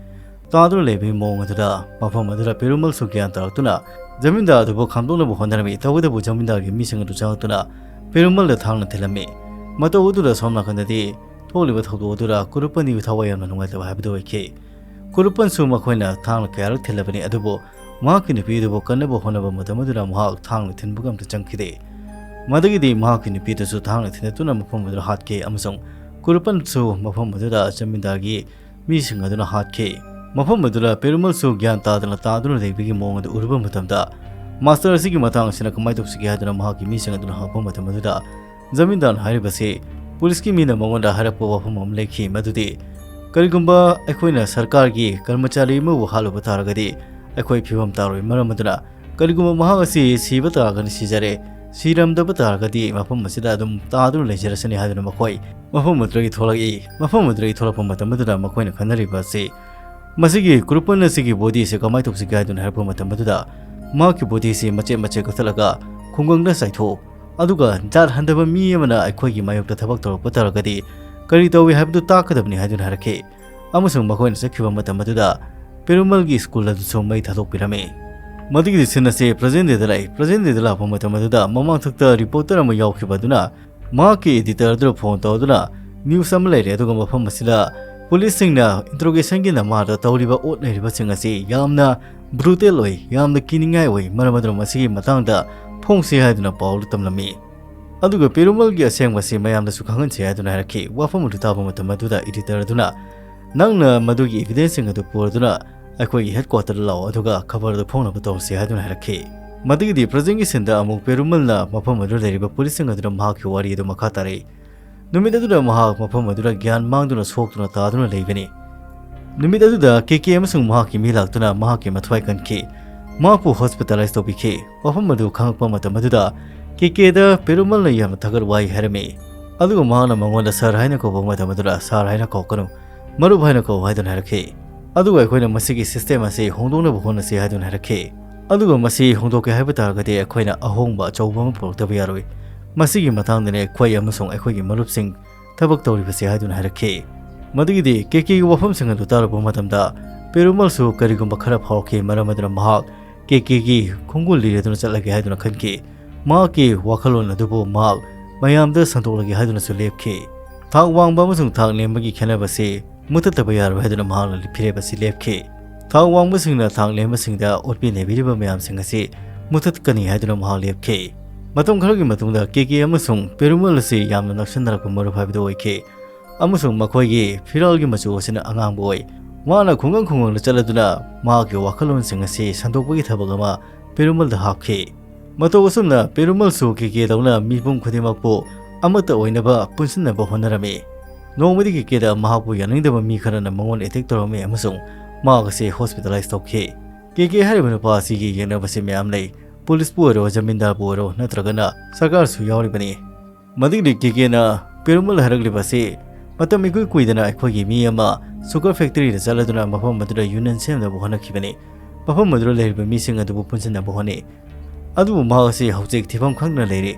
ꯇꯥꯗꯨꯅ ꯂꯩꯕꯒꯤ ꯃꯑꯣꯡ ꯑꯗꯨꯗ ꯃꯐꯝ ꯑꯗꯨꯗ ꯄꯦꯔꯨꯃꯜꯁꯨ ꯒ꯭ꯌꯥꯟ ꯇꯥꯔꯛꯇꯨꯅ ꯖꯃꯤꯟꯗꯥꯔ ꯑꯗꯨꯕꯨ ꯈꯥꯝꯗꯣꯛꯅꯕ ꯍꯣꯠꯅꯔꯝꯃꯤ꯫ ꯇꯧꯕꯇꯕꯨ ꯖꯃꯤꯟꯗꯥꯔꯒꯤ ꯃꯤꯁꯤꯡ ꯑꯗꯨ ꯆꯪꯂꯛꯇꯨꯅ ꯄꯦꯔꯨꯃꯜꯗ ꯊꯥꯡꯅ ꯊꯤꯜꯂꯝꯃꯤ꯫ ꯃꯇꯧ ꯑꯗꯨꯗ ꯁꯣꯝ ꯅꯥꯀꯟꯗꯗꯤ ꯊꯣꯛꯂꯤꯕ ꯊꯧꯗꯣꯛ ꯑꯗꯨꯗ ꯀꯨꯔꯨꯄꯟꯒꯤ ꯊꯋꯥꯏ ꯌꯥꯝꯅ ꯅꯨꯡꯉꯥꯏꯇꯕ ꯍꯥꯏꯕꯗꯨ ꯑꯣꯏꯈꯤ꯫ ꯀꯨꯔꯨꯄꯟꯁꯨ ꯃꯈꯣꯏꯅ ꯊꯥꯡꯅ ꯀꯌꯥꯔꯛ ꯊꯤꯜꯂꯕꯅꯤ, ꯑꯗꯨꯕꯨ ꯃꯍꯥꯛꯀꯤ ꯅꯨꯄꯤ ꯑꯗꯨꯕꯨ ꯀꯟꯅꯕ ꯍꯣꯠꯅꯕ ꯃꯇꯝ ꯑꯗꯨꯗ ꯃꯍꯥꯛ ꯊꯥꯡꯅ ꯊꯤꯟꯕꯒ ꯑꯝꯇ ꯆꯪꯈꯤꯗꯦ꯫ ꯃꯗꯨꯒꯤꯗꯤ ꯃꯍꯥꯛꯀꯤ ꯅꯨꯄꯤ ꯑꯗꯨꯁꯨ ꯊꯥꯡꯅ ꯊꯤꯟꯗꯠꯇꯨꯅ ꯃꯐꯝ ꯑꯗꯨꯗ ꯍꯥꯠꯈꯤ ꯑꯃꯁꯨꯡ ꯀꯨꯔꯨꯄꯟꯁꯨ ꯃꯐꯝ ꯑꯗꯨꯗ ꯖꯃꯤꯟꯗꯥꯔꯒꯤ ꯃꯤꯁꯤꯡ ꯑꯗꯨꯅ ꯍꯥꯠꯈꯤ꯫ ꯃꯐꯝ ꯑꯗꯨꯗ ꯄꯦꯔꯨꯃꯜꯁꯨ ꯒ꯭ꯌꯥꯟ ꯇꯥꯗꯅ ꯇꯥꯗꯨꯅ ꯂꯩꯕꯒꯤ ꯃꯑꯣꯡ ꯑꯗꯨ ꯎꯔꯨꯕ ꯃꯇꯝꯗ, ꯃꯥꯁꯇꯔ ꯑꯁꯤꯒꯤ ꯃꯇꯥꯡ ꯑꯁꯤꯅ ꯀꯃꯥꯏꯅ ꯇꯧꯁꯤꯒꯦ ꯍꯥꯏꯗꯨꯅ ꯃꯍꯥꯛꯀꯤ ꯃꯤꯁꯤꯡ ꯑꯗꯨꯅ ꯍꯪꯂꯛꯄ ꯃꯇꯝ ꯑꯗꯨꯗ, ꯖꯃꯤꯟꯗꯥꯔꯅ ꯍꯥꯏꯔꯤꯕꯁꯤ ꯄꯨꯂꯤꯁꯀꯤ ꯃꯤꯅ ꯃꯉꯣꯟꯗ ꯍꯥꯏꯔꯛꯄ ꯋꯥꯐꯝ ꯑꯃ ꯂꯩꯈꯤ, ꯃꯗꯨꯗꯤ ꯀꯔꯤꯒꯨꯝꯕ ꯑꯩꯈꯣꯏꯅ ꯁꯔꯀꯥꯔꯒꯤ ꯀꯔꯃꯆꯥꯔꯤ ꯑꯃꯕꯨ ꯍꯥꯠꯂꯨꯕ ꯇꯥꯔꯒꯗꯤ ꯑꯩꯈꯣꯏ ꯐꯤꯕꯝ ꯇꯥꯔꯣꯏ, ꯃꯔꯝ ꯑꯗꯨꯅ ꯀꯔꯤꯒꯨꯝꯕ ꯃꯍꯥꯛ ꯑꯁꯤ ꯁꯤꯕ ꯇꯥꯔꯒꯗꯤ ꯁꯤꯖꯔꯦ, ꯁꯤꯔꯝꯗꯕ ꯇꯥꯔꯒꯗꯤ ꯃꯐꯝ ꯑꯁꯤꯗ ꯑꯗꯨꯝ ꯇꯥꯗꯨꯅ ꯂꯩꯖꯔꯁꯅꯤ ꯍꯥꯏꯗꯨꯅ ꯃꯈꯣꯏ ꯃꯐꯝ ꯑꯗꯨꯗꯒꯤ ꯊꯣꯛꯂꯛꯏ꯫ ꯃꯐꯝ ꯑꯗꯨꯗꯒꯤ ꯊꯣꯛꯂꯛꯄ ꯃꯇꯝ ꯑꯗꯨꯗ ꯃꯈꯣꯏꯅ ꯈꯟꯅꯔꯤꯕ ꯑꯁꯤ ꯃꯁꯤꯒꯤ ꯀ꯭ꯔꯨꯄꯟ ꯑꯁꯤꯒꯤ ꯕꯣꯗꯤ ꯑꯁꯤ ꯀꯃꯥꯏꯅ ꯇꯧꯁꯤꯒꯦ ꯍꯥꯏꯗꯨꯅ ꯍꯥꯏꯔꯛꯄ ꯃꯇꯝ ꯑꯗꯨꯗ, ꯃꯍꯥꯛꯀꯤ ꯕꯣꯗꯤ ꯑꯁꯤ ꯃꯆꯦꯠ ꯃꯆꯦꯠ ꯀꯛꯊꯠꯂꯒ ꯈꯨꯡꯒꯪꯗ ꯆꯥꯏꯊꯣꯛꯎ, ꯑꯗꯨꯒ ꯖꯥꯠ ꯍꯟꯗꯕ ꯃꯤ ꯑꯃꯅ ꯑꯩꯈꯣꯏꯒꯤ ꯃꯥꯌꯣꯛꯇ ꯊꯕꯛ ꯇꯧꯔꯛꯄ ꯇꯥꯔꯒꯗꯤ ꯀꯔꯤ ꯇꯧꯏ ꯍꯥꯏꯕꯗꯨ ꯇꯥꯛꯀꯗꯕꯅꯤ ꯍꯥꯏꯗꯨꯅ ꯍꯥꯏꯔꯛꯈꯤ꯫ ꯑꯃꯁꯨꯡ ꯃꯈꯣꯏꯅ ꯆꯠꯈꯤꯕ ꯃꯇꯝ ꯑꯗꯨꯗ ꯄꯦꯔꯨꯃꯜꯒꯤ ꯁ꯭ꯀꯨꯜ ꯑꯗꯨꯁꯨ ꯃꯩ ꯊꯥꯗꯣꯛꯄꯤꯔꯝꯃꯤ꯫ ꯃꯗꯨꯒꯤ ꯁꯤꯟ ꯑꯁꯤ ꯄ꯭ꯔꯖꯦꯟ ꯗꯦꯗ ꯂꯥꯛꯏ꯫ ꯄ꯭ꯔꯖꯦꯟ ꯗꯦꯗ ꯂꯥꯛꯄ ꯃꯇꯝ ꯑꯗꯨꯗ ꯃꯃꯥꯡꯊꯛꯇ ꯔꯤꯄꯣꯔꯇꯔ ꯑꯃ ꯌꯥꯎꯈꯤꯕ ꯑꯗꯨꯅ ꯃꯍꯥꯛꯀꯤ ꯏꯗꯤꯇꯔ ꯑꯗꯨꯗ ꯐꯣꯟ ꯇꯧꯗꯨꯅ ꯅ꯭ꯌꯨꯁ ꯑꯃ ꯂꯩꯔꯦ, ꯑꯗꯨꯒ ꯃꯐꯝ ꯑꯁꯤꯗ ꯄꯨꯂꯤꯁꯁꯤꯡꯅ ꯏꯟꯇ꯭ꯔꯣꯒꯦꯁꯟꯒꯤ ꯅꯃꯥꯗ ꯇꯧꯔꯤꯕ ꯑꯣꯠ ꯅꯩꯔꯤꯕꯁꯤꯡ ꯑꯁꯤ ꯌꯥꯝꯅ ꯕ꯭ꯔꯨꯇꯦꯜ ꯑꯣꯏ, ꯌꯥꯝꯅ ꯀꯤꯅꯤꯡꯉꯥꯏ ꯑꯣꯏ, ꯃꯔꯝ ꯑꯗꯨꯅ ꯃꯁꯤꯒꯤ ꯃꯇꯥꯡꯗ ꯐꯣꯡꯁꯤ ꯍꯥꯏꯗꯨꯅ ꯄꯥꯎ ꯑꯗꯨ ꯇꯝꯂꯝꯃꯤ꯫ ꯑꯗꯨꯒ ꯄꯦꯔꯨꯃꯜꯒꯤ ꯑꯁꯦꯡꯕꯁꯤ ꯃꯌꯥꯝꯗꯁꯨ ꯈꯪꯍꯟꯁꯤ ꯍꯥꯏꯗꯨꯅ ꯍꯥꯏꯔꯛꯈꯤ꯫ ꯋꯥꯐꯝ ꯑꯗꯨ ꯇꯥꯕ ꯃꯇꯝ ꯑꯗꯨꯗ ꯏꯗꯤꯇꯔ ꯑꯗꯨꯅ, "ꯅꯪꯅ ꯃꯗꯨꯒꯤ ꯏꯕꯤꯗꯦꯟꯁꯁꯤꯡ ꯑꯗꯨ ꯄꯨꯔꯗꯨꯅ ꯑꯩꯈꯣꯏꯒꯤ ꯍꯦꯗꯀ꯭ꯋꯥꯇꯔꯗ ꯂꯥꯛꯑꯣ, ꯑꯗꯨꯒ ꯈꯕꯔ ꯑꯗꯨ ꯐꯣꯡꯅꯕ ꯇꯧꯔꯁꯤ" ꯍꯥꯏꯗꯨꯅ ꯍꯥꯏꯔꯛꯈꯤ꯫ ꯃꯗꯨꯒꯤꯗꯤ ꯄ꯭ꯔꯖꯦꯟꯒꯤ ꯁꯤꯟꯗ ꯑꯃꯨꯛ ꯄꯦꯔꯨꯃꯜꯅ ꯃꯐꯝ ꯑꯗꯨꯗ ꯂꯩꯔꯤꯕ ꯄꯨꯂꯤꯁꯁꯤꯡ ꯑꯗꯨꯗ ꯃꯍꯥꯛꯀꯤ ꯋꯥꯔꯤ ꯑꯗꯨ ꯃꯈꯥ ꯇꯥꯔꯛꯏ꯫ ꯅꯨꯃꯤꯠ ꯑꯗꯨꯗ ꯃꯍꯥꯛ ꯃꯐꯝ ꯑꯗꯨꯗ ꯒ꯭ꯌꯥꯟ ꯃꯥꯡꯗꯨꯅ ꯁꯣꯛꯇꯨꯅ ꯇꯥꯗꯨꯅ ꯂꯩꯕꯅꯤ꯫ ꯅꯨꯃꯤꯠ ꯑꯗꯨꯗ ꯀꯦ ꯀꯦ ꯑꯃꯁꯨꯡ ꯃꯍꯥꯛꯀꯤ ꯃꯤ ꯂꯥꯛꯇꯨꯅ ꯃꯍꯥꯛꯀꯤ ꯃꯊ꯭ꯋꯥꯏ ꯀꯟꯈꯤ꯫ ꯃꯍꯥꯛꯄꯨ ꯍꯣꯁꯄꯤꯇꯥꯂꯥꯏꯁ ꯇꯧꯕꯤꯈꯤ꯫ ꯋꯥꯐꯝ ꯑꯗꯨ ꯈꯪꯂꯛꯄ ꯃꯇꯝ ꯑꯗꯨꯗ ꯀꯦ ꯀꯦꯗ ꯄꯦꯔꯨꯃꯜꯅ ꯌꯥꯝꯅ ꯊꯥꯒꯠ ꯋꯥꯍꯩ ꯍꯥꯏꯔꯝꯃꯤ꯫ ꯑꯗꯨꯒ ꯃꯍꯥꯛꯅ ꯃꯉꯣꯟꯗ "ꯁꯥꯔ" ꯍꯥꯏꯅ ꯀꯧꯕ ꯃꯇꯝ ꯑꯗꯨꯗ "ꯁꯥꯔ" ꯍꯥꯏꯅ ꯀꯧꯒꯅꯨ, "ꯃꯔꯨꯞ" ꯍꯥꯏꯅ ꯀꯧ ꯍꯥꯏꯗꯨꯅ ꯍꯥꯏꯔꯛꯈꯤ꯫ ꯑꯗꯨꯒ ꯑꯩꯈꯣꯏꯅ ꯃꯁꯤꯒꯤ ꯁꯤꯁꯇꯦꯝ ꯑꯁꯤ ꯍꯣꯡꯗꯣꯛꯅꯕ ꯍꯣꯠꯅꯁꯤ ꯍꯥꯏꯗꯨꯅ ꯍꯥꯏꯔꯛꯈꯤ꯫ ꯑꯗꯨꯒ ꯃꯁꯤ ꯍꯣꯡꯗꯣꯛꯀꯦ ꯍꯥꯏꯕ ꯇꯥꯔꯒꯗꯤ ꯑꯩꯈꯣꯏꯅ ꯑꯍꯣꯡꯕ ꯑꯆꯧꯕ ꯑꯃ ꯄꯨꯔꯛꯇꯕ ꯌꯥꯔꯣꯏ꯫ ꯃꯁꯤꯒꯤ ꯃꯇꯥꯡꯗꯅꯤ ꯑꯩꯈꯣꯏ ꯑꯃꯁꯨꯡ ꯑꯩꯈꯣꯏꯒꯤ ꯃꯔꯨꯞꯁꯤꯡ ꯊꯕꯛ ꯇꯧꯔꯤꯕꯁꯤ ꯍꯥꯏꯗꯨꯅ ꯍꯥꯏꯔꯛꯈꯤ꯫ ꯃꯗꯨꯒꯤꯗꯤ ꯀꯦ ꯀꯦꯒꯤ ꯋꯥꯐꯝꯁꯤꯡ ꯑꯗꯨ ꯇꯥꯔꯨꯕ ꯃꯇꯝꯗ ꯄꯦꯔꯨꯃꯜꯁꯨ ꯀꯔꯤꯒꯨꯝꯕ ꯈꯔ ꯐꯥꯎꯔꯛꯈꯤ, ꯃꯔꯝ ꯑꯗꯨꯅ ꯃꯍꯥꯛ ꯀꯦ ꯀꯦꯒꯤ ꯈꯣꯡꯒꯨꯜ ꯂꯤꯔꯗꯨꯅ ꯆꯠꯂꯒꯦ ꯍꯥꯏꯗꯨꯅ ꯈꯟꯈꯤ꯫ ꯃꯍꯥꯛꯀꯤ ꯋꯥꯈꯜꯂꯣꯟ ꯑꯗꯨꯕꯨ ꯃꯍꯥꯛ ꯃꯌꯥꯝꯗ ꯁꯟꯗꯣꯛꯂꯒꯦ ꯍꯥꯏꯗꯨꯅꯁꯨ ꯂꯦꯞꯈꯤ꯫ ꯊꯥꯛ ꯋꯥꯡꯕ ꯑꯃꯁꯨꯡ ꯊꯥꯛ ꯅꯦꯝꯕꯒꯤ ꯈꯦꯠꯅꯕꯁꯤ ꯃꯨꯊꯠꯇꯕ ꯌꯥꯔꯣꯏ ꯍꯥꯏꯗꯨꯅ ꯃꯍꯥꯛꯅ ꯐꯤꯔꯦꯞ ꯑꯁꯤ ꯂꯦꯞꯈꯤ꯫ ꯊꯥꯛ ꯋꯥꯡꯕꯁꯤꯡꯅ ꯊꯥꯛ ꯅꯦꯝꯕꯁꯤꯡꯗ ꯑꯣꯠꯄꯤ ꯅꯩꯕꯤꯔꯤꯕ ꯃꯌꯥꯝꯁꯤꯡ ꯑꯁꯤ ꯃꯨꯊꯠꯀꯅꯤ ꯍꯥꯏꯗꯨꯅ ꯃꯍꯥꯛ ꯂꯦꯞꯈꯤ꯫ ꯃꯇꯝ ꯈꯔꯒꯤ ꯃꯇꯨꯡꯗ ꯀꯦ ꯀꯦ ꯑꯃꯁꯨꯡ ꯄꯦꯔꯨꯃꯜ ꯑꯁꯤ ꯌꯥꯝꯅ ꯅꯛꯁꯤꯟꯅꯔꯛꯄ ꯃꯔꯨꯞ ꯍꯥꯏꯕꯗꯨ ꯑꯣꯏꯈꯤ꯫ ꯑꯃꯁꯨꯡ ꯃꯈꯣꯏꯒꯤ ꯐꯤꯔꯥꯜꯒꯤ ꯃꯆꯨ ꯑꯁꯤꯅ ꯑꯉꯥꯡꯕ ꯑꯣꯏ꯫ ꯃꯍꯥꯛꯅ ꯈꯨꯡꯒꯪ ꯈꯨꯡꯒꯪꯗ ꯆꯠꯂꯗꯨꯅ ꯃꯍꯥꯛꯀꯤ ꯋꯥꯈꯜꯂꯣꯟꯁꯤꯡ ꯑꯁꯤ ꯁꯟꯗꯣꯛꯄꯒꯤ ꯊꯕꯛ ꯑꯃ ꯄꯦꯔꯨꯃꯜꯗ ꯍꯥꯞꯈꯤ꯫ ꯃꯇꯧ ꯑꯁꯨꯝꯅ ꯄꯦꯔꯨꯃꯜꯁꯨ ꯀꯦꯀꯦꯗꯧꯅ ꯃꯤꯄꯨꯝ ꯈꯨꯗꯤꯡꯃꯛꯄꯨ ꯑꯃꯠꯇ ꯑꯣꯏꯅꯕ ꯄꯨꯟꯁꯤꯟꯅꯕ ꯍꯣꯠꯅꯔꯝꯃꯤ꯫ ꯅꯣꯡꯃꯗꯤ ꯀꯦꯀꯦꯗ ꯃꯍꯥꯛꯄꯨ ꯌꯥꯅꯤꯡꯗꯕ ꯃꯤ ꯈꯔꯅ ꯃꯉꯣꯟꯗ ꯑꯦꯇꯦꯛ ꯇꯧꯔꯝꯃꯤ ꯑꯃꯁꯨꯡ ꯃꯍꯥꯛ ꯑꯁꯤ ꯍꯣꯁꯄꯤꯇꯥꯂꯥꯏꯁ ꯇꯧꯈꯤ꯫ ꯀꯦꯀꯦ ꯍꯥꯏꯔꯤꯕ ꯅꯨꯄꯥ ꯑꯁꯤꯒꯤ ꯌꯦꯡꯅꯕꯁꯤ ꯃꯌꯥꯝ ꯂꯩ꯫ ꯄꯨꯂꯤꯁꯄꯨ ꯑꯣꯏꯔꯣ, ꯖꯃꯤꯟꯗꯥꯔꯕꯨ ꯑꯣꯏꯔꯣ, ꯅꯠꯇ꯭ꯔꯒꯅ ꯁꯔꯀꯥꯔꯁꯨ ꯌꯥꯎꯔꯤꯕꯅꯤ꯫ ꯃꯗꯨꯒꯤ ꯀꯦꯀꯦꯅ ꯄꯦꯔꯨꯃꯜ ꯍꯥꯏꯔꯛꯂꯤꯕ ꯑꯁꯤ ꯃꯇꯝ ꯏꯀꯨꯏ ꯀꯨꯏꯗꯅ ꯑꯩꯈꯣꯏꯒꯤ ꯃꯤ ꯑꯃ ꯁꯨꯒꯔ ꯐꯦꯛꯇꯔꯤꯗ ꯆꯠꯂꯗꯨꯅ ꯃꯐꯝ ꯑꯗꯨꯗ ꯌꯨꯅꯤꯌꯟ ꯁꯦꯝꯅꯕ ꯍꯣꯠꯅꯈꯤꯕꯅꯤ꯫ ꯃꯐꯝ ꯑꯗꯨꯗ ꯂꯩꯔꯤꯕ ꯃꯤꯁꯤꯡ ꯑꯗꯨꯕꯨ ꯄꯨꯟꯁꯤꯟꯅꯕ ꯍꯣꯠꯅꯩ꯫ ꯑꯗꯨꯕꯨ ꯃꯍꯥꯛ ꯑꯁꯤ ꯍꯧꯖꯤꯛ ꯊꯤꯐꯝ ꯈꯪꯗꯅ ꯂꯩꯔꯤ꯫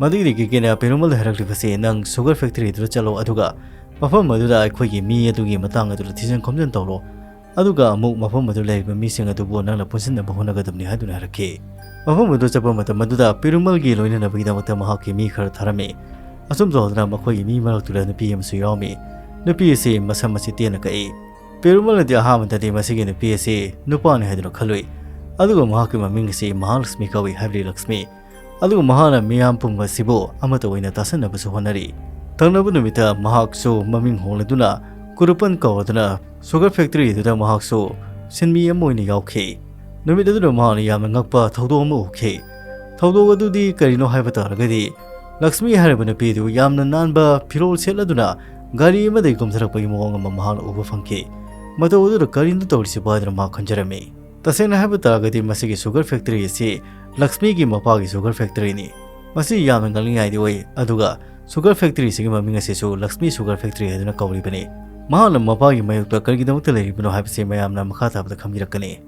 ꯃꯗꯨꯒꯤ ꯀꯦꯀꯦꯅ ꯄꯦꯔꯨꯃꯜꯗ ꯍꯥꯏꯔꯛꯂꯤꯕꯁꯤ, "ꯅꯪ ꯁꯨꯒꯔ ꯐꯦꯛꯇꯔꯤꯗꯨꯗ ꯆꯠꯂꯣ, ꯑꯗꯨꯒ ꯃꯐꯝ ꯑꯗꯨꯗ ꯑꯩꯈꯣꯏꯒꯤ ꯃꯤ ꯑꯗꯨꯒꯤ ꯃꯇꯥꯡ ꯑꯗꯨꯗ ꯊꯤꯖꯤꯟ ꯈꯣꯝꯖꯤꯟ ꯇꯧꯔꯣ꯫ ꯑꯗꯨꯒ ꯑꯃꯨꯛ ꯃꯐꯝ ꯑꯗꯨ ꯂꯩꯔꯤꯕ ꯃꯤꯁꯤꯡ ꯑꯗꯨꯕꯨ ꯅꯪꯅ ꯄꯨꯟꯁꯤꯟꯅꯕ ꯍꯣꯠꯅꯒꯗꯕꯅꯤ" ꯍꯥꯏꯗꯨꯅ ꯍꯥꯏꯔꯛꯈꯤ꯫ ꯃꯐꯝ ꯑꯗꯨ ꯆꯠꯄ ꯃꯇꯝ ꯑꯗꯨꯗ ꯄꯦꯔꯨꯃꯜꯒꯤ ꯂꯣꯏꯅꯅꯕꯒꯤꯗꯃꯛꯇ ꯃꯍꯥꯛꯀꯤ ꯃꯤ ꯈꯔ ꯊꯥꯔꯝꯃꯤ꯫ ꯑꯁꯨꯝ ꯇꯧꯗꯅ ꯃꯈꯣꯏꯒꯤ ꯃꯤ ꯃꯔꯛꯇꯨꯗ ꯅꯨꯄꯤ ꯑꯃꯁꯨ ꯌꯥꯎꯔꯝꯃꯤ꯫ ꯅꯨꯄꯤ ꯑꯁꯤ ꯃꯁꯝ ꯑꯁꯤ ꯇꯦꯟꯅ ꯀꯛꯏ꯫ ꯄꯦꯔꯨꯃꯜꯅꯗꯤ ꯑꯍꯥꯟꯕꯗꯗꯤ ꯃꯁꯤꯒꯤ ꯅꯨꯄꯤ ꯑꯁꯤ ꯅꯨꯄꯥꯅꯤ ꯍꯥꯏꯗꯨꯅ ꯈꯜꯂꯨꯏ꯫ ꯑꯗꯨꯒ ꯃꯍꯥꯛꯀꯤ ꯃꯃꯤꯡ ꯑꯁꯤ ꯃꯍꯥꯂꯛꯁꯃꯤ ꯀꯧꯏ, ꯍꯥꯏꯕꯗꯤ ꯂꯛꯁꯃꯤ꯫ ꯑꯗꯨꯒ ꯃꯍꯥꯛꯅ ꯃꯤꯌꯥꯝ ꯄꯨꯝꯕ ꯑꯁꯤꯕꯨ ꯑꯃꯠꯇ ꯑꯣꯏꯅ ꯇꯥꯁꯤꯟꯅꯕꯁꯨ ꯍꯣꯠꯅꯔꯤ꯫ ꯊꯪꯅꯕ ꯅꯨꯃꯤꯠꯇ ꯃꯍꯥꯛꯁꯨ ꯃꯃꯤꯡ ꯍꯣꯡꯂꯗꯨꯅ ꯀꯨꯔꯨꯄꯟ ꯀꯧꯔꯗꯨꯅ ꯁꯨꯒꯔ ꯐꯦꯛꯇꯔꯤ ꯑꯗꯨꯗ ꯃꯍꯥꯛꯁꯨ ꯁꯤꯟꯃꯤ ꯑꯃ ꯑꯣꯏꯅ ꯌꯥꯎꯈꯤ꯫ ꯅꯨꯃꯤꯠ ꯑꯗꯨꯗ ꯃꯍꯥꯛꯅ ꯌꯥꯝꯅ ꯉꯛꯄ ꯊꯧꯗꯣꯛ ꯑꯃ ꯎꯈꯤ꯫ ꯊꯧꯗꯣꯛ ꯑꯗꯨꯗꯤ ꯀꯔꯤꯅꯣ ꯍꯥꯏꯕ ꯇꯥꯔꯒꯗꯤ, ꯂꯛꯁꯃꯤ ꯍꯥꯏꯔꯤꯕ ꯅꯨꯄꯤ ꯑꯗꯨ ꯌꯥꯝꯅ ꯅꯥꯟꯕ ꯐꯤꯔꯣꯜ ꯁꯦꯠꯂꯗꯨꯅ ꯒꯥꯔꯤ ꯑꯃꯗꯒꯤ ꯀꯨꯝꯊꯔꯛꯄꯒꯤ ꯃꯑꯣꯡ ꯑꯃ ꯃꯍꯥꯛꯅ ꯎꯕ ꯐꯪꯈꯤ꯫ ꯃꯇꯧ ꯑꯗꯨꯗ ꯀꯔꯤꯅꯣ ꯇꯧꯔꯤꯁꯤꯕꯣ ꯍꯥꯏꯗꯨꯅ ꯃꯍꯥꯛ ꯈꯟꯖꯔꯝꯃꯤ꯫ ꯇꯁꯦꯡꯅ ꯍꯥꯏꯕ ꯇꯥꯔꯒꯗꯤ ꯃꯁꯤꯒꯤ ꯁꯨꯒꯔ ꯐꯦꯛꯇꯔꯤ ꯑꯁꯤ ꯂꯛꯁꯃꯤꯒꯤ ꯃꯄꯥꯒꯤ ꯁꯨꯒꯔ ꯐꯦꯛꯇꯔꯤꯅꯤ꯫ ꯃꯁꯤ ꯌꯥꯝꯅ ꯉꯛꯅꯤꯡꯉꯥꯏꯗꯤ ꯑꯣꯏ, ꯑꯗꯨꯒ ꯁꯨꯒꯔ ꯐꯦꯛꯇꯔꯤꯁꯤꯒꯤ ꯃꯃꯤꯡ ꯑꯁꯤꯁꯨ ꯂꯛꯁꯃꯤ ꯁꯨꯒꯔ ꯐꯦꯛꯇꯔꯤ ꯍꯥꯏꯗꯨꯅ ꯀꯧꯔꯤꯕꯅꯤ꯫ ꯃꯍꯥꯛꯅ ꯃꯄꯥꯒꯤ ꯃꯥꯌꯣꯛꯇ ꯀꯔꯤꯒꯤꯗꯃꯛꯇ ꯂꯩꯔꯤꯕꯅꯣ ꯍꯥꯏꯕꯁꯤ ꯃꯌꯥꯝꯅ ꯃꯈꯥ ꯇꯥꯕꯗ ꯈꯪꯕꯤꯔꯛꯀꯅꯤ꯫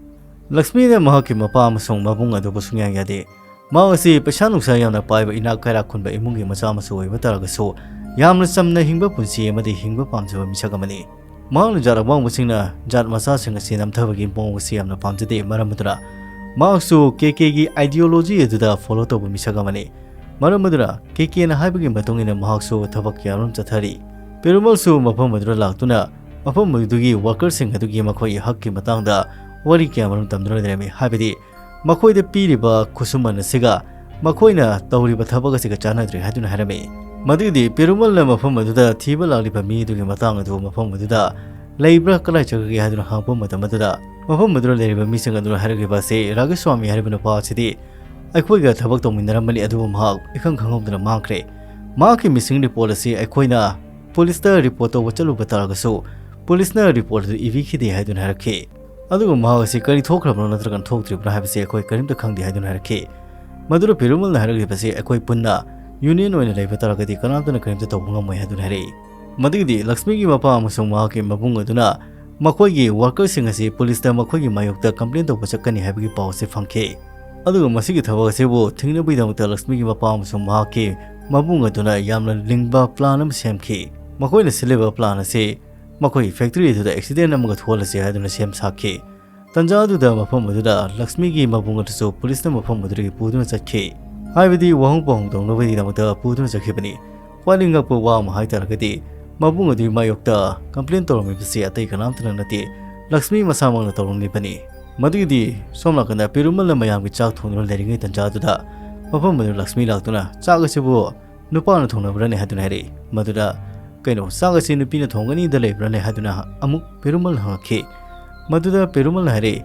ꯂꯛꯁꯃꯤꯅ ꯃꯍꯥꯛꯀꯤ ꯃꯄꯥ ꯑꯃꯁꯨꯡ ꯃꯕꯨꯡ ꯑꯗꯨꯕꯨ ꯁꯨꯡꯌꯥ ꯌꯥꯗꯦ꯫ ꯃꯍꯥꯛ ꯑꯁꯤ ꯄꯩꯁꯥ ꯅꯨꯡꯁꯥ ꯌꯥꯝꯅ ꯄꯥꯏꯕ ꯏꯅꯥꯛ ꯀꯩꯔꯥꯛ ꯈꯨꯟꯕ ꯏꯃꯨꯡꯒꯤ ꯃꯆꯥ ꯑꯃꯁꯨ ꯑꯣꯏꯕ ꯇꯥꯔꯒꯁꯨ, ꯌꯥꯝꯅ ꯆꯝꯅ ꯍꯤꯡꯕ ꯄꯨꯟꯁꯤ ꯑꯃꯗꯤ ꯍꯤꯡꯕ ꯄꯥꯝꯖꯕ ꯃꯤꯁꯛ ꯑꯃꯅꯤ꯫ ꯃꯍꯥꯛꯅ ꯖꯥꯠ ꯑꯋꯥꯡꯕꯁꯤꯡꯅ ꯖꯥꯠ ꯃꯆꯥꯁꯤꯡ ꯑꯁꯤ ꯅꯝꯊꯕꯒꯤ ꯃꯑꯣꯡ ꯑꯁꯤ ꯌꯥꯝꯅ ꯄꯥꯝꯖꯗꯦ꯫ ꯃꯔꯝ ꯑꯗꯨꯅ ꯃꯍꯥꯛꯁꯨ ꯀꯦ ꯀꯦꯒꯤ ideology ꯑꯗꯨꯗ follow ꯇꯧꯕ ꯃꯤꯁꯛ ꯑꯃꯅꯤ꯫ ꯃꯔꯝ ꯑꯗꯨꯅ ꯀꯦ ꯀꯦꯅ ꯍꯥꯏꯕꯒꯤ ꯃꯇꯨꯡ ꯏꯟꯅ ꯃꯍꯥꯛꯁꯨ ꯊꯕꯛ ꯀꯌꯥꯃꯔꯨꯝ ꯆꯠꯊꯔꯤ꯫ ꯄꯦꯔꯨꯃꯜꯁꯨ ꯃꯐꯝ ꯑꯗꯨꯗ ꯂꯥꯛꯇꯨꯅ ꯃꯐꯝ ꯑꯗꯨꯒꯤ workerꯁꯤꯡ ꯑꯗꯨꯒꯤ ꯃꯈꯣꯏꯒꯤ ꯍꯛꯀꯤ ꯃꯇꯥꯡꯗ ꯋꯥꯔꯤ ꯀꯌꯥꯃꯔꯨꯝ ꯇꯝꯗꯨꯅ ꯂꯩꯔꯝꯃꯤ꯫ ꯍꯥꯏꯕꯗꯤ ꯃꯈꯣꯏꯗ ꯄꯤꯔꯤꯕ ꯈꯨꯠꯁꯨꯃꯟ ꯑꯁꯤꯒ ꯃꯈꯣꯏꯅ ꯇꯧꯔꯤꯕ ꯊꯕꯛ ꯑꯁꯤꯒ ꯆꯥꯟꯅꯗ꯭ꯔꯦ ꯍꯥꯏꯗꯨꯅ ꯍꯥꯏꯔꯝꯃꯤ꯫ ꯃꯗꯨꯒꯤꯗꯤ ꯄꯦꯔꯨꯃꯜꯅ ꯃꯐꯝ ꯑꯗꯨꯗ ꯊꯤꯕ ꯂꯥꯛꯂꯤꯕ ꯃꯤ ꯑꯗꯨꯒꯤ ꯃꯇꯥꯡ ꯑꯗꯨ ꯃꯐꯝ ꯑꯗꯨꯗ ꯂꯩꯕ꯭ꯔꯥ, ꯀꯗꯥꯏ ꯆꯠꯈ꯭ꯔꯒꯦ ꯍꯥꯏꯗꯨꯅ ꯍꯪꯉꯛꯄ ꯃꯇꯝ ꯑꯗꯨꯗ, ꯃꯐꯝ ꯑꯗꯨꯗ ꯂꯩꯔꯤꯕ ꯃꯤꯁꯤꯡ ꯑꯗꯨꯅ ꯍꯥꯏꯔꯛꯂꯤꯕ ꯑꯁꯤ ꯔꯥꯒꯦꯁ ꯁ꯭ꯋꯥꯃꯤ ꯍꯥꯏꯔꯤꯕ ꯅꯨꯄꯥ ꯑꯁꯤꯗꯤ ꯑꯩꯈꯣꯏꯒ ꯊꯕꯛ ꯇꯧꯃꯤꯟꯅꯔꯝꯕꯅꯤ, ꯑꯗꯨꯕꯨ ꯃꯍꯥꯛ ꯏꯈꯪ ꯈꯪꯍꯧꯗꯅ ꯃꯥꯡꯈ꯭ꯔꯦ꯫ ꯃꯍꯥꯛꯀꯤ ꯃꯤꯁꯤꯡ ꯔꯤꯄꯣꯔꯠ ꯑꯁꯤ ꯑꯩꯈꯣꯏꯅ ꯄꯨꯂꯤꯁꯇ ꯔꯤꯄꯣꯔꯠ ꯇꯧꯕ ꯆꯠꯂꯨꯕ ꯇꯥꯔꯒꯁꯨ, ꯄꯨꯂꯤꯁꯅ ꯔꯤꯄꯣꯔꯠ ꯑꯗꯨ ꯏꯕꯤꯈꯤꯗꯦ ꯍꯥꯏꯗꯨꯅ ꯍꯥꯏꯔꯛꯈꯤ꯫ ꯑꯗꯨꯒ ꯃꯍꯥꯛ ꯑꯁꯤ ꯀꯔꯤ ꯊꯣꯛꯈ꯭ꯔꯕꯅꯣ ꯅꯠꯇ꯭ꯔꯒꯅ ꯊꯣꯛꯇ꯭ꯔꯤꯕꯅꯣ ꯍꯥꯏꯕꯁꯤ ꯑꯩꯈꯣꯏ ꯀꯔꯤꯝꯇ ꯈꯪꯗꯦ ꯍꯥꯏꯗꯨꯅ ꯍꯥꯏꯔꯛꯈꯤ꯫ ꯃꯗꯨꯗ ꯄꯦꯔꯨꯃꯜꯅ ꯍꯥꯏꯔꯛꯂꯤꯕꯁꯤ, ꯑꯩꯈꯣꯏ ꯄꯨꯟꯅ ꯌꯨꯅꯤꯌꯟ ꯑꯣꯏꯅ ꯂꯩꯕ ꯇꯥꯔꯒꯗꯤ ꯀꯅꯥꯝꯇꯅ ꯀꯔꯤꯝꯇ ꯇꯧꯕ ꯉꯝꯃꯣꯏ ꯍꯥꯏꯗꯨꯅ ꯍꯥꯏꯔꯛꯏ꯫ ꯃꯗꯨꯒꯤꯗꯤ ꯂꯛꯁꯃꯤꯒꯤ ꯃꯄꯥ ꯑꯃꯁꯨꯡ ꯃꯍꯥꯛꯀꯤ ꯃꯕꯨꯡ ꯑꯗꯨꯅ ꯃꯈꯣꯏꯒꯤ ꯋꯥꯔꯀꯔꯁꯤꯡ ꯑꯁꯤ ꯄꯨꯂꯤꯁꯇ ꯃꯈꯣꯏꯒꯤ ꯃꯥꯌꯣꯛꯇ ꯀꯝꯄ꯭ꯂꯦꯟ ꯇꯧꯕ ꯆꯠꯀꯅꯤ ꯍꯥꯏꯕꯒꯤ ꯄꯥꯎ ꯑꯁꯤ ꯐꯪꯈꯤ꯫ ꯑꯗꯨꯒ ꯃꯁꯤꯒꯤ ꯊꯕꯛ ꯑꯁꯤꯕꯨ ꯊꯤꯡꯅꯕꯒꯤꯗꯃꯛꯇ ꯂꯛꯁꯃꯤꯒꯤ ꯃꯄꯥ ꯑꯃꯁꯨꯡ ꯃꯍꯥꯛꯀꯤ ꯃꯕꯨꯡ ꯑꯗꯨꯅ ꯌꯥꯝꯅ ꯂꯤꯡꯕ ꯄ꯭ꯂꯥꯟ ꯑꯃ ꯁꯦꯝꯈꯤ꯫ ꯃꯈꯣꯏꯅ ꯁꯤꯜꯂꯤꯕ ꯄ꯭ꯂꯥꯟ ꯑꯁꯤ ꯃꯈꯣꯏꯒꯤ ꯐꯦꯛꯇꯔꯤ ꯑꯗꯨꯗ ꯑꯦꯛꯁꯤꯗꯦꯟ ꯑꯃꯒ ꯊꯣꯛꯍꯜꯂꯁꯤ ꯍꯥꯏꯗꯨꯅ ꯁꯦꯝ ꯁꯥꯈꯤ꯫ ꯇꯟꯖꯥ ꯑꯗꯨꯗ ꯃꯐꯝ ꯑꯗꯨꯗ ꯂꯛꯁꯃꯤꯒꯤ ꯃꯕꯨꯡ ꯑꯗꯨꯁꯨ ꯄꯨꯂꯤꯁꯅ ꯃꯐꯝ ꯑꯗꯨꯗꯒꯤ ꯄꯨꯗꯨꯅ ꯆꯠꯈꯤ꯫ ꯍꯥꯏꯕꯗꯤ ꯋꯥꯍꯪ ꯄꯥꯎꯍꯪ ꯇꯧꯅꯕꯒꯤꯗꯃꯛꯇ ꯄꯨꯗꯨꯅ ꯆꯠꯈꯤꯕꯅꯤ꯫ ꯈ꯭ꯋꯥꯏꯗꯒꯤ ꯉꯛꯄ ꯋꯥ ꯑꯃ ꯍꯥꯏꯇꯥꯔꯒꯗꯤ, ꯃꯕꯨꯡ ꯑꯗꯨꯒꯤ ꯃꯥꯌꯣꯛꯇ ꯀꯝꯄ꯭ꯂꯦꯟ ꯇꯧꯔꯝꯃꯤꯕꯁꯤ ꯑꯇꯩ ꯀꯅꯥꯝꯇꯅ ꯅꯠꯇꯦ, ꯂꯛꯁꯃꯤ ꯃꯁꯥꯃꯛꯅ ꯇꯧꯔꯝꯂꯤꯕꯅꯤ꯫ ꯃꯗꯨꯒꯤꯗꯤ ꯁꯣꯝ ꯅꯥꯀꯟꯗ ꯄꯦꯔꯨꯃꯜꯅ ꯃꯌꯥꯝꯒꯤ ꯆꯥꯛ ꯊꯣꯡꯗꯨꯅ ꯂꯩꯔꯤꯉꯩ ꯇꯟꯖꯥ ꯑꯗꯨꯗ ꯃꯐꯝ ꯑꯗꯨꯗ ꯂꯛꯁꯃꯤ ꯂꯥꯛꯇꯨꯅ, "ꯆꯥꯛ ꯑꯁꯤꯕꯨ ꯅꯨꯄꯥꯅ ꯊꯣꯡꯅꯕ꯭ꯔꯅꯦ?" ꯍꯥꯏꯗꯨꯅ ꯍꯥꯏꯔꯛꯏ꯫ "ꯃꯗꯨꯗ ꯀꯩꯅꯣ, ꯆꯥꯛ ꯑꯁꯤ ꯅꯨꯄꯤꯅ ꯊꯣꯡꯒꯅꯤꯗ ꯂꯩꯕ꯭ꯔꯅꯦ?" ꯍꯥꯏꯗꯨꯅ ꯑꯃꯨꯛ ꯄꯦꯔꯨꯃꯜꯅ ꯍꯪꯉꯛꯈꯤ꯫ ꯃꯗꯨꯗ ꯄꯦꯔꯨꯃꯜꯅ ꯍꯥꯏꯔꯛꯏ,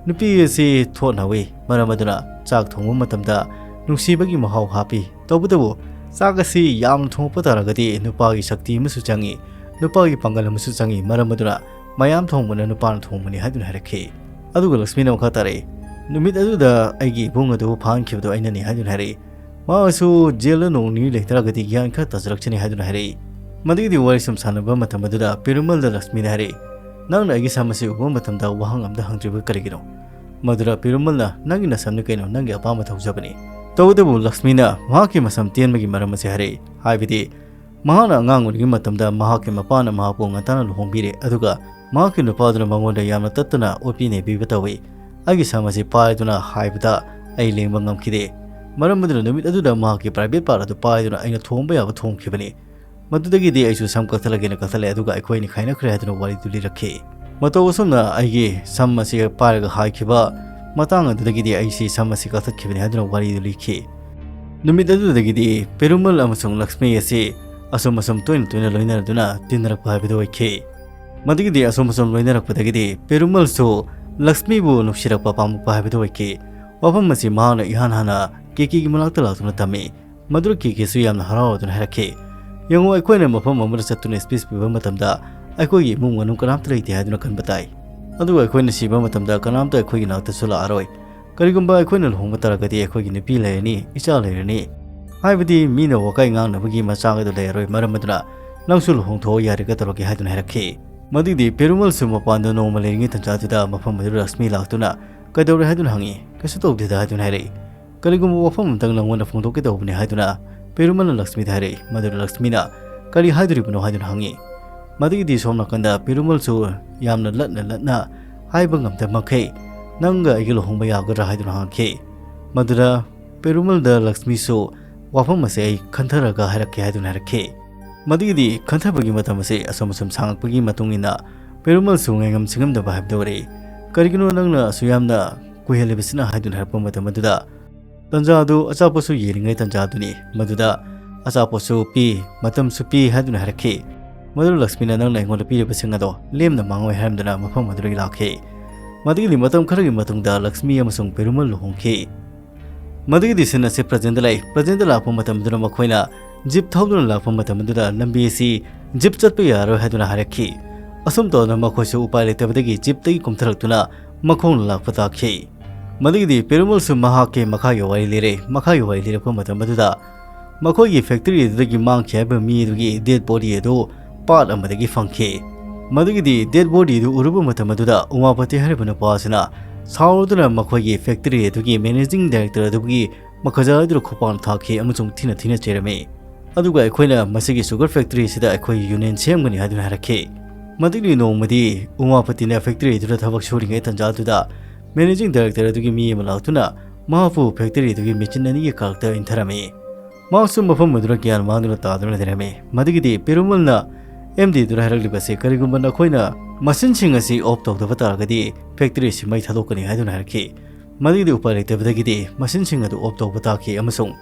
"ꯅꯨꯄꯤ ꯑꯁꯤ ꯊꯣꯠꯅ ꯍꯧꯏ, ꯃꯔꯝ ꯑꯗꯨꯅ ꯆꯥꯛ ꯊꯣꯡꯕ ꯃꯇꯝꯗ ꯅꯨꯡꯁꯤꯕꯒꯤ ꯃꯍꯥꯎ ꯍꯥꯞꯄꯤ꯫ ꯇꯧꯕꯇꯕꯨ ꯆꯥꯛ ꯑꯁꯤ ꯌꯥꯝꯅ ꯊꯣꯡꯉꯛꯄ ꯇꯥꯔꯒꯗꯤ ꯅꯨꯄꯥꯒꯤ ꯁꯛꯇꯤ ꯑꯃꯁꯨ ꯆꯪꯏ, ꯅꯨꯄꯥꯒꯤ ꯄꯥꯡꯒꯜ ꯑꯃꯁꯨ ꯆꯪꯏ, ꯃꯔꯝ ꯑꯗꯨꯅ ꯃꯌꯥꯝ ꯊꯣꯡꯕꯅ ꯅꯨꯄꯥꯅ ꯊꯣꯡꯕꯅꯤ" ꯍꯥꯏꯗꯨꯅ ꯍꯥꯏꯔꯛꯈꯤ꯫ ꯑꯗꯨꯒ ꯂꯛꯁꯃꯤꯅ ꯃꯈꯥ ꯇꯥꯔꯛꯏ, "ꯅꯨꯃꯤꯠ ꯑꯗꯨꯗ ꯑꯩꯒꯤ ꯏꯕꯨꯡ ꯑꯗꯨ ꯐꯥꯍꯟꯈꯤꯕꯗꯨ ꯑꯩꯅꯅꯤ" ꯍꯥꯏꯗꯨꯅ ꯍꯥꯏꯔꯛꯏ꯫ "ꯃꯍꯥꯛ ꯑꯁꯨ ꯖꯦꯜꯗ ꯅꯣꯡ ꯅꯤꯅꯤ ꯂꯩꯇꯥꯔꯒꯗꯤ ꯒ꯭ꯌꯥꯟ ꯈꯔ ꯇꯥꯖꯔꯛꯆꯅꯤ" ꯍꯥꯏꯗꯨꯅ ꯍꯥꯏꯔꯛꯏ꯫ ꯃꯗꯨꯒꯤꯗꯤ ꯋꯥꯔꯤ ꯁꯨꯝ ꯁꯥꯟꯅꯕ ꯃꯇꯝ ꯑꯗꯨꯗ ꯄꯦꯔꯨꯃꯜꯗ ꯂꯛꯁꯃꯤꯅ ꯍꯥꯏꯔꯛꯏ, "ꯅꯪꯅ ꯑꯩꯒꯤ ꯁꯝ ꯑꯁꯤ ꯎꯕ ꯃꯇꯝꯗ ꯋꯥꯍꯪ ꯑꯝꯇ ꯍꯪꯗ꯭ꯔꯤꯕ ꯀꯔꯤꯒꯤꯅꯣ?" ꯃꯗꯨꯗ ꯄꯦꯔꯨꯃꯜꯅ, "ꯅꯪꯒꯤ ꯅꯁꯝꯅꯤ ꯀꯩꯅꯣ, ꯅꯪꯒꯤ ꯑꯄꯥꯝꯕ ꯇꯧꯖꯕꯅꯤ"꯫ ꯇꯧꯕꯇꯕꯨ ꯂꯛꯁꯃꯤꯅ ꯃꯍꯥꯛꯀꯤ ꯃꯁꯝ ꯇꯦꯟꯕꯒꯤ ꯃꯔꯝ ꯑꯁꯤ ꯍꯥꯏꯔꯛꯏ꯫ ꯍꯥꯏꯕꯗꯤ ꯃꯍꯥꯛꯅ ꯑꯉꯥꯡ ꯑꯣꯏꯔꯤꯉꯩ ꯃꯇꯝꯗ ꯃꯍꯥꯛꯀꯤ ꯃꯄꯥꯅ ꯃꯍꯥꯛꯄꯨ ꯉꯟꯇꯥꯅ ꯂꯨꯍꯣꯡꯕꯤꯔꯦ, ꯑꯗꯨꯒ ꯃꯍꯥꯛꯀꯤ ꯅꯨꯄꯥꯗꯨꯅ ꯃꯉꯣꯟꯗ ꯌꯥꯝꯅ ꯇꯠꯇꯅ ꯑꯣꯠꯄꯤ ꯅꯩꯕꯤꯕ ꯇꯧꯏ꯫ "ꯑꯩꯒꯤ ꯁꯝ ꯑꯁꯤ ꯄꯥꯏꯗꯨꯅ" ꯍꯥꯏꯕꯗ ꯑꯩ ꯂꯦꯡꯕ ꯉꯝꯈꯤꯗꯦ꯫ ꯃꯔꯝ ꯑꯗꯨꯅ ꯅꯨꯃꯤꯠ ꯑꯗꯨꯗ ꯃꯍꯥꯛꯀꯤ ꯄ꯭ꯔꯥꯏꯚꯦꯠ ꯄꯥꯔꯠ ꯑꯗꯨ ꯄꯥꯏꯗꯨꯅ ꯑꯩꯅ ꯊꯣꯝꯕ ꯌꯥꯕ ꯊꯣꯝꯈꯤꯕꯅꯤ꯫ ꯃꯗꯨꯗꯒꯤꯗꯤ ꯑꯩꯁꯨ ꯁꯝ ꯀꯛꯊꯠꯂꯒꯦꯅ ꯀꯛꯊꯠꯂꯦ, ꯑꯗꯨꯒ ꯑꯩꯈꯣꯏ ꯑꯅꯤ ꯈꯥꯏꯅꯈ꯭ꯔꯦ ꯍꯥꯏꯗꯨꯅ ꯋꯥꯔꯤꯗꯨ ꯂꯤꯔꯛꯈꯤ꯫ ꯃꯇꯧ ꯑꯁꯨꯝꯅ ꯑꯩꯒꯤ ꯁꯝ ꯑꯁꯤ ꯄꯥꯏꯔꯒ ꯍꯥꯏꯈꯤꯕ ꯃꯇꯥꯡ ꯑꯗꯨꯗꯒꯤꯗꯤ ꯑꯩꯁꯤ ꯁꯝ ꯑꯁꯤ ꯀꯛꯊꯠꯈꯤꯕꯅꯤ ꯍꯥꯏꯗꯨꯅ ꯋꯥꯔꯤꯗꯨ ꯂꯤꯈꯤ꯫ ꯅꯨꯃꯤꯠ ꯑꯗꯨꯗꯒꯤꯗꯤ ꯄꯦꯔꯨꯃꯜ ꯑꯃꯁꯨꯡ ꯂꯛꯁꯃꯤ ꯑꯁꯤ ꯑꯁꯨꯝ ꯑꯁꯨꯝ ꯇꯣꯏꯅ ꯇꯣꯏꯅ ꯂꯣꯏꯅꯔꯗꯨꯅ ꯇꯤꯟꯅꯔꯛꯄ ꯍꯥꯏꯕꯗꯨ ꯑꯣꯏꯈꯤ꯫ ꯃꯗꯨꯒꯤꯗꯤ ꯑꯁꯨꯝ ꯑꯁꯨꯝ ꯂꯣꯏꯅꯔꯛꯄꯗꯒꯤꯗꯤ ꯄꯦꯔꯨꯃꯜꯁꯨ ꯂꯛꯁꯃꯤꯕꯨ ꯅꯨꯡꯁꯤꯔꯛꯄ ꯄꯥꯝꯃꯛꯄ ꯍꯥꯏꯕꯗꯨ ꯑꯣꯏꯈꯤ꯫ ꯋꯥꯐꯝ ꯑꯁꯤ ꯃꯍꯥꯛꯅ ꯏꯍꯥꯟ ꯍꯥꯟꯅ ꯀꯦꯀꯦꯒꯤ ꯃꯅꯥꯛꯇ ꯂꯥꯛꯇꯨꯅ ꯇꯝꯃꯤ꯫ ꯃꯗꯨꯗ ꯀꯦꯀꯦꯁꯨ ꯌꯥꯝꯅ ꯍꯔꯥꯎꯗꯨꯅ ꯍꯥꯏꯔꯛꯈꯤ, "ꯌꯦꯡꯉꯨ, ꯑꯩꯈꯣꯏꯅ ꯃꯐꯝ ꯑꯃꯗ ꯆꯠꯇꯨꯅ ꯁ꯭ꯄꯤꯆ ꯄꯤꯕ ꯃꯇꯝꯗ ꯑꯩꯈꯣꯏꯒꯤ ꯏꯃꯨꯡ ꯃꯅꯨꯡ ꯀꯅꯥꯝꯇ ꯂꯩꯇꯦ ꯍꯥꯏꯗꯨꯅ ꯈꯟꯕ ꯇꯥꯏ꯫ ꯑꯗꯨꯒ ꯑꯩꯈꯣꯏꯅ ꯁꯤꯕ ꯃꯇꯝꯗ ꯀꯅꯥꯝꯇ ꯑꯩꯈꯣꯏꯒꯤ ꯅꯥꯛꯇꯁꯨ ꯂꯥꯛꯑꯔꯣꯏ꯫ ꯀꯔꯤꯒꯨꯝꯕ ꯑꯩꯈꯣꯏꯅ ꯂꯨꯍꯣꯡꯕ ꯇꯥꯔꯒꯗꯤ ꯑꯩꯈꯣꯏꯒꯤ ꯅꯨꯄꯤ ꯂꯩꯔꯅꯤ, ꯏꯆꯥ ꯂꯩꯔꯅꯤ꯫ ꯍꯥꯏꯕꯗꯤ ꯃꯤꯅ ꯋꯥꯀꯥꯏ ꯉꯥꯡꯅꯕꯒꯤ ꯃꯆꯥꯛ ꯑꯗꯨ ꯂꯩꯔꯔꯣꯏ꯫ ꯃꯔꯝ ꯑꯗꯨꯅ ꯅꯪꯁꯨ ꯂꯨꯍꯣꯡꯊꯣꯛꯑꯣ ꯌꯥꯔꯦ, ꯀꯩꯗꯧꯔꯒꯦ?" ꯍꯥꯏꯗꯨꯅ ꯍꯥꯏꯔꯛꯈꯤ꯫ ꯃꯗꯨꯒꯤꯗꯤ ꯄꯦꯔꯨꯃꯜꯁꯨ ꯃꯄꯥꯟꯗ ꯅꯣꯡꯃ ꯂꯩꯔꯤꯉꯩ ꯇꯟꯖꯥꯗꯨꯗ ꯃꯐꯝ ꯑꯗꯨꯗ ꯂꯛꯁꯃꯤ ꯂꯥꯛꯇꯨꯅ "ꯀꯩꯗꯧꯔꯦ?" ꯍꯥꯏꯗꯨꯅ ꯍꯪꯉꯤ꯫ "ꯀꯩꯁꯨ ꯇꯧꯗꯦꯗ" ꯍꯥꯏꯗꯨꯅ ꯍꯥꯏꯔꯛꯏ꯫ "ꯀꯔꯤꯒꯨꯝꯕ ꯋꯥꯐꯝ ꯑꯝꯇꯪ ꯅꯪꯉꯣꯟꯗ ꯐꯣꯡꯗꯣꯛꯀꯦ ꯇꯧꯕꯅꯤ" ꯍꯥꯏꯗꯨꯅ ꯄꯦꯔꯨꯃꯜꯅ ꯂꯛꯁꯃꯤꯗ ꯍꯥꯏꯔꯛꯏ꯫ ꯃꯗꯨꯗ ꯂꯛꯁꯃꯤꯅ "ꯀꯔꯤ ꯍꯥꯏꯗꯣꯔꯤꯕꯅꯣ?" ꯍꯥꯏꯗꯨꯅ ꯍꯪꯉꯤ꯫ ꯃꯗꯨꯒꯤꯗꯤ ꯁꯣꯝ ꯅꯥꯀꯟꯗ ꯄꯦꯔꯨꯃꯜꯁꯨ ꯌꯥꯝꯅ ꯂꯠꯅ ꯂꯠꯅ ꯍꯥꯏꯕ ꯉꯝꯗ ꯃꯈꯩ "ꯅꯪꯒ ꯑꯩꯒ ꯂꯨꯍꯣꯡꯕ ꯌꯥꯒꯗ꯭ꯔꯥ?" ꯍꯥꯏꯗꯨꯅ ꯍꯪꯉꯛꯈꯤ꯫ ꯃꯗꯨꯗ ꯄꯦꯔꯨꯃꯜꯗ ꯂꯛꯁꯃꯤꯁꯨ "ꯋꯥꯐꯝ ꯑꯁꯦ ꯑꯩ ꯈꯟꯊꯔꯒ ꯍꯥꯏꯔꯛꯀꯦ" ꯍꯥꯏꯗꯨꯅ ꯍꯥꯏꯔꯛꯈꯤ꯫ ꯃꯗꯨꯒꯤꯗꯤ ꯈꯟꯊꯕꯒꯤ ꯃꯇꯝ ꯑꯁꯦ ꯑꯁꯨꯝ ꯑꯁꯨꯝ ꯁꯥꯡꯉꯛꯄꯒꯤ ꯃꯇꯨꯡ ꯏꯟꯅ ꯄꯦꯔꯨꯃꯜꯁꯨ ꯉꯥꯏꯉꯝ ꯁꯤꯡꯉꯝꯗꯕ ꯍꯥꯏꯕꯗꯨ ꯑꯣꯏꯔꯛꯏ꯫ "ꯀꯔꯤꯒꯤꯅꯣ ꯅꯪꯅ ꯑꯁꯨꯛ ꯌꯥꯝꯅ ꯀꯨꯏꯍꯜꯂꯤꯕꯁꯤꯅ?" ꯍꯥꯏꯗꯨꯅ ꯍꯥꯏꯔꯛꯄ ꯃꯇꯝ ꯑꯗꯨꯗ, "ꯇꯟꯖꯥ ꯑꯗꯨ ꯑꯆꯥꯄꯣꯠꯁꯨ ꯌꯦꯜꯂꯤꯉꯩ ꯇꯟꯖꯥ ꯑꯗꯨꯅꯤ꯫ ꯃꯗꯨꯗ ꯑꯆꯥꯄꯣꯠꯁꯨ ꯄꯤ, ꯃꯇꯝꯁꯨ ꯄꯤ" ꯍꯥꯏꯗꯨꯅ ꯍꯥꯏꯔꯛꯈꯤ꯫ ꯃꯗꯨꯗ ꯂꯛꯁꯃꯤꯅ, "ꯅꯪꯅ ꯑꯩꯉꯣꯟꯗ ꯄꯤꯔꯤꯕꯁꯤꯡ ꯑꯗꯣ ꯂꯦꯝꯅ ꯃꯥꯡꯉꯣꯏ" ꯍꯥꯏꯔꯝꯗꯨꯅ ꯃꯐꯝ ꯑꯗꯨꯗꯒꯤ ꯂꯥꯛꯈꯤ꯫ ꯃꯗꯨꯒꯤꯗꯤ ꯃꯇꯝ ꯈꯔꯒꯤ ꯃꯇꯨꯡꯗ ꯂꯛꯁꯃꯤ ꯑꯃꯁꯨꯡ ꯄꯦꯔꯨꯃꯜ ꯂꯨꯍꯣꯡꯈꯤ꯫ ꯃꯗꯨꯒꯤꯗꯤ ꯁꯤꯟ ꯑꯁꯤ ꯄ꯭ꯔꯖꯦꯟꯗ ꯂꯥꯛꯏ꯫ ꯄ꯭ꯔꯖꯦꯟꯗ ꯂꯥꯛꯄ ꯃꯇꯝꯗꯨꯗ ꯃꯈꯣꯏꯅ ꯖꯤꯞ ꯊꯧꯗꯨꯅ ꯂꯥꯛꯄ ꯃꯇꯝ ꯑꯗꯨꯗ ꯂꯝꯕꯤ ꯑꯁꯤ ꯖꯤꯞ ꯆꯠꯄ ꯌꯥꯔꯣꯏ ꯍꯥꯏꯗꯨꯅ ꯍꯥꯏꯔꯛꯈꯤ꯫ ꯑꯁꯨꯝ ꯇꯧꯗꯅ ꯃꯈꯣꯏꯁꯨ ꯎꯄꯥꯏ ꯂꯩꯇꯕꯗꯒꯤ ꯖꯤꯞꯇꯒꯤ ꯀꯨꯝꯊꯔꯛꯇꯨꯅ ꯃꯈꯣꯡꯅ ꯂꯥꯛꯄ ꯇꯥꯈꯤ꯫ ꯃꯗꯨꯒꯤꯗꯤ ꯄꯦꯔꯨꯃꯜꯁꯨ ꯃꯍꯥꯛꯀꯤ ꯃꯈꯥꯒꯤ ꯋꯥꯔꯤ ꯂꯤꯔꯦ꯫ ꯃꯈꯥꯒꯤ ꯋꯥꯔꯤ ꯂꯤꯔꯛꯄ ꯃꯇꯝ ꯑꯗꯨꯗ ꯃꯈꯣꯏꯒꯤ ꯐꯦꯛꯇꯔꯤ ꯑꯗꯨꯗꯒꯤ ꯃꯥꯡꯈꯤ ꯍꯥꯏꯕ ꯃꯤ ꯑꯗꯨꯒꯤ ꯗꯦꯗ ꯕꯣꯗꯤ ꯑꯗꯨ ꯄꯥꯠ ꯑꯃꯗꯒꯤ ꯐꯪꯈꯤ꯫ ꯃꯗꯨꯒꯤꯗꯤ ꯗꯦꯗ ꯕꯣꯗꯤ ꯑꯗꯨ ꯎꯔꯨꯕ ꯃꯇꯝ ꯑꯗꯨꯗ ꯎꯃꯥꯄꯇꯤ ꯍꯥꯏꯔꯤꯕ ꯅꯨꯄꯥ ꯑꯁꯤꯅ ꯁꯥꯎꯔꯗꯨꯅ ꯃꯈꯣꯏꯒꯤ ꯐꯦꯛꯇꯔꯤ ꯑꯗꯨꯒꯤ ꯃꯦꯅꯦꯖꯤꯡ ꯗꯥꯏꯔꯦꯛꯇꯔ ꯑꯗꯨꯒꯤ ꯃꯈꯥꯖꯥꯏ ꯑꯗꯨꯗ ꯈꯨꯄꯥꯛꯅ ꯊꯥꯈꯤ ꯑꯃꯁꯨꯡ ꯊꯤꯅ ꯊꯤꯅ ꯆꯩꯔꯝꯃꯤ꯫ ꯑꯗꯨꯒ ꯑꯩꯈꯣꯏꯅ ꯃꯁꯤꯒꯤ ꯁꯨꯒꯔ ꯐꯦꯛꯇꯔꯤ ꯑꯁꯤꯗ ꯑꯩꯈꯣꯏ ꯌꯨꯅꯤꯌꯟ ꯁꯦꯝꯒꯅꯤ ꯍꯥꯏꯗꯨꯅ ꯍꯥꯏꯔꯛꯈꯤ꯫ ꯃꯗꯨꯒꯤ ꯅꯣꯡꯃꯗꯤ ꯎꯃꯥꯄꯇꯤꯅ ꯐꯦꯛꯇꯔꯤ ꯑꯗꯨꯗ ꯊꯕꯛ ꯁꯨꯔꯤꯉꯩ ꯇꯟꯖꯥ ꯑꯗꯨꯗ ꯃꯦꯅꯦꯖꯤꯡ ꯗꯥꯏꯔꯦꯛꯇꯔ ꯑꯗꯨꯒꯤ ꯃꯤ ꯑꯃ ꯂꯥꯛꯇꯨꯅ ꯃꯍꯥꯛꯄꯨ ꯐꯦꯛꯇꯔꯤ ꯑꯗꯨꯒꯤ ꯃꯦꯆꯤꯟ ꯑꯅꯤꯒꯤ ꯀꯥꯔꯛꯇ ꯏꯟꯊꯔꯝꯃꯤ꯫ ꯃꯍꯥꯛꯁꯨ ꯃꯐꯝ ꯑꯗꯨꯗ ꯒ꯭ꯌꯥꯟ ꯃꯥꯡꯗꯨꯅ ꯇꯥꯗꯨꯅ ꯂꯩꯔꯝꯃꯤ꯫ ꯃꯗꯨꯒꯤꯗꯤ ꯄꯦꯔꯨꯃꯜꯅ ꯑꯦꯝ ꯗꯤ ꯑꯗꯨꯗ ꯍꯥꯏꯔꯛꯂꯤꯕ ꯑꯁꯤ, "ꯀꯔꯤꯒꯨꯝꯕ ꯅꯈꯣꯏꯅ ꯃꯁꯤꯟꯁꯤꯡ ꯑꯁꯤ ꯑꯣꯐ ꯇꯧꯗꯕ ꯇꯥꯔꯒꯗꯤ ꯐꯦꯛꯇꯔꯤ ꯑꯁꯤ ꯃꯩ ꯊꯥꯗꯣꯛꯀꯅꯤ" ꯍꯥꯏꯗꯨꯅ ꯍꯥꯏꯔꯛꯈꯤ꯫ ꯃꯗꯨꯒꯤꯗꯤ ꯎꯄꯥꯏ ꯂꯩꯇꯕꯗꯒꯤꯗꯤ ꯃꯁꯤꯟꯁꯤꯡ ꯑꯗꯨ ꯑꯣꯐ ꯇꯧꯕ ꯇꯥꯈꯤ ꯑꯃꯁꯨꯡ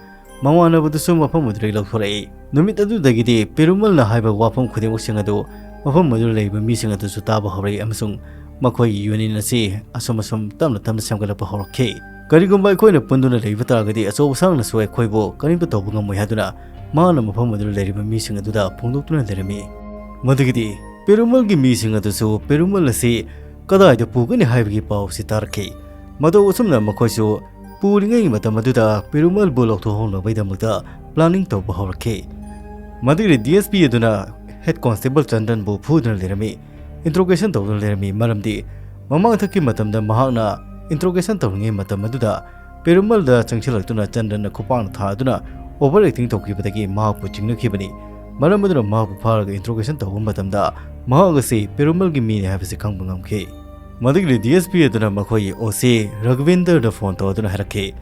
ꯃꯃꯥꯟꯅꯕꯗꯨꯁꯨ ꯃꯐꯝ ꯑꯗꯨꯗꯒꯤ ꯂꯧꯊꯣꯔꯛꯏ꯫ ꯅꯨꯃꯤꯠ ꯑꯗꯨꯗꯒꯤꯗꯤ ꯄꯦꯔꯨꯃꯜꯅ ꯍꯥꯏꯕ ꯋꯥꯐꯝ ꯈꯨꯗꯤꯡꯃꯛꯁꯤꯡ ꯑꯗꯨ ꯃꯐꯝ ꯑꯗꯨꯗ ꯂꯩꯔꯤꯕ ꯃꯤꯁꯤꯡ ꯑꯗꯨꯁꯨ ꯇꯥꯕ ꯍꯧꯔꯛꯏ ꯑꯃꯁꯨꯡ ꯃꯈꯣꯏꯒꯤ ꯌꯨꯅꯤꯌꯟ ꯑꯁꯤ ꯑꯁꯨꯝ ꯑꯁꯨꯝ ꯇꯞꯅ ꯇꯞꯅ ꯁꯦꯝꯒꯠꯂꯛꯄ ꯍꯧꯔꯛꯈꯤ꯫ "ꯀꯔꯤꯒꯨꯝꯕ ꯑꯩꯈꯣꯏꯅ ꯄꯨꯟꯗꯨꯅ ꯂꯩꯕ ꯇꯥꯔꯒꯗꯤ ꯑꯆꯧꯕ ꯑꯁꯥꯡꯅꯁꯨ ꯑꯩꯈꯣꯏꯕꯨ ꯀꯔꯤꯝꯇ ꯇꯧꯕ ꯉꯝꯃꯣꯏ" ꯍꯥꯏꯗꯨꯅ ꯃꯍꯥꯛꯅ ꯃꯐꯝ ꯑꯗꯨꯗ ꯂꯩꯔꯤꯕ ꯃꯤꯁꯤꯡ ꯑꯗꯨꯗ ꯐꯣꯡꯗꯣꯛꯇꯨꯅ ꯂꯩꯔꯝꯃꯤ꯫ ꯃꯗꯨꯒꯤꯗꯤ ꯄꯦꯔꯨꯃꯜꯒꯤ ꯃꯤꯁꯤꯡ ꯑꯗꯨꯁꯨ ꯄꯦꯔꯨꯃꯜ ꯑꯁꯤ ꯀꯗꯥꯏꯗ ꯄꯨꯒꯅꯤ ꯍꯥꯏꯕꯒꯤ ꯄꯥꯎ ꯑꯁꯤ ꯇꯥꯔꯛꯈꯤ꯫ ꯃꯇꯧ ꯑꯁꯨꯝꯅ ꯃꯈꯣꯏꯁꯨ ꯄꯨꯔꯤꯉꯩ ꯃꯇꯝ ꯑꯗꯨꯗ ꯄꯦꯔꯨꯃꯜꯕꯨ ꯂꯧꯊꯣꯛꯍꯧꯅꯕꯒꯤꯗꯃꯛꯇ ꯄ꯭ꯂꯥꯅꯤꯡ ꯇꯧꯕ ꯍꯧꯔꯛꯈꯤ꯫ ꯃꯗꯨꯒꯤ ꯗꯤ ꯑꯦꯁ ꯄꯤ ꯑꯗꯨꯅ ꯍꯦꯗ ꯀꯣꯟꯁꯇꯦꯕꯜ ꯆꯟꯗ꯭ꯔꯟꯕꯨ ꯐꯨꯗꯨꯅ ꯂꯩꯔꯝꯃꯤ, ꯏꯟꯇ꯭ꯔꯣꯒꯦꯁꯟ ꯇꯧꯗꯨꯅ ꯂꯩꯔꯝꯃꯤ꯫ ꯃꯔꯝꯗꯤ ꯃꯃꯥꯡꯊꯛꯀꯤ ꯃꯇꯝꯗ ꯃꯍꯥꯛꯅ ꯏꯟꯇ꯭ꯔꯣꯒꯦꯁꯟ ꯇꯧꯔꯤꯉꯩ ꯃꯇꯝ ꯑꯗꯨꯗ ꯄꯦꯔꯨꯃꯜꯗ ꯆꯪꯁꯤꯜꯂꯛꯇꯨꯅ ꯆꯟꯗ꯭ꯔꯟꯅ ꯈꯨꯄꯥꯛꯅ ꯊꯥꯗꯨꯅ ꯑꯣꯚꯔ ꯑꯦꯛꯇꯤꯡ ꯇꯧꯈꯤꯕꯗꯒꯤ ꯃꯍꯥꯛꯄꯨ ꯆꯤꯡꯅꯈꯤꯕꯅꯤ꯫ ꯃꯔꯝ ꯑꯗꯨꯅ ꯃꯍꯥꯛꯄꯨ ꯐꯥꯔꯒ ꯏꯟꯇ꯭ꯔꯣꯒꯦꯁꯟ ꯇꯧꯕ ꯃꯇꯝꯗ ꯃꯍꯥꯛ ꯑꯁꯤ ꯄꯦꯔꯨꯃꯜꯒꯤ ꯃꯤꯅꯤ ꯍꯥꯏꯕꯁꯤ ꯈꯪꯕ ꯉꯝꯈꯤ꯫ ꯃꯗꯨꯒꯤꯗꯤ ꯗꯤ ꯑꯦꯁ ꯄꯤ ꯑꯗꯨꯅ ꯃꯈꯣꯏꯒꯤ ꯑꯣ ꯁꯤ ꯔꯘꯨꯕꯤꯟꯗꯔꯗ ꯐꯣꯟ ꯇꯧꯗꯨꯅ ꯍꯥꯏꯔꯛꯈꯤ,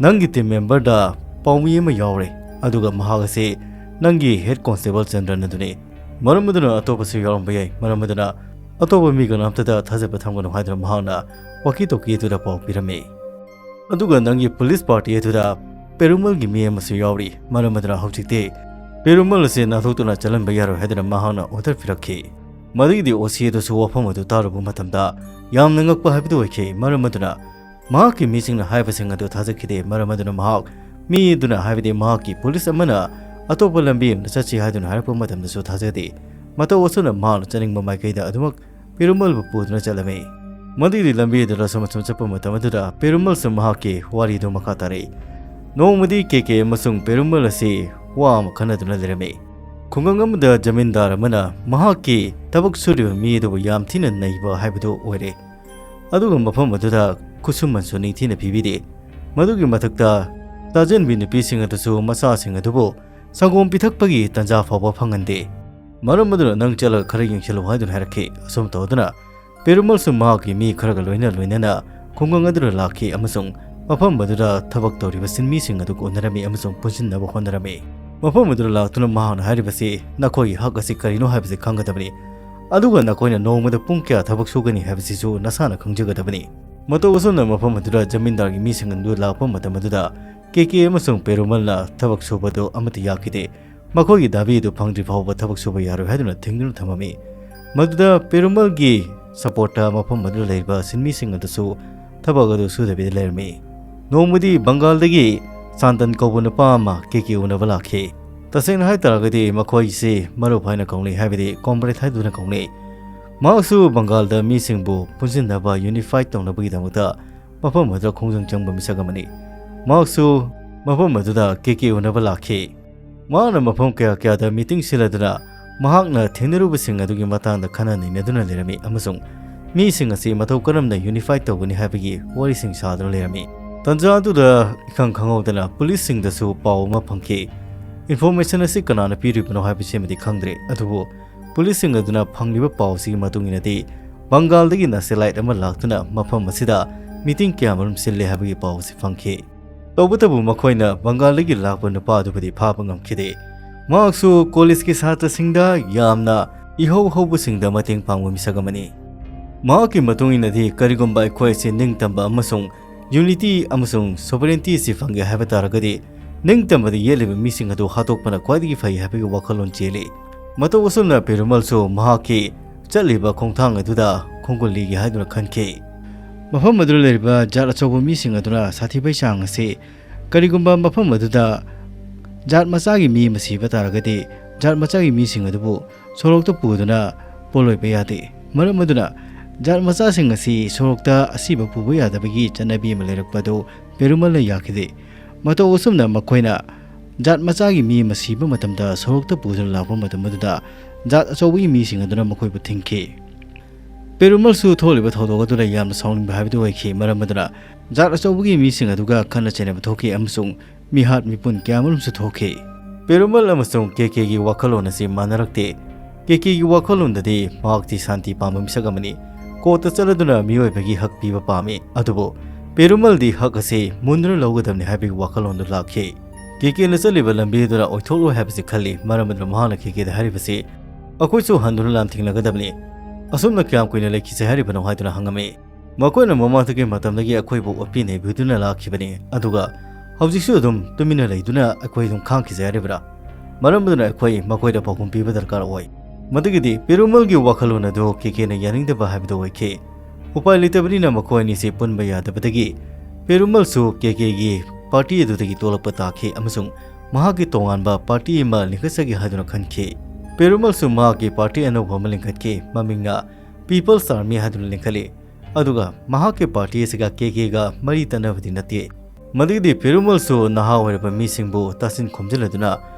"ꯅꯪꯒꯤ ꯇꯤꯝ ꯃꯦꯝꯕꯔꯗ ꯄꯥꯎꯃꯤ ꯑꯃ ꯌꯥꯎꯔꯦ, ꯑꯗꯨꯒ ꯃꯍꯥꯛ ꯑꯁꯤ ꯅꯪꯒꯤ ꯍꯦꯗ ꯀꯣꯟꯁꯇꯦꯕꯜ ꯆꯟꯗ꯭ꯔꯟ ꯑꯗꯨꯅꯤ꯫ ꯃꯔꯝ ꯑꯗꯨꯅ ꯑꯇꯣꯞꯄꯁꯨ ꯌꯥꯎꯔꯝꯕ ꯌꯥꯏ꯫ ꯃꯔꯝ ꯑꯗꯨꯅ ꯑꯇꯣꯞꯄ ꯃꯤ ꯀꯅꯥꯝꯇꯗ ꯊꯥꯖꯕ ꯊꯝꯒꯅꯨ" ꯍꯥꯏꯗꯨꯅ ꯃꯍꯥꯛꯅ ꯋꯥꯀꯤ ꯇꯣꯀꯤ ꯑꯗꯨꯗ ꯄꯥꯎ ꯄꯤꯔꯝꯃꯤ꯫ ꯑꯗꯨꯒ ꯅꯪꯒꯤ ꯄꯨꯂꯤꯁ ꯄꯥꯔꯇꯤ ꯑꯗꯨꯗ ꯄꯦꯔꯨꯃꯜꯒꯤ ꯃꯤ ꯑꯃꯁꯨ ꯌꯥꯎꯔꯤ꯫ ꯃꯔꯝ ꯑꯗꯨꯅ ꯍꯧꯖꯤꯛꯇꯤ ꯄꯦꯔꯨꯃꯜ ꯑꯁꯤ ꯅꯥꯟꯊꯣꯛꯇꯨꯅ ꯆꯠꯍꯟꯕ ꯌꯥꯔꯣꯏ ꯍꯥꯏꯗꯨꯅ ꯃꯍꯥꯛꯅ ꯑꯣꯔꯗꯔ ꯄꯤꯔꯛꯈꯤ꯫ ꯃꯗꯨꯒꯤꯗꯤ ꯑꯣ ꯁꯤ ꯑꯗꯨꯁꯨ ꯋꯥꯐꯝ ꯑꯗꯨ ꯇꯥꯔꯨꯕ ꯃꯇꯝꯗ ꯌꯥꯝꯅ ꯉꯛꯄ ꯍꯥꯏꯕꯗꯨ ꯑꯣꯏꯈꯤ꯫ ꯃꯔꯝ ꯑꯗꯨꯅ ꯃꯍꯥꯛꯀꯤ ꯃꯤꯁꯤꯡꯅ ꯍꯥꯏꯕꯁꯤꯡ ꯑꯗꯨ ꯊꯥꯖꯈꯤꯗꯦ꯫ ꯃꯔꯝ ꯑꯗꯨꯅ ꯃꯍꯥꯛ ꯃꯤ ꯑꯗꯨꯅ, ꯍꯥꯏꯕꯗꯤ ꯃꯍꯥꯛꯀꯤ ꯄꯨꯂꯤꯁ ꯑꯃꯅ ꯑꯇꯣꯞꯄ ꯂꯝꯕꯤ ꯑꯃꯗ ꯆꯠꯁꯤ ꯍꯥꯏꯗꯨꯅ ꯍꯥꯏꯔꯛꯄ ꯃꯇꯝꯗꯁꯨ ꯊꯥꯖꯗꯦ꯫ ꯃꯇꯧ ꯑꯁꯨꯝꯅ ꯃꯍꯥꯛꯅ ꯆꯠꯅꯤꯡꯕ ꯃꯥꯏꯀꯩꯗ ꯑꯗꯨꯃꯛ ꯄꯦꯔꯨꯃꯜꯕꯨ ꯄꯨꯗꯨꯅ ꯆꯠꯂꯝꯃꯤ꯫ ꯃꯗꯨꯒꯤ ꯂꯝꯕꯤ ꯑꯗꯨꯗ ꯁꯨꯝ ꯁꯨꯝ ꯆꯠꯄ ꯃꯇꯝ ꯑꯗꯨꯗ ꯄꯦꯔꯨꯃꯜꯁꯨ ꯃꯍꯥꯛꯀꯤ ꯋꯥꯔꯤꯗꯨ ꯃꯈꯥ ꯇꯥꯔꯛꯏ꯫ ꯅꯣꯡꯃꯗꯤ ꯀꯦ ꯀꯦ ꯑꯃꯁꯨꯡ ꯄꯦꯔꯨꯃꯜ ꯑꯁꯤ ꯋꯥ ꯑꯃ ꯈꯟꯅꯗꯨꯅ ꯂꯩꯔꯝꯃꯤ꯫ ꯈꯨꯡꯒꯪ ꯑꯃꯗ ꯖꯃꯤꯟꯗꯥꯔ ꯑꯃꯅ ꯃꯍꯥꯛꯀꯤ ꯊꯕꯛ ꯁꯨꯔꯤꯕ ꯃꯤ ꯑꯗꯨꯕꯨ ꯌꯥꯝ ꯊꯤꯅ ꯅꯩꯕ ꯍꯥꯏꯕꯗꯨ ꯑꯣꯏꯔꯦ꯫ ꯑꯗꯨꯒ ꯃꯐꯝ ꯑꯗꯨꯗ ꯈꯨꯠꯁꯨꯃꯟꯁꯨ ꯅꯤꯡꯊꯤꯅ ꯄꯤꯕꯤꯔꯤ꯫ ꯃꯗꯨꯒꯤ ꯃꯊꯛꯇ ꯆꯥꯖꯟꯕꯤ ꯅꯨꯄꯤꯁꯤꯡ ꯑꯗꯨꯁꯨ ꯃꯆꯥꯁꯤꯡ ꯑꯗꯨꯕꯨ ꯁꯪꯒꯣꯝ ꯄꯤꯊꯛꯄꯒꯤ ꯇꯟꯖꯥ ꯐꯥꯎꯕ ꯐꯪꯍꯟꯗꯦ꯫ ꯃꯔꯝ ꯑꯗꯨꯅ ꯅꯪ ꯆꯠꯂꯒ ꯈꯔ ꯌꯦꯡꯁꯤꯜꯂꯨ ꯍꯥꯏꯗꯨꯅ ꯍꯥꯏꯔꯛꯈꯤ꯫ ꯑꯁꯨꯝ ꯇꯧꯗꯨꯅ ꯄꯦꯔꯨꯃꯜꯁꯨ ꯃꯍꯥꯛꯀꯤ ꯃꯤ ꯈꯔꯒ ꯂꯣꯏꯅ ꯂꯣꯏꯅꯅ ꯈꯨꯡꯒꯪ ꯑꯗꯨꯗ ꯂꯥꯛꯈꯤ ꯑꯃꯁꯨꯡ ꯃꯐꯝ ꯑꯗꯨꯗ ꯊꯕꯛ ꯇꯧꯔꯤꯕ ꯁꯤꯟꯃꯤꯁꯤꯡ ꯑꯗꯨꯒ ꯎꯅꯔꯝꯃꯤ ꯑꯃꯁꯨꯡ ꯄꯨꯟꯁꯤꯟꯅꯕ ꯍꯣꯠꯅꯔꯝꯃꯤ꯫ ꯃꯐꯝ ꯑꯗꯨꯗ ꯂꯥꯛꯇꯨꯅ ꯃꯍꯥꯛꯅ ꯍꯥꯏꯔꯤꯕꯁꯤ ꯅꯈꯣꯏꯒꯤ ꯍꯛ ꯑꯁꯤ ꯀꯔꯤꯅꯣ ꯍꯥꯏꯕꯁꯤ ꯈꯪꯒꯗꯕꯅꯤ, ꯑꯗꯨꯒ ꯅꯈꯣꯏꯅ ꯅꯣꯡꯃꯗ ꯄꯨꯡ ꯀꯌꯥ ꯊꯕꯛ ꯁꯨꯒꯅꯤ ꯍꯥꯏꯕꯁꯤꯁꯨ ꯅꯁꯥꯅ ꯈꯪꯖꯒꯗꯕꯅꯤ꯫ ꯃꯇꯧ ꯑꯁꯨꯝꯅ ꯃꯐꯝ ꯑꯗꯨꯗ ꯖꯃꯤꯟꯗꯥꯔꯒꯤ ꯃꯤꯁꯤꯡ ꯑꯗꯨ ꯂꯥꯛꯄ ꯃꯇꯝ ꯑꯗꯨꯗ ꯀꯦ ꯀꯦ ꯑꯃꯁꯨꯡ ꯄꯦꯔꯨꯃꯜꯅ ꯊꯕꯛ ꯁꯨꯕꯗꯨ ꯑꯃꯠꯇ ꯌꯥꯈꯤꯗꯦ꯫ ꯃꯈꯣꯏꯒꯤ ꯗꯥꯕꯤꯗꯨ ꯐꯪꯗ꯭ꯔꯤ ꯐꯥꯎꯕ ꯊꯕꯛ ꯁꯨꯕ ꯌꯥꯔꯣꯏ ꯍꯥꯏꯗꯨꯅ ꯊꯤꯡꯗꯨꯅ ꯊꯝꯃꯝꯃꯤ꯫ ꯃꯗꯨꯗ ꯄꯦꯔꯨꯃꯜꯒꯤ ꯁꯄꯣꯔꯠꯇ ꯃꯐꯝ ꯑꯗꯨꯗ ꯂꯩꯔꯤꯕ ꯁꯤꯟꯃꯤꯁꯤꯡ ꯑꯗꯨꯁꯨ ꯊꯕꯛ ꯑꯗꯨ ꯁꯨꯗꯕꯤꯗ ꯂꯩꯔꯝꯃꯤ꯫ ꯅꯣꯡꯃꯗꯤ ꯕꯪꯒꯥꯜꯗꯒꯤ ꯆꯥꯟꯗꯟ ꯀꯧꯕ ꯅꯨꯄꯥ ꯑꯃ ꯀꯦ ꯀꯦ ꯎꯅꯕ ꯂꯥꯛꯈꯤ꯫ ꯇꯁꯦꯡꯅ ꯍꯥꯏ ꯇꯥꯔꯒꯗꯤ ꯃꯈꯣꯏꯁꯤ ꯃꯔꯨꯞ ꯍꯥꯏꯅ ꯀꯧꯅꯩ, ꯍꯥꯏꯕꯗꯤ ꯀꯣꯝꯔꯦꯗ ꯍꯥꯏꯗꯨꯅ ꯀꯧꯅꯩ꯫ ꯃꯍꯥꯛꯁꯨ ꯕꯪꯒꯥꯜꯗ ꯃꯤꯁꯤꯡꯕꯨ ꯄꯨꯟꯁꯤꯟꯅꯕ, ꯌꯨꯅꯤꯐꯥꯏꯠ ꯇꯧꯅꯕꯒꯤꯗꯃꯛꯇ ꯃꯐꯝ ꯑꯗꯨꯗ ꯈꯣꯡꯖꯪ ꯆꯪꯕ ꯃꯤꯁꯛ ꯑꯃꯅꯤ꯫ ꯃꯍꯥꯛꯁꯨ ꯃꯐꯝ ꯑꯗꯨꯗ ꯀꯦ ꯀꯦ ꯎꯅꯕ ꯂꯥꯛꯈꯤ꯫ ꯃꯍꯥꯛꯅ ꯃꯐꯝ ꯀꯌꯥ ꯀꯌꯥꯗ ꯃꯤꯇꯤꯡ ꯁꯤꯜꯂꯗꯨꯅ ꯃꯍꯥꯛꯅ ꯊꯦꯡꯅꯔꯨꯕꯁꯤꯡ ꯑꯗꯨꯒꯤ ꯃꯇꯥꯡꯗ ꯈꯟꯅ ꯅꯩꯅꯗꯨꯅ ꯂꯩꯔꯝꯃꯤ ꯑꯃꯁꯨꯡ ꯃꯤꯁꯤꯡ ꯑꯁꯤ ꯃꯇꯧ ꯀꯔꯝꯅ ꯌꯨꯅꯤꯐꯥꯏꯠ ꯇꯧꯒꯅꯤ ꯍꯥꯏꯕꯒꯤ ꯋꯥꯔꯤꯁꯤꯡ ꯁꯥꯗꯨꯅ ꯂꯩꯔꯝꯃꯤ꯫ ꯇꯟꯖꯥ ꯑꯗꯨꯗ ꯏꯈꯪ ꯈꯪꯍꯧꯗꯅ ꯄꯨꯂꯤꯁꯁꯤꯡꯗꯁꯨ ꯄꯥꯎ ꯑꯃ ꯐꯪꯈꯤ꯫ ꯏꯟꯐꯣꯔꯃꯦꯁꯟ ꯑꯁꯤ ꯀꯅꯥꯅ ꯄꯤꯔꯤꯕꯅꯣ ꯍꯥꯏꯕꯁꯤꯃꯗꯤ ꯈꯪꯗ꯭ꯔꯦ, ꯑꯗꯨꯕꯨ ꯄꯨꯂꯤꯁꯁꯤꯡ ꯑꯗꯨꯅ ꯐꯪꯂꯤꯕ ꯄꯥꯎꯁꯤꯒꯤ ꯃꯇꯨꯡ ꯏꯟꯅꯗꯤ ꯕꯪꯒꯥꯜꯗꯒꯤ ꯅꯛꯁꯦꯂꯥꯏꯠ ꯑꯃ ꯂꯥꯛꯇꯨꯅ ꯃꯐꯝ ꯑꯁꯤꯗ ꯃꯤꯇꯤꯡ ꯀꯌꯥꯃꯔꯨꯝ ꯁꯤꯜꯂꯦ ꯍꯥꯏꯕꯒꯤ ꯄꯥꯎ ꯑꯁꯤ ꯐꯪꯈꯤ꯫ ꯇꯧꯕꯇꯕꯨ ꯃꯈꯣꯏꯅ ꯕꯪꯒꯥꯜꯗꯒꯤ ꯂꯥꯛꯄ ꯅꯨꯄꯥ ꯑꯗꯨꯕꯨꯗꯤ ꯐꯥꯕ ꯉꯝꯈꯤꯗꯦ꯫ ꯃꯍꯥꯛꯁꯨ ꯀꯣꯂꯦꯖꯀꯤ ꯁꯥꯇ꯭ꯔꯁꯤꯡꯗ ꯌꯥꯝꯅ ꯏꯍꯧ ꯍꯧꯕꯁꯤꯡꯗ ꯃꯇꯦꯡ ꯄꯥꯡꯕ ꯃꯤꯁꯛ ꯑꯃꯅꯤ꯫ ꯃꯍꯥꯛꯀꯤ ꯃꯇꯨꯡ ꯏꯟꯅꯗꯤ ꯀꯔꯤꯒꯨꯝꯕ ꯑꯩꯈꯣꯏ ꯑꯁꯤ ꯅꯤꯡꯇꯝꯕ ꯑꯃꯁꯨꯡ ꯌꯨꯅꯤꯇꯤ ꯑꯃꯁꯨꯡ ꯁꯣꯚꯔꯦꯟꯇꯤ ꯑꯁꯤ ꯐꯪꯒꯦ ꯍꯥꯏꯕ ꯇꯥꯔꯒꯗꯤ ꯅꯤꯡꯇꯝꯕꯗ ꯌꯦꯠꯂꯤꯕ ꯃꯤꯁꯤꯡ ꯑꯗꯨ ꯍꯥꯠꯇꯣꯛꯄꯅ ꯈ꯭ꯋꯥꯏꯗꯒꯤ ꯐꯩ ꯍꯥꯏꯕꯒꯤ ꯋꯥꯈꯜꯂꯣꯟ ꯆꯦꯜꯂꯤ꯫ ꯃꯇꯧ ꯑꯁꯨꯝꯅ ꯄꯦꯔꯨꯃꯜꯁꯨ ꯃꯍꯥꯛꯀꯤ ꯆꯠꯂꯤꯕ ꯈꯣꯡꯊꯥꯡ ꯑꯗꯨꯗ ꯈꯣꯡꯒꯨꯜ ꯂꯤꯒꯦ ꯍꯥꯏꯗꯨꯅ ꯈꯟꯈꯤ꯫ ꯃꯐꯝ ꯑꯗꯨꯗ ꯂꯩꯔꯤꯕ ꯖꯥꯠ ꯑꯆꯧꯕ ꯃꯤꯁꯤꯡ ꯑꯗꯨꯅ ꯁꯥꯊꯤꯕꯩ ꯆꯥꯡ ꯑꯁꯤ ꯀꯔꯤꯒꯨꯝꯕ ꯃꯐꯝ ꯑꯗꯨꯗ ꯖꯥꯠ ꯃꯆꯥꯒꯤ ꯃꯤ ꯑꯃ ꯁꯤꯕ ꯇꯥꯔꯒꯗꯤ ꯖꯥꯠ ꯃꯆꯥꯒꯤ ꯃꯤꯁꯤꯡ ꯑꯗꯨꯕꯨ ꯁꯣꯔꯣꯛꯇ ꯄꯨꯗꯨꯅ ꯄꯣꯠꯂꯣꯏꯕ ꯌꯥꯗꯦ꯫ ꯃꯔꯝ ꯑꯗꯨꯅ ꯖꯥꯠ ꯃꯆꯥꯁꯤꯡ ꯑꯁꯤ ꯁꯣꯔꯣꯛꯇ ꯑꯁꯤꯕ ꯄꯨꯕ ꯌꯥꯗꯕꯒꯤ ꯆꯠꯅꯕꯤ ꯑꯃ ꯂꯩꯔꯛꯄ ꯑꯗꯨ ꯄꯦꯔꯨꯃꯜꯅ ꯌꯥꯈꯤꯗꯦ꯫ ꯃꯇꯧ ꯑꯁꯨꯝꯅ ꯃꯈꯣꯏꯅ ꯖꯥꯠ ꯃꯆꯥꯒꯤ ꯃꯤ ꯑꯃ ꯁꯤꯕ ꯃꯇꯝꯗ ꯁꯣꯔꯣꯛꯇ ꯄꯨꯗꯨꯅ ꯂꯥꯛꯄ ꯃꯇꯝ ꯑꯗꯨꯗ ꯖꯥꯠ ꯑꯆꯧꯕꯒꯤ ꯃꯤꯁꯤꯡ ꯑꯗꯨꯅ ꯃꯈꯣꯏꯕꯨ ꯊꯤꯡꯈꯤ꯫ ꯄꯦꯔꯨꯃꯜꯁꯨ ꯊꯣꯛꯂꯤꯕ ꯊꯧꯗꯣꯛ ꯑꯗꯨꯗ ꯌꯥꯝꯅ ꯁꯥꯎꯅꯤꯡꯕ ꯍꯥꯏꯕꯗꯨ ꯑꯣꯏꯈꯤ꯫ ꯃꯔꯝ ꯑꯗꯨꯅ ꯖꯥꯠ ꯑꯆꯧꯕꯒꯤ ꯃꯤꯁꯤꯡ ꯑꯗꯨꯒ ꯈꯠꯅ ꯆꯩꯅꯕ ꯊꯣꯛꯈꯤ ꯑꯃꯁꯨꯡ ꯃꯤꯍꯥꯠ ꯃꯤꯄꯨꯟ ꯀꯌꯥꯃꯔꯨꯝꯁꯨ ꯊꯣꯛꯈꯤ꯫ ꯄꯦꯔꯨꯃꯜ ꯑꯃꯁꯨꯡ ꯀꯦ ꯀꯦꯒꯤ ꯋꯥꯈꯜꯂꯣꯟ ꯑꯁꯤ ꯃꯥꯟꯅꯔꯛꯇꯦ꯫ ꯀꯦ ꯀꯦꯒꯤ ꯋꯥꯈꯜꯂꯣꯟꯗꯗꯤ ꯃꯍꯥꯛꯇꯤ ꯁꯥꯟꯇꯤ ꯄꯥꯝꯕ ꯃꯤꯁꯛ ꯑꯃꯅꯤ꯫ ꯀꯣꯔꯠꯇ ꯆꯠꯂꯗꯨꯅ ꯃꯤꯑꯣꯏꯕꯒꯤ ꯍꯛ ꯄꯤꯕ ꯄꯥꯝꯃꯤ, ꯑꯗꯨꯕꯨ ꯄꯦꯔꯨꯃꯜꯗꯤ ꯍꯛ ꯑꯁꯤ ꯃꯨꯟꯗꯨꯅ ꯂꯧꯒꯗꯕꯅꯤ ꯍꯥꯏꯕꯒꯤ ꯋꯥꯈꯜꯂꯣꯟꯗꯨ ꯂꯥꯛꯈꯤ꯫ ꯀꯦ ꯀꯦꯅ ꯆꯠꯂꯤꯕ ꯂꯝꯕꯤ ꯑꯗꯨꯗ ꯑꯣꯏꯊꯣꯛꯂꯣꯏ ꯍꯥꯏꯕꯁꯤ ꯈꯜꯂꯤ꯫ ꯃꯔꯝ ꯑꯗꯨꯅ ꯃꯍꯥꯛꯅ ꯀꯦ ꯀꯦꯗ ꯍꯥꯏꯔꯤꯕꯁꯤ, "ꯑꯩꯈꯣꯏꯁꯨ ꯍꯟꯗꯨꯅ ꯂꯥꯟꯊꯦꯡꯅꯒꯗꯕꯅꯤ꯫ ꯑꯁꯨꯝꯅ ꯀꯌꯥꯝ ꯀꯨꯏꯅ ꯂꯩꯈꯤꯁꯦ ꯍꯥꯏꯔꯤꯕꯅꯣ?" ꯍꯥꯏꯗꯨꯅ ꯍꯪꯉꯝꯃꯤ꯫ "ꯃꯈꯣꯏꯅ ꯃꯃꯥꯡꯗꯒꯤ ꯃꯇꯝꯗꯒꯤ ꯑꯩꯈꯣꯏꯕꯨ ꯑꯣꯠꯄꯤ ꯅꯩꯕꯤꯗꯨꯅ ꯂꯥꯛꯈꯤꯕꯅꯤ, ꯑꯗꯨꯒ ꯍꯧꯖꯤꯛꯁꯨ ꯑꯗꯨꯝ ꯇꯨꯃꯤꯟꯅ ꯂꯩꯗꯨꯅ ꯑꯩꯈꯣꯏ ꯑꯗꯨꯝ ꯈꯥꯡꯈꯤꯁꯦ ꯍꯥꯏꯔꯤꯕ꯭ꯔꯥ? ꯃꯔꯝ ꯑꯗꯨꯅ ꯑꯩꯈꯣꯏ ꯃꯈꯣꯏꯗ ꯄꯥꯎꯈꯨꯝ ꯄꯤꯕ ꯗꯔꯀꯥꯔ ꯑꯣꯏ꯫ ꯃꯗꯨꯒꯤꯗꯤ ꯄꯦꯔꯨꯃꯜꯒꯤ ꯋꯥꯈꯜꯂꯣꯟ ꯑꯗꯨ ꯀꯦꯀꯦꯅ ꯌꯥꯅꯤꯡꯗꯕ ꯍꯥꯏꯕꯗꯨ ꯑꯣꯏꯈꯤ꯫ ꯎꯄꯥꯏ ꯂꯩꯇꯕꯅꯤꯅ ꯃꯈꯣꯏ ꯑꯅꯤꯁꯤ ꯄꯨꯟꯕ ꯌꯥꯗꯕꯗꯒꯤ ꯄꯦꯔꯨꯃꯜꯁꯨ ꯀꯦꯀꯦꯒꯤ ꯄꯥꯔꯇꯤ ꯑꯗꯨꯗꯒꯤ ꯇꯣꯂꯛꯄ ꯇꯥꯈꯤ ꯑꯃꯁꯨꯡ ꯃꯍꯥꯛꯀꯤ ꯇꯣꯉꯥꯟꯕ ꯄꯥꯔꯇꯤ ꯑꯃ ꯂꯤꯡꯈꯠꯆꯒꯦ ꯍꯥꯏꯗꯨꯅ ꯈꯟꯈꯤ꯫ ꯄꯦꯔꯨꯃꯜꯁꯨ ꯃꯍꯥꯛꯀꯤ ꯄꯥꯔꯇꯤ ꯑꯅꯧꯕ ꯑꯃ ꯂꯤꯡꯈꯠꯈꯤ, ꯃꯃꯤꯡꯅ ꯄꯤꯄꯜꯁ ꯑꯥꯔꯃꯤ ꯍꯥꯏꯗꯨꯅ ꯂꯤꯡꯈꯠꯂꯤ꯫ ꯑꯗꯨꯒ ꯃꯍꯥꯛꯀꯤ ꯄꯥꯔꯇꯤ ꯑꯁꯤꯒ ꯀꯦꯀꯦꯒ ꯃꯔꯤ ꯇꯠꯅꯕꯗꯤ ꯅꯠꯇꯦ꯫ ꯃꯗꯨꯒꯤꯗꯤ ꯄꯦꯔꯨꯃꯜꯁꯨ ꯅꯍꯥ ꯑꯣꯏꯔꯕ ꯃꯤꯁꯤꯡꯕꯨ ꯇꯥꯁꯤꯟ ꯈꯣꯝꯖꯤꯜꯂꯗꯨꯅ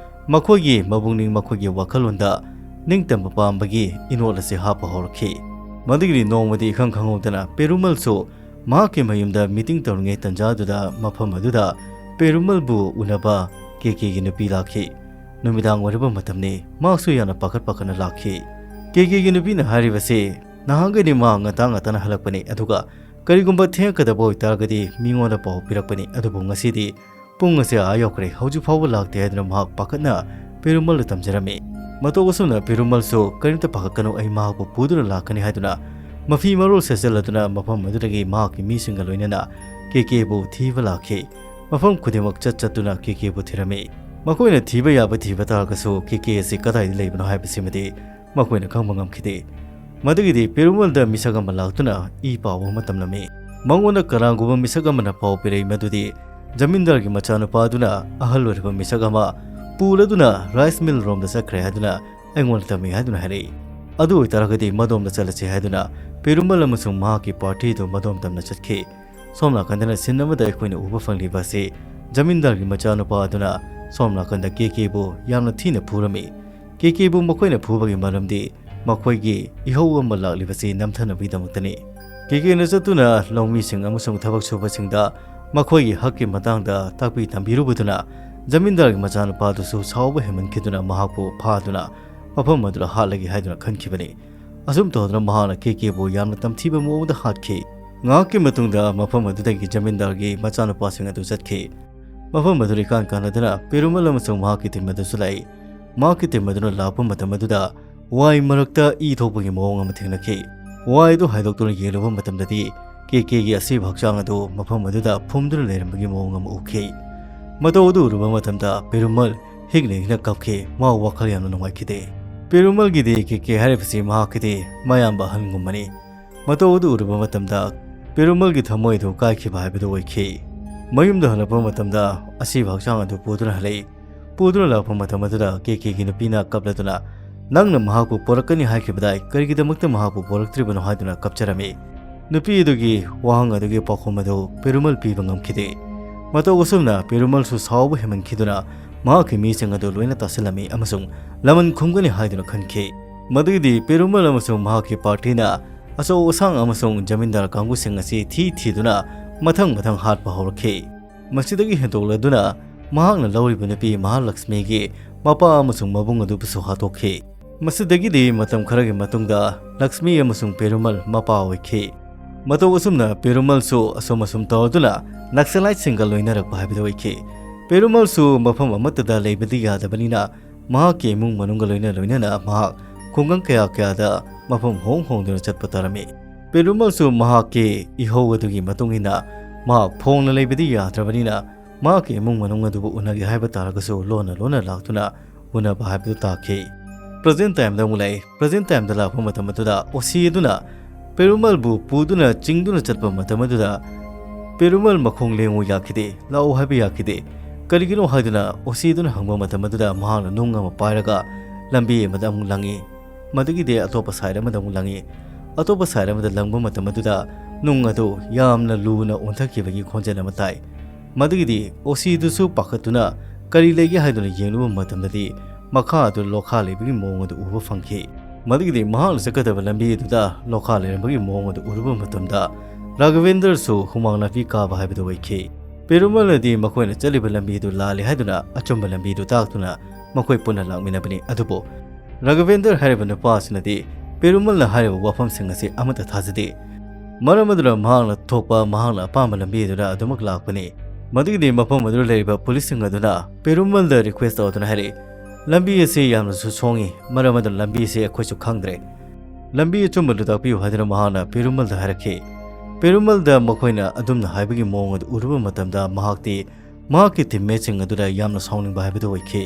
ꯃꯈꯣꯏꯒꯤ ꯃꯕꯨꯛꯅꯤꯡ, ꯃꯈꯣꯏꯒꯤ ꯋꯥꯈꯜꯂꯣꯟꯗ ꯅꯤꯡꯇꯝꯕ ꯄꯥꯝꯕꯒꯤ ꯏꯅꯣꯠ ꯑꯁꯤ ꯍꯥꯞꯄ ꯍꯧꯔꯛꯈꯤ꯫ ꯃꯗꯨꯒꯤꯗꯤ ꯅꯣꯡꯃꯗꯤ ꯏꯈꯪ ꯈꯪꯍꯧꯗꯅ ꯄꯦꯔꯨꯃꯜꯁꯨ ꯃꯍꯥꯛꯀꯤ ꯃꯌꯨꯝꯗ ꯃꯤꯇꯤꯡ ꯇꯧꯔꯤꯉꯩ ꯇꯟꯖꯥꯗꯨꯗ ꯃꯐꯝ ꯑꯗꯨꯗ ꯄꯦꯔꯨꯃꯜꯕꯨ ꯎꯅꯕ ꯀꯦꯀꯦꯒꯤ ꯅꯨꯄꯤ ꯂꯥꯛꯈꯤ꯫ ꯅꯨꯃꯤꯗꯥꯡ ꯑꯣꯏꯔꯕ ꯃꯇꯝꯅꯤ꯫ ꯃꯍꯥꯛꯁꯨ ꯌꯥꯝꯅ ꯄꯥꯈꯠ ꯄꯥꯈꯠꯅ ꯂꯥꯛꯈꯤ꯫ ꯀꯦꯀꯦꯒꯤ ꯅꯨꯄꯤꯅ ꯍꯥꯏꯔꯤꯕꯁꯤ, ꯅꯍꯥꯟꯈꯩꯗꯤ ꯃꯥ ꯉꯟꯇꯥ ꯉꯟꯇꯥꯅ ꯍꯜꯂꯛꯄꯅꯤ, ꯑꯗꯨꯒ ꯀꯔꯤꯒꯨꯝꯕ ꯊꯦꯡꯉꯛꯀꯗꯕ ꯑꯣꯏꯇꯥꯔꯒꯗꯤ ꯃꯤꯉꯣꯟꯗ ꯄꯥꯎ ꯄꯤꯔꯛꯄꯅꯤ, ꯑꯗꯨꯕꯨ ꯉꯁꯤꯗꯤ ꯄꯨꯡ ꯑꯁꯤ ꯑꯥ ꯌꯧꯈ꯭ꯔꯦ, ꯍꯧꯖꯤꯛ ꯐꯥꯎꯕ ꯂꯥꯛꯇꯦ ꯍꯥꯏꯗꯨꯅ ꯃꯍꯥꯛ ꯄꯥꯈꯠꯅ ꯄꯦꯔꯨꯃꯜꯗ ꯇꯝꯖꯔꯝꯃꯤ꯫ ꯃꯇꯧ ꯑꯁꯨꯝꯅ ꯄꯦꯔꯨꯃꯜꯁꯨ ꯀꯔꯤꯝꯇ ꯄꯥꯈꯠꯀꯅꯨ, ꯑꯩ ꯃꯍꯥꯛꯄꯨ ꯄꯨꯗꯨꯅ ꯂꯥꯛꯀꯅꯤ ꯍꯥꯏꯗꯨꯅ ꯃꯐꯤ ꯃꯔꯣꯜ ꯁꯦꯠꯆꯜꯂꯗꯨꯅ ꯃꯐꯝ ꯑꯗꯨꯗꯒꯤ ꯃꯍꯥꯛꯀꯤ ꯃꯤꯁꯤꯡꯒ ꯂꯣꯏꯅꯅ ꯀꯦꯀꯦꯕꯨ ꯊꯤꯕ ꯂꯥꯛꯈꯤ꯫ ꯃꯐꯝ ꯈꯨꯗꯤꯡꯃꯛ ꯆꯠ ꯆꯠꯇꯨꯅ ꯀꯦꯀꯦꯕꯨ ꯊꯤꯔꯝꯃꯤ꯫ ꯃꯈꯣꯏꯅ ꯊꯤꯕ ꯌꯥꯕ ꯊꯤꯕ ꯇꯥꯔꯒꯁꯨ ꯀꯦꯀꯦ ꯑꯁꯤ ꯀꯗꯥꯏꯗ ꯂꯩꯕꯅꯣ ꯍꯥꯏꯕꯁꯤꯃꯗꯤ ꯃꯈꯣꯏꯅ ꯈꯪꯕ ꯉꯝꯈꯤꯗꯦ꯫ ꯃꯗꯨꯒꯤꯗꯤ ꯄꯦꯔꯨꯃꯜꯗ ꯃꯤꯁꯛ ꯑꯃ ꯂꯥꯛꯇꯨꯅ ꯏ ꯄꯥꯎ ꯑꯃ ꯇꯝꯂꯝꯃꯤ꯫ ꯃꯉꯣꯟꯗ ꯀꯅꯥꯒꯨꯝꯕ ꯃꯤꯁꯛ ꯑꯃꯅ ꯄꯥꯎ ꯄꯤꯔꯛꯏ ꯃꯗꯨꯗꯤ ꯖꯃꯤꯟꯗꯥꯔꯒꯤ ꯃꯆꯥꯅꯨꯄꯥ ꯑꯗꯨꯅ ꯑꯍꯜ ꯑꯣꯏꯔꯕ ꯃꯤꯁꯛ ꯑꯃ ꯄꯨꯔꯗꯨꯅ ꯔꯥꯏꯁ ꯃꯤꯜ ꯔꯣꯝꯗ ꯆꯠꯈ꯭ꯔꯦ ꯍꯥꯏꯗꯨꯅ ꯑꯩꯉꯣꯟꯗ ꯇꯝꯃꯤ ꯍꯥꯏꯗꯨꯅ ꯍꯥꯏꯔꯛꯏ꯫ ꯑꯗꯨ ꯑꯣꯏꯇꯥꯔꯒꯗꯤ ꯃꯗꯣꯝꯗ ꯆꯠꯂꯁꯤ ꯍꯥꯏꯗꯨꯅ ꯄꯦꯔꯨꯃꯜ ꯑꯃꯁꯨꯡ ꯃꯍꯥꯛꯀꯤ ꯄꯥꯔꯇꯤꯗꯨ ꯃꯗꯣꯝ ꯇꯝꯅ ꯆꯠꯈꯤ꯫ ꯁꯣꯝ ꯅꯥꯀꯟꯗꯅ ꯁꯤꯟ ꯑꯃꯗ ꯑꯩꯈꯣꯏꯅ ꯎꯕ ꯐꯪꯂꯤꯕ ꯑꯁꯤ ꯖꯃꯤꯟꯗꯥꯔꯒꯤ ꯃꯆꯥꯅꯨꯄꯥ ꯑꯗꯨꯅ ꯁꯣꯝ ꯅꯥꯀꯟꯗ ꯀꯦꯀꯦꯕꯨ ꯌꯥꯝꯅ ꯊꯤꯅ ꯐꯨꯔꯝꯃꯤ꯫ ꯀꯦꯀꯦꯕꯨ ꯃꯈꯣꯏꯅ ꯐꯨꯕꯒꯤ ꯃꯔꯝꯗꯤ ꯃꯈꯣꯏꯒꯤ ꯏꯍꯧ ꯑꯃ ꯂꯥꯛꯂꯤꯕꯁꯤ ꯅꯝꯊꯅꯕꯒꯤꯗꯃꯛꯇꯅꯤ꯫ ꯀꯦꯀꯦꯅ ꯆꯠꯇꯨꯅ ꯂꯧꯃꯤꯁꯤꯡ ꯑꯃꯁꯨꯡ ꯊꯕꯛ ꯁꯨꯕꯁꯤꯡꯗ ꯃꯈꯣꯏꯒꯤ ꯍꯛꯀꯤ ꯃꯇꯥꯡꯗ ꯇꯥꯛꯄꯤ ꯇꯝꯕꯤꯔꯨꯕꯗꯨꯅ ꯖꯃꯤꯟꯗꯥꯔꯒꯤ ꯃꯆꯥꯅꯨꯄꯥꯗꯨꯁꯨ ꯁꯥꯎꯕ ꯍꯦꯟꯃꯟꯈꯤꯗꯨꯅ ꯃꯍꯥꯛꯄꯨ ꯐꯥꯗꯨꯅ ꯃꯐꯝ ꯑꯗꯨꯗ ꯍꯥꯠꯂꯒꯦ ꯍꯥꯏꯗꯨꯅ ꯈꯟꯈꯤꯕꯅꯤ꯫ ꯑꯁꯨꯝ ꯇꯧꯗꯨꯅ ꯃꯍꯥꯛꯅ ꯀꯦꯀꯦꯕꯨ ꯌꯥꯝꯅ ꯇꯝꯊꯤꯕ ꯃꯑꯣꯡꯗ ꯍꯥꯠꯈꯤ꯫ ꯉꯥꯏꯍꯥꯛꯀꯤ ꯃꯇꯨꯡꯗ ꯃꯐꯝ ꯑꯗꯨꯗꯒꯤ ꯖꯃꯤꯟꯗꯥꯔꯒꯤ ꯃꯆꯥꯅꯨꯄꯥꯁꯤꯡ ꯑꯗꯨ ꯆꯠꯈꯤ꯫ ꯃꯐꯝ ꯑꯗꯨꯗ ꯏꯀꯥꯟ ꯀꯥꯟꯅꯗꯅ ꯄꯦꯔꯨꯃꯜ ꯑꯃꯁꯨꯡ ꯃꯍꯥꯛꯀꯤ ꯇꯤꯝ ꯑꯗꯨꯁꯨ ꯂꯥꯛꯏ꯫ ꯃꯍꯥꯛꯀꯤ ꯇꯤꯝ ꯑꯗꯨꯅ ꯂꯥꯛꯄ ꯃꯇꯝ ꯑꯗꯨꯗ ꯋꯥꯏ ꯃꯔꯛꯇ ꯏ ꯊꯣꯛꯄꯒꯤ ꯃꯑꯣꯡ ꯑꯃ ꯊꯦꯡꯅꯈꯤ꯫ ꯋꯥꯏ ꯑꯗꯨ ꯍꯥꯏꯗꯣꯛꯇꯨꯅ ꯌꯦꯡꯂꯨꯕ ꯃꯇꯝꯗꯗꯤ ꯀꯦꯀꯦꯒꯤ ꯑꯁꯤꯕ ꯍꯛꯆꯥꯡ ꯑꯗꯨ ꯃꯐꯝ ꯑꯗꯨꯗ ꯐꯨꯝꯗꯨꯅ ꯂꯩꯔꯝꯕꯒꯤ ꯃꯑꯣꯡ ꯑꯃ ꯎꯈꯤ꯫ ꯃꯇꯧ ꯑꯗꯨ ꯎꯔꯨꯕ ꯃꯇꯝꯗ ꯄꯦꯔꯨꯃꯜ ꯍꯤꯛꯅ ꯍꯤꯛꯅ ꯀꯞꯈꯤ꯫ ꯃꯍꯥꯛ ꯋꯥꯈꯜ ꯌꯥꯝꯅ ꯅꯨꯡꯉꯥꯏꯈꯤꯗꯦ꯫ ꯄꯦꯔꯨꯃꯜꯒꯤꯗꯤ ꯀꯦꯀꯦ ꯍꯥꯏꯔꯤꯕꯁꯤ ꯃꯍꯥꯛꯀꯤꯗꯤ ꯃꯌꯥꯝꯕ ꯑꯍꯟꯒꯨꯝꯕꯅꯤ꯫ ꯃꯇꯧ ꯑꯗꯨ ꯎꯔꯨꯕ ꯃꯇꯝꯗ ꯄꯦꯔꯨꯃꯜꯒꯤ ꯊꯃꯣꯏ ꯑꯗꯨ ꯀꯥꯏꯈꯤꯕ ꯍꯥꯏꯕꯗꯨ ꯑꯣꯏꯈꯤ꯫ ꯃꯌꯨꯝꯗ ꯍꯜꯂꯛꯄ ꯃꯇꯝꯗ ꯑꯁꯤꯕ ꯍꯛꯆꯥꯡ ꯑꯗꯨ ꯄꯨꯗꯨꯅ ꯍꯜꯂꯛꯏ꯫ ꯄꯨꯗꯨꯅ ꯂꯥꯛꯄ ꯃꯇꯝ ꯑꯗꯨꯗ ꯀꯦꯀꯦꯒꯤ ꯅꯨꯄꯤꯅ ꯀꯞꯂꯗꯨꯅ, "ꯅꯪꯅ ꯃꯍꯥꯛꯄꯨ ꯄꯣꯔꯛꯀꯅꯤ ꯍꯥꯏꯈꯤꯕꯗꯥꯏ, ꯀꯔꯤꯒꯤꯗꯃꯛꯇ ꯃꯍꯥꯛꯄꯨ ꯄꯣꯔꯛꯇ꯭ꯔꯤꯕꯅꯣ?" ꯍꯥꯏꯗꯨꯅ ꯀꯞꯆꯔꯝꯃꯤ꯫ ꯅꯨꯄꯤ ꯑꯗꯨꯒꯤ ꯋꯥꯍꯪ ꯑꯗꯨꯒꯤ ꯄꯥꯎꯈꯨꯝ ꯑꯗꯨ ꯄꯦꯔꯨꯃꯜ ꯄꯤꯕ ꯉꯝꯈꯤꯗꯦ꯫ ꯃꯇꯧ ꯑꯁꯨꯝꯅ ꯄꯦꯔꯨꯃꯜꯁꯨ ꯁꯥꯎꯕ ꯍꯦꯟꯃꯟꯈꯤꯗꯨꯅ ꯃꯍꯥꯛꯀꯤ ꯃꯤꯁꯤꯡ ꯑꯗꯨ ꯂꯣꯏꯅ ꯇꯥꯁꯤꯜꯂꯝꯃꯤ ꯑꯃꯁꯨꯡ ꯂꯃꯟ ꯈꯨꯝꯒꯅꯤ ꯍꯥꯏꯗꯨꯅ ꯈꯟꯈꯤ꯫ ꯃꯗꯨꯒꯤꯗꯤ ꯄꯦꯔꯨꯃꯜ ꯑꯃꯁꯨꯡ ꯃꯍꯥꯛꯀꯤ ꯄꯥꯔꯇꯤꯅ ꯑꯆꯧ ꯑꯁꯥꯡ ꯑꯃꯁꯨꯡ ꯖꯃꯤꯟꯗꯥꯔ ꯀꯥꯡꯕꯨꯁꯤꯡ ꯑꯁꯤ ꯊꯤ ꯊꯤꯗꯨꯅ ꯃꯊꯪ ꯃꯊꯪ ꯍꯥꯠꯄ ꯍꯧꯔꯛꯈꯤ꯫ ꯃꯁꯤꯗꯒꯤ ꯍꯦꯟꯗꯣꯛꯂꯗꯨꯅ ꯃꯍꯥꯛꯅ ꯂꯧꯔꯤꯕ ꯅꯨꯄꯤ ꯃꯍꯥꯂꯛꯁꯃꯤꯒꯤ ꯃꯄꯥ ꯑꯃꯁꯨꯡ ꯃꯕꯨꯡ ꯑꯗꯨꯕꯨꯁꯨ ꯍꯥꯠꯇꯣꯛꯈꯤ꯫ ꯃꯁꯤꯗꯒꯤꯗꯤ ꯃꯇꯝ ꯈꯔꯒꯤ ꯃꯇꯨꯡꯗ ꯂꯛꯁꯃꯤ ꯑꯃꯁꯨꯡ ꯄꯦꯔꯨꯃꯜ ꯃꯄꯥ ꯑꯣꯏꯈꯤ꯫ ꯃꯇꯧ ꯑꯁꯨꯝꯅ ꯄꯦꯔꯨꯃꯜꯁꯨ ꯑꯁꯨꯝ ꯑꯁꯨꯝ ꯇꯧꯔꯗꯨꯅ ꯅꯛꯁꯂꯥꯏꯠꯁꯤꯡꯒ ꯂꯣꯏꯅꯔꯛꯄ ꯍꯥꯏꯕꯗꯨ ꯑꯣꯏꯈꯤ꯫ ꯄꯦꯔꯨꯃꯜꯁꯨ ꯃꯐꯝ ꯑꯃꯠꯇꯗ ꯂꯩꯕꯗꯤ ꯌꯥꯗꯕꯅꯤꯅ ꯃꯍꯥꯛꯀꯤ ꯏꯃꯨꯡ ꯃꯅꯨꯡꯒ ꯂꯣꯏꯅ ꯂꯣꯏꯅꯅ ꯃꯍꯥꯛ ꯈꯨꯡꯒꯪ ꯀꯌꯥ ꯀꯌꯥꯗ ꯃꯐꯝ ꯍꯣꯡ ꯍꯣꯡꯗꯨꯅ ꯆꯠꯄ ꯇꯥꯔꯝꯃꯤ꯫ ꯄꯦꯔꯨꯃꯜꯁꯨ ꯃꯍꯥꯛꯀꯤ ꯏꯍꯧ ꯑꯗꯨꯒꯤ ꯃꯇꯨꯡ ꯏꯟꯅ ꯃꯍꯥꯛ ꯐꯣꯡꯅ ꯂꯩꯕꯗꯤ ꯌꯥꯗ꯭ꯔꯕꯅꯤꯅ ꯃꯍꯥꯛꯀꯤ ꯏꯃꯨꯡ ꯃꯅꯨꯡ ꯑꯗꯨꯕꯨ ꯎꯅꯒꯦ ꯍꯥꯏꯕ ꯇꯥꯔꯒꯁꯨ ꯂꯣꯟꯅ ꯂꯣꯟꯅ ꯂꯥꯛꯇꯨꯅ ꯎꯅꯕ ꯍꯥꯏꯕꯗꯨ ꯇꯥꯈꯤ꯫ ꯄ꯭ꯔꯖꯦꯟ ꯇꯥꯏꯝꯗ ꯑꯃꯨꯛ ꯂꯥꯛꯏ꯫ ꯄ꯭ꯔꯖꯦꯟ ꯇꯥꯏꯝꯗ ꯂꯥꯛꯄ ꯃꯇꯝ ꯑꯗꯨꯗ ꯑꯣꯁꯤ ꯑꯗꯨꯅ ꯄꯦꯔꯨꯃꯜꯕꯨ ꯄꯨꯗꯨꯅ ꯆꯤꯡꯗꯨꯅ ꯆꯠꯄ ꯃꯇꯝ ꯑꯗꯨꯗ ꯄꯦꯔꯨꯃꯜ ꯃꯈꯣꯡ ꯂꯦꯡꯉꯨ ꯌꯥꯈꯤꯗꯦ, ꯂꯥꯛꯎ ꯍꯥꯏꯕ ꯌꯥꯈꯤꯗꯦ꯫ ꯀꯔꯤꯒꯤꯅꯣ ꯍꯥꯏꯗꯨꯅ ꯑꯣꯁꯤ ꯑꯗꯨꯅ ꯍꯪꯕ ꯃꯇꯝ ꯑꯗꯨꯗ ꯃꯍꯥꯛꯅ ꯅꯨꯡ ꯑꯃ ꯄꯥꯏꯔꯒ ꯂꯝꯕꯤ ꯑꯃꯗ ꯑꯃꯨꯛ ꯂꯪꯉꯤ꯫ ꯃꯗꯨꯒꯤꯗꯤ ꯑꯇꯣꯞꯄ ꯁꯥꯏꯠ ꯑꯃꯗ ꯑꯃꯨꯛ ꯂꯪꯉꯤ꯫ ꯑꯇꯣꯞꯄ ꯁꯥꯏꯠ ꯑꯃꯗ ꯂꯪꯕ ꯃꯇꯝ ꯑꯗꯨꯗ ꯅꯨꯡ ꯑꯗꯨ ꯌꯥꯝꯅ ꯂꯨꯅ ꯑꯣꯟꯊꯈꯤꯕꯒꯤ ꯈꯣꯟꯖꯦꯜ ꯑꯃ ꯇꯥꯏ꯫ ꯃꯗꯨꯒꯤꯗꯤ ꯑꯣꯁꯤꯗꯨꯁꯨ ꯄꯥꯈꯠꯇꯨꯅ ꯀꯔꯤ ꯂꯩꯒꯦ ꯍꯥꯏꯗꯨꯅ ꯌꯦꯡꯂꯨꯕ ꯃꯇꯝꯗꯗꯤ ꯃꯈꯥ ꯑꯗꯨ ꯂꯣꯈꯥ ꯂꯩꯕꯒꯤ ꯃꯑꯣꯡ ꯑꯗꯨ ꯎꯕ ꯐꯪꯈꯤ꯫ ꯃꯗꯨꯒꯤꯗꯤ ꯃꯍꯥꯛꯅ ꯆꯠꯀꯗꯕ ꯂꯝꯕꯤ ꯑꯗꯨꯗ ꯂꯣꯈꯥ ꯂꯩꯔꯝꯕꯒꯤ ꯃꯑꯣꯡ ꯑꯗꯨ ꯎꯔꯨꯕ ꯃꯇꯝꯗ ꯔꯥꯘꯕꯦꯟꯗ꯭ꯔꯁꯨ ꯍꯨꯃꯥꯡ ꯅꯥꯄꯤ ꯀꯥꯕ ꯍꯥꯏꯕꯗꯨ ꯑꯣꯏꯈꯤ꯫ ꯄꯦꯔꯨꯃꯜꯅꯗꯤ ꯃꯈꯣꯏꯅ ꯆꯠꯂꯤꯕ ꯂꯝꯕꯤ ꯑꯗꯨ ꯂꯥꯜꯂꯤ ꯍꯥꯏꯗꯨꯅ ꯑꯆꯨꯝꯕ ꯂꯝꯕꯤ ꯑꯗꯨ ꯇꯥꯛꯇꯨꯅ ꯃꯈꯣꯏ ꯄꯨꯟꯅ ꯂꯥꯛꯃꯤꯟꯅꯕꯅꯤ꯫ ꯑꯗꯨꯕꯨ ꯔꯥꯘꯕꯦꯟꯗ꯭ꯔ ꯍꯥꯏꯔꯤꯕ ꯅꯨꯄꯥ ꯑꯁꯤꯅꯗꯤ ꯄꯦꯔꯨꯃꯜꯅ ꯍꯥꯏꯔꯤꯕ ꯋꯥꯐꯝꯁꯤꯡ ꯑꯁꯤ ꯑꯃꯠꯇ ꯊꯥꯖꯗꯦ꯫ ꯃꯔꯝ ꯑꯗꯨꯅ ꯃꯍꯥꯛꯅ ꯊꯣꯛꯄ ꯃꯍꯥꯛꯅ ꯑꯄꯥꯝꯕ ꯂꯝꯕꯤ ꯑꯗꯨꯗ ꯑꯗꯨꯃꯛ ꯂꯥꯛꯄꯅꯤ꯫ ꯃꯗꯨꯒꯤꯗꯤ ꯃꯐꯝ ꯑꯗꯨꯗ ꯂꯩꯔꯤꯕ ꯄꯨꯂꯤꯁꯁꯤꯡ ꯑꯗꯨꯅ ꯄꯦꯔꯨꯃꯜꯗ ꯔꯤꯀ꯭ꯋꯦꯁ ꯇꯧꯗꯨꯅ ꯍꯥꯏꯔꯛꯏ, "ꯂꯝꯕꯤ ꯑꯁꯤ ꯌꯥꯝꯅꯁꯨ ꯁꯣꯡꯉꯤ, ꯃꯔꯝ ꯑꯗꯨꯅ ꯂꯝꯕꯤ ꯑꯁꯤ ꯑꯩꯈꯣꯏꯁꯨ ꯈꯪꯗ꯭ꯔꯦ꯫ ꯂꯝꯕꯤ ꯑꯆꯨꯝꯕꯗꯨ ꯇꯥꯛꯄꯤꯌꯨ" ꯍꯥꯏꯗꯨꯅ ꯃꯍꯥꯛꯅ ꯄꯦꯔꯨꯃꯜꯗ ꯍꯥꯏꯔꯛꯈꯤ꯫ ꯄꯦꯔꯨꯃꯜꯗ ꯃꯈꯣꯏꯅ ꯑꯗꯨꯝꯅ ꯍꯥꯏꯕꯒꯤ ꯃꯑꯣꯡ ꯑꯗꯨ ꯎꯔꯨꯕ ꯃꯇꯝꯗ ꯃꯍꯥꯛꯇꯤ ꯃꯍꯥꯛꯀꯤ teammateꯁꯤꯡ ꯑꯗꯨꯗ ꯌꯥꯝꯅ ꯁꯥꯎꯅꯤꯡꯕ ꯍꯥꯏꯕꯗꯨ ꯑꯣꯏꯈꯤ꯫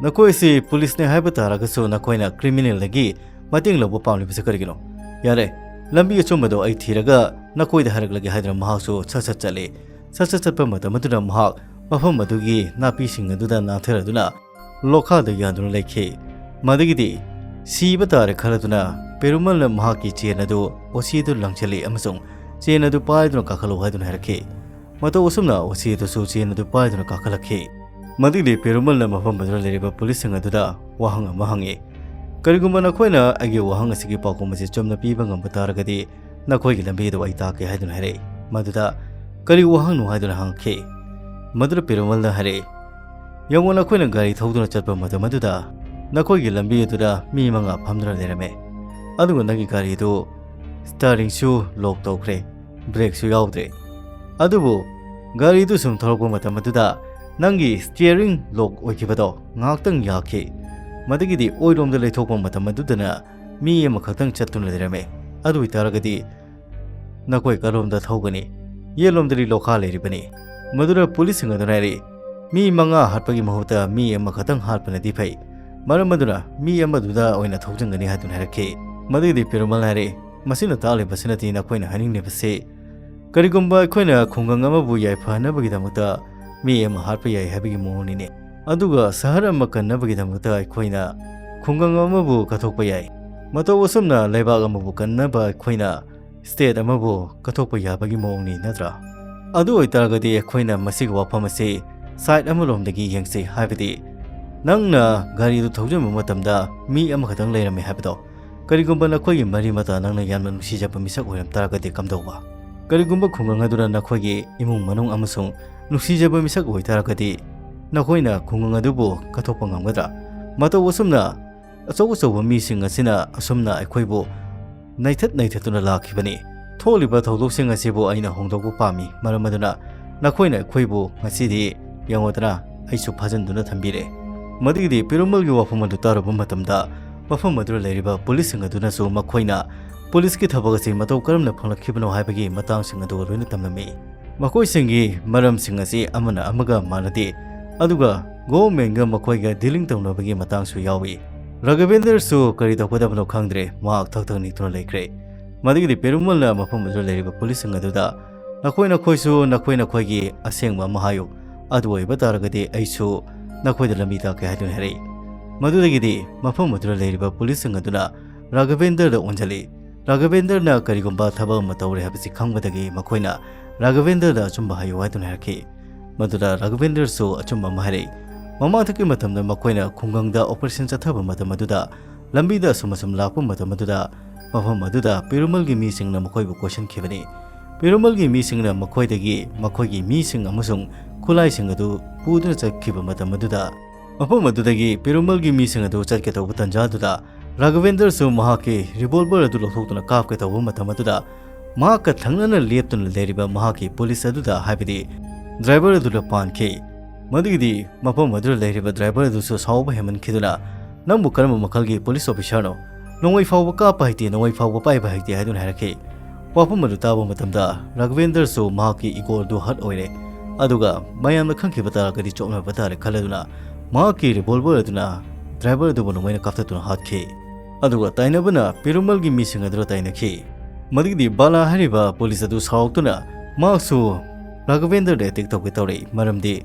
"ꯅꯈꯣꯏꯁꯤ policeꯅꯦ ꯍꯥꯏꯕ ꯇꯥꯔꯒꯁꯨ ꯅꯈꯣꯏꯅ criminalꯗꯒꯤ ꯃꯇꯦꯡ ꯂꯧꯕ ꯄꯥꯝꯂꯤꯕꯁꯤ ꯀꯔꯤꯒꯤꯅꯣ? ꯌꯥꯔꯦ, ꯂꯝꯕꯤ ꯑꯆꯨꯝꯕꯗꯣ ꯑꯩ ꯊꯤꯔꯒ ꯅꯈꯣꯏꯗ ꯍꯥꯏꯔꯛꯂꯒꯦ" ꯍꯥꯏꯗꯨꯅ ꯃꯍꯥꯛꯁꯨ ꯁꯠ ꯁꯠ ꯆꯠꯂꯤ꯫ ꯁꯠ ꯁꯠ ꯆꯠꯄ ꯃꯇꯝ ꯑꯗꯨꯗ ꯃꯍꯥꯛ ꯃꯐꯝ ꯑꯗꯨꯒꯤ ꯅꯥꯄꯤꯁꯤꯡ ꯑꯗꯨꯗ ꯅꯥꯟꯊꯔꯗꯨꯅ ꯂꯣꯈꯥꯗ ꯌꯥꯟꯗꯨꯅ ꯂꯩꯈꯤ꯫ ꯃꯗꯨꯒꯤꯗꯤ ꯁꯤꯕ ꯇꯥꯔꯦ ꯈꯜꯂꯗꯨꯅ ꯄꯦꯔꯨꯃꯜꯅ ꯃꯍꯥꯛꯀꯤ chain ꯑꯗꯨ OCꯗꯨ ꯂꯪꯁꯤꯜꯂꯤ ꯑꯃꯁꯨꯡ "chain ꯑꯗꯨ ꯄꯥꯏꯗꯨꯅ ꯀꯥꯈꯠꯂꯨ" ꯍꯥꯏꯗꯨꯅ ꯍꯥꯏꯔꯛꯈꯤ꯫ ꯃꯇꯧ ꯑꯁꯨꯝꯅ OC ꯑꯗꯨꯁꯨ chain ꯑꯗꯨ ꯄꯥꯏꯗꯨꯅ ꯀꯥꯈꯠꯂꯛꯈꯤ꯫ ꯃꯗꯨꯒꯤꯗꯤ ꯄꯦꯔꯨꯃꯜꯅ ꯃꯐꯝ ꯑꯗꯨꯗ ꯂꯩꯔꯤꯕ policeꯁꯤꯡ ꯑꯗꯨꯗ ꯋꯥꯍꯪ ꯑꯃ ꯍꯪꯉꯤ꯫ "ꯀꯔꯤꯒꯨꯝꯕ ꯅꯈꯣꯏꯅ ꯑꯩꯒꯤ ꯋꯥꯍꯪ ꯑꯁꯤꯒꯤ ꯄꯥꯎꯈꯨꯝ ꯑꯁꯤ ꯆꯨꯝꯅ ꯄꯤꯕ ꯉꯝꯕ ꯇꯥꯔꯒꯗꯤ ꯅꯈꯣꯏꯒꯤ ꯂꯝꯕꯤ ꯑꯗꯨ ꯑꯩ ꯇꯥꯛꯀꯦ" ꯍꯥꯏꯗꯨꯅ ꯍꯥꯏꯔꯛꯏ꯫ ꯃꯗꯨꯗ "ꯀꯔꯤ ꯋꯥꯍꯪꯅꯣ?" ꯍꯥꯏꯗꯨꯅ ꯍꯪꯉꯛꯈꯤ꯫ ꯃꯗꯨꯗ ꯄꯦꯔꯨꯃꯜꯅ ꯍꯥꯏꯔꯛꯏ, "ꯌꯦꯡꯉꯨ, ꯅꯈꯣꯏꯅ ꯒꯥꯔꯤ ꯊꯧꯗꯨꯅ ꯆꯠꯄ ꯃꯇꯝ ꯑꯗꯨꯗ ꯅꯈꯣꯏꯒꯤ ꯂꯝꯕꯤ ꯑꯗꯨꯗ ꯃꯤ ꯃꯉꯥ ꯐꯝꯗꯨꯅ ꯂꯩꯔꯝꯃꯦ, ꯑꯗꯨꯒ ꯅꯪꯒꯤ ꯒꯥꯔꯤꯗꯨ steeringꯁꯨ lock ꯇꯧꯈ꯭ꯔꯦ, brakeꯁꯨ ꯌꯥꯎꯗ꯭ꯔꯦ꯫ ꯑꯗꯨꯕꯨ ꯒꯥꯔꯤꯗꯨ ꯁꯨꯝ ꯊꯧꯔꯛꯄ ꯃꯇꯝ ꯑꯗꯨꯗ ꯅꯪꯒꯤ steering lock ꯑꯣꯏꯈꯤꯕꯗꯣ ꯉꯥꯏꯍꯥꯛꯇꯪ ꯌꯥꯈꯤ꯫ ꯃꯗꯨꯒꯤꯗꯤ ꯑꯣꯏꯔꯣꯝꯗ ꯂꯩꯊꯣꯛꯄ ꯃꯇꯝ ꯑꯗꯨꯗꯅ ꯃꯤ ꯑꯃꯈꯛꯇꯪ ꯆꯠꯇꯨꯅ ꯂꯩꯔꯝꯃꯦ꯫ ꯑꯗꯨ ꯑꯣꯏꯇꯥꯔꯒꯗꯤ ꯅꯈꯣꯏ ꯀꯔꯣꯝꯗ ꯊꯧꯒꯅꯤ? ꯌꯦꯠꯂꯣꯝꯗꯗꯤ ꯂꯣꯈꯥ ꯂꯩꯔꯤꯕꯅꯤ꯫" ꯃꯗꯨꯗ policeꯁꯤꯡ ꯑꯗꯨꯅ ꯍꯥꯏꯔꯤ, "ꯃꯤ ꯃꯉꯥ ꯍꯥꯠꯄꯒꯤ ꯃꯍꯨꯠꯇ ꯃꯤ ꯑꯃꯈꯛꯇꯪ ꯍꯥꯠꯄꯅꯗꯤ ꯐꯩ꯫ ꯃꯔꯝ ꯑꯗꯨꯅ ꯃꯤ ꯑꯃꯗꯨꯗ ꯑꯣꯏꯅ ꯊꯧꯖꯤꯟꯒꯅꯤ" ꯍꯥꯏꯗꯨꯅ ꯍꯥꯏꯔꯛꯈꯤ꯫ ꯃꯗꯨꯒꯤꯗꯤ ꯄꯦꯔꯨꯃꯜ ꯍꯥꯏꯔꯤ, "ꯃꯁꯤꯅ ꯇꯥꯛꯂꯤꯕꯁꯤꯅꯗꯤ ꯅꯈꯣꯏꯅ ꯍꯥꯏꯅꯤꯡꯂꯤꯕꯁꯤ ꯀꯔꯤꯒꯨꯝꯕ ꯑꯩꯈꯣꯏꯅ ꯈꯨꯡꯒꯪ ꯑꯃꯕꯨ ꯌꯥꯏꯐꯅꯕꯒꯤꯗꯃꯛꯇ ꯃꯤ ꯑꯃ ꯍꯥꯠꯄ ꯌꯥꯏ ꯍꯥꯏꯕꯒꯤ ꯃꯑꯣꯡꯅꯤꯅꯦ꯫ ꯑꯗꯨꯒ ꯁꯍꯔ ꯑꯃ ꯀꯟꯅꯕꯒꯤꯗꯃꯛꯇ ꯑꯩꯈꯣꯏꯅ ꯈꯨꯡꯒꯪ ꯑꯃꯕꯨ ꯀꯠꯊꯣꯛꯄ ꯌꯥꯏ꯫ ꯃꯇꯧ ꯑꯁꯨꯝꯅ ꯂꯩꯕꯥꯛ ꯑꯃꯕꯨ ꯀꯟꯅꯕ ꯑꯩꯈꯣꯏꯅ state ꯑꯃꯕꯨ ꯀꯠꯊꯣꯛꯄ ꯌꯥꯕꯒꯤ ꯃꯑꯣꯡꯅꯤ, ꯅꯠꯇ꯭ꯔꯥ? ꯑꯗꯨ ꯑꯣꯏꯇꯥꯔꯒꯗꯤ ꯑꯩꯈꯣꯏꯅ ꯃꯁꯤꯒꯤ ꯋꯥꯐꯝ ꯑꯁꯤ side ꯑꯃꯔꯣꯝꯗꯒꯤ ꯌꯦꯡꯁꯤ, ꯍꯥꯏꯕꯗꯤ ꯅꯪꯅ ꯒꯥꯔꯤꯗꯨ ꯊꯧꯖꯤꯟꯕ ꯃꯇꯝꯗ ꯃꯤ ꯑꯃꯈꯛꯇꯪ ꯂꯩꯔꯝꯃꯤ ꯍꯥꯏꯕꯗꯣ꯫ ꯀꯔꯤꯒꯨꯝꯕ ꯅꯈꯣꯏꯒꯤ ꯃꯔꯤ ꯃꯇꯥ ꯅꯪꯅ ꯌꯥꯝꯅ ꯅꯨꯡꯁꯤꯖꯕ ꯃꯤꯁꯛ ꯑꯣꯏꯔꯝ ꯇꯥꯔꯒꯗꯤ ꯀꯝꯗꯧꯕ? ꯀꯔꯤꯒꯨꯝꯕ ꯈꯨꯡꯒꯪ ꯑꯗꯨꯗ ꯅꯈꯣꯏꯒꯤ ꯏꯃꯨꯡ ꯃꯅꯨꯡ ꯑꯃꯁꯨꯡ ꯅꯨꯡꯁꯤꯖꯕ ꯃꯤꯁꯛ ꯑꯣꯏꯇꯥꯔꯒꯗꯤ ꯅꯈꯣꯏꯅ ꯈꯨꯡꯒꯪ ꯑꯗꯨꯕꯨ ꯀꯠꯊꯣꯛꯄ ꯉꯝꯒꯗ꯭ꯔꯥ? ꯃꯇꯧ ꯑꯁꯨꯝꯅ ꯑꯆꯧ ꯑꯆꯧꯕ ꯃꯤꯁꯤꯡ ꯑꯁꯤꯅ ꯑꯁꯨꯝꯅ ꯑꯩꯈꯣꯏꯕꯨ ꯅꯩꯊꯠ ꯅꯩꯊꯠꯇꯨꯅ ꯂꯥꯛꯈꯤꯕꯅꯤ꯫ ꯊꯣꯛꯂꯤꯕ ꯊꯧꯗꯣꯛꯁꯤꯡ ꯑꯁꯤꯕꯨ ꯑꯩꯅ ꯍꯣꯡꯗꯣꯛꯄ ꯄꯥꯝꯃꯤ꯫ ꯃꯔꯝ ꯑꯗꯨꯅ ꯅꯈꯣꯏꯅ ꯑꯩꯈꯣꯏꯕꯨ ꯉꯁꯤꯗꯤ ꯌꯦꯡꯉꯨꯗꯅ ꯑꯩꯁꯨ ꯐꯥꯖꯤꯟꯗꯨꯅ ꯊꯝꯕꯤꯔꯦ꯫ ꯃꯗꯨꯒꯤꯗꯤ ꯄꯦꯔꯨꯃꯜꯒꯤ ꯋꯥꯐꯝ ꯑꯗꯨ ꯇꯥꯔꯨꯕ ꯃꯇꯝꯗ ꯃꯐꯝ ꯑꯗꯨꯗ ꯂꯩꯔꯤꯕ policeꯁꯤꯡ ꯑꯗꯨꯅꯁꯨ ꯃꯈꯣꯏꯅ policeꯀꯤ ꯊꯕꯛ ꯑꯁꯤ ꯃꯇꯧ ꯀꯔꯝꯅ ꯐꯪꯂꯛꯈꯤꯕꯅꯣ ꯍꯥꯏꯕꯒꯤ ꯃꯇꯥꯡꯁꯤꯡ ꯑꯗꯨ ꯂꯣꯏꯅ ꯇꯝꯂꯝꯃꯤ꯫ ꯃꯈꯣꯏꯁꯤꯡꯒꯤ ꯃꯔꯝꯁꯤꯡ ꯑꯁꯤ ꯑꯃꯅ ꯑꯃꯒ ꯃꯥꯟꯅꯗꯦ, ꯑꯗꯨꯒ ꯒꯣꯚꯔꯟꯃꯦꯟꯒ ꯃꯈꯣꯏꯒ ꯗꯤꯂꯤꯡ ꯇꯧꯅꯕꯒꯤ ꯃꯇꯥꯡꯁꯨ ꯌꯥꯎꯏ꯫ ꯔꯥꯘꯕꯦꯟꯗ꯭ꯔꯁꯨ ꯀꯔꯤ ꯇꯧꯒꯗꯕꯅꯣ ꯈꯪꯗ꯭ꯔꯦ, ꯃꯍꯥꯛ ꯊꯛ ꯊꯛ ꯅꯤꯛꯇꯨꯅ ꯂꯩꯈ꯭ꯔꯦ꯫ ꯃꯗꯨꯒꯤꯗꯤ ꯄꯦꯔꯨꯃꯜꯅ ꯃꯐꯝ ꯑꯗꯨꯗ ꯂꯩꯔꯤꯕ ꯄꯨꯂꯤꯁꯁꯤꯡ ꯑꯗꯨꯗ, "ꯅꯈꯣꯏ ꯅꯈꯣꯏꯁꯨ ꯅꯈꯣꯏ ꯅꯈꯣꯏꯒꯤ ꯑꯁꯦꯡꯕ ꯑꯃ ꯍꯥꯏꯌꯨ, ꯑꯗꯨ ꯑꯣꯏꯕ ꯇꯥꯔꯒꯗꯤ ꯑꯩꯁꯨ ꯅꯈꯣꯏꯗ ꯂꯝꯕꯤ ꯇꯥꯛꯀꯦ" ꯍꯥꯏꯗꯨꯅ ꯍꯥꯏꯔꯛꯏ꯫ ꯃꯗꯨꯗꯒꯤꯗꯤ ꯃꯐꯝ ꯑꯗꯨꯗ ꯂꯩꯔꯤꯕ ꯄꯨꯂꯤꯁꯁꯤꯡ ꯑꯗꯨꯅ ꯔꯥꯘꯕꯦꯟꯗ꯭ꯔꯗ ꯑꯣꯟꯁꯤꯜꯂꯤ꯫ ꯔꯥꯘꯕꯦꯟꯗ꯭ꯔꯅ ꯀꯔꯤꯒꯨꯝꯕ ꯊꯕꯛ ꯑꯃ ꯇꯧꯔꯦ ꯍꯥꯏꯕꯁꯤ ꯈꯪꯕꯗꯒꯤ ꯃꯈꯣꯏꯅ ꯔꯥꯘꯕꯦꯟꯗ꯭ꯔꯗ ꯑꯆꯨꯝꯕ ꯍꯥꯏꯌꯨ ꯍꯥꯏꯗꯨꯅ ꯍꯥꯏꯔꯛꯈꯤ꯫ ꯃꯗꯨꯗ ꯔꯥꯘꯕꯦꯟꯗ꯭ꯔꯁꯨ ꯑꯆꯨꯝꯕ ꯑꯃ ꯍꯥꯏꯔꯛꯏ꯫ ꯃꯃꯥꯡꯊꯛꯀꯤ ꯃꯇꯝꯗ ꯃꯈꯣꯏꯅ ꯈꯨꯡꯒꯪꯗ ꯑꯣꯄꯔꯦꯁꯟ ꯆꯠꯊꯕ ꯃꯇꯝ ꯑꯗꯨꯗ ꯂꯝꯕꯤꯗ ꯑꯁꯨꯝ ꯑꯁꯨꯝ ꯂꯥꯛꯄ ꯃꯇꯝ ꯑꯗꯨꯗ ꯃꯐꯝ ꯑꯗꯨꯗ ꯄꯦꯔꯨꯃꯜꯒꯤ ꯃꯤꯁꯤꯡꯅ ꯃꯈꯣꯏꯕꯨ ꯀꯣꯏꯁꯤꯟꯈꯤꯕꯅꯤ꯫ ꯄꯦꯔꯨꯃꯜꯒꯤ ꯃꯤꯁꯤꯡꯅ ꯃꯈꯣꯏꯗꯒꯤ ꯃꯈꯣꯏꯒꯤ ꯃꯤꯁꯤꯡ ꯑꯃꯁꯨꯡ ꯈꯨꯠꯂꯥꯏꯁꯤꯡ ꯑꯗꯨ ꯄꯨꯗꯨꯅ ꯆꯠꯈꯤꯕ ꯃꯇꯝ ꯑꯗꯨꯗ ꯃꯐꯝ ꯑꯗꯨꯗꯒꯤ ꯄꯦꯔꯨꯃꯜꯒꯤ ꯃꯤꯁꯤꯡ ꯑꯗꯨ ꯆꯠꯀꯦ ꯇꯧꯕ ꯇꯥꯟꯖꯥ ꯑꯗꯨꯗ ꯔꯥꯘꯕꯦꯟꯗ꯭ꯔꯁꯨ ꯃꯍꯥꯛꯀꯤ ꯔꯤꯚꯣꯜꯚꯔ ꯑꯗꯨ ꯂꯧꯊꯣꯛꯇꯨꯅ ꯀꯥꯞꯀꯦ ꯇꯧꯕ ꯃꯇꯝ ꯑꯗꯨꯗ ꯃꯍꯥꯛꯀ ꯊꯪꯅꯅ ꯂꯦꯞꯇꯨꯅ ꯂꯩꯔꯤꯕ ꯃꯍꯥꯛꯀꯤ ꯄꯨꯂꯤꯁ ꯑꯗꯨꯗ, ꯍꯥꯏꯕꯗꯤ ꯗ꯭ꯔꯥꯏꯚꯔ ꯑꯗꯨꯗ ꯄꯥꯟꯈꯤ꯫ ꯃꯗꯨꯒꯤꯗꯤ ꯃꯐꯝ ꯑꯗꯨꯗ ꯂꯩꯔꯤꯕ ꯗ꯭ꯔꯥꯏꯚꯔ ꯑꯗꯨꯁꯨ ꯁꯥꯎꯕ ꯍꯦꯟꯃꯟꯈꯤꯗꯨꯅ, "ꯅꯪꯕꯨ ꯀꯔꯝꯕ ꯃꯈꯜꯒꯤ ꯄꯨꯂꯤꯁ ꯑꯣꯐꯤꯁꯥꯔꯅꯣ? ꯅꯣꯡꯃꯩ ꯐꯥꯎꯕ ꯀꯥꯞꯄ ꯍꯩꯇꯦ, ꯅꯣꯡꯃꯩ ꯐꯥꯎꯕ ꯄꯥꯏꯕ ꯍꯩꯇꯦ" ꯍꯥꯏꯗꯨꯅ ꯍꯥꯏꯔꯛꯈꯤ꯫ ꯋꯥꯐꯝ ꯑꯗꯨ ꯇꯥꯕ ꯃꯇꯝꯗ ꯔꯥꯘꯕꯦꯟꯗ꯭ꯔꯁꯨ ꯃꯍꯥꯛꯀꯤ ꯏꯒꯣ ꯑꯗꯨ ꯍꯔꯠ ꯑꯣꯏꯔꯦ, ꯑꯗꯨꯒ ꯃꯌꯥꯝꯅ ꯈꯪꯈꯤꯕ ꯇꯥꯔꯒꯗꯤ ꯆꯣꯞꯅꯕ ꯇꯥꯔꯦ ꯈꯜꯂꯗꯨꯅ ꯃꯍꯥꯛꯀꯤ ꯔꯤꯚꯣꯜꯚꯔ ꯑꯗꯨꯅ ꯗ꯭ꯔꯥꯏꯚꯔ ꯑꯗꯨꯕꯨ ꯅꯣꯡꯃꯩꯅ ꯀꯥꯞꯊꯠꯇꯨꯅ ꯍꯥꯠꯈꯤ꯫ ꯑꯗꯨꯒ ꯇꯥꯏꯅꯕꯅ ꯄꯦꯔꯨꯃꯜꯒꯤ ꯃꯤꯁꯤꯡ ꯑꯗꯨꯗ ꯇꯥꯏꯅꯈꯤ꯫ ꯃꯗꯨꯒꯤꯗꯤ ꯕꯥꯂꯥ ꯍꯥꯏꯔꯤꯕ ꯄꯨꯂꯤꯁ ꯑꯗꯨ ꯁꯥꯎꯔꯛꯇꯨꯅ ꯃꯍꯥꯛꯁꯨ ꯔꯥꯘꯕꯦꯟꯗ꯭ꯔꯗ ꯑꯦꯇꯦꯛ ꯇꯧꯒꯦ ꯇꯧꯔꯛꯏ, ꯃꯔꯝꯗꯤ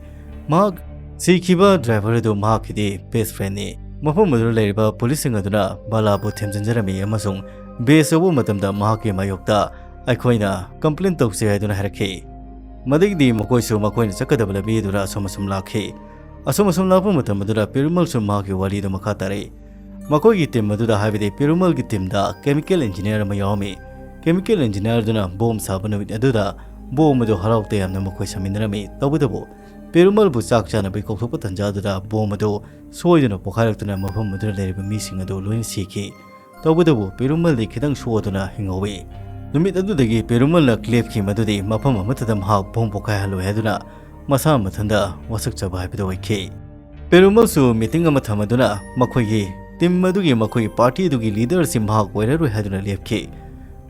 ꯃꯍꯥꯛ ꯁꯤꯈꯤꯕ ꯗ꯭ꯔꯥꯏꯚꯔ ꯑꯗꯨ ꯃꯍꯥꯛꯀꯤꯗꯤ ꯕꯦꯁ ꯐ꯭ꯔꯦꯟꯅꯤ꯫ ꯃꯐꯝ ꯑꯗꯨꯗ ꯂꯩꯔꯤꯕ ꯄꯨꯂꯤꯁꯁꯤꯡ ꯑꯗꯨꯅ ꯕꯥꯂꯥꯕꯨ ꯊꯦꯝꯖꯤꯟꯖꯔꯝꯃꯤ ꯑꯃꯁꯨꯡ ꯕꯦꯁ ꯌꯧꯕ ꯃꯇꯝꯗ ꯃꯍꯥꯛꯀꯤ ꯃꯥꯌꯣꯛꯇ "ꯑꯩꯈꯣꯏꯅ ꯀꯝꯄ꯭ꯂꯦꯟ ꯇꯧꯁꯤ" ꯍꯥꯏꯗꯨꯅ ꯍꯥꯏꯔꯛꯈꯤ꯫ ꯃꯗꯒꯤꯗꯤ ꯃꯈꯣꯏꯁꯨ ꯃꯈꯣꯏꯅ ꯆꯠꯀꯗꯕ ꯂꯝꯕꯤ ꯑꯗꯨꯗ ꯑꯁꯨꯝ ꯑꯁꯨꯝ ꯂꯥꯛꯈꯤ꯫ ꯑꯁꯨꯝ ꯑꯁꯨꯝ ꯂꯥꯛꯄ ꯃꯇꯝ ꯑꯗꯨꯗ ꯄꯦꯔꯨꯃꯜꯁꯨ ꯃꯍꯥꯛꯀꯤ ꯋꯥꯔꯤꯗꯨ ꯃꯈꯥ ꯇꯥꯔꯛꯏ꯫ ꯃꯈꯣꯏꯒꯤ ꯇꯤꯝ ꯑꯗꯨꯗ, ꯍꯥꯏꯕꯗꯤ ꯄꯦꯔꯨꯃꯜꯒꯤ ꯇꯤꯝꯗ ꯀꯦꯃꯤꯀꯦꯜ ꯏꯟꯖꯤꯅꯤꯌꯥꯔ ꯑꯃ ꯌꯥꯎꯔꯝꯃꯤ꯫ ꯀꯦꯃꯤꯀꯦꯜ ꯏꯟꯖꯤꯅꯤꯌꯥꯔ ꯑꯗꯨꯅ ꯕꯣꯝ ꯁꯥꯕ ꯅꯨꯃꯤꯠ ꯑꯗꯨꯗ ꯕꯣꯝ ꯑꯗꯨ ꯍꯔꯥꯎ ꯇꯌꯥꯝꯅ ꯃꯈꯣꯏ ꯁꯥꯃꯤꯟꯅꯔꯝꯃꯤ꯫ ꯇꯧꯕꯇꯕꯨ ꯄꯦꯔꯨꯃꯜꯕꯨ ꯆꯥꯛ ꯆꯥꯅꯕꯒꯤ ꯀꯧꯊꯣꯛꯄ ꯇꯥꯟꯖꯥ ꯑꯗꯨꯗ ꯕꯣꯝ ꯑꯗꯨ ꯁꯣꯏꯗꯨꯅ ꯄꯣꯈꯥꯏꯔꯛꯇꯨꯅ ꯃꯐꯝ ꯑꯗꯨꯗ ꯂꯩꯔꯤꯕ ꯃꯤꯁꯤꯡ ꯑꯗꯨ ꯂꯣꯏꯅ ꯁꯤꯈꯤ꯫ ꯇꯧꯕꯇꯕꯨ ꯄꯦꯔꯨꯃꯜꯗꯤ ꯈꯤꯇꯪ ꯁꯣꯛꯗꯨꯅ ꯍꯤꯡꯍꯧꯏ꯫ ꯅꯨꯃꯤꯠ ꯑꯗꯨꯗꯒꯤ ꯄꯦꯔꯨꯃꯜꯅ ꯂꯦꯞꯈꯤ ꯃꯗꯨꯗꯤ ꯃꯐꯝ ꯑꯃꯠꯇꯗ ꯃꯍꯥꯛ ꯕꯣꯝ ꯄꯣꯈꯥꯏꯍꯜꯂꯣꯏ ꯍꯥꯏꯗꯨꯅ ꯃꯁꯥ ꯃꯊꯟꯇ ꯋꯥꯁꯛꯆꯕ ꯍꯥꯏꯕꯗꯨ ꯑꯣꯏꯈꯤ꯫ ꯄꯦꯔꯨꯃꯜꯁꯨ ꯃꯤꯇꯤꯡ ꯑꯃ ꯊꯝꯃꯗꯨꯅ ꯃꯈꯣꯏꯒꯤ ꯇꯤꯝ ꯑꯗꯨꯒꯤ, ꯃꯈꯣꯏꯒꯤ ꯄꯥꯔꯇꯤ ꯑꯗꯨꯒꯤ ꯂꯤꯗꯔ ꯑꯁꯤ ꯃꯍꯥꯛ ꯑꯣꯏꯔꯔꯣꯏ ꯍꯥꯏꯗꯨꯅ ꯂꯦꯞꯈꯤ꯫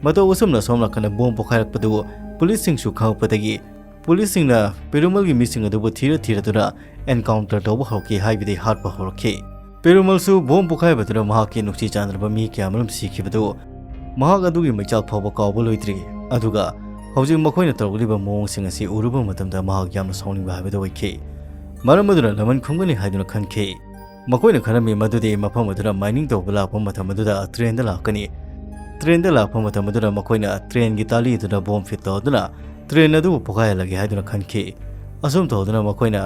ꯃꯇꯧ ꯑꯁꯨꯝꯅ ꯑꯁꯣꯝ ꯅꯥꯀꯟꯗ ꯕꯣꯝ ꯄꯣꯈꯥꯏꯔꯛꯄꯗꯨ ꯄꯨꯂꯤꯁꯁꯤꯡꯁꯨ ꯈꯪꯂꯛꯄꯗꯒꯤ ꯄꯨꯂꯤꯁꯁꯤꯡꯅ ꯄꯦꯔꯨꯃꯜꯒꯤ ꯃꯤꯁꯤꯡ ꯑꯗꯨꯕꯨ ꯊꯤꯔ ꯊꯤꯔꯗꯨꯅ encounter ꯇꯧꯕ ꯍꯧꯔꯛꯈꯤ, ꯍꯥꯏꯕꯗꯤ ꯍꯥꯠꯄ ꯍꯧꯔꯛꯈꯤ꯫ ꯄꯦꯔꯨꯃꯜꯁꯨ ꯕꯣꯝ ꯄꯣꯈꯥꯏꯕꯗꯨꯅ ꯃꯍꯥꯛꯀꯤ ꯅꯨꯡꯁꯤ ꯆꯥꯟꯅꯔꯕ ꯃꯤ ꯀꯌꯥꯃꯔꯨꯝ ꯁꯤꯈꯤꯕꯗꯨ ꯃꯍꯥꯛ ꯑꯗꯨꯒꯤ ꯃꯩꯆꯥꯛ ꯐꯥꯎꯕ ꯀꯥꯎꯕ ꯂꯣꯏꯗ꯭ꯔꯤ꯫ ꯑꯗꯨꯒ ꯍꯧꯖꯤꯛ ꯃꯈꯣꯏꯅ ꯇꯧꯔꯛꯂꯤꯕ ꯃꯑꯣꯡꯁꯤꯡ ꯑꯁꯤ ꯎꯔꯨꯕ ꯃꯇꯝꯗ ꯃꯍꯥꯛ ꯌꯥꯝꯅ ꯁꯥꯎꯅꯤꯡꯕ ꯍꯥꯏꯕꯗꯨ ꯑꯣꯏꯈꯤ꯫ ꯃꯔꯝ ꯑꯗꯨꯅ ꯂꯃꯟ ꯈꯨꯝꯒꯅꯤ ꯍꯥꯏꯗꯨꯅ ꯈꯟꯈꯤ꯫ ꯃꯈꯣꯏꯅ ꯈꯜꯂꯝꯃꯤ ꯃꯗꯨꯗꯤ ꯃꯐꯝ ꯑꯗꯨꯗ mining ꯇꯧꯕ ꯂꯥꯛꯄ ꯃꯇꯝ ꯑꯗꯨꯗ train ꯗ ꯂꯥꯛꯀꯅꯤ꯫ Train ꯗ ꯂꯥꯛꯄ ꯃꯇꯝ ꯑꯗꯨꯗ ꯃꯈꯣꯏꯅ train ꯒꯤ ꯇꯥꯂꯤ ꯑꯗꯨꯗ bomb fit ꯇꯧꯗꯨꯅ train ꯑꯗꯨꯕꯨ ꯄꯣꯈꯥꯏꯍꯜꯂꯒꯦ ꯍꯥꯏꯗꯨꯅ ꯈꯟꯈꯤ꯫ ꯑꯁꯨꯝ ꯇꯧꯗꯨꯅ ꯃꯈꯣꯏꯅ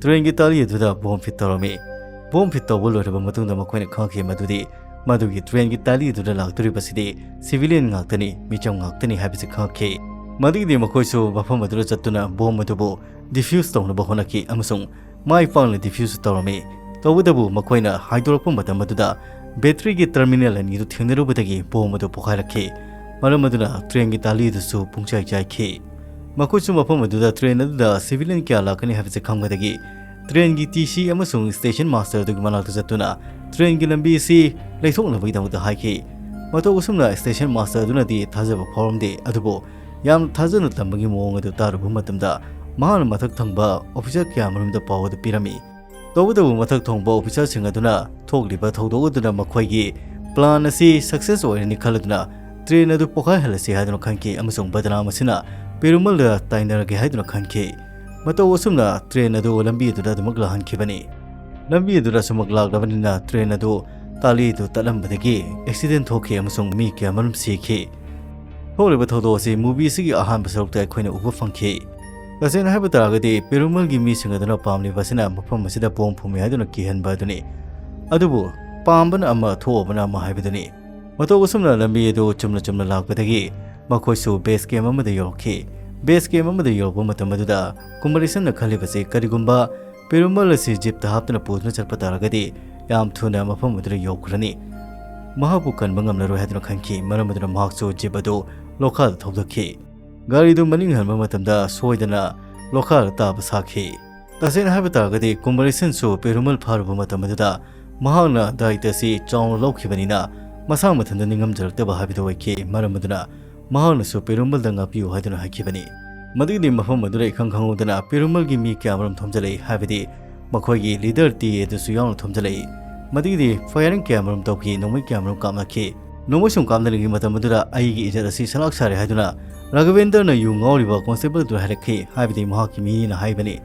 train ꯒꯤ ꯇꯥꯂꯤ ꯑꯗꯨꯗ bomb fit ꯇꯧꯔꯝꯃꯤ꯫ Bomb fit ꯇꯧꯕ ꯂꯣꯏꯔꯕ ꯃꯇꯨꯡꯗ ꯃꯈꯣꯏꯅ ꯈꯪꯈꯤ ꯃꯗꯨꯗꯤ ꯃꯗꯨꯒꯤ train ꯒꯤ ꯇꯥꯂꯤ ꯑꯗꯨꯗ ꯂꯥꯛꯇꯣꯔꯤꯕꯁꯤꯗꯤ civilian ꯉꯥꯛꯇꯅꯤ, ꯃꯤꯆꯝ ꯉꯥꯛꯇꯅꯤ ꯍꯥꯏꯕꯁꯤ ꯈꯪꯈꯤ꯫ ꯃꯗꯨꯒꯤꯗꯤ ꯃꯈꯣꯏꯁꯨ ꯃꯐꯝ ꯑꯗꯨꯗ ꯆꯠꯇꯨꯅ bomb ꯑꯗꯨꯕꯨ defuse ꯇꯧꯅꯕ ꯍꯣꯠꯅꯈꯤ ꯑꯃꯁꯨꯡ ꯃꯥꯏ ꯄꯥꯛꯅ defuse ꯇꯧꯔꯝꯃꯤ꯫ ꯇꯧꯕꯇꯕꯨ ꯃꯈꯣꯏꯅ ꯍꯥꯏꯗꯣꯔꯛꯄ ꯃꯇꯝ ꯑꯗꯨꯗ battery ꯒꯤ terminal ꯑꯅꯤꯗꯨ ꯊꯦꯡꯅꯔꯨꯕꯗꯒꯤ bomb ꯑꯗꯨ ꯄꯣꯈꯥꯏꯔꯛꯈꯤ꯫ ꯃꯔꯝ ꯑꯗꯨꯅ train ꯒꯤ ꯇꯥꯂꯤ ꯑꯗꯨꯁꯨ ꯄꯨꯡꯆꯥꯏ ꯆꯥꯏꯈꯤ꯫ ꯃꯈꯣꯏꯁꯨ ꯃꯐꯝ ꯑꯗꯨꯗ train ꯑꯗꯨꯗ civilian ꯀꯌꯥ ꯂꯥꯛꯀꯅꯤ ꯍꯥꯏꯕꯁꯤ ꯈꯪꯕꯗꯒꯤ train ꯒꯤ T C ꯑꯃꯁꯨꯡ station master ꯑꯗꯨꯒꯤ ꯃꯅꯥꯛꯇ ꯆꯠꯇꯨꯅ train ꯒꯤ ꯂꯝꯕꯤ ꯑꯁꯤ ꯂꯩꯊꯣꯛꯅꯕꯒꯤꯗꯃꯛꯇ ꯍꯥꯏꯈꯤ꯫ ꯃꯇꯧ ꯑꯁꯨꯝꯅ station master ꯑꯗꯨꯅꯗꯤ ꯊꯥꯖꯕ ꯐꯥꯎꯔꯝꯗꯦ, ꯑꯗꯨꯕꯨ ꯌꯥꯝꯅ ꯊꯥꯖꯅ ꯇꯝꯕꯒꯤ ꯃꯑꯣꯡ ꯑꯗꯨ ꯇꯥꯔꯨꯕ ꯃꯇꯝꯗ ꯃꯍꯥꯛꯅ ꯃꯊꯛ ꯊꯪꯕ officer ꯀꯌꯥꯃꯔꯨꯝꯗ ꯄꯥꯎ ꯑꯗꯨ ꯄꯤꯔꯝꯃꯤ꯫ ꯇꯧꯕꯇꯕꯨ ꯃꯊꯛ ꯊꯣꯡꯕ officer ꯁꯤꯡ ꯑꯗꯨꯅ ꯊꯣꯛꯂꯤꯕ ꯊꯧꯗꯣꯛ ꯑꯗꯨꯅ ꯃꯈꯣꯏꯒꯤ plan ꯑꯁꯤ success ꯑꯣꯏꯔꯅꯤ ꯈꯜꯂꯗꯨꯅ train ꯑꯗꯨ ꯄꯣꯈꯥꯏꯍꯜꯂꯁꯤ ꯍꯥꯏꯗꯨꯅ ꯈꯟꯈꯤ ꯑꯃꯁꯨꯡ ꯕꯗꯅꯥꯝ ꯑꯁꯤꯅ ꯄꯦꯔꯨꯃꯜꯗ ꯇꯥꯏꯅꯔꯒꯦ ꯍꯥꯏꯗꯨꯅ ꯈꯟꯈꯤ꯫ ꯃꯇꯧ ꯑꯁꯨꯝꯅ train ꯑꯗꯨ ꯂꯝꯕꯤ ꯑꯗꯨꯗ ꯑꯗꯨꯃꯛ ꯂꯥꯛꯍꯟꯈꯤꯕꯅꯤ꯫ ꯂꯝꯕꯤ ꯑꯗꯨꯗ ꯑꯁꯨꯃꯛ ꯂꯥꯛꯂꯕꯅꯤꯅ train ꯑꯗꯨ ꯇꯥꯂꯤ ꯑꯗꯨ ꯇꯠꯂꯝꯕꯗꯒꯤ accident ꯊꯣꯛꯈꯤ ꯑꯃꯁꯨꯡ ꯃꯤ ꯀꯌꯥꯃꯔꯨꯝ ꯁꯤꯈꯤ꯫ ꯊꯣꯛꯂꯤꯕ ꯊꯧꯗꯣꯛ ꯑꯁꯤ movie ꯑꯁꯤꯒꯤ ꯑꯍꯥꯟꯕ ꯁꯔꯨꯛꯇ ꯑꯩꯈꯣꯏꯅ ꯎꯕ ꯐꯪꯈꯤ꯫ ꯇꯁꯦꯡꯅ ꯍꯥꯏꯕ ꯇꯥꯔꯒꯗꯤ ꯄꯦꯔꯨꯃꯜꯒꯤ ꯃꯤꯁꯤꯡ ꯑꯗꯨꯅ ꯄꯥꯝꯂꯤꯕ ꯑꯁꯤꯅ ꯃꯐꯝ ꯑꯁꯤꯗ bomb ꯐꯨꯝꯃꯤ ꯍꯥꯏꯗꯨꯅ ꯀꯤꯍꯟꯕ ꯑꯗꯨꯅꯤ꯫ ꯑꯗꯨꯕꯨ ꯄꯥꯝꯕꯅ ꯑꯃ, ꯊꯣꯛꯑꯕꯅ ꯑꯃ ꯍꯥꯏꯕꯗꯨꯅꯤ꯫ ꯃꯇꯧ ꯑꯁꯨꯝꯅ ꯂꯝꯕꯤ ꯑꯗꯨ ꯆꯨꯝꯅ ꯆꯨꯝꯅ ꯂꯥꯛꯄꯗꯒꯤ ꯃꯈꯣꯏꯁꯨ base camp ꯑꯃꯗ ꯌꯧꯔꯛꯈꯤ꯫ Base camp ꯑꯃꯗ ꯌꯧꯔꯛꯄ ꯃꯇꯝ ꯑꯗꯨꯗ ꯀꯨꯃꯥꯔꯤꯁꯟꯅ ꯈꯜꯂꯤꯕꯁꯤ ꯀꯔꯤꯒꯨꯝꯕ ꯄꯦꯔꯨꯃꯜ ꯑꯁꯤ jeep ꯇ ꯍꯥꯞꯇꯨꯅ ꯄꯨꯗꯨꯅ ꯆꯠꯄ ꯇꯥꯔꯒꯗꯤ ꯌꯥꯝ ꯊꯨꯅ ꯃꯐꯝ ꯑꯗꯨꯗ ꯌꯧꯈ꯭ꯔꯅꯤ꯫ ꯃꯍꯥꯛꯄꯨ ꯀꯟꯕ ꯉꯝꯂꯔꯣꯏ ꯍꯥꯏꯗꯨꯅ ꯈꯟꯈꯤ꯫ ꯃꯔꯝ ꯑꯗꯨꯅ ꯃꯍꯥꯛꯁꯨ jeep ꯑꯗꯨ ꯂꯣꯈꯥꯗ ꯊꯧꯗꯈꯤ꯫ ꯒꯥꯔꯤꯗꯨ ꯃꯅꯤꯡ ꯍꯟꯕ ꯃꯇꯝꯗ ꯁꯣꯏꯗꯅ ꯂꯣꯈꯥꯗ ꯇꯥꯕ ꯁꯥꯈꯤ꯫ ꯇꯁꯦꯡꯅ ꯍꯥꯏꯕ ꯇꯥꯔꯒꯗꯤ ꯀꯨꯃꯥꯔꯤꯁꯟꯁꯨ ꯄꯦꯔꯨꯃꯜ ꯐꯥꯔꯨꯕ ꯃꯇꯝ ꯑꯗꯨꯗ ꯃꯍꯥꯛꯅ ꯗꯥꯏꯇ ꯑꯁꯤ ꯆꯥꯎꯅ ꯂꯧꯈꯤꯕꯅꯤꯅ ꯃꯁꯥ ꯃꯊꯟꯇ ꯅꯤꯡꯉꯝꯖꯔꯛꯇꯕ ꯍꯥꯏꯕꯗꯨ ꯑꯣꯏꯈꯤ꯫ ꯃꯔꯝ ꯑꯗꯨꯅ ꯃꯍꯥꯛꯅꯁꯨ ꯄꯦꯔꯨꯃꯜꯗ ꯉꯥꯛꯄꯤꯌꯨ ꯍꯥꯏꯗꯨꯅ ꯍꯥꯏꯈꯤꯕꯅꯤ꯫ ꯃꯗꯨꯒꯤꯗꯤ ꯃꯐꯝ ꯑꯗꯨꯗ ꯏꯈꯪ ꯈꯪꯍꯧꯗꯅ ꯄꯦꯔꯨꯃꯜꯒꯤ ꯃꯤ ꯀꯌꯥꯃꯔꯨꯝ ꯊꯣꯝꯖꯤꯜꯂꯛꯏ, ꯍꯥꯏꯕꯗꯤ ꯃꯈꯣꯏꯒꯤ ꯂꯤꯗꯔ ꯇꯤ ꯑꯦ ꯑꯗꯨꯁꯨ ꯌꯥꯎꯅ ꯊꯣꯝꯖꯤꯜꯂꯛꯏ꯫ ꯃꯗꯨꯒꯤꯗꯤ ꯐꯥꯌꯔꯤꯡ ꯀꯌꯥꯃꯔꯨꯝ ꯇꯧꯈꯤ, ꯅꯣꯡꯃꯩ ꯀꯌꯥꯃꯔꯨꯝ ꯀꯥꯞꯅꯈꯤ꯫ ꯅꯣꯡꯃꯩ ꯁꯨꯝ ꯀꯥꯞꯅꯔꯤꯉꯩ ꯃꯇꯝ ꯑꯗꯨꯗ ꯑꯩꯒꯤ ꯏꯖꯠ ꯑꯁꯤ ꯁꯂꯥꯛ ꯁꯥꯔꯦ ꯍꯥꯏꯗꯨꯅ ꯔꯥꯘꯕꯦꯟꯗ꯭ꯔꯅ ꯌꯨ ꯉꯥꯎꯔꯤꯕ ꯀꯣꯟꯁꯇꯦꯕꯜ ꯑꯗꯨꯗ ꯍꯥꯏꯔꯛꯈꯤ, ꯍꯥꯏꯕꯗꯤ ꯃꯍꯥꯛꯀꯤ ꯃꯤꯅꯤꯅ ꯍꯥꯏꯕꯅꯤ꯫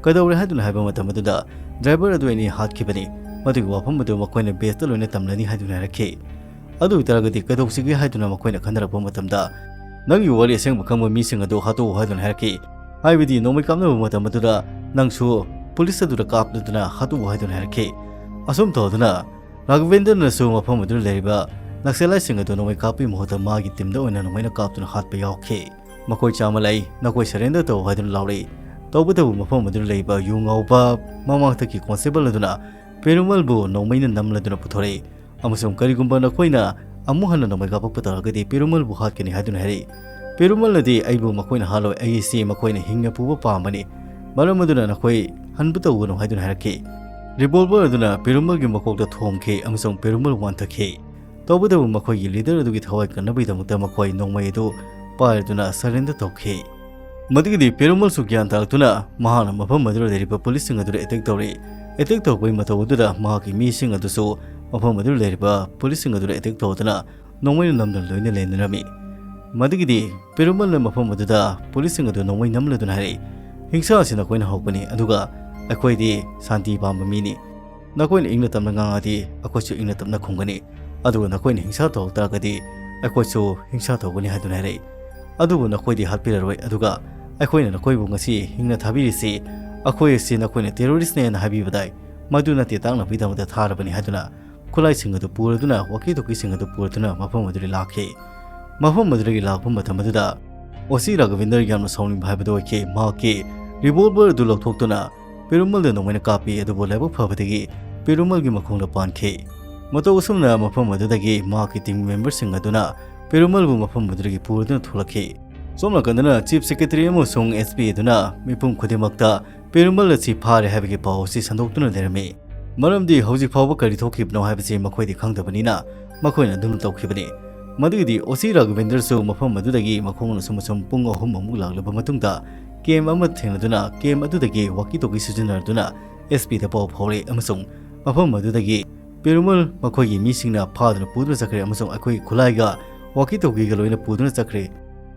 ꯀꯩꯗꯧꯔꯦ ꯍꯥꯏꯗꯨꯅ ꯍꯥꯏꯕ ꯃꯇꯝ ꯑꯗꯨꯗ ꯗ꯭ꯔꯥꯏꯚꯔ ꯑꯗꯨ ꯑꯩꯅ ꯍꯥꯠꯈꯤꯕꯅꯤ, ꯃꯗꯨꯒꯤ ꯋꯥꯐꯝ ꯑꯗꯨ ꯃꯈꯣꯏꯅ ꯕꯦꯁꯇ ꯂꯣꯏꯅ ꯇꯝꯂꯅꯤ ꯍꯥꯏꯗꯨꯅ ꯍꯥꯏꯔꯛꯈꯤ꯫ ꯑꯗꯨ ꯑꯣꯏꯇꯥꯔꯒꯗꯤ ꯀꯩꯗꯧꯁꯤꯒꯦ ꯍꯥꯏꯗꯨꯅ ꯃꯈꯣꯏꯅ ꯈꯟꯅꯔꯛꯄ ꯃꯇꯝꯗ, "ꯅꯪꯒꯤ ꯋꯥꯔꯤ ꯑꯁꯦꯡꯕ ꯈꯪꯕ ꯃꯤꯁꯤꯡ ꯑꯗꯨ ꯍꯥꯠꯇꯣꯛꯎ" ꯍꯥꯏꯗꯨꯅ ꯍꯥꯏꯔꯛꯈꯤ꯫ ꯍꯥꯏꯕꯗꯤ ꯅꯣꯡꯃꯩ ꯀꯥꯞꯅꯕ ꯃꯇꯝ ꯑꯗꯨꯗ ꯅꯪꯁꯨ ꯄꯨꯂꯤꯁ ꯑꯗꯨꯗ ꯀꯥꯞꯂꯗꯨꯅ ꯍꯥꯠꯇꯣꯛꯎ ꯍꯥꯏꯗꯨꯅ ꯍꯥꯏꯔꯛꯈꯤ꯫ ꯑꯁꯨꯝ ꯇꯧꯗꯨꯅ ꯔꯥꯘꯕꯦꯟꯗ꯭ꯔꯅꯁꯨ ꯃꯐꯝ ꯑꯗꯨꯗ ꯂꯩꯔꯤꯕ ꯅꯛꯁꯦꯂꯥꯏꯠꯁꯤꯡ ꯑꯗꯨ ꯅꯣꯡꯃꯩ ꯀꯥꯞꯄꯒꯤ ꯃꯍꯨꯠꯇ ꯃꯥꯒꯤ ꯇꯤꯝꯗ ꯑꯣꯏꯅ ꯅꯣꯡꯃꯩꯅ ꯀꯥꯞꯇꯨꯅ ꯍꯥꯠꯄ ꯌꯥꯎꯈꯤ꯫ "ꯃꯈꯣꯏ ꯆꯥꯝꯃ ꯂꯥꯛꯏ, ꯅꯈꯣꯏ ꯁꯔꯦꯟꯗꯔ ꯇꯧ" ꯍꯥꯏꯗꯨꯅ ꯂꯥꯎꯔꯛꯏ꯫ ꯇꯧꯕꯇꯕꯨ ꯃꯐꯝ ꯑꯗꯨꯗ ꯂꯩꯔꯤꯕ ꯌꯨ ꯉꯥꯎꯕ ꯃꯃꯥꯡꯊꯛꯀꯤ ꯀꯣꯟꯁꯇꯦꯕꯜ ꯑꯗꯨꯅ ꯄꯦꯔꯨꯃꯜꯕꯨ ꯅꯣꯡꯃꯩꯅ ꯅꯝꯂꯗꯨꯅ ꯄꯨꯊꯣꯔꯛꯏ, ꯑꯃꯁꯨꯡ "ꯀꯔꯤꯒꯨꯝꯕ ꯅꯈꯣꯏꯅ ꯑꯃꯨꯛ ꯍꯟꯅ ꯅꯣꯡꯃꯩ ꯀꯥꯞꯄꯛꯄ ꯇꯧꯔꯒꯗꯤ ꯄꯦꯔꯨꯃꯜꯕꯨ ꯍꯥꯠꯀꯅꯤ" ꯍꯥꯏꯗꯨꯅ ꯍꯥꯏꯔꯛꯏ꯫ ꯄꯦꯔꯨꯃꯜꯅꯗꯤ "ꯑꯩꯕꯨ ꯃꯈꯣꯏꯅ ꯍꯥꯠꯂꯣꯏ, ꯑꯩ ꯑꯁꯤ ꯃꯈꯣꯏꯅ ꯍꯤꯡꯅ ꯄꯨꯕ ꯄꯥꯝꯕꯅꯤ, ꯃꯔꯝ ꯑꯗꯨꯅ ꯅꯈꯣꯏ ꯍꯟꯕ ꯇꯧꯒꯅꯨ" ꯍꯥꯏꯗꯨꯅ ꯍꯥꯏꯔꯛꯈꯤ꯫ ꯔꯤꯚꯣꯜꯚꯔ ꯑꯗꯨꯅ ꯄꯦꯔꯨꯃꯜꯒꯤ ꯃꯀꯣꯛꯇ ꯊꯣꯝꯈꯤ ꯑꯃꯁꯨꯡ ꯄꯦꯔꯨꯃꯜ ꯋꯥꯟꯊꯈꯤ꯫ ꯇꯧꯕꯇꯕꯨ ꯃꯈꯣꯏꯒꯤ ꯂꯤꯗꯔ ꯑꯗꯨꯒꯤ ꯊꯋꯥꯏ ꯀꯟꯅꯕꯒꯤꯗꯃꯛꯇ ꯃꯈꯣꯏ ꯅꯣꯡꯃꯩ ꯑꯗꯨ ꯄꯥꯏꯔꯗꯨꯅ ꯁꯔꯦꯟꯗꯔ ꯇꯧꯈꯤ꯫ ꯃꯗꯨꯒꯤꯗꯤ ꯄꯦꯔꯨꯃꯜꯁꯨ ꯒ꯭ꯌꯥꯟ ꯇꯥꯔꯛꯇꯨꯅ ꯃꯍꯥꯛꯅ ꯃꯐꯝ ꯑꯗꯨꯗ ꯂꯩꯔꯤꯕ ꯄꯨꯂꯤꯁꯁꯤꯡ ꯑꯗꯨꯗ ꯑꯦꯇꯦꯛ ꯇꯧꯔꯛꯏ꯫ ꯑꯦꯇꯦꯛ ꯇꯧꯔꯛꯄꯒꯤ ꯃꯇꯧ ꯑꯗꯨꯗ ꯃꯍꯥꯛꯀꯤ ꯃꯤꯁꯤꯡ ꯑꯗꯨꯁꯨ ꯃꯐꯝ ꯑꯗꯨꯗ ꯂꯩꯔꯤꯕ ꯄꯨꯂꯤꯁꯁꯤꯡ ꯑꯗꯨꯗ ꯑꯦꯇꯦꯛ ꯇꯧꯗꯨꯅ ꯅꯣꯡꯃꯩꯅ ꯅꯝꯗꯨꯅ ꯂꯣꯏꯅ ꯂꯩꯅꯔꯝꯃꯤ꯫ ꯃꯗꯨꯒꯤꯗꯤ ꯄꯦꯔꯨꯃꯜꯅ ꯃꯐꯝ ꯑꯗꯨꯗ ꯄꯨꯂꯤꯁꯁꯤꯡ ꯑꯗꯨ ꯅꯣꯡꯃꯩ ꯅꯝꯂꯗꯨꯅ ꯍꯥꯏꯔꯛꯏ, "ꯍꯤꯡꯁꯥ ꯑꯁꯤ ꯅꯈꯣꯏꯅ ꯍꯧꯕꯅꯤ, ꯑꯗꯨꯒ ꯑꯩꯈꯣꯏꯗꯤ ꯁꯥꯟꯇꯤ ꯄꯥꯝꯕ ꯃꯤꯅꯤ꯫ ꯅꯈꯣꯏꯅ ꯏꯪꯅ ꯇꯞꯅ ꯉꯥꯡꯉꯗꯤ ꯑꯩꯈꯣꯏꯁꯨ ꯏꯪꯅ ꯇꯞꯅ ꯈꯨꯝꯒꯅꯤ, ꯑꯗꯨꯒ ꯅꯈꯣꯏꯅ ꯍꯤꯡꯁꯥ ꯇꯧꯔꯛ ꯇꯥꯔꯒꯗꯤ ꯑꯩꯈꯣꯏꯁꯨ ꯍꯤꯡꯁꯥ ꯇꯧꯒꯅꯤ" ꯍꯥꯏꯗꯨꯅ ꯍꯥꯏꯔꯛꯏ꯫ "ꯑꯗꯨꯕꯨ ꯅꯈꯣꯏꯗꯤ ꯍꯥꯠꯄꯤꯔꯔꯣꯏ, ꯑꯗꯨꯒ ꯑꯩꯈꯣꯏꯅ ꯅꯈꯣꯏꯕꯨ ꯉꯁꯤ ꯍꯤꯡꯅ ꯊꯥꯕꯤꯔꯤꯁꯤ ꯑꯩꯈꯣꯏ ꯑꯁꯤ ꯅꯈꯣꯏꯅ ꯇꯦꯔꯣꯔꯤꯁꯅꯦꯅ ꯍꯥꯏꯕꯤꯕ ꯇꯥꯏ, ꯃꯗꯨ ꯅꯠꯇꯦ, ꯇꯥꯛꯅꯕꯒꯤꯗꯃꯛꯇ ꯊꯥꯔꯕꯅꯤ" ꯍꯥꯏꯗꯨꯅ ꯈꯨꯠꯂꯥꯏꯁꯤꯡ ꯑꯗꯨ ꯄꯨꯔꯗꯨꯅ, ꯋꯥꯀꯤ ꯇꯣꯀꯤꯁꯤꯡ ꯑꯗꯨ ꯄꯨꯔꯗꯨꯅ ꯃꯐꯝ ꯑꯗꯨꯗꯒꯤ ꯂꯥꯛꯈꯤ꯫ ꯃꯐꯝ ꯑꯗꯨꯗꯒꯤ ꯂꯥꯛꯄ ꯃꯇꯝ ꯑꯗꯨꯗ ꯑꯣ ꯁꯤ ꯔꯥꯘꯕꯦꯟꯗ꯭ꯔ ꯌꯥꯝꯅ ꯁꯥꯎꯅꯤꯡꯕ ꯍꯥꯏꯕꯗꯨ ꯑꯣꯏꯈꯤ꯫ ꯃꯍꯥꯛꯀꯤ ꯔꯤꯚꯣꯜꯚꯔ ꯑꯗꯨ ꯂꯧꯊꯣꯛꯇꯨꯅ ꯄꯦꯔꯨꯃꯜꯗ ꯅꯣꯡꯃꯩꯅ ꯀꯥꯞꯄꯤ, ꯑꯗꯨꯕꯨ ꯂꯥꯏꯕꯛ ꯐꯕꯗꯒꯤ ꯄꯦꯔꯨꯃꯜꯒꯤ ꯃꯈꯣꯡꯗ ꯄꯥꯟꯈꯤ꯫ ꯃꯇꯧ ꯑꯁꯨꯝꯅ ꯃꯐꯝ ꯑꯗꯨꯗꯒꯤ ꯃꯍꯥꯛꯀꯤ ꯇꯤꯝ ꯃꯦꯝꯕꯔꯁꯤꯡ ꯑꯗꯨꯅ ꯄꯦꯔꯨꯃꯜꯕꯨ ꯃꯐꯝ ꯑꯗꯨꯗꯒꯤ ꯄꯨꯔꯗꯨꯅ ꯊꯣꯛꯂꯛꯈꯤ꯫ ꯁꯣꯝ ꯅꯥꯀꯟꯗꯅ ꯆꯤꯐ ꯁꯦꯀ꯭ꯔꯦꯇꯔꯤ ꯑꯃꯁꯨꯡ ꯑꯦꯁ ꯄꯤ ꯑꯗꯨꯅ ꯃꯤꯄꯨꯝ ꯈꯨꯗꯤꯡꯃꯛꯇ ꯄꯦꯔꯨꯃꯜ ꯑꯁꯤ ꯐꯥꯔꯦ ꯍꯥꯏꯕꯒꯤ ꯄꯥꯎ ꯑꯁꯤ ꯁꯟꯗꯣꯛꯇꯨꯅ ꯂꯩꯔꯝꯃꯤ꯫ ꯃꯔꯝꯗꯤ ꯍꯧꯖꯤꯛ ꯐꯥꯎꯕ ꯀꯔꯤ ꯊꯣꯛꯈꯤꯕꯅꯣ ꯍꯥꯏꯕꯁꯤ ꯃꯈꯣꯏꯗꯤ ꯈꯪꯗꯕꯅꯤꯅ ꯃꯈꯣꯏꯅ ꯑꯗꯨꯝ ꯇꯧꯈꯤꯕꯅꯤ꯫ ꯃꯗꯨꯒꯤꯗꯤ ꯑꯣ ꯁꯤ ꯔꯥꯘꯕꯦꯟꯗ꯭ꯔꯁꯨ ꯃꯐꯝ ꯑꯗꯨꯗꯒꯤ ꯃꯈꯣꯡꯅ ꯁꯨꯝ ꯑꯁꯨꯝ ꯄꯨꯡ ꯑꯍꯨꯝ ꯑꯃꯨꯛ ꯂꯥꯛꯂꯕ ꯃꯇꯨꯡꯗ ꯀꯦꯝ ꯑꯃ ꯊꯦꯡꯅꯗꯨꯅ ꯀꯦꯝ ꯑꯗꯨꯗꯒꯤ ꯋꯥꯀꯤ ꯇꯣꯀꯤ ꯁꯤꯖꯤꯟꯅꯗꯨꯅ ꯑꯦꯁ ꯄꯤꯗ ꯄꯥꯎ ꯐꯥꯎꯔꯦ ꯑꯃꯁꯨꯡ ꯃꯐꯝ ꯑꯗꯨꯗꯒꯤ ꯄꯦꯔꯨꯃꯜ ꯃꯈꯣꯏꯒꯤ ꯃꯤꯁꯤꯡꯅ ꯐꯥꯗꯨꯅ ꯄꯨꯗꯨꯅ ꯆꯠꯈ꯭ꯔꯦ ꯑꯃꯁꯨꯡ ꯑꯩꯈꯣꯏ ꯈꯨꯠꯂꯥꯏꯒ ꯋꯥꯀꯤ ꯇꯣꯀꯤꯒ ꯂꯣꯏꯅ ꯄꯨꯗꯨꯅ ꯆꯠꯈ꯭ꯔꯦ꯫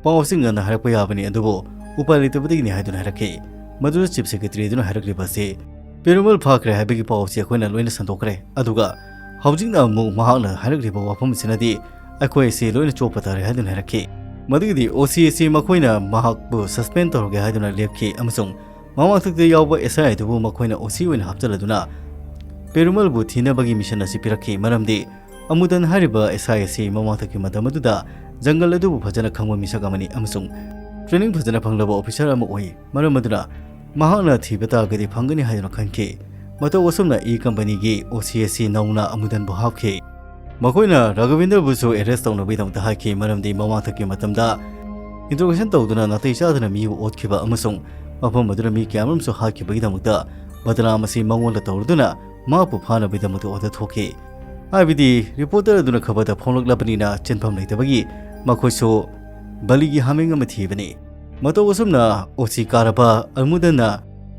ꯄꯥꯎ ꯑꯁꯤ ꯉꯟꯅ ꯍꯥꯏꯔꯛꯄ ꯌꯥꯕꯅꯤ, ꯑꯗꯨꯕꯨ ꯎꯄꯥꯏ ꯂꯩꯇꯕꯗꯒꯤꯅꯤ ꯍꯥꯏꯗꯨꯅ ꯍꯥꯏꯔꯛꯈꯤ꯫ ꯃꯗꯨꯗ ꯆꯤꯐ ꯁꯦꯀ꯭ꯔꯦꯇꯔꯤ ꯑꯗꯨꯅ ꯍꯥꯏꯔꯛꯂꯤꯕ ꯑꯁꯤ ꯄꯦꯔꯨꯃꯜ ꯐꯥꯈ꯭ꯔꯦ ꯍꯥꯏꯕꯒꯤ ꯄꯥꯎ ꯑꯁꯤ ꯑꯩꯈꯣꯏꯅ ꯂꯣꯏꯅ ꯁꯟꯗꯣꯛꯈ꯭ꯔꯦ꯫ ꯑꯗꯨꯒ ꯍꯧꯖꯤꯛꯅ ꯑꯃꯨꯛ ꯃꯍꯥꯛꯅ ꯍꯥꯏꯔꯛꯂꯤꯕ ꯋꯥꯐꯝ ꯑꯁꯤꯅꯗꯤ ꯑꯩꯈꯣꯏ ꯑꯁꯤ ꯂꯣꯏꯅ ꯆꯣꯞꯄ ꯇꯥꯔꯦ ꯍꯥꯏꯗꯨꯅ ꯍꯥꯏꯔꯛꯈꯤ꯫ ꯃꯗꯨꯒꯤꯗꯤ ꯑꯣ ꯁꯤ ꯑꯁꯤ ꯃꯈꯣꯏꯅ ꯃꯍꯥꯛꯄꯨ ꯁꯁꯄꯦꯟ ꯇꯧꯔꯒꯦ ꯍꯥꯏꯗꯨꯅ ꯂꯦꯞꯈꯤ ꯑꯃꯁꯨꯡ ꯃꯃꯥꯡꯊꯛꯇ ꯌꯥꯎꯕ ꯑꯦꯁ ꯑꯥꯏ ꯑꯗꯨꯕꯨ ꯃꯈꯣꯏꯅ ꯑꯣ ꯁꯤ ꯑꯣꯏꯅ ꯍꯥꯞꯆꯤꯜꯂꯗꯨꯅ ꯄꯦꯔꯨꯃꯜꯕꯨ ꯊꯤꯅꯕꯒꯤ ꯃꯤꯁꯟ ꯑꯁꯤ ꯄꯤꯔꯛꯈꯤ꯫ ꯃꯔꯝꯗꯤ ꯑꯃꯨꯗꯟ ꯍꯥꯏꯔꯤꯕ ꯑꯦꯁ ꯑꯥꯏ ꯑꯁꯤ ꯃꯃꯥꯡꯊꯛꯀꯤ ꯃꯇꯝ ꯑꯗꯨꯗ ꯖꯪꯒꯜ ꯑꯗꯨꯕꯨ ꯐꯖꯅ ꯈꯪꯕ ꯃꯤꯁꯛ ꯑꯃꯅꯤ ꯑꯃꯁꯨꯡ ꯇ꯭ꯔꯦꯅꯤꯡ ꯐꯖꯅ ꯐꯪꯂꯕ ꯑꯣꯐꯤꯁꯥꯔ ꯑꯃ ꯑꯣꯏ꯫ ꯃꯔꯝ ꯑꯗꯨꯅ ꯃꯍꯥꯛꯅ ꯊꯤꯕ ꯇꯥꯔꯒꯗꯤ ꯐꯪꯒꯅꯤ ꯍꯥꯏꯗꯨꯅ ꯈꯟꯈꯤ꯫ ꯃꯇꯧ ꯑꯁꯨꯝꯅ ꯏ ꯀꯝꯄꯅꯤꯒꯤ ꯑꯣ ꯁꯤ ꯑꯁꯤ ꯅꯧꯅ ꯑꯃꯨꯗꯟꯕꯨ ꯍꯥꯞꯈꯤ꯫ ꯃꯈꯣꯏꯅ ꯔꯥꯘꯕꯦꯟꯗ꯭ꯔꯕꯨꯁꯨ ꯑꯦꯔꯦꯁ ꯇꯧꯅꯕꯒꯤꯗꯃꯛꯇ ꯍꯥꯏꯈꯤ, ꯃꯔꯝꯗꯤ ꯃꯃꯥꯡꯊꯛꯀꯤ ꯃꯇꯝꯗ ꯏꯟꯇ꯭ꯔꯣꯒꯦꯁꯟ ꯇꯧꯗꯨꯅ ꯅꯥꯇꯩ ꯆꯥꯗꯅ ꯃꯤꯕꯨ ꯑꯣꯠꯈꯤꯕ ꯑꯃꯁꯨꯡ ꯃꯐꯝ ꯑꯗꯨꯗ ꯃꯤ ꯀꯌꯥꯃꯔꯨꯝꯁꯨ ꯍꯥꯠꯈꯤꯕꯒꯤꯗꯃꯛꯇ ꯕꯗꯅꯥꯝ ꯑꯁꯤ ꯃꯉꯣꯟꯗ ꯇꯧꯔꯗꯨꯅ ꯃꯍꯥꯛꯄꯨ ꯐꯥꯅꯕꯒꯤꯗꯃꯛꯇ ꯑꯣꯔꯗꯔ ꯊꯣꯛꯈꯤ꯫ ꯍꯥꯏꯕꯗꯤ ꯔꯤꯄꯣꯔꯇꯔ ꯑꯗꯨꯅ ꯈꯕꯔꯗ ꯐꯣꯡꯂꯛꯂꯕꯅꯤꯅ ꯆꯦꯟꯐꯝ ꯂꯩꯇꯕꯒꯤ ꯃꯈꯣꯏꯁꯨ ꯕꯂꯤꯒꯤ ꯍꯥꯃꯦꯡ ꯑꯃ ꯊꯤꯕꯅꯤ꯫ ꯃꯇꯧ ꯑꯁꯨꯝꯅ ꯑꯣꯁꯤ ꯀꯥꯔꯕ ꯑꯃꯨꯗꯟꯅ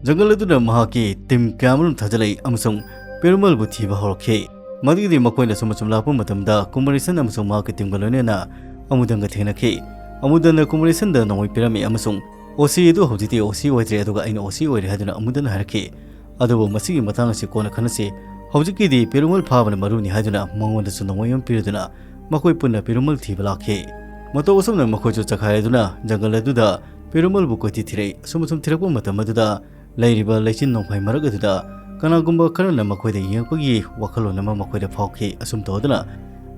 ꯖꯪꯒꯜ ꯑꯗꯨꯗ ꯃꯍꯥꯛꯀꯤ ꯇꯤꯝ ꯀꯌꯥꯃꯔꯨꯝ ꯊꯥꯖꯤꯜꯂꯛꯏ ꯑꯃꯁꯨꯡ ꯄꯦꯔꯨꯃꯜꯕꯨ ꯊꯤꯕ ꯍꯧꯔꯛꯈꯤ꯫ ꯃꯗꯨꯒꯤꯗꯤ ꯃꯈꯣꯏꯅ ꯁꯨꯝ ꯑꯁꯨꯝ ꯂꯥꯛꯄ ꯃꯇꯝꯗ ꯀꯨꯃꯥꯔꯤꯁꯟ ꯑꯃꯁꯨꯡ ꯃꯍꯥꯛꯀꯤ ꯇꯤꯝꯒ ꯂꯣꯏꯅꯅ ꯑꯃꯨꯗꯟꯒ ꯊꯦꯡꯅꯈꯤ꯫ ꯑꯃꯨꯗꯟꯅ ꯀꯨꯃꯥꯔꯤꯁꯟꯗ ꯅꯣꯡꯃꯩ ꯄꯤꯔꯝꯃꯤ ꯑꯃꯁꯨꯡ ꯑꯣꯁꯤ ꯑꯗꯨ ꯍꯧꯖꯤꯛꯇꯤ ꯑꯣꯁꯤ ꯑꯣꯏꯗ꯭ꯔꯦ, ꯑꯗꯨꯒ ꯑꯩꯅ ꯑꯣꯁꯤ ꯑꯣꯏꯔꯦ ꯍꯥꯏꯗꯨꯅ ꯑꯃꯨꯗꯟꯅ ꯍꯥꯏꯔꯛꯈꯤ꯫ ꯑꯗꯨꯕꯨ ꯃꯁꯤꯒꯤ ꯃꯇꯥꯡ ꯑꯁꯤ ꯀꯣꯟꯅ ꯈꯟꯅꯁꯤ꯫ ꯍꯧꯖꯤꯛꯀꯤꯗꯤ ꯄꯦꯔꯨꯃꯜ ꯐꯥꯕꯅ ꯃꯔꯨꯅꯤ ꯍꯥꯏꯗꯨꯅ ꯃꯉꯣꯟꯗꯁꯨ ꯅꯣꯡꯃꯩ ꯑꯃ ꯄꯤꯔꯗꯨꯅ ꯃꯈꯣꯏ ꯄꯨꯟꯅ ꯄꯦꯔꯨꯃꯜ ꯊꯤꯕ ꯂꯥꯛꯈꯤ꯫ ꯃꯇꯧ ꯑꯁꯨꯝꯅ ꯃꯈꯣꯏꯁꯨ ꯆꯈꯥꯏꯔꯗꯨꯅ ꯖꯪꯒꯜ ꯑꯗꯨꯗ ꯄꯦꯔꯨꯃꯜꯕꯨ ꯀꯣꯏꯊꯤ ꯊꯤꯔꯛꯏ꯫ ꯑꯁꯨꯝ ꯑꯁꯨꯝ ꯊꯤꯔꯛꯄ ꯃꯇꯝ ꯑꯗꯨꯗ ꯂꯩꯔꯤꯕ ꯂꯩꯆꯤꯟ ꯅꯣꯡꯐꯥꯏ ꯃꯔꯛ ꯑꯗꯨꯗ ꯀꯅꯥꯒꯨꯝꯕ ꯈꯔꯅ ꯃꯈꯣꯏꯗ ꯌꯦꯡꯉꯛꯄꯒꯤ ꯋꯥꯈꯜꯂꯣꯟ ꯑꯃ ꯃꯈꯣꯏꯗ ꯐꯥꯎꯈꯤ꯫ ꯑꯁꯨꯝ ꯇꯧꯗꯨꯅ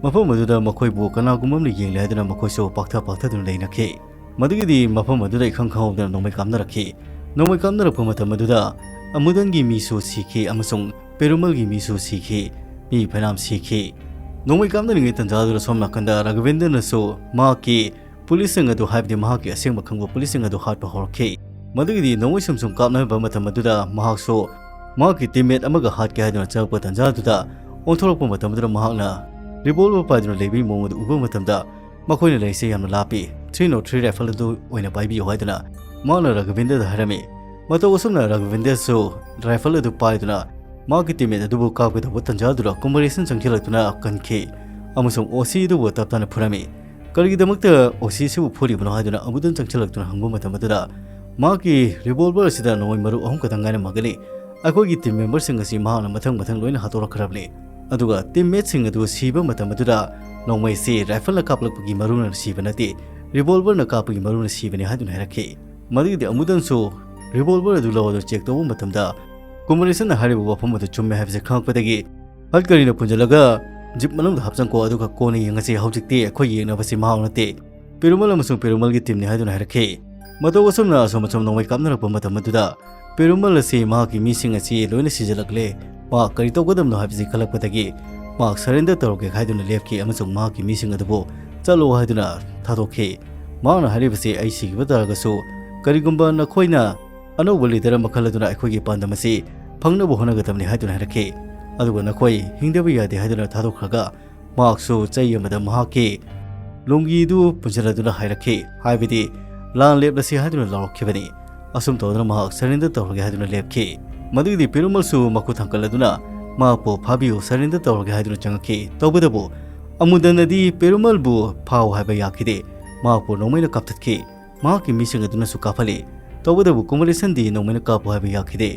ꯃꯐꯝ ꯑꯗꯨꯗ ꯃꯈꯣꯏꯕꯨ ꯀꯅꯥꯒꯨꯝꯕ ꯑꯃꯅ ꯌꯦꯡꯂꯦ ꯍꯥꯏꯗꯨꯅ ꯃꯈꯣꯏꯁꯨ ꯄꯥꯛꯊ ꯄꯥꯛꯊꯗꯨꯅ ꯂꯩꯅꯈꯤ꯫ ꯃꯗꯨꯒꯤꯗꯤ ꯃꯐꯝ ꯑꯗꯨꯗ ꯏꯈꯪ ꯈꯪꯍꯧꯗꯅ ꯅꯣꯡꯃꯩ ꯀꯥꯞꯅꯔꯛꯈꯤ꯫ ꯅꯣꯡꯃꯩ ꯀꯥꯞꯅꯔꯛꯄ ꯃꯇꯝ ꯑꯗꯨꯗ ꯑꯃꯨꯗꯟꯒꯤ ꯃꯤꯁꯨ ꯁꯤꯈꯤ ꯑꯃꯁꯨꯡ ꯄꯦꯔꯨꯃꯜꯒꯤ ꯃꯤꯁꯨ ꯁꯤꯈꯤ꯫ ꯃꯤ ꯐꯅꯌꯥꯝ ꯁꯤꯈꯤ꯫ ꯅꯣꯡꯃꯩ ꯀꯥꯞꯅꯔꯤꯉꯩ ꯇꯟꯖꯥꯗꯨꯗ ꯁꯣꯝ ꯅꯥꯀꯟꯗ ꯔꯥꯘꯕꯦꯟꯗ꯭ꯔꯅꯁꯨ ꯃꯍꯥꯛꯀꯤ ꯄꯨꯂꯤꯁꯁꯤꯡ ꯑꯗꯨ, ꯍꯥꯏꯕꯗꯤ ꯃꯍꯥꯛꯀꯤ ꯑꯁꯦꯡꯕ ꯈꯪꯕ ꯄꯨꯂꯤꯁꯁꯤꯡ ꯑꯗꯨ ꯍꯥꯠꯄ ꯍꯧꯔꯛꯈꯤ꯫ ꯃꯗꯨꯒꯤꯗꯤ ꯅꯣꯡꯃꯩ ꯁꯨꯝ ꯁꯨꯝ ꯀꯥꯞꯅꯕ ꯃꯇꯝ ꯑꯗꯨꯗ ꯃꯍꯥꯛꯁꯨ ꯃꯍꯥꯛꯀꯤ ꯇꯤꯝꯃꯦꯠ ꯑꯃꯒ ꯍꯥꯠꯀꯦ ꯍꯥꯏꯗꯨꯅ ꯆꯪꯉꯛꯄ ꯇꯟꯖꯥꯗꯨꯗ ꯑꯣꯟꯊꯣꯔꯛꯄ ꯃꯇꯝ ꯑꯗꯨꯗ ꯃꯍꯥꯛꯅ revolver ꯄꯥꯏꯗꯨꯅ ꯂꯩꯕꯒꯤ ꯃꯑꯣꯡ ꯑꯗꯨ ꯎꯕ ꯃꯇꯝꯗ ꯃꯈꯣꯏꯅ ꯂꯩꯔꯤꯁꯦ ꯌꯥꯝꯅ ꯂꯥꯞꯄꯤ, three not three rifle ꯑꯗꯨ ꯑꯣꯏꯅ ꯄꯥꯏꯕꯤꯌꯨ ꯍꯥꯏꯗꯨꯅ ꯃꯍꯥꯛꯅ ꯔꯘꯨꯕꯤꯟꯗꯔꯗ ꯍꯥꯏꯔꯝꯃꯤ꯫ ꯃꯇꯧ ꯑꯁꯨꯝꯅ ꯔꯘꯨꯕꯤꯟꯗꯔꯁꯨ rifle ꯑꯗꯨ ꯄꯥꯏꯗꯨꯅ ꯃꯍꯥꯛꯀꯤ teammate ꯑꯗꯨꯕꯨ ꯀꯥꯞꯀꯗꯧꯕ ꯇꯟꯖꯥꯗꯨꯗ ꯀꯨꯝꯕꯔꯦꯁꯟ ꯆꯪꯁꯤꯜꯂꯛꯇꯨꯅ ꯀꯟꯈꯤ ꯑꯃꯁꯨꯡ ꯑꯣꯁꯤ ꯑꯗꯨꯕꯨ ꯇꯞ ꯇꯥꯅ ꯐꯨꯔꯝꯃꯤ꯫ ꯀꯔꯤꯒꯤꯗꯃꯛꯇ ꯑꯣꯁꯤꯁꯤꯕꯨ ꯐꯨꯔꯤꯕꯅꯣ ꯍꯥꯏꯗꯨꯅ ꯑꯃꯨꯛꯇꯪ ꯆꯪꯁꯤꯜꯂꯛꯇꯨꯅ ꯍꯪꯕ ꯃꯇꯝ ꯑꯗꯨꯗ ꯃꯍꯥꯛꯀꯤ revolver ꯑꯁꯤꯗ ꯅꯣꯡꯃꯩ ꯃꯔꯨ ꯑꯍꯨꯝ ꯈꯛꯇꯪ ꯉꯥꯏꯔꯝꯃꯒꯅꯤ꯫ ꯑꯩꯈꯣꯏꯒꯤ team memberꯁꯤꯡ ꯑꯁꯤ ꯃꯍꯥꯛꯅ ꯃꯊꯪ ꯃꯊꯪ ꯂꯣꯏꯅ ꯍꯥꯠꯇꯣꯔꯛꯈ꯭ꯔꯕꯅꯤ꯫ ꯑꯗꯨꯒ teammateꯁꯤꯡ ꯑꯗꯨ ꯁꯤꯕ ꯃꯇꯝ ꯑꯗꯨꯗ ꯅꯣꯡꯃꯩꯁꯤ rifleꯅ ꯀꯥꯞꯂꯛꯄꯒꯤ ꯃꯔꯨꯅ ꯁꯤꯕ ꯅꯠꯇꯦ, revolverꯅ ꯀꯥꯞꯄꯒꯤ ꯃꯔꯨꯅ ꯁꯤꯕꯅꯤ ꯍꯥꯏꯗꯨꯅ ꯍꯥꯏꯔꯛꯈꯤ꯫ ꯃꯗꯨꯒꯤꯗꯤ ꯑꯃꯨꯛꯇꯪꯁꯨ revolver ꯑꯗꯨ ꯂꯧꯔꯒ check ꯇꯧꯕ ꯃꯇꯝꯗ ꯀꯨꯃꯥꯔꯤꯁꯟꯅ ꯍꯥꯏꯔꯤꯕ ꯋꯥꯐꯝ ꯑꯗꯨ ꯆꯨꯝꯃꯦ ꯍꯥꯏꯕꯁꯤ ꯈꯪꯂꯛꯄꯗꯒꯤ ꯍꯠꯀꯔꯤꯅ ꯄꯨꯟꯁꯤꯜꯂꯒ jeep ꯃꯅꯨꯡꯗ ꯍꯥꯞꯆꯤꯟꯈꯣ, ꯑꯗꯨꯒ ꯀꯣꯟꯅ ꯌꯦꯡꯉꯁꯤ, ꯍꯧꯖꯤꯛꯇꯤ ꯑꯩꯈꯣꯏ ꯌꯦꯡꯅꯕꯁꯤ ꯃꯍꯥꯛ ꯅꯠꯇꯦ, ꯄꯦꯔꯨꯃꯜ ꯑꯃꯁꯨꯡ ꯄꯦꯔꯨꯃꯜꯒꯤ teamꯅꯤ ꯍꯥꯏꯗꯨꯅ ꯍꯥꯏꯔꯛꯈꯤ꯫ ꯃꯇꯧ ꯑꯁꯨꯝꯅ ꯑꯁꯨꯝ ꯑꯁꯨꯝ ꯅꯣꯡꯃꯩ ꯀꯥꯞꯅꯔꯛꯄ ꯃꯇꯝ ꯑꯗꯨꯗ ꯄꯦꯔꯨꯃꯜ ꯑꯁꯤ ꯃꯍꯥꯛꯀꯤ ꯃꯤꯁꯤꯡ ꯑꯁꯤ ꯂꯣꯏꯅ ꯁꯤꯖꯤꯜꯂꯛꯂꯦ꯫ ꯃꯍꯥꯛ ꯀꯔꯤ ꯇꯧꯒꯗꯕꯅꯣ ꯍꯥꯏꯕꯁꯤ ꯈꯜꯂꯛꯄꯗꯒꯤ ꯃꯍꯥꯛ surrender ꯇꯧꯔꯒꯦ ꯍꯥꯏꯗꯨꯅ ꯂꯦꯞꯈꯤ ꯑꯃꯁꯨꯡ ꯃꯍꯥꯛꯀꯤ ꯃꯤꯁꯤꯡ ꯑꯗꯨꯕꯨ ꯆꯠꯂꯣ ꯍꯥꯏꯗꯨꯅ ꯊꯥꯗꯣꯛꯈꯤ꯫ ꯃꯍꯥꯛꯅ ꯍꯥꯏꯔꯤꯕꯁꯤ, ꯑꯩ ꯁꯤꯈꯤꯕ ꯇꯥꯔꯒꯁꯨ ꯀꯔꯤꯒꯨꯝꯕ ꯅꯈꯣꯏꯅ ꯑꯅꯧꯕ leader ꯑꯃ ꯈꯜꯂꯗꯨꯅ ꯑꯩꯈꯣꯏꯒꯤ ꯄꯥꯟꯗꯝ ꯑꯁꯤ ꯐꯪꯅꯕ ꯍꯣꯠꯅꯒꯗꯕꯅꯤ ꯍꯥꯏꯗꯨꯅ ꯍꯥꯏꯔꯛꯈꯤ꯫ ꯑꯗꯨꯒ ꯅꯈꯣꯏ ꯍꯤꯡꯗꯕ ꯌꯥꯗꯦ ꯍꯥꯏꯗꯨꯅ ꯊꯥꯗꯣꯛꯈ꯭ꯔꯒ ꯃꯍꯥꯛꯁꯨ ꯆꯩ ꯑꯃꯗ ꯃꯍꯥꯛꯀꯤ ꯂꯨꯡꯒꯤꯗꯨ ꯄꯨꯟꯁꯤꯜꯂꯗꯨꯅ ꯍꯥꯏꯔꯛꯈꯤ, ꯍꯥꯏꯕꯗꯤ ꯂꯥꯟ ꯂꯦꯞꯂꯁꯤ ꯍꯥꯏꯗꯨꯅ ꯂꯥꯎꯔꯛꯈꯤꯕꯅꯤ꯫ ꯑꯁꯨꯝ ꯇꯧꯗꯨꯅ ꯃꯍꯥꯛ surrender ꯇꯧꯔꯒꯦ ꯍꯥꯏꯗꯨꯅ ꯂꯦꯞꯈꯤ꯫ ꯃꯗꯨꯒꯤꯗꯤ ꯄꯦꯔꯨꯃꯜꯁꯨ ꯃꯈꯨꯠ ꯊꯥꯡꯒꯠꯂꯗꯨꯅ ꯃꯍꯥꯛꯄꯨ ꯐꯥꯕꯤꯌꯨ, surrender ꯇꯧꯔꯒꯦ ꯍꯥꯏꯗꯨꯅ ꯆꯪꯉꯛꯈꯤ꯫ ꯇꯧꯕꯇꯕꯨ ꯑꯃꯨꯗꯟꯅꯗꯤ ꯄꯦꯔꯨꯃꯜꯕꯨ ꯐꯥꯎ ꯍꯥꯏꯕ ꯌꯥꯈꯤꯗꯦ꯫ ꯃꯍꯥꯛꯄꯨ ꯅꯣꯡꯃꯩꯅ ꯀꯥꯞꯊꯠꯈꯤ꯫ ꯃꯍꯥꯛꯀꯤ ꯃꯤꯁꯤꯡ ꯑꯗꯨꯅꯁꯨ ꯀꯥꯞꯍꯜꯂꯤ꯫ ꯇꯧꯕꯇꯕꯨ ꯀꯨꯃꯥꯔꯤꯁꯟꯗꯤ ꯅꯣꯡꯃꯩꯅ ꯀꯥꯞꯄꯨ ꯍꯥꯏꯕ ꯌꯥꯈꯤꯗꯦ꯫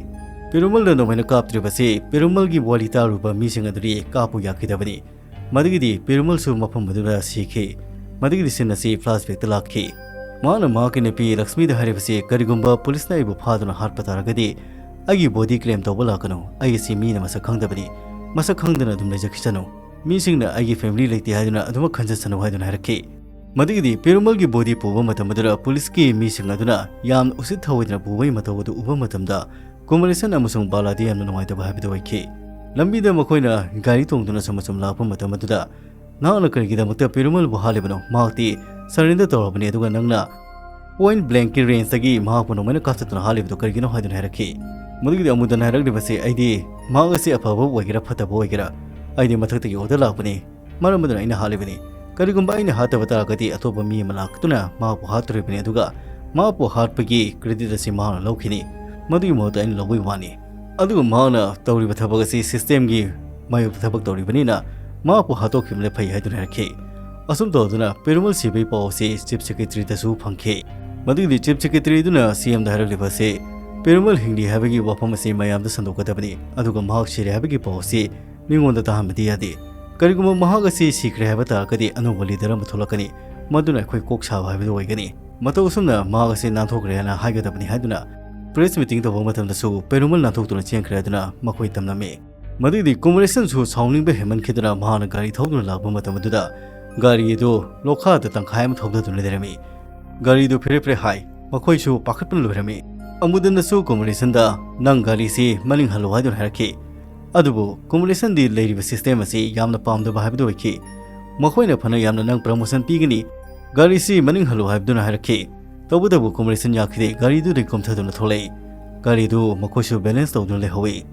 ꯄꯦꯔꯨꯃꯜꯅ ꯅꯣꯡꯃꯩꯅ ꯀꯥꯞꯇ꯭ꯔꯤꯕꯁꯤ ꯄꯦꯔꯨꯃꯜꯒꯤ ꯋꯥꯔꯤ ꯇꯥꯔꯨꯕ ꯃꯤꯁꯤꯡ ꯑꯗꯨꯗꯤ ꯀꯥꯞꯄꯨ ꯌꯥꯈꯤꯗꯕꯅꯤ꯫ ꯃꯗꯨꯒꯤꯗꯤ ꯄꯦꯔꯨꯃꯜꯁꯨ ꯃꯐꯝ ꯑꯗꯨꯗ ꯁꯤꯈꯤ꯫ ꯃꯗꯨꯒꯤꯗꯤ scene ꯑꯁꯤ flashbackꯇ ꯂꯥꯛꯈꯤ꯫ ꯃꯍꯥꯛꯅ ꯃꯍꯥꯛꯀꯤ ꯅꯨꯄꯤ ꯂꯛꯁꯃꯤꯗ ꯍꯥꯏꯔꯤꯕꯁꯤ, ꯀꯔꯤꯒꯨꯝꯕ ꯄꯨꯂꯤꯁꯅ ꯑꯩꯕꯨ ꯐꯥꯗꯨꯅ ꯍꯥꯠꯄ ꯇꯥꯔꯒꯗꯤ ꯑꯩꯒꯤ body claim ꯇꯧꯕ ꯂꯥꯛꯀꯅꯨ꯫ ꯑꯩ ꯑꯁꯤ ꯃꯤꯅ ꯃꯁꯛ ꯈꯪꯗꯕꯅꯤ꯫ ꯃꯁꯛ ꯈꯪꯗꯅ ꯑꯗꯨꯝ ꯂꯩꯖꯈꯤꯁꯅꯨ꯫ ꯃꯤꯁꯤꯡꯅ ꯑꯩꯒꯤ family ꯂꯩꯇꯦ ꯍꯥꯏꯗꯨꯅ ꯑꯗꯨꯃꯛ ꯈꯟꯖꯁꯅꯨ ꯍꯥꯏꯗꯨꯅ ꯍꯥꯏꯔꯛꯈꯤ꯫ ꯃꯗꯨꯒꯤꯗꯤ ꯄꯦꯔꯨꯃꯜꯒꯤ body ꯄꯨꯕ ꯃꯇꯝ ꯑꯗꯨꯗ ꯄꯨꯂꯤꯁꯀꯤ ꯃꯤꯁꯤꯡ ꯑꯗꯨꯅ ꯌꯥꯝꯅ ꯎꯁꯤꯠ ꯊꯑꯣꯏꯗꯅ ꯄꯨꯕꯒꯤ ꯃꯇꯧ ꯑꯗꯨ ꯎꯕ ꯃꯇꯝꯗ ꯀꯨꯃꯥꯔꯤꯁꯟ ꯑꯃꯁꯨꯡ ꯕꯥꯂꯥꯗꯤ ꯌꯥꯝꯅ ꯅꯨꯡꯉꯥꯏꯇꯕ ꯍꯥꯏꯕꯗꯨ ꯑꯣꯏꯈꯤ꯫ ꯂꯝꯕꯤꯗ ꯃꯈꯣꯏꯅ ꯒꯥꯔꯤ ꯇꯣꯡꯗꯨꯅ ꯁꯨꯝ ꯑꯁꯨꯝ ꯂꯥꯛꯄ ꯃꯇꯝ ꯑꯗꯨꯗ, "ꯅꯍꯥꯛꯅ ꯀꯔꯤꯒꯤꯗꯃꯛꯇ ꯄꯦꯔꯨꯃꯜꯕꯨ ꯍꯥꯠꯂꯤꯕꯅꯣ? ꯃꯍꯥꯛꯇꯤ surrender ꯇꯧꯔꯕꯅꯤ, ꯑꯗꯨꯒ ꯅꯪꯅ point blankꯀꯤ rangeꯇꯒꯤ ꯃꯍꯥꯛꯄꯨ ꯅꯣꯡꯃꯩꯅ ꯀꯥꯞꯊꯠꯇꯨꯅ ꯍꯥꯠꯂꯤꯕꯗꯨ ꯀꯔꯤꯒꯤꯅꯣ?" ꯍꯥꯏꯗꯨꯅ ꯍꯥꯏꯔꯛꯈꯤ꯫ ꯃꯗꯨꯒꯤꯗꯤ ꯑꯃꯨꯗꯟꯅ ꯍꯥꯏꯔꯛꯂꯤꯕꯁꯤ, "ꯑꯩꯗꯤ ꯃꯍꯥꯛ ꯑꯁꯤ ꯑꯐꯕ ꯑꯣꯏꯒꯦꯔꯥ ꯐꯠꯇꯕ ꯑꯣꯏꯒꯦꯔꯥ, ꯑꯩꯗꯤ ꯃꯊꯛꯇꯒꯤ order ꯂꯥꯛꯄꯅꯤ꯫ ꯃꯔꯝ ꯑꯗꯨꯅ ꯑꯩꯅ ꯍꯥꯠꯂꯤꯕꯅꯤ꯫ ꯀꯔꯤꯒꯨꯝꯕ ꯑꯩꯅ ꯍꯥꯠꯇꯕ ꯇꯥꯔꯒꯗꯤ ꯑꯇꯣꯞꯄ ꯃꯤ ꯑꯃ ꯂꯥꯛꯇꯨꯅ ꯃꯍꯥꯛꯄꯨ ꯍꯥꯠꯇꯣꯔꯤꯕꯅꯤ, ꯑꯗꯨꯒ ꯃꯍꯥꯛꯄꯨ ꯍꯥꯠꯄꯒꯤ credit ꯑꯁꯤ ꯃꯍꯥꯛꯅ ꯂꯧꯈꯤꯅꯤ꯫ ꯃꯗꯨꯒꯤ ꯃꯍꯨꯠꯇ ꯑꯩꯅ ꯂꯧꯕꯒꯤ ꯋꯥꯅꯤ꯫ ꯑꯗꯨꯒ ꯃꯍꯥꯛꯅ ꯇꯧꯔꯤꯕ ꯊꯕꯛ ꯑꯁꯤ systemꯒꯤ ꯃꯥꯌꯣꯛꯇ ꯊꯕꯛ ꯇꯧꯔꯤꯕꯅꯤꯅ ꯃꯍꯥꯛꯄꯨ ꯍꯥꯠꯇꯣꯛꯈꯤꯕꯅ ꯐꯩ ꯍꯥꯏꯗꯨꯅ ꯍꯥꯏꯔꯛꯈꯤ꯫ ꯑꯁꯨꯝ ꯇꯧꯗꯨꯅ ꯄꯦꯔꯨꯃꯜ ꯁꯤꯕꯒꯤ ꯄꯥꯎ ꯑꯁꯤ Chief Secretaryꯗꯁꯨ ꯐꯪꯈꯤ꯫ ꯃꯗꯨꯒꯤꯗꯤ Chief Secretaryꯗꯨꯅ CMꯗ ꯍꯥꯏꯔꯛꯂꯤꯕ ꯑꯁꯤ ꯄꯦꯔꯨꯃꯜ ꯍꯤꯡꯂꯤ ꯍꯥꯏꯕꯒꯤ ꯋꯥꯐꯝ ꯑꯁꯤ ꯃꯌꯥꯝꯗ ꯁꯟꯗꯣꯛꯀꯗꯕꯅꯤ, ꯑꯗꯨꯒ ꯃꯍꯥꯛ ꯁꯤꯔꯦ ꯍꯥꯏꯕꯒꯤ ꯄꯥꯎ ꯑꯁꯤ ꯃꯤꯉꯣꯟꯗ ꯇꯥꯍꯟꯕꯗꯤ ꯌꯥꯗꯦ꯫ ꯀꯔꯤꯒꯨꯝꯕ ꯃꯍꯥꯛ ꯑꯁꯤ ꯁꯤꯈ꯭ꯔꯦ ꯍꯥꯏꯕ ꯇꯥꯔꯒꯗꯤ ꯑꯅꯧꯕ leader ꯑꯃ ꯊꯣꯛꯂꯛꯀꯅꯤ, ꯃꯗꯨꯅ ꯑꯩꯈꯣꯏ ꯀꯣꯛ ꯁꯥꯕ ꯍꯥꯏꯕꯗꯨ ꯑꯣꯏꯒꯅꯤ꯫ ꯃꯇꯧ ꯑꯁꯨꯝꯅ ꯃꯍꯥꯛ ꯑꯁꯤ ꯅꯥꯟꯊꯣꯛꯈ꯭ꯔꯦ ꯍꯥꯏꯅ ꯍꯥꯏꯒꯗꯕꯅꯤ ꯍꯥꯏꯗꯨꯅ press meeting ꯇꯧꯕ ꯃꯇꯝꯗꯁꯨ ꯄꯦꯔꯨꯃꯜ ꯅꯥꯟꯊꯣꯛꯇꯨꯅ ꯆꯦꯟꯈ꯭ꯔꯦ ꯍꯥꯏꯗꯨꯅ ꯃꯈꯣꯏ ꯇꯝꯂꯝꯃꯤ꯫ ꯃꯗꯨꯒꯤꯗꯤ ꯀꯨꯃꯔꯦꯁꯟꯁꯨ ꯁꯥꯎꯅꯤꯡꯕ ꯍꯦꯟꯃꯟꯈꯤꯗꯨꯅ ꯃꯍꯥꯛꯅ ꯒꯥꯔꯤ ꯊꯧꯗꯨꯅ ꯂꯥꯛꯄ ꯃꯇꯝ ꯑꯗꯨꯗ ꯒꯥꯔꯤ ꯑꯗꯨ ꯂꯣꯈꯥꯗ ꯇꯪꯈꯥꯏ ꯑꯃ ꯊꯧꯗꯗꯨꯅ ꯂꯩꯔꯝꯃꯤ꯫ ꯒꯥꯔꯤꯗꯨ ꯐꯦꯔꯦ ꯐꯦꯔꯦ ꯍꯥꯏ꯫ ꯃꯈꯣꯏꯁꯨ ꯄꯥꯈꯠꯄꯅ ꯂꯣꯏꯔꯝꯃꯤ꯫ ꯑꯃꯨꯗꯟꯅꯁꯨ ꯀꯨꯃꯔꯦꯁꯟꯗ, "ꯅꯪ ꯒꯥꯔꯤꯁꯤ ꯃꯅꯤꯡ ꯍꯜꯂꯨ" ꯍꯥꯏꯗꯨꯅ ꯍꯥꯏꯔꯛꯈꯤ꯫ ꯑꯗꯨꯕꯨ ꯀꯨꯃꯔꯦꯁꯟꯗꯤ ꯂꯩꯔꯤꯕ system ꯑꯁꯤ ꯌꯥꯝꯅ ꯄꯥꯝꯗꯕ ꯍꯥꯏꯕꯗꯨ ꯑꯣꯏꯈꯤ꯫ ꯃꯈꯣꯏꯅ ꯐꯅ ꯌꯥꯝꯅ ꯅꯪ promotion ꯄꯤꯒꯅꯤ, ꯒꯥꯔꯤꯁꯤ ꯃꯅꯤꯡ ꯍꯜꯂꯨ ꯍꯥꯏꯕꯗꯨꯅ ꯍꯥꯏꯔꯛꯈꯤ꯫ ꯇꯧꯕꯇꯕꯨ ꯀꯨꯃꯔꯦꯁꯟ ꯌꯥꯈꯤꯗꯦ, ꯒꯥꯔꯤꯗꯨꯗꯒꯤ ꯀꯨꯝꯊꯗꯨꯅ ꯊꯣꯛꯂꯛꯏ꯫ ꯒꯥꯔꯤꯗꯨ ꯃꯈꯣꯏꯁꯨ balance ꯇꯧꯗꯨꯅ ꯂꯩꯍꯧꯏ꯫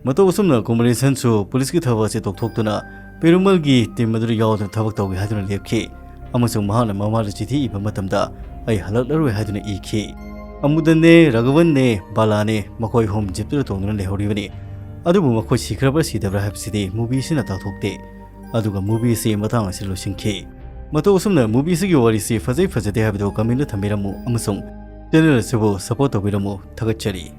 ꯃꯇꯧ ꯑꯁꯨꯝꯅ ꯀꯨꯃꯔꯦꯁꯟꯁꯨ ꯄꯨꯂꯤꯁꯀꯤ ꯊꯕꯛ ꯑꯁꯤ ꯇꯣꯛꯊꯣꯛꯇꯨꯅ ꯄꯦꯔꯨꯃꯜꯒꯤ team ꯑꯗꯨꯗ ꯌꯥꯎꯗꯨꯅ ꯊꯕꯛ ꯇꯧꯒꯦ ꯍꯥꯏꯗꯨꯅ ꯂꯦꯞꯈꯤ, ꯑꯃꯁꯨꯡ ꯃꯍꯥꯛꯅ ꯃꯃꯥꯗ ꯆꯤꯊꯤ ꯏꯕ ꯃꯇꯝꯗ, "ꯑꯩ ꯍꯜꯂꯛꯂꯔꯣꯏ" ꯍꯥꯏꯗꯨꯅ ꯏꯈꯤ꯫ ꯑꯃꯨꯗꯟꯅꯦ, ꯔꯥꯘꯋꯟꯅꯦ, ꯕꯥꯂꯥꯅꯦ, ꯃꯈꯣꯏ ꯑꯍꯨꯝ jeepꯇꯨꯗ ꯇꯣꯡꯗꯨꯅ ꯂꯩꯍꯧꯔꯤꯕꯅꯤ꯫ ꯑꯗꯨꯕꯨ ꯃꯈꯣꯏ ꯁꯤꯈ꯭ꯔꯕ꯭ꯔꯥ ꯁꯤꯗꯕ꯭ꯔꯥ ꯍꯥꯏꯕꯁꯤꯗꯤ movieꯁꯤꯅ ꯇꯥꯛꯊꯣꯛꯇꯦ꯫ ꯑꯗꯨꯒ movieꯁꯤ ꯃꯇꯥꯡ ꯑꯁꯤ ꯂꯣꯏꯁꯤꯟꯈꯤ꯫ ꯃꯇꯧ ꯑꯁꯨꯝꯅ movieꯁꯤꯒꯤ ꯋꯥꯔꯤꯁꯤ ꯐꯖꯩ ꯐꯖꯗꯦ ꯍꯥꯏꯕꯗꯨ commentꯗ ꯊꯝꯕꯤꯔꯝꯃꯨ ꯑꯃꯁꯨꯡ channel ꯑꯁꯤꯕꯨ support ꯇꯧꯕꯤꯔꯝꯃꯨ꯫ ꯊꯥꯒꯠꯆꯔꯤ꯫